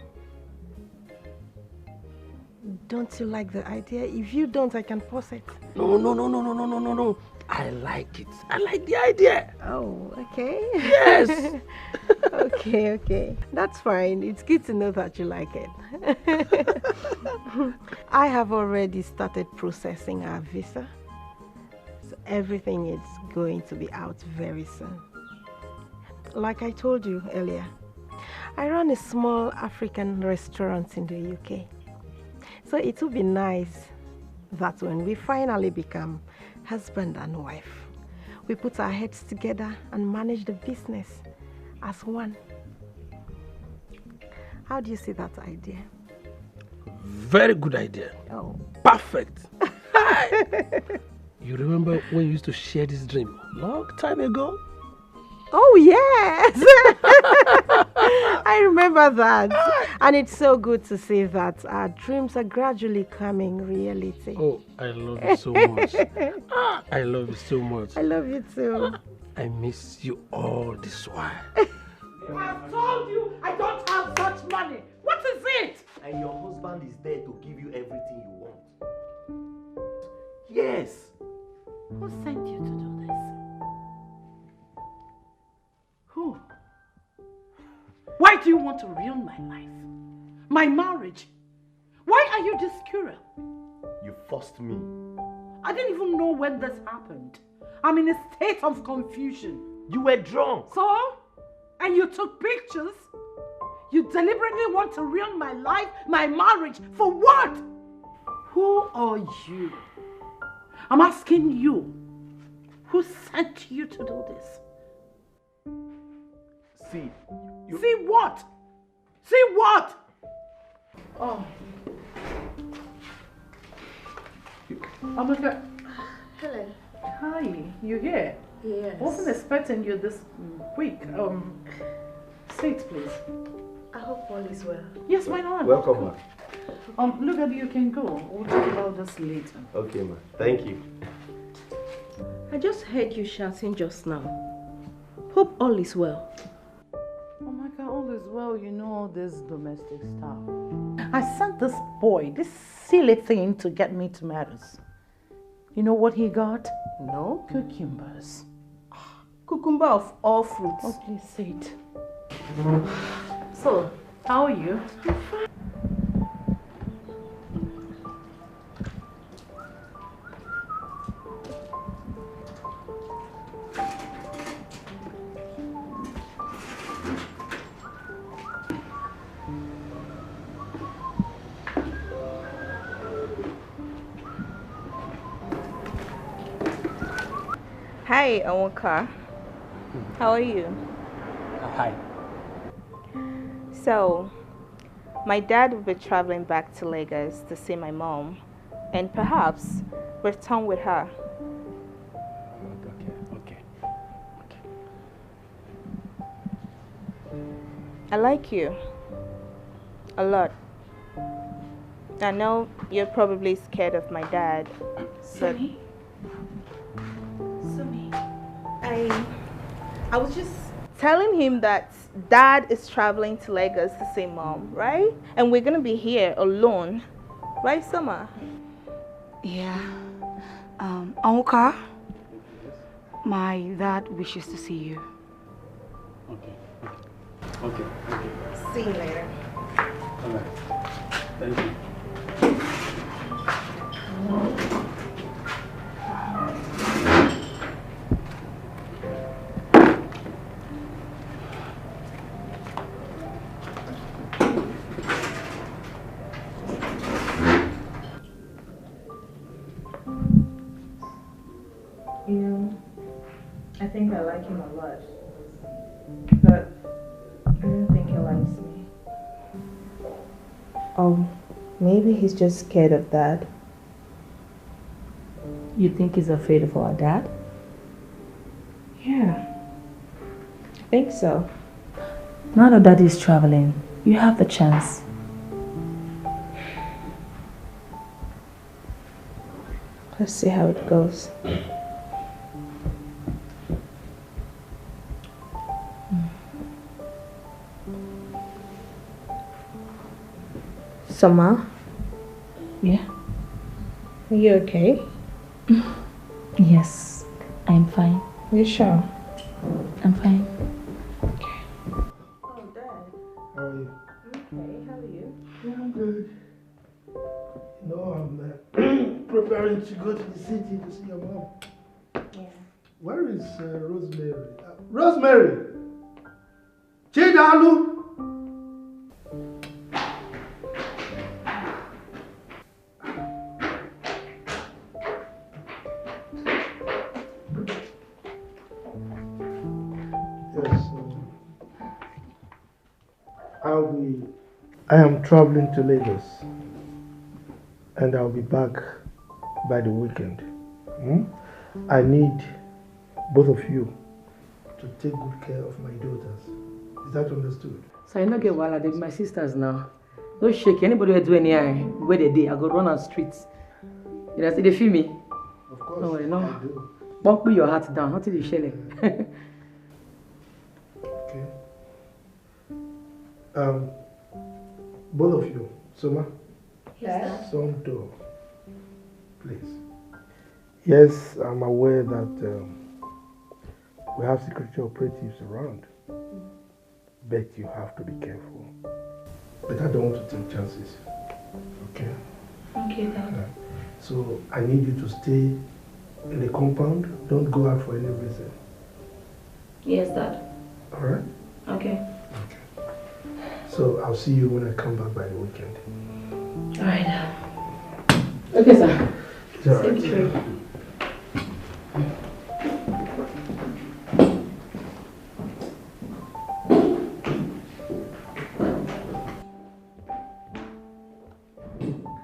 don't you like the idea? If you don't, I can pause it. No, no, no, no, no, no, no, no, no. I like it. I like the idea. Oh, okay. Yes. Okay, okay. That's fine. It's good to know that you like it. I have already started processing our visa. So everything is going to be out very soon. Like I told you earlier, I run a small African restaurant in the U K. So it would be nice that when we finally become husband and wife, we put our heads together and manage the business as one. How do you see that idea? Very good idea. Oh. Perfect. You remember when you used to share this dream long time ago? Oh, yes. I remember that. And it's so good to see that our dreams are gradually coming reality. Oh, I love you so much. Ah, I love you so much. I love you too. I miss you all this while. I've told you I don't have such money. What is it? And your husband is there to give you everything you want. Yes. Who sent you to do this? Who? Why do you want to ruin my life? My marriage? Why are you this cruel? You forced me. I didn't even know when this happened. I'm in a state of confusion. You were drunk. So? And you took pictures? You deliberately want to ruin my life, my marriage, for what? Who are you? I'm asking you, who sent you to do this? See, you... See what? See what? Oh. Oh my God. Hello. Hi, you here? Yes. Wasn't expecting you this quick. Um, sit, please. I hope all is well. Yes, my lord. Welcome, ma. Um, look, you can go. We'll talk about this later. Okay, ma. Thank you. I just heard you shouting just now. Hope all is well. Oh my God, all is well, you know, all this domestic stuff. I sent this boy, this silly thing, to get me tomatoes. You know what he got? No. Cucumbers. Cucumber of all fruits. Oh, please sit. So, how are you? Hi, Onwuka. How are you? Uh, hi. So, my dad will be traveling back to Lagos to see my mom and perhaps return with her. Okay, okay, okay. I like you a lot. I know you're probably scared of my dad, but Sumi? Sumi, I, I was just telling him that dad is traveling to Lagos to see mom, right? And we're gonna be here alone, right, Summer? Yeah. Um, Onwuka, my dad wishes to see you. Okay, okay. Okay, okay. See you later. All right. Thank you. You know, I think I like him a lot, but I don't think he likes me. Oh, maybe he's just scared of dad. You think he's afraid of our dad? Yeah, I think so. Now that dad is traveling, you have the chance. Let's see how it goes. Summer? Yeah? Are you okay? Yes, I'm fine. You sure? I'm fine. Okay. Oh, Dad. How are you? Okay, how are you? Yeah, I'm good. You know, I'm uh, preparing to go to the city to see your mom. Yeah. Where is uh, Rosemary? Uh, Rosemary! Chidalu! Yes, um, I'll be. I am traveling to Lagos, and I'll be back by the weekend. Hmm? I need both of you to take good care of my daughters. Is that understood? So I no get wahala, they be my sisters now. No shake, anybody wey do anyhow, where they dey, I go run am street. You know, see, they feel me. Of course, No worry, no. I do. Pop your heart down, nothing dey shele. Okay. Um, both of you, Soma, Yes, some door, please. Yes, I'm aware that um, we have security operatives around, but you have to be careful. But I don't want to take chances. Okay? Okay, Dad. So I need you to stay in the compound. Don't go out for any reason. Yes, Dad. All right? Okay. So I'll see you when I come back by the weekend. All right, Dad. Okay, sir. It's all right. Thank you.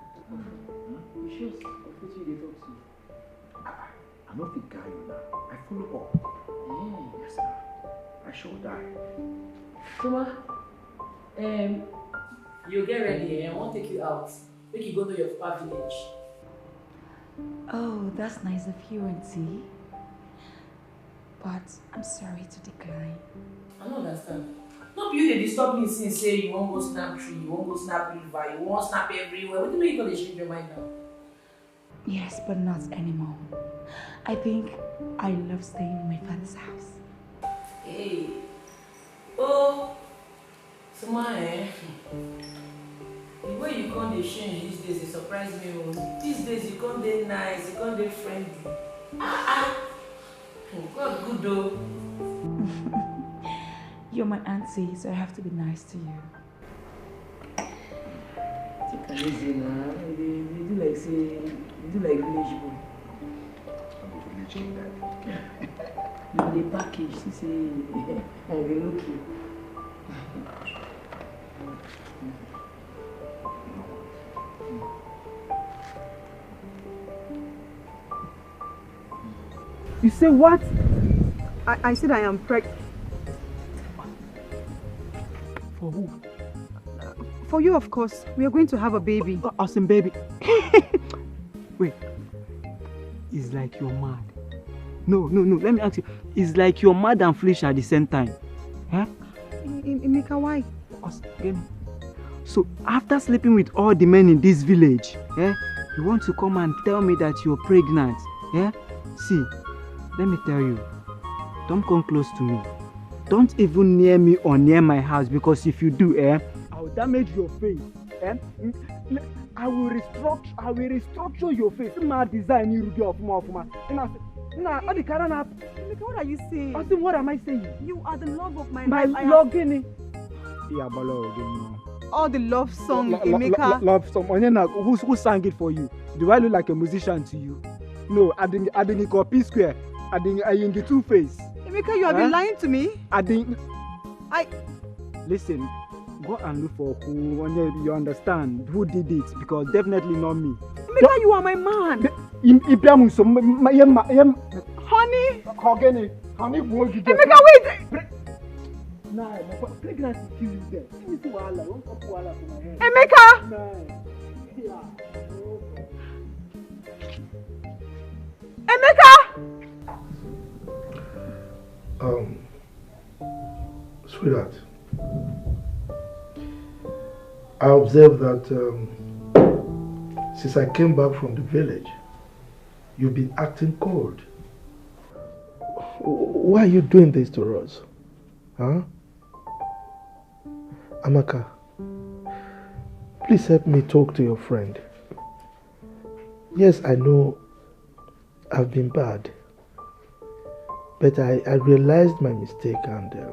You sure of wetin you dey talk so? I no fit guy you now. I follow up. Eh, yes, sir. I sure die. Soma, um, you get ready, eh? I wan take you out. Make you go know your papa village. Oh, that's nice of you, Auntie. But I'm sorry to decline. I no understand. No be you dey disturb me since say you wan go snap tree, you wan go snap river, you wan snap everywhere. Wetin make you come dey change your mind now? Yes, but not anymore. I think I love staying in my father's house. Hey. Oh. Soma, eh? The way you come dey change these days dey surprise me o. These days you come dey nice, you come dey friendly. Ah ah. Hmm, God good o. You're my auntie, so I have to be nice to you. Take am easy na. You dey you dey do like say you do like village boy. I'm a village king, Daddy. You dey package, see say I dey look you. You say what? I, I said I am pregnant. For who? For you, of course. We are going to have a baby. Uh, As in baby. Wait. It's like you're mad. No, no, no. Let me ask you. It's like you're mad and foolish at the same time. Huh? I- I- Emeka, why? Us, get me? So after sleeping with all the men in this village, eh, you want to come and tell me that you're pregnant? Eh? See, let me tell you, don't come close to me. Don't even near me or near my house, because if you do, eh, I'll damage your face. Eh? Mm, le- I will restructure. I will restructure your face. My design, you do ofuma ofuma. Ina, ina, all the karana. Emeka, what are you saying? I think, what am I saying? You are the love of my My life. I love, have Gini. Yeah, Bolo, Gini. all the love song, Lo- lo- lo- Emeka. lo- love song. Onye na who who sang it for you? Do I look like a musician to you? No, I didn't. I didn't call P Square. I didn't. I didn't get Two Face. Emeka, you have been Huh? Lying to me. I didn't. I Listen. Go and look for who. Onye, you understand who did it, because definitely not me. Emeka, you are my man. Im- Ibiamu so ma- ma- yem- yem- Honey. Honey, honey, go you get. Emeka, wait. Nah, my pregnancy kill you there. Let me see wahala. Don't come put wahala for my head. Emeka. Nah. Yeah. Emeka. Um, sweetheart, I observed that um, since I came back from the village, you've been acting cold. Wh- Why are you doing this to us? Huh? Amaka, please help me talk to your friend. Yes, I know I've been bad, but I, I realized my mistake and uh,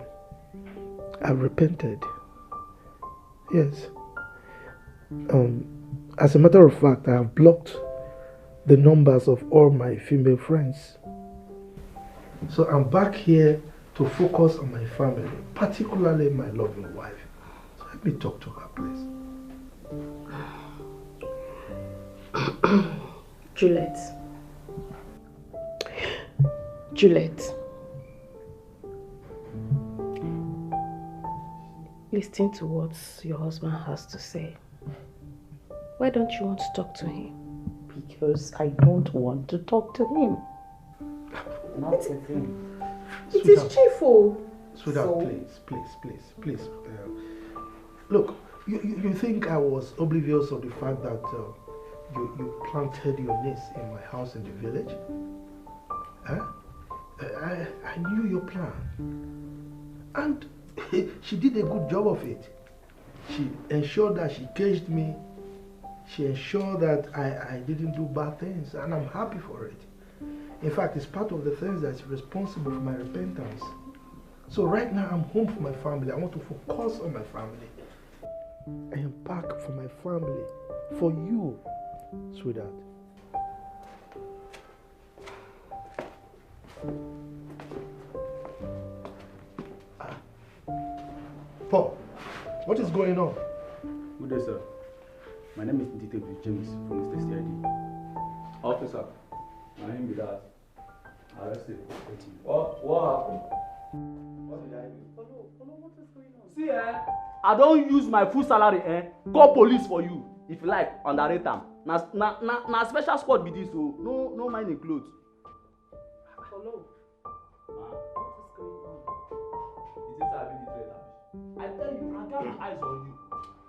I've repented. Yes. Um, as a matter of fact, I have blocked the numbers of all my female friends. So I'm back here to focus on my family, particularly my loving wife. So let me talk to her, please. Juliet. Juliet. Listen to what your husband has to say. Why don't you want to talk to him? Because I don't want to talk to him. Not with him. It is chief o. Sweetheart, please, please, please, please. Uh, look, you, you, you think I was oblivious of the fact that uh, you, you planted your niece in my house in the village? Huh? I, I knew your plan. And she did a good job of it. She ensured that she caged me. She ensured that I, I didn't do bad things, and I'm happy for it. In fact, it's part of the things that's responsible for my repentance. So right now, I'm home for my family. I want to focus on my family. I am back for my family, for you, sweetheart. Ah. Paul, what is going on? Good day, sir. My name is Detective James from Mister C I D. Officer, na him be that. Arrest him. What, what happened? What did I do? See, eh? I don use my full salary, eh? Call police for you. If you like, underrate am. Na, na, na, na special squad be this o. No, no mind him clothes. Hello. Ma. What is going on? Is this how I be the threat, abi? I tell you, I got my eyes on you.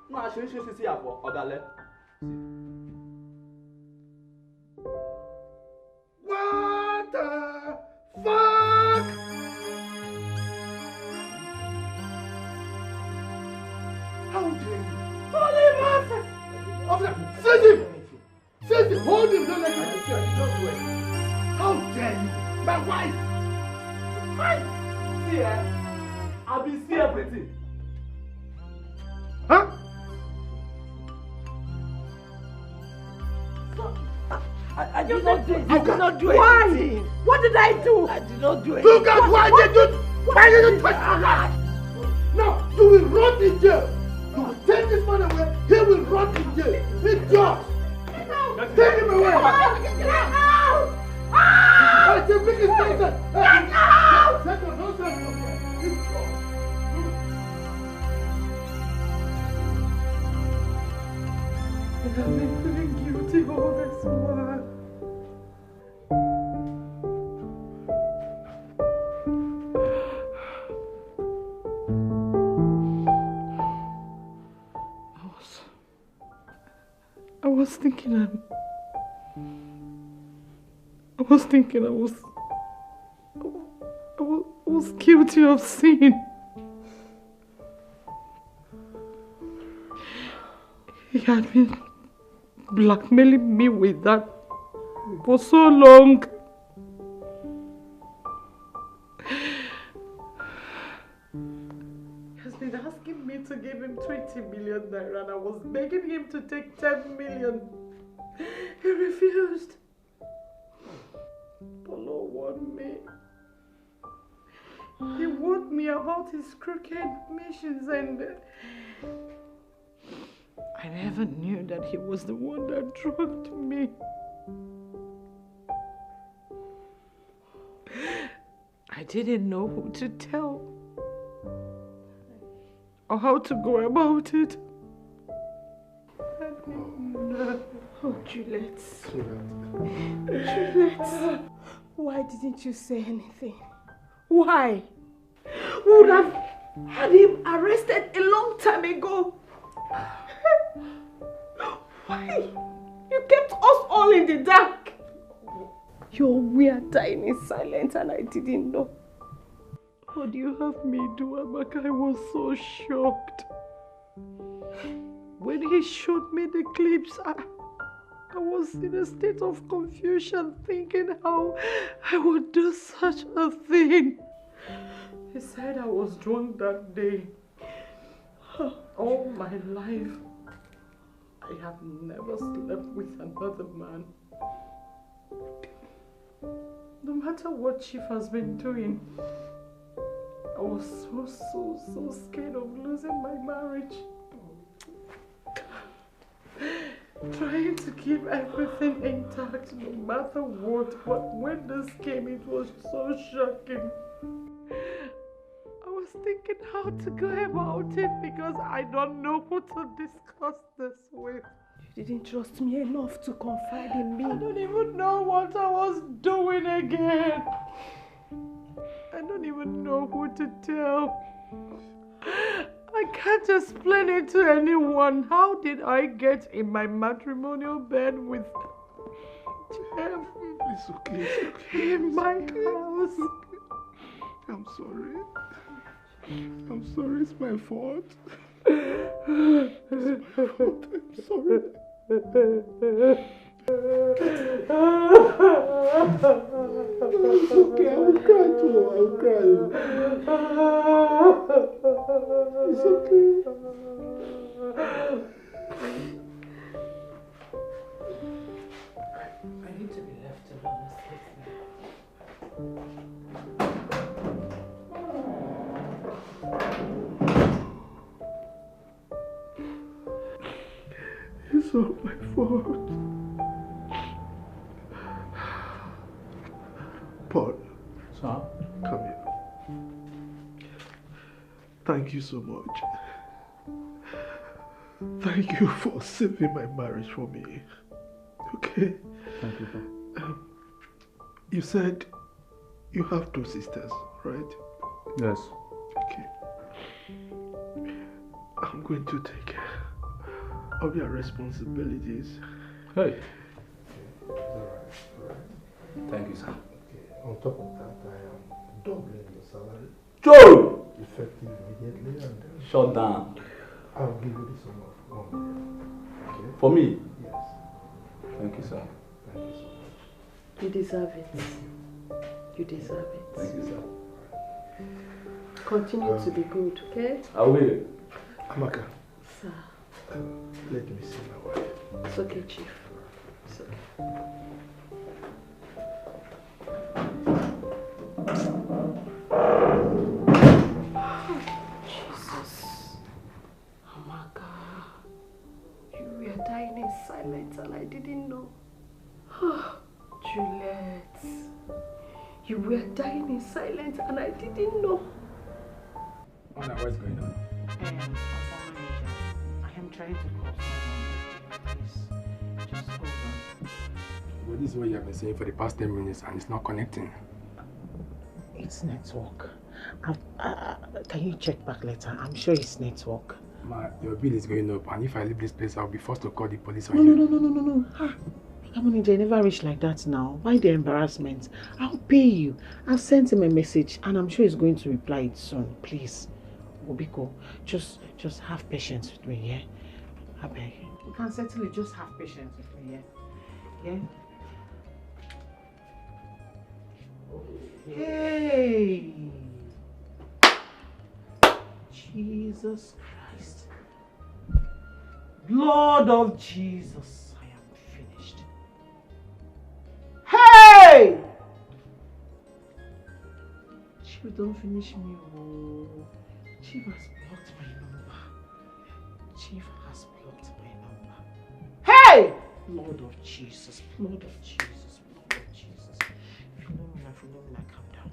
No, I should, should, should see her for Odale. What the fuck? How dare you? Holy Moses! Officer, seize him! Seize him! Hold him! Don't let him escape! Don't do it! How dare you? My wife! Hi! See, eh? I be see everything. Huh? I, I did not do it. I Look did at not do Why? anything. What did I do? I did not do it. Look at why did you, why did you touch my wife? Now you will rot in jail. You will take this man away. He will rot in jail. Idiot! Take him away. Get out! I say, bring his nonsense. Hey, Get out! Take your nonsense from here. Idiot! I've been feeling guilty all this while. I was, I was thinking I'm, I was thinking I was, I was, I was guilty of sin. He had been blackmailing me with that for so long. He has been asking me to give him twenty million naira, and I was begging him to take ten million. He refused. Polo warned me. He warned me about his crooked missions, and I never knew that he was the one that drugged me. I didn't know who to tell or how to go about it. Oh, Juliet. Juliet. Why didn't you say anything? Why? We would have had him arrested a long time ago. Why? You kept us all in the dark. Your weird dying in silence, and I didn't know. What do you have me do, Amaka? I was so shocked. When he showed me the clips, I, I was in a state of confusion, thinking how I would do such a thing. He said I was drunk that day. All my life, I have never slept with another man. No matter what Chief has been doing, I was so, so, so scared of losing my marriage. Trying to keep everything intact no matter what, but when this came, it was so shocking. I was thinking Thinking how to go about it because I don't know who to discuss this with. You didn't trust me enough to confide in me. I don't even know what I was doing again. I don't even know who to tell. I can't explain it to anyone. How did I get in my matrimonial bed with Jeff? It's okay, it's okay. In my house. I'm sorry. I'm sorry, it's my fault. It's my fault. I'm sorry. It's okay, I will cry too. I will cry. It's okay. I need to be left alone. It's all my fault. Paul. Sir? Come here. Thank you so much. Thank you for saving my marriage for me. Okay? Thank you, sir. Um, you said you have two sisters, right? Yes. Okay. I'm going to take care of their responsibilities. Hey. It's all right. It's all right. Thank you, sir. Okay. On top of that, I am doubling your salary. Joe! Effective immediately and then shut down. I'll give you the sum of one million. Okay? For me? Yes. Thank you, sir. Thank you so much. You deserve it. You deserve it. Thank you, sir. Continue um, to be good, okay? I will. Amaka. Sir. Um, let me see my wife. It's okay, Chief. It's okay. Jesus. Amaka, you were dying in silence and I didn't know. Juliet, you were dying in silence and I didn't know. Mona, what's going on? Um, I am trying to call someone. Please, just hold on. Well, this is what you have been saying for the past ten minutes and it's not connecting. It's network. Uh, uh, can you check back later? I'm sure it's network. Ma, your bill is going up, and if I leave this place, I'll be forced to call the police on no, you. No, no, no, no, no, no. Ah, Manager, I never reach like that now. Why the embarrassment? I'll pay you. I've sent him a message, and I'm sure he's going to reply it soon. Please, Obiko, just, just have patience with me, yeah? I beg. You can certainly just have patience with me, yeah? Yeah? Hey! Jesus Christ. Blood of Jesus, I am finished. Hey! Chief don't finish me, oh. Chief has blocked my number. Chief has blocked my number. Hey! Blood of Jesus, blood of Jesus, blood of Jesus. Philomena, Philomena, calm down.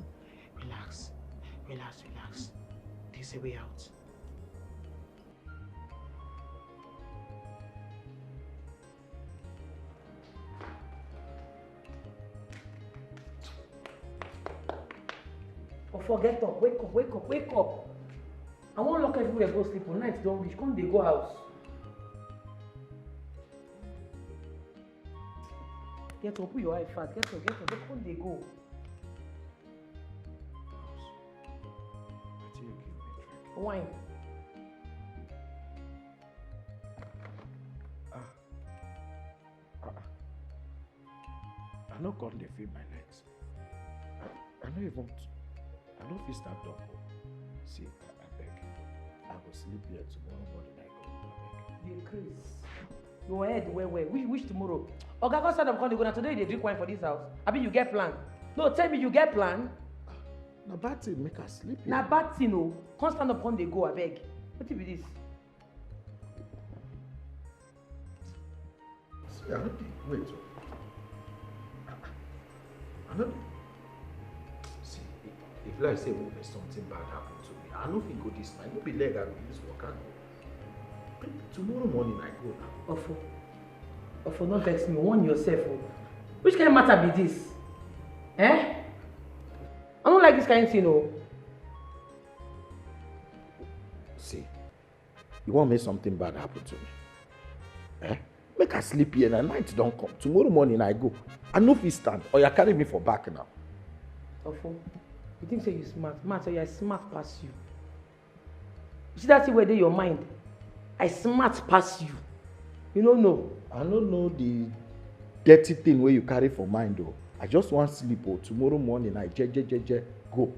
Relax, relax, relax. There's a way out. Oh, forget up. Wake up, wake up, wake up. I won't lock everywhere, go sleep. Night don't reach. Come, they go house. Get up, put your eye fast. Get up, get up. Come, they go. Wine. Ah. Ah. I no come dey feel my legs. I, I no even, I no fit stand up. See, I, I beg. I go sleep here tomorrow morning. I go. Abeg. Dey craze. Your head well well. Which, which tomorrow? Oga, come stand up, come dey go. Na today you dey drink wine for this house. Abi you get plan? No, tell me you get plan. Na bad thing make I sleep here. Na bad thing o. Come stand up, come dey go, abeg. Wetin be this? See, I no dey wait o. I no dey. See, if like say something bad happen to me, I no fit go this night. No be leg I go use waka go. Tomorrow morning I go now. Ofo, Ofo, no vex me. Warn yourself o. Which kind matter be this? Eh? I don't like this kind thing o. See, you want make something bad happen to me? Eh? Make I sleep here na night don come. Tomorrow morning I go. I no fit stand. Oya carry me for back now. Ofo, you think say you smart? Man, say I smart pass you. You see that thing wey dey your mind? I smart pass you. You no know. I no know the dirty thing wey you carry for mind o. I just wan sleep o. Tomorrow morning I je je je je go.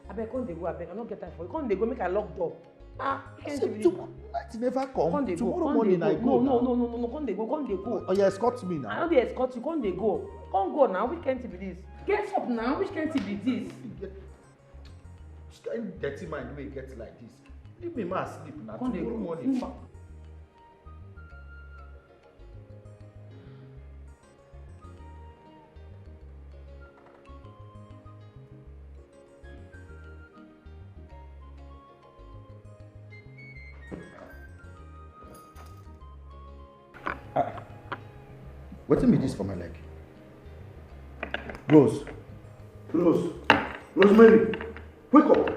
Abeg, come dey go, abeg. I no get time for you. Come dey go, make I lock door. Ah, you can't see me. Night never come. Come dey go, Tomorrow come dey morning go. I go No, no, now. no, no, no, no, come dey go, come dey go. Oya escort me I now. no dey escort you, come dey go. Come go now, which kind thing be this? Get up now, which kind thing be this? Which kind dirty mind wey you get like this? Leave me make I sleep na. Come dey Tomorrow go. morning. Ah, wetin be this for my leg? Rose, Rose, Rosemary, wake up.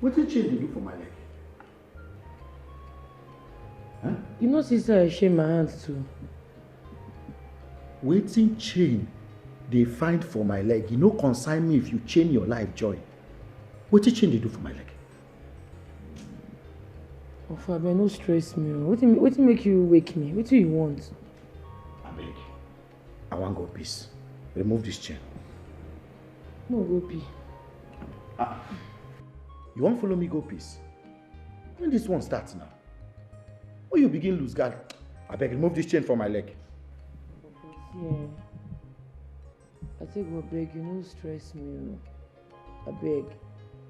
Wetin chain dey do for my leg? Huh? You know, sister, I shame my hands too. Wetin chain dey find for my leg? E no concern me if you chain your life join. Wetin chain dey do for my leg? Ofo, abeg, no stress me o. Wetin wetin make you wake me? Wetin you want? Abeg, I wan go piss. Remove this chain. No go pee. Ah, you wan follow me go piss? When this one start now? When you begin lose guard, abeg remove this chain from my leg. Yeah. I take go beg you, no stress me o. Abeg,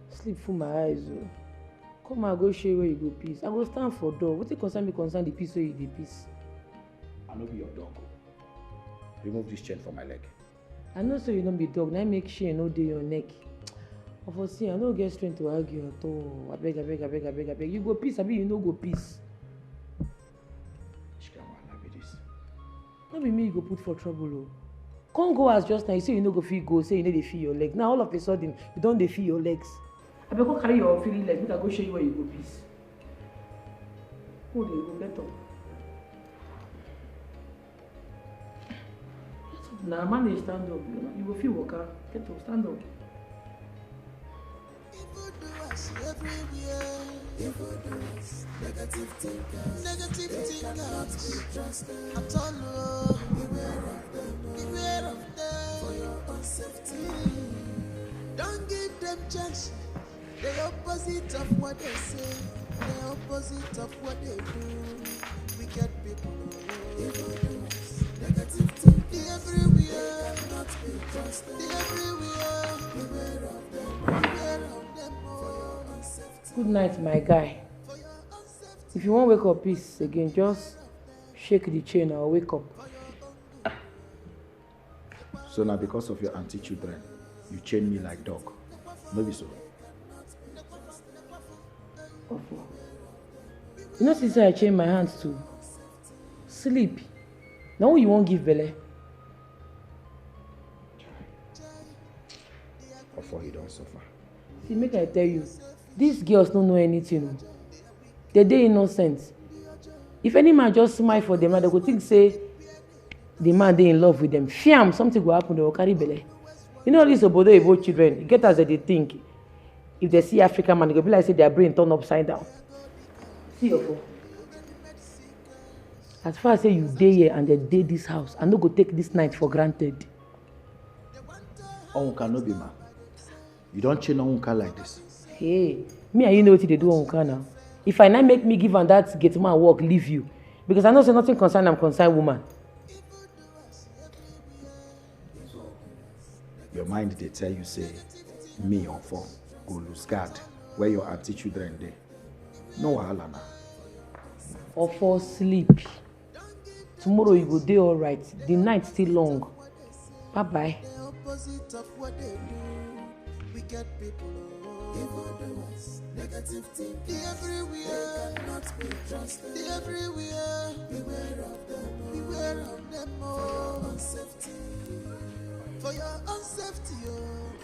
sleep full my eyes o. Come, I go show you where you go piss. I go stand for door. Wetin concern me concern the piss wey you dey piss? I no be your dog o. Remove this chain from my leg. I know say you no be dog, na im make chain no dey your neck. Ofo, see, I no get strength to argue at all. Abeg, abeg, abeg, abeg, abeg. You go piss, abi you no go piss? Which kind wahala be this? No be me you go put for trouble o. Come go house just now, you say you no go fit go, say you no dey feel your leg. Now all of a sudden, you don dey feel your legs. Abeg, go carry your feeling leg, make I go show you where you go piss. Go dey go, get up. Get up na, manage stand up. You go fit waka. Get up, stand up. Evil doers everywhere. Evil doers, negative thinkers. Negative thinkers. They cannot be trusted at all. Oh. Beware of them. Beware of them. For your own safety. Don't give them chance. The opposite of what they say, the opposite of what they do. Wicked people, evil doers, negative thinking everywhere. They cannot be trusted. They everywhere. Beware of them, beware of them. Oh. For your own safety. Good night, my guy. For your own safety. If you wan wake up peace again, just shake the chain or wake up. So na because of your aunty children you chain me like dog, no be so? Ofo, you know see say I chain my hands to sleep. Na who you wan give belle? Ofo, you don suffer. See, make I tell you, these girls no know anything o. They dey innocent. If any man just smile for them now, they go think say the man dey in love with them. Fiam, something go happen, they go carry belle. You know all these obodo oyibo children, e get as they dey think. If they see African man, e go be like say their brain turn upside down. See your phone. As far as say you dey here and they dey this house, I no go take this night for granted. Onwuka no be man. You don chain Onwuka like this. Hey, me and you know wetin dey do Onwuka now. If I na make me give am that gate man work, leave you. Because I know say nothing concern am concern woman. Your mind dey tell you say me Ofo go lose guard where your aunty children dey. No wahala na. Ofo sleep. Tomorrow you go dey alright. The night still long. Bye bye. The opposite of what they do. Wicked people, oh. Evil doers, negative thinking. They everywhere. They cannot be trusted. They everywhere. Beware of them, oh. Beware of them, oh. For your own safety. For your own safety, oh.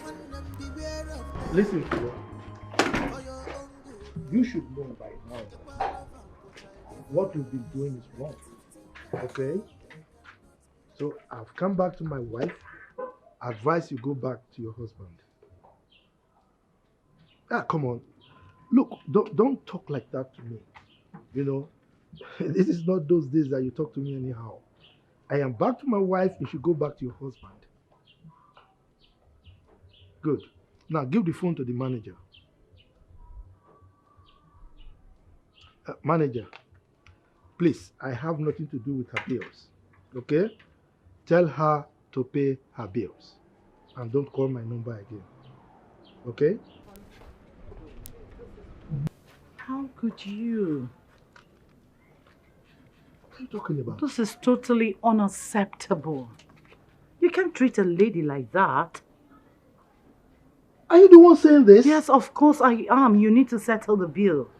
When them beware of them. Listen to me. For your own good. You should know by now that what you've been doing is wrong. Okay? So I've come back to my wife. Advise you go back to your husband. Ah, come on. Look, don't, don't talk like that to me. You know, this is not those days that you talk to me anyhow. I am back to my wife. You should go back to your husband. Good. Now give the phone to the manager. Uh, manager, please, I have nothing to do with her bills. Okay? Tell her to pay her bills. And don't call my number again. Okay? How could you? What are you talking about? This is totally unacceptable. You can't treat a lady like that. Are you the one saying this? Yes, of course I am. You need to settle the bill.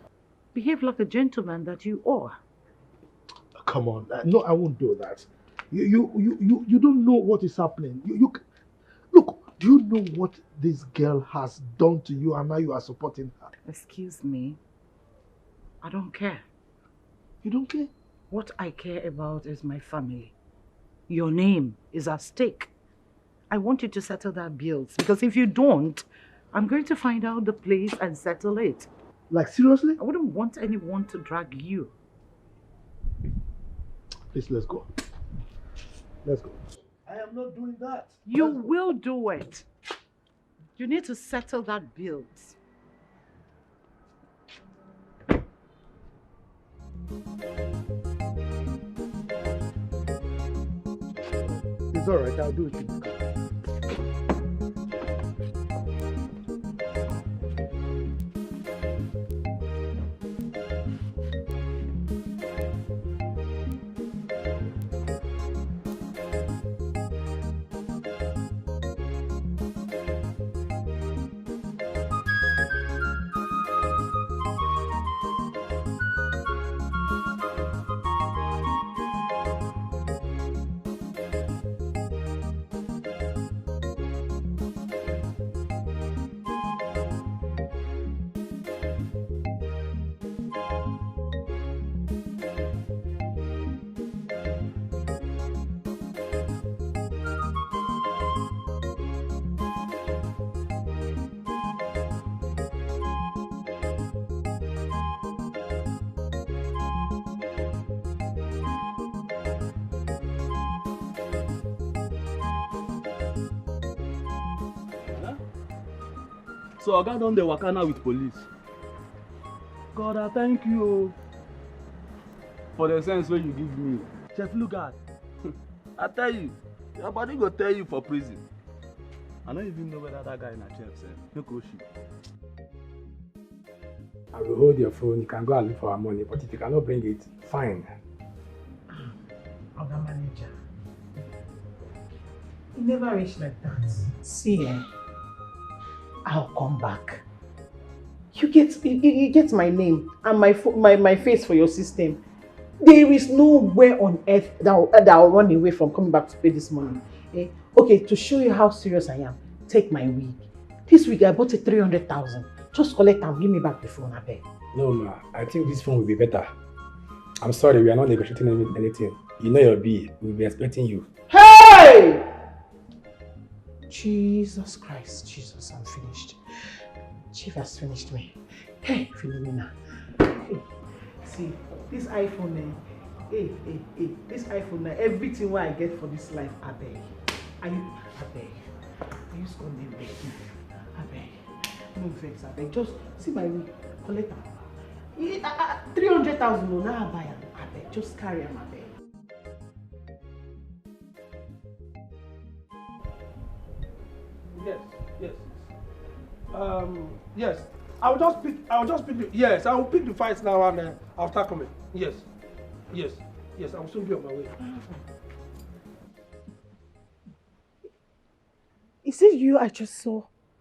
Behave like a gentleman that you are. Come on. Uh, no, I won't do that. You, you, you, you, you don't know what is happening. You, you, c- look, do you know what this girl has done to you and now you are supporting her? Excuse me. I don't care. You don't care? What I care about is my family. Your name is at stake. I want you to settle that bills, because if you don't, I'm going to find out the place and settle it. Like, seriously? I wouldn't want anyone to drag you. Please, let's go. Let's go. I am not doing that. You will do it. You need to settle that bills. It's all right, I'll do it in the car. So oga don dey waka now with police. God, I thank you o, for the sense wey you give me. Chef Lugard, I tell you, your body go tell you for prison. I no even know whether that guy na chef sef. Make o shi. I will hold your phone. You can go and look for our money, but if you cannot bring it, fine. Oga manager, e never reach like that. See, eh, I'll come back. You get, you, you you get my name and my, fo- my, my face for your system. There is nowhere on earth that I'll, that I'll run away from coming back to pay this money. Eh? Okay, to show you how serious I am, take my wig. This wig, I bought it three hundred thousand. Just collect and give me back the phone, abeg. No, ma. I think this phone will be better. I'm sorry, we are not negotiating any- anything. You know your bill. We'll be expecting you. Hey! Jesus Christ, Jesus, I'm finished. Chief has finished me. Hey, Philomena. Hey. See, this iPhone, eh? Hey, hey, hey. This iPhone, na everything wey I get for this life, abeg. Are you, abeg? Are you scolding me? Abeg. No vex, abeg. Just see my way. Collect am. Eh, ah, ah, three hundred thousand, no, now I buy am. Abeg, just carry am, abeg. Yes, yes. Um, yes. I will just pick. I will just pick. The, yes, I will pick the files now and uh, I'll start coming. Yes, yes, yes. I will soon be on my way. Is it you I just saw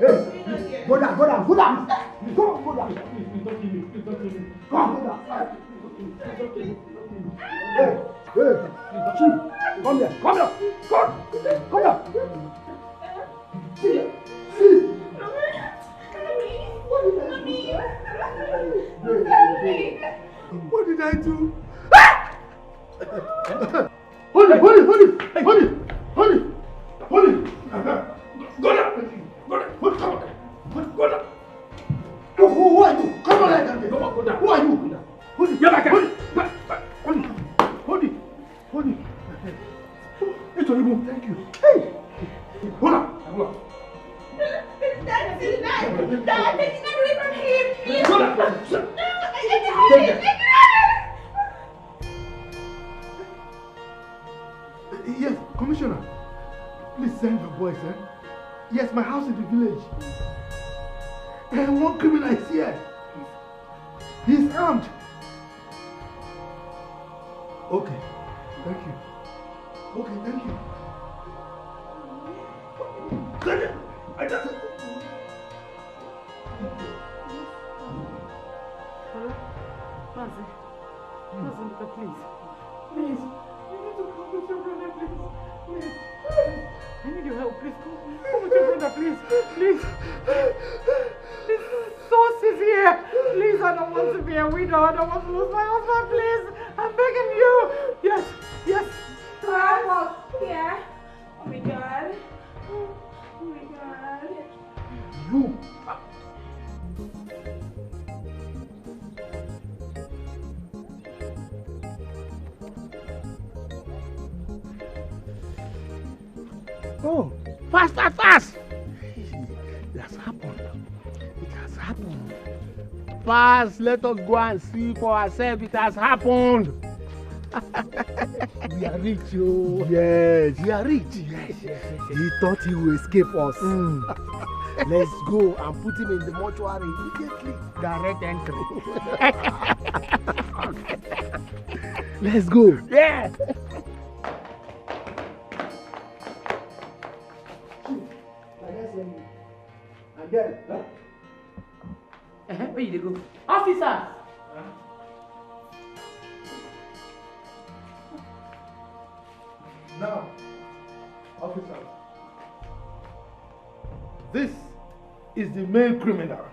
hey, hey. Go down, go down, go down. Go, go down. Come, go down. Hey, hey, chief, come here, come here, come, come here. See, see. What did I do? What did I do? Hold it, hold it, hold it, hold it, hold it, hold it. Go down, go down, hold, come on, hold, go down. Who, who, who are you? Come on, like that. Come on, go down. Who are you? Go down. Hold it, hold it, hold it, hold it, hold it. It's horrible. Thank you. Hey, hold on, hold on. Dad, Dad, Dad, take it away from him, please. Hold on. No, I can't take it. Yes, Commissioner. Please send your boys, eh? Yes, my house in the village. And one criminal is here. He's armed. Okay. Thank you. Okay, thank you. Thank you. I just Mazi, Mazi, Nduka, please. Please. You need to come with your brother, please. Please. Please. I need your help, please. Come, come with your brother, please. Please. This source is here. Please, I don't want to be a widow. I don't want to lose my husband, please. I'm begging you. Yes, yes. Help us. Yeah. Oh my God. Oh my God. You. Oh, fast, fast, fast! It has happened. It has happened. Fast, let us go and see for ourselves. It has happened. We are rich, oh. Yes. We are rich. Yes, yes, yes, yes. He thought he will escape us. Mm. Let's go and put him in the mortuary immediately. Direct entry. Let's go. Yeah. And then, huh? Uh-huh. Where you dey go? Officers! Now, officers, this is the main criminal.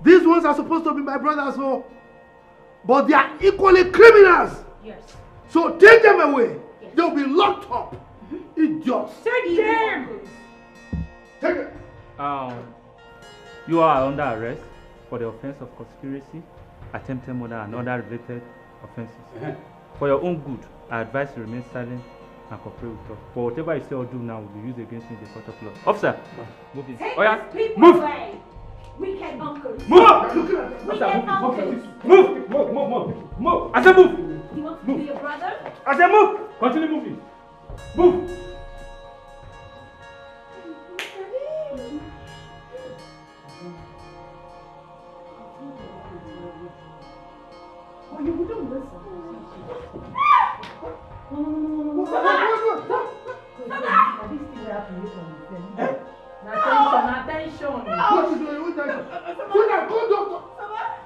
These ones are supposed to be my brothers, oh, but they are equally criminals. Yes. So take them away. Yes. They'll be locked up. Mm-hmm. Idiots. Take them. Take them. Um, you are under arrest for the offense of conspiracy, attempted murder, and other related offenses. Uh-huh. For your own good, I advise you remain silent and cooperate with us. For whatever you say or do now will be used against you in the court of law. Officer, move in. Take these people away. Wicked uncles. Move! Look at that. Wicked uncles. Move! Move, move, move, move. Move! I said move! He wants to be your brother? I said move! Continue moving. Move! Na tension, na tension. What is your own tension? So now call doctor.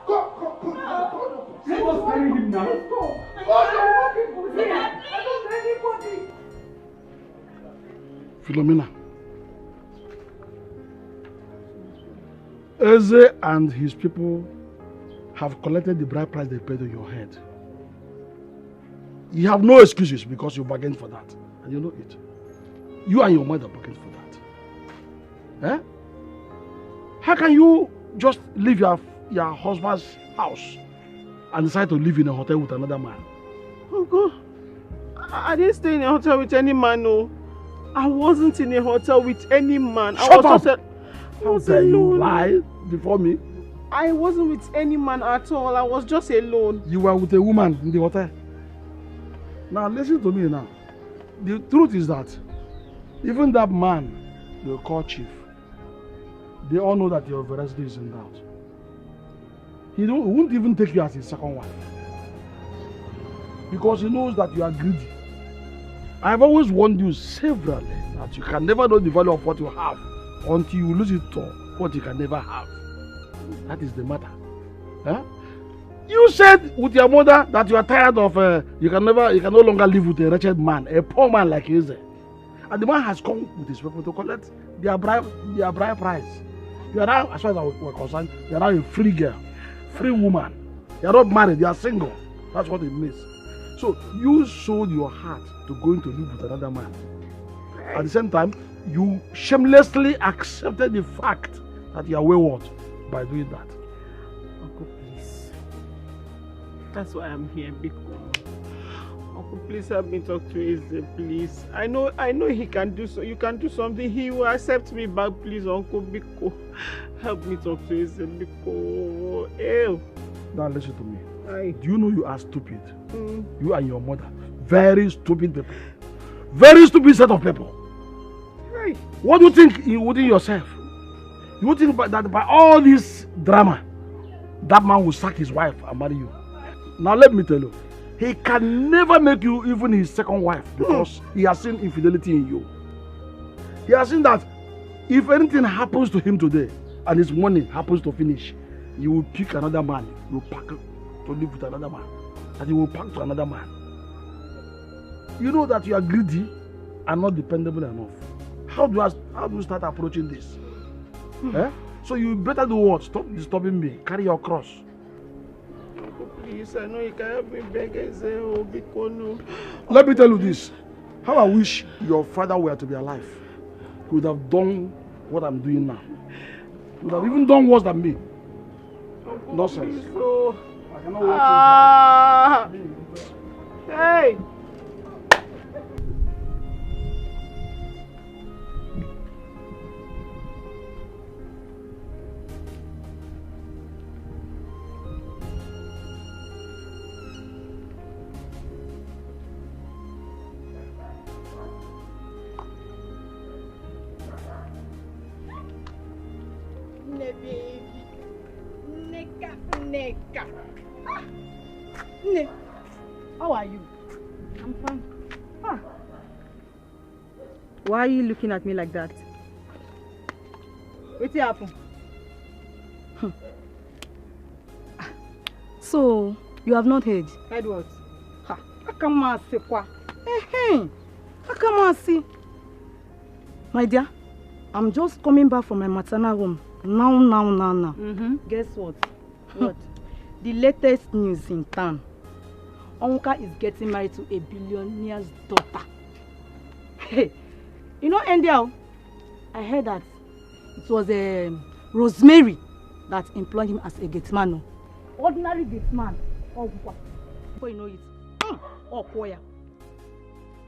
Call, call, call, call, call doctor. Let us bury him now. Call doctor. Philomena. Eze and his people have collected the bride price they paid on your head. You have no excuses because you bargained for that. And you know it. You and your mother bargained for that. Eh? How can you just leave your, your husband's house and decide to live in a hotel with another man? Uncle, I I didn't stay in a hotel with any man, no. I wasn't in a hotel with any man. I Shut was up! Just a, I How was dare you alone. Lie before me? I wasn't with any man at all. I was just alone. You were with a woman in the hotel. Now listen to me now. The truth is that even that man they call chief, they all know that your veracity is in doubt. He don't, he won't even take you as his second wife. Because he knows that you are greedy. I've always warned you severally that you can never know the value of what you have until you lose it to what you can never have. That is the matter. Huh? You said with your mother that you are tired of, uh, you can never, you can no longer live with a wretched man, a poor man like Eze. And the man has come with his people to collect their bride, their bride price. You are now, as far as we're concerned, you are now a free girl, free woman. You are not married, you are single. That's what it means. So you sold your heart to going to live with another man. At the same time, you shamelessly accepted the fact that you are wayward by doing that. Uncle, please. That's why I'm here, Biko. Uncle, please help me talk to Eze, please. I know, I know he can do so. You can do something. He will accept me back, please, Uncle Biko. Help me talk to Eze, Biko. Ew. Now listen to me. Aye. Do you know you are stupid? Mm. You and your mother. Very stupid people. Very stupid set of people. Hey. What do you think you within yourself? You think by, that by all this drama, that man will sack his wife and marry you? Now let me tell you, he can never make you even his second wife because he has seen infidelity in you. He has seen that if anything happens to him today and his money happens to finish, you will pick another man, you will pack to live with another man, and you will pack to another man. You know that you are greedy and not dependable enough. How do I, how do you start approaching this? Eh? So you better do what? Stop disturbing me. Carry your cross. Uncle, please, I know you can help me beg Eze, oh, Biko, no. Let me tell you this. How I wish your father were to be alive. He would have done what I'm doing now. He would have even done worse than me. Uncle, nonsense. Please, oh. I cannot watch you. Ah. Hey! Nne, baby. Nneka, Nneka. Ah! Nne, how are you? I'm fine. Ah! Why are you looking at me like that? Wetin happen? Hmm. Ah, so, you have not heard? Heard what? Ha, aka m asị kwa. Ehem, aka m asị. My dear, I'm just coming back from my maternal home. Now, now, now, now. Mm-hmm. Guess what? What? The latest news in town. Onwuka is getting married to a billionaire's daughter. Hey, you know, Angel, I heard that it was, um, Rosemary that employed him as a gate man. Oh. Ordinary gate man. Onwuka. Before you know it, mm, Okoya.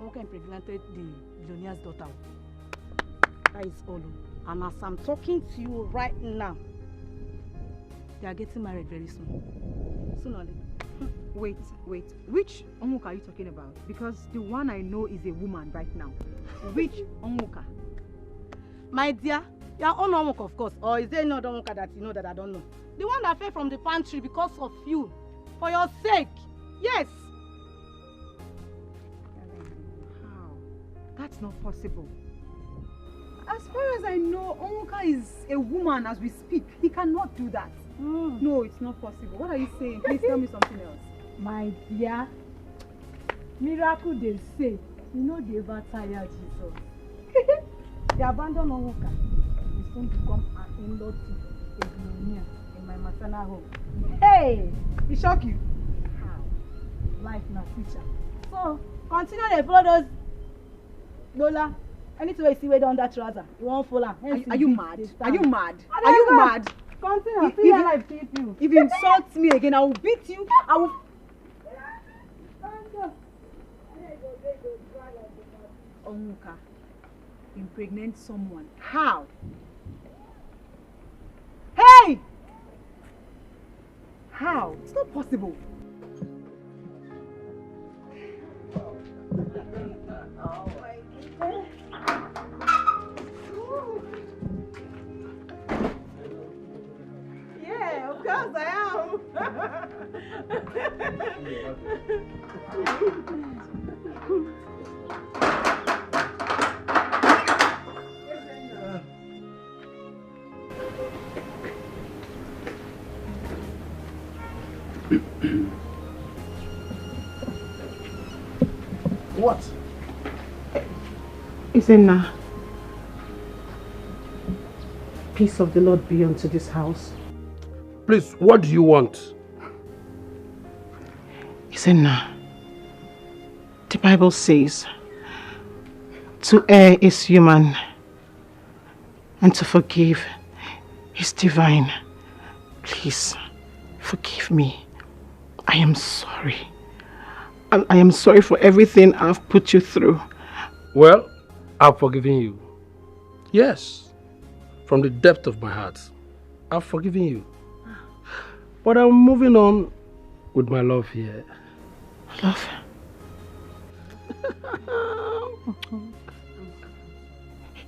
Onwuka impregnated the billionaire's daughter. That is all. And as I'm talking to you right now, they are getting married very soon. Soon only. Wait, wait. Which Onwuka are you talking about? Because the one I know is a woman right now. Which Onwuka? My dear, your own Onwuka, of course. Or is there any other Onwuka that you know that I don't know? The one that fell from the pantry because of you. For your sake. Yes. How? That's not possible. As No, Onwuka is a woman as we speak. He cannot do that. No, it's not possible. What are you saying? Please tell me something else. My dear, miracle dey say, you know dey ever tire Jesus. They abandon Onwuka. He soon become an in-law to a billionaire in my maternal home. Hey! E shock you? How? Life na teacher. So, continue dey follow those Lola. Anything wey you see wey don under trouser, you wan follow am. Are you, are you mad? Are you mad? Are you mad? Continue. If, if, if you insult me again, I will beat you. I will. Onwuka impregnate someone. How? Hey! How? It's not possible. Yeah, of course I am. What? Izenna, peace of the Lord be unto this house. Please, what do you want? Izenna, the Bible says, to err is human, and to forgive is divine. Please, forgive me. I am sorry. I, I am sorry for everything I've put you through. Well, I've forgiven you. Yes, from the depth of my heart, I've forgiven you. But I'm moving on with my love here. Love?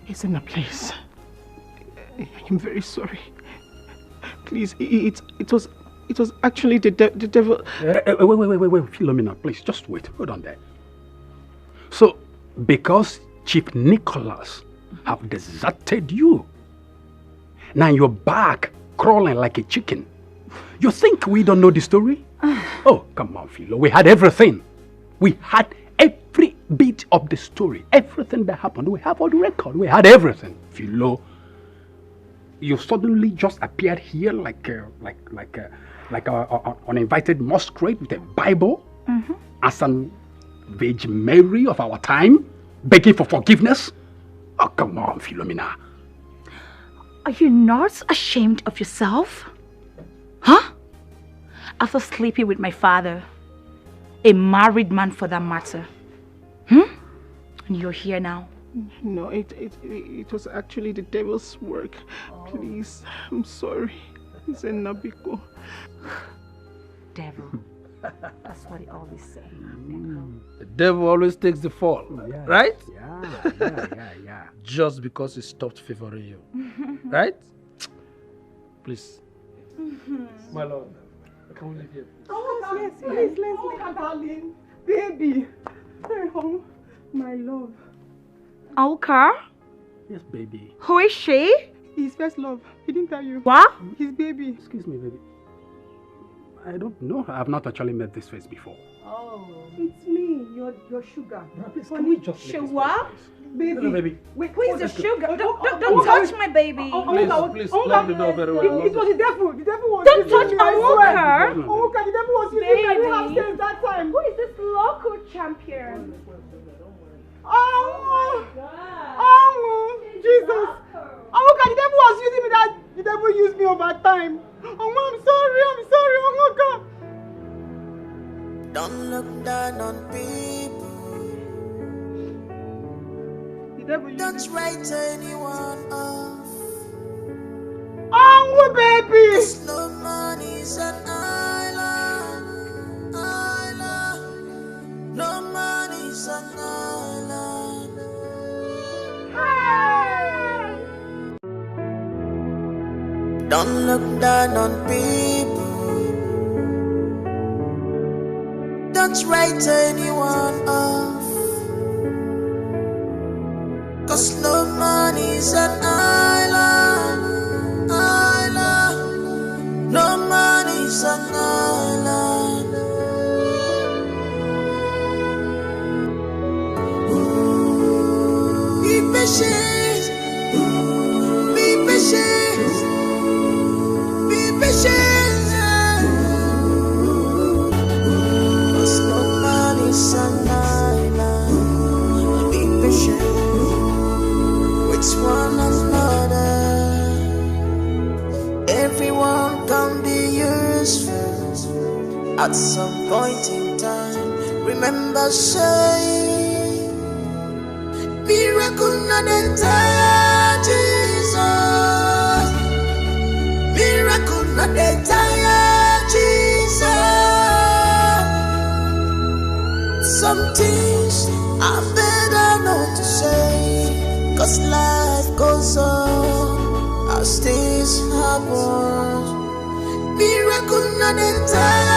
Izenna, please. I am very sorry. Please, it, it, it was, it was actually the, de- the devil. Eh, eh, wait, wait, wait, wait, wait, Philomena, please, just wait. Hold on there. So, because Chief Nicholas have deserted you, now you're back crawling like a chicken. You think we don't know the story? Oh, come on, Philo. We had everything. We had every bit of the story. Everything that happened. We have all the record. We had everything. Philo, you suddenly just appeared here like a, like, like a, like a, a, an uninvited masquerade with a Bible as an Virgin Mary of our time, begging for forgiveness. Oh, come on, Philomena. Are you not ashamed of yourself? Huh? After sleeping with my father, a married man for that matter. Hmm? And you're here now. No, it, it, it was actually the devil's work. Please, I'm sorry. Izenna, biko. Devil. That's what he always say. The devil always takes the fall, right? Yeah, yeah, yeah, yeah. Just because he stopped favoring you, right? Please. My love, can we leave here, please? Oh, yes, yes, please, please, please. Darling, baby. Hey, home. My love. Onwuka? Yes, baby. Who is she? His first love. He didn't tell you. What? His baby. Excuse me, baby. I don't know. I've not actually met this face before. Oh. It's me, your, your sugar. Brother, please, can we just leave this place, please? Baby. No, no, baby. Wait, who is the sugar? Don't, don't, don't touch my baby. Please, please, lock the door very well. It, it was the devil. The devil was using me, I swear. Don't touch Onwuka. Onwuka, the devil was using me. I didn't have sense that time. Who is this local champion? Oh, oh, Jesus. Onwuka, the devil was using me that, the devil used me over time. Oh, I'm sorry, I'm sorry, Onwuka. Don't look down on people. The devil used me. Don't write anyone off. Onwu, baby. 'Cause no man is an island, island. No man is an island. Hey! Don't look down on people. Don't write anyone off. 'Cause no man is an island. At some point in time, remember say, miracle no dey tire Jesus. Miracle no dey tire Jesus. Some things are better not to say, 'cause life goes on as things happen. Miracle no dey tire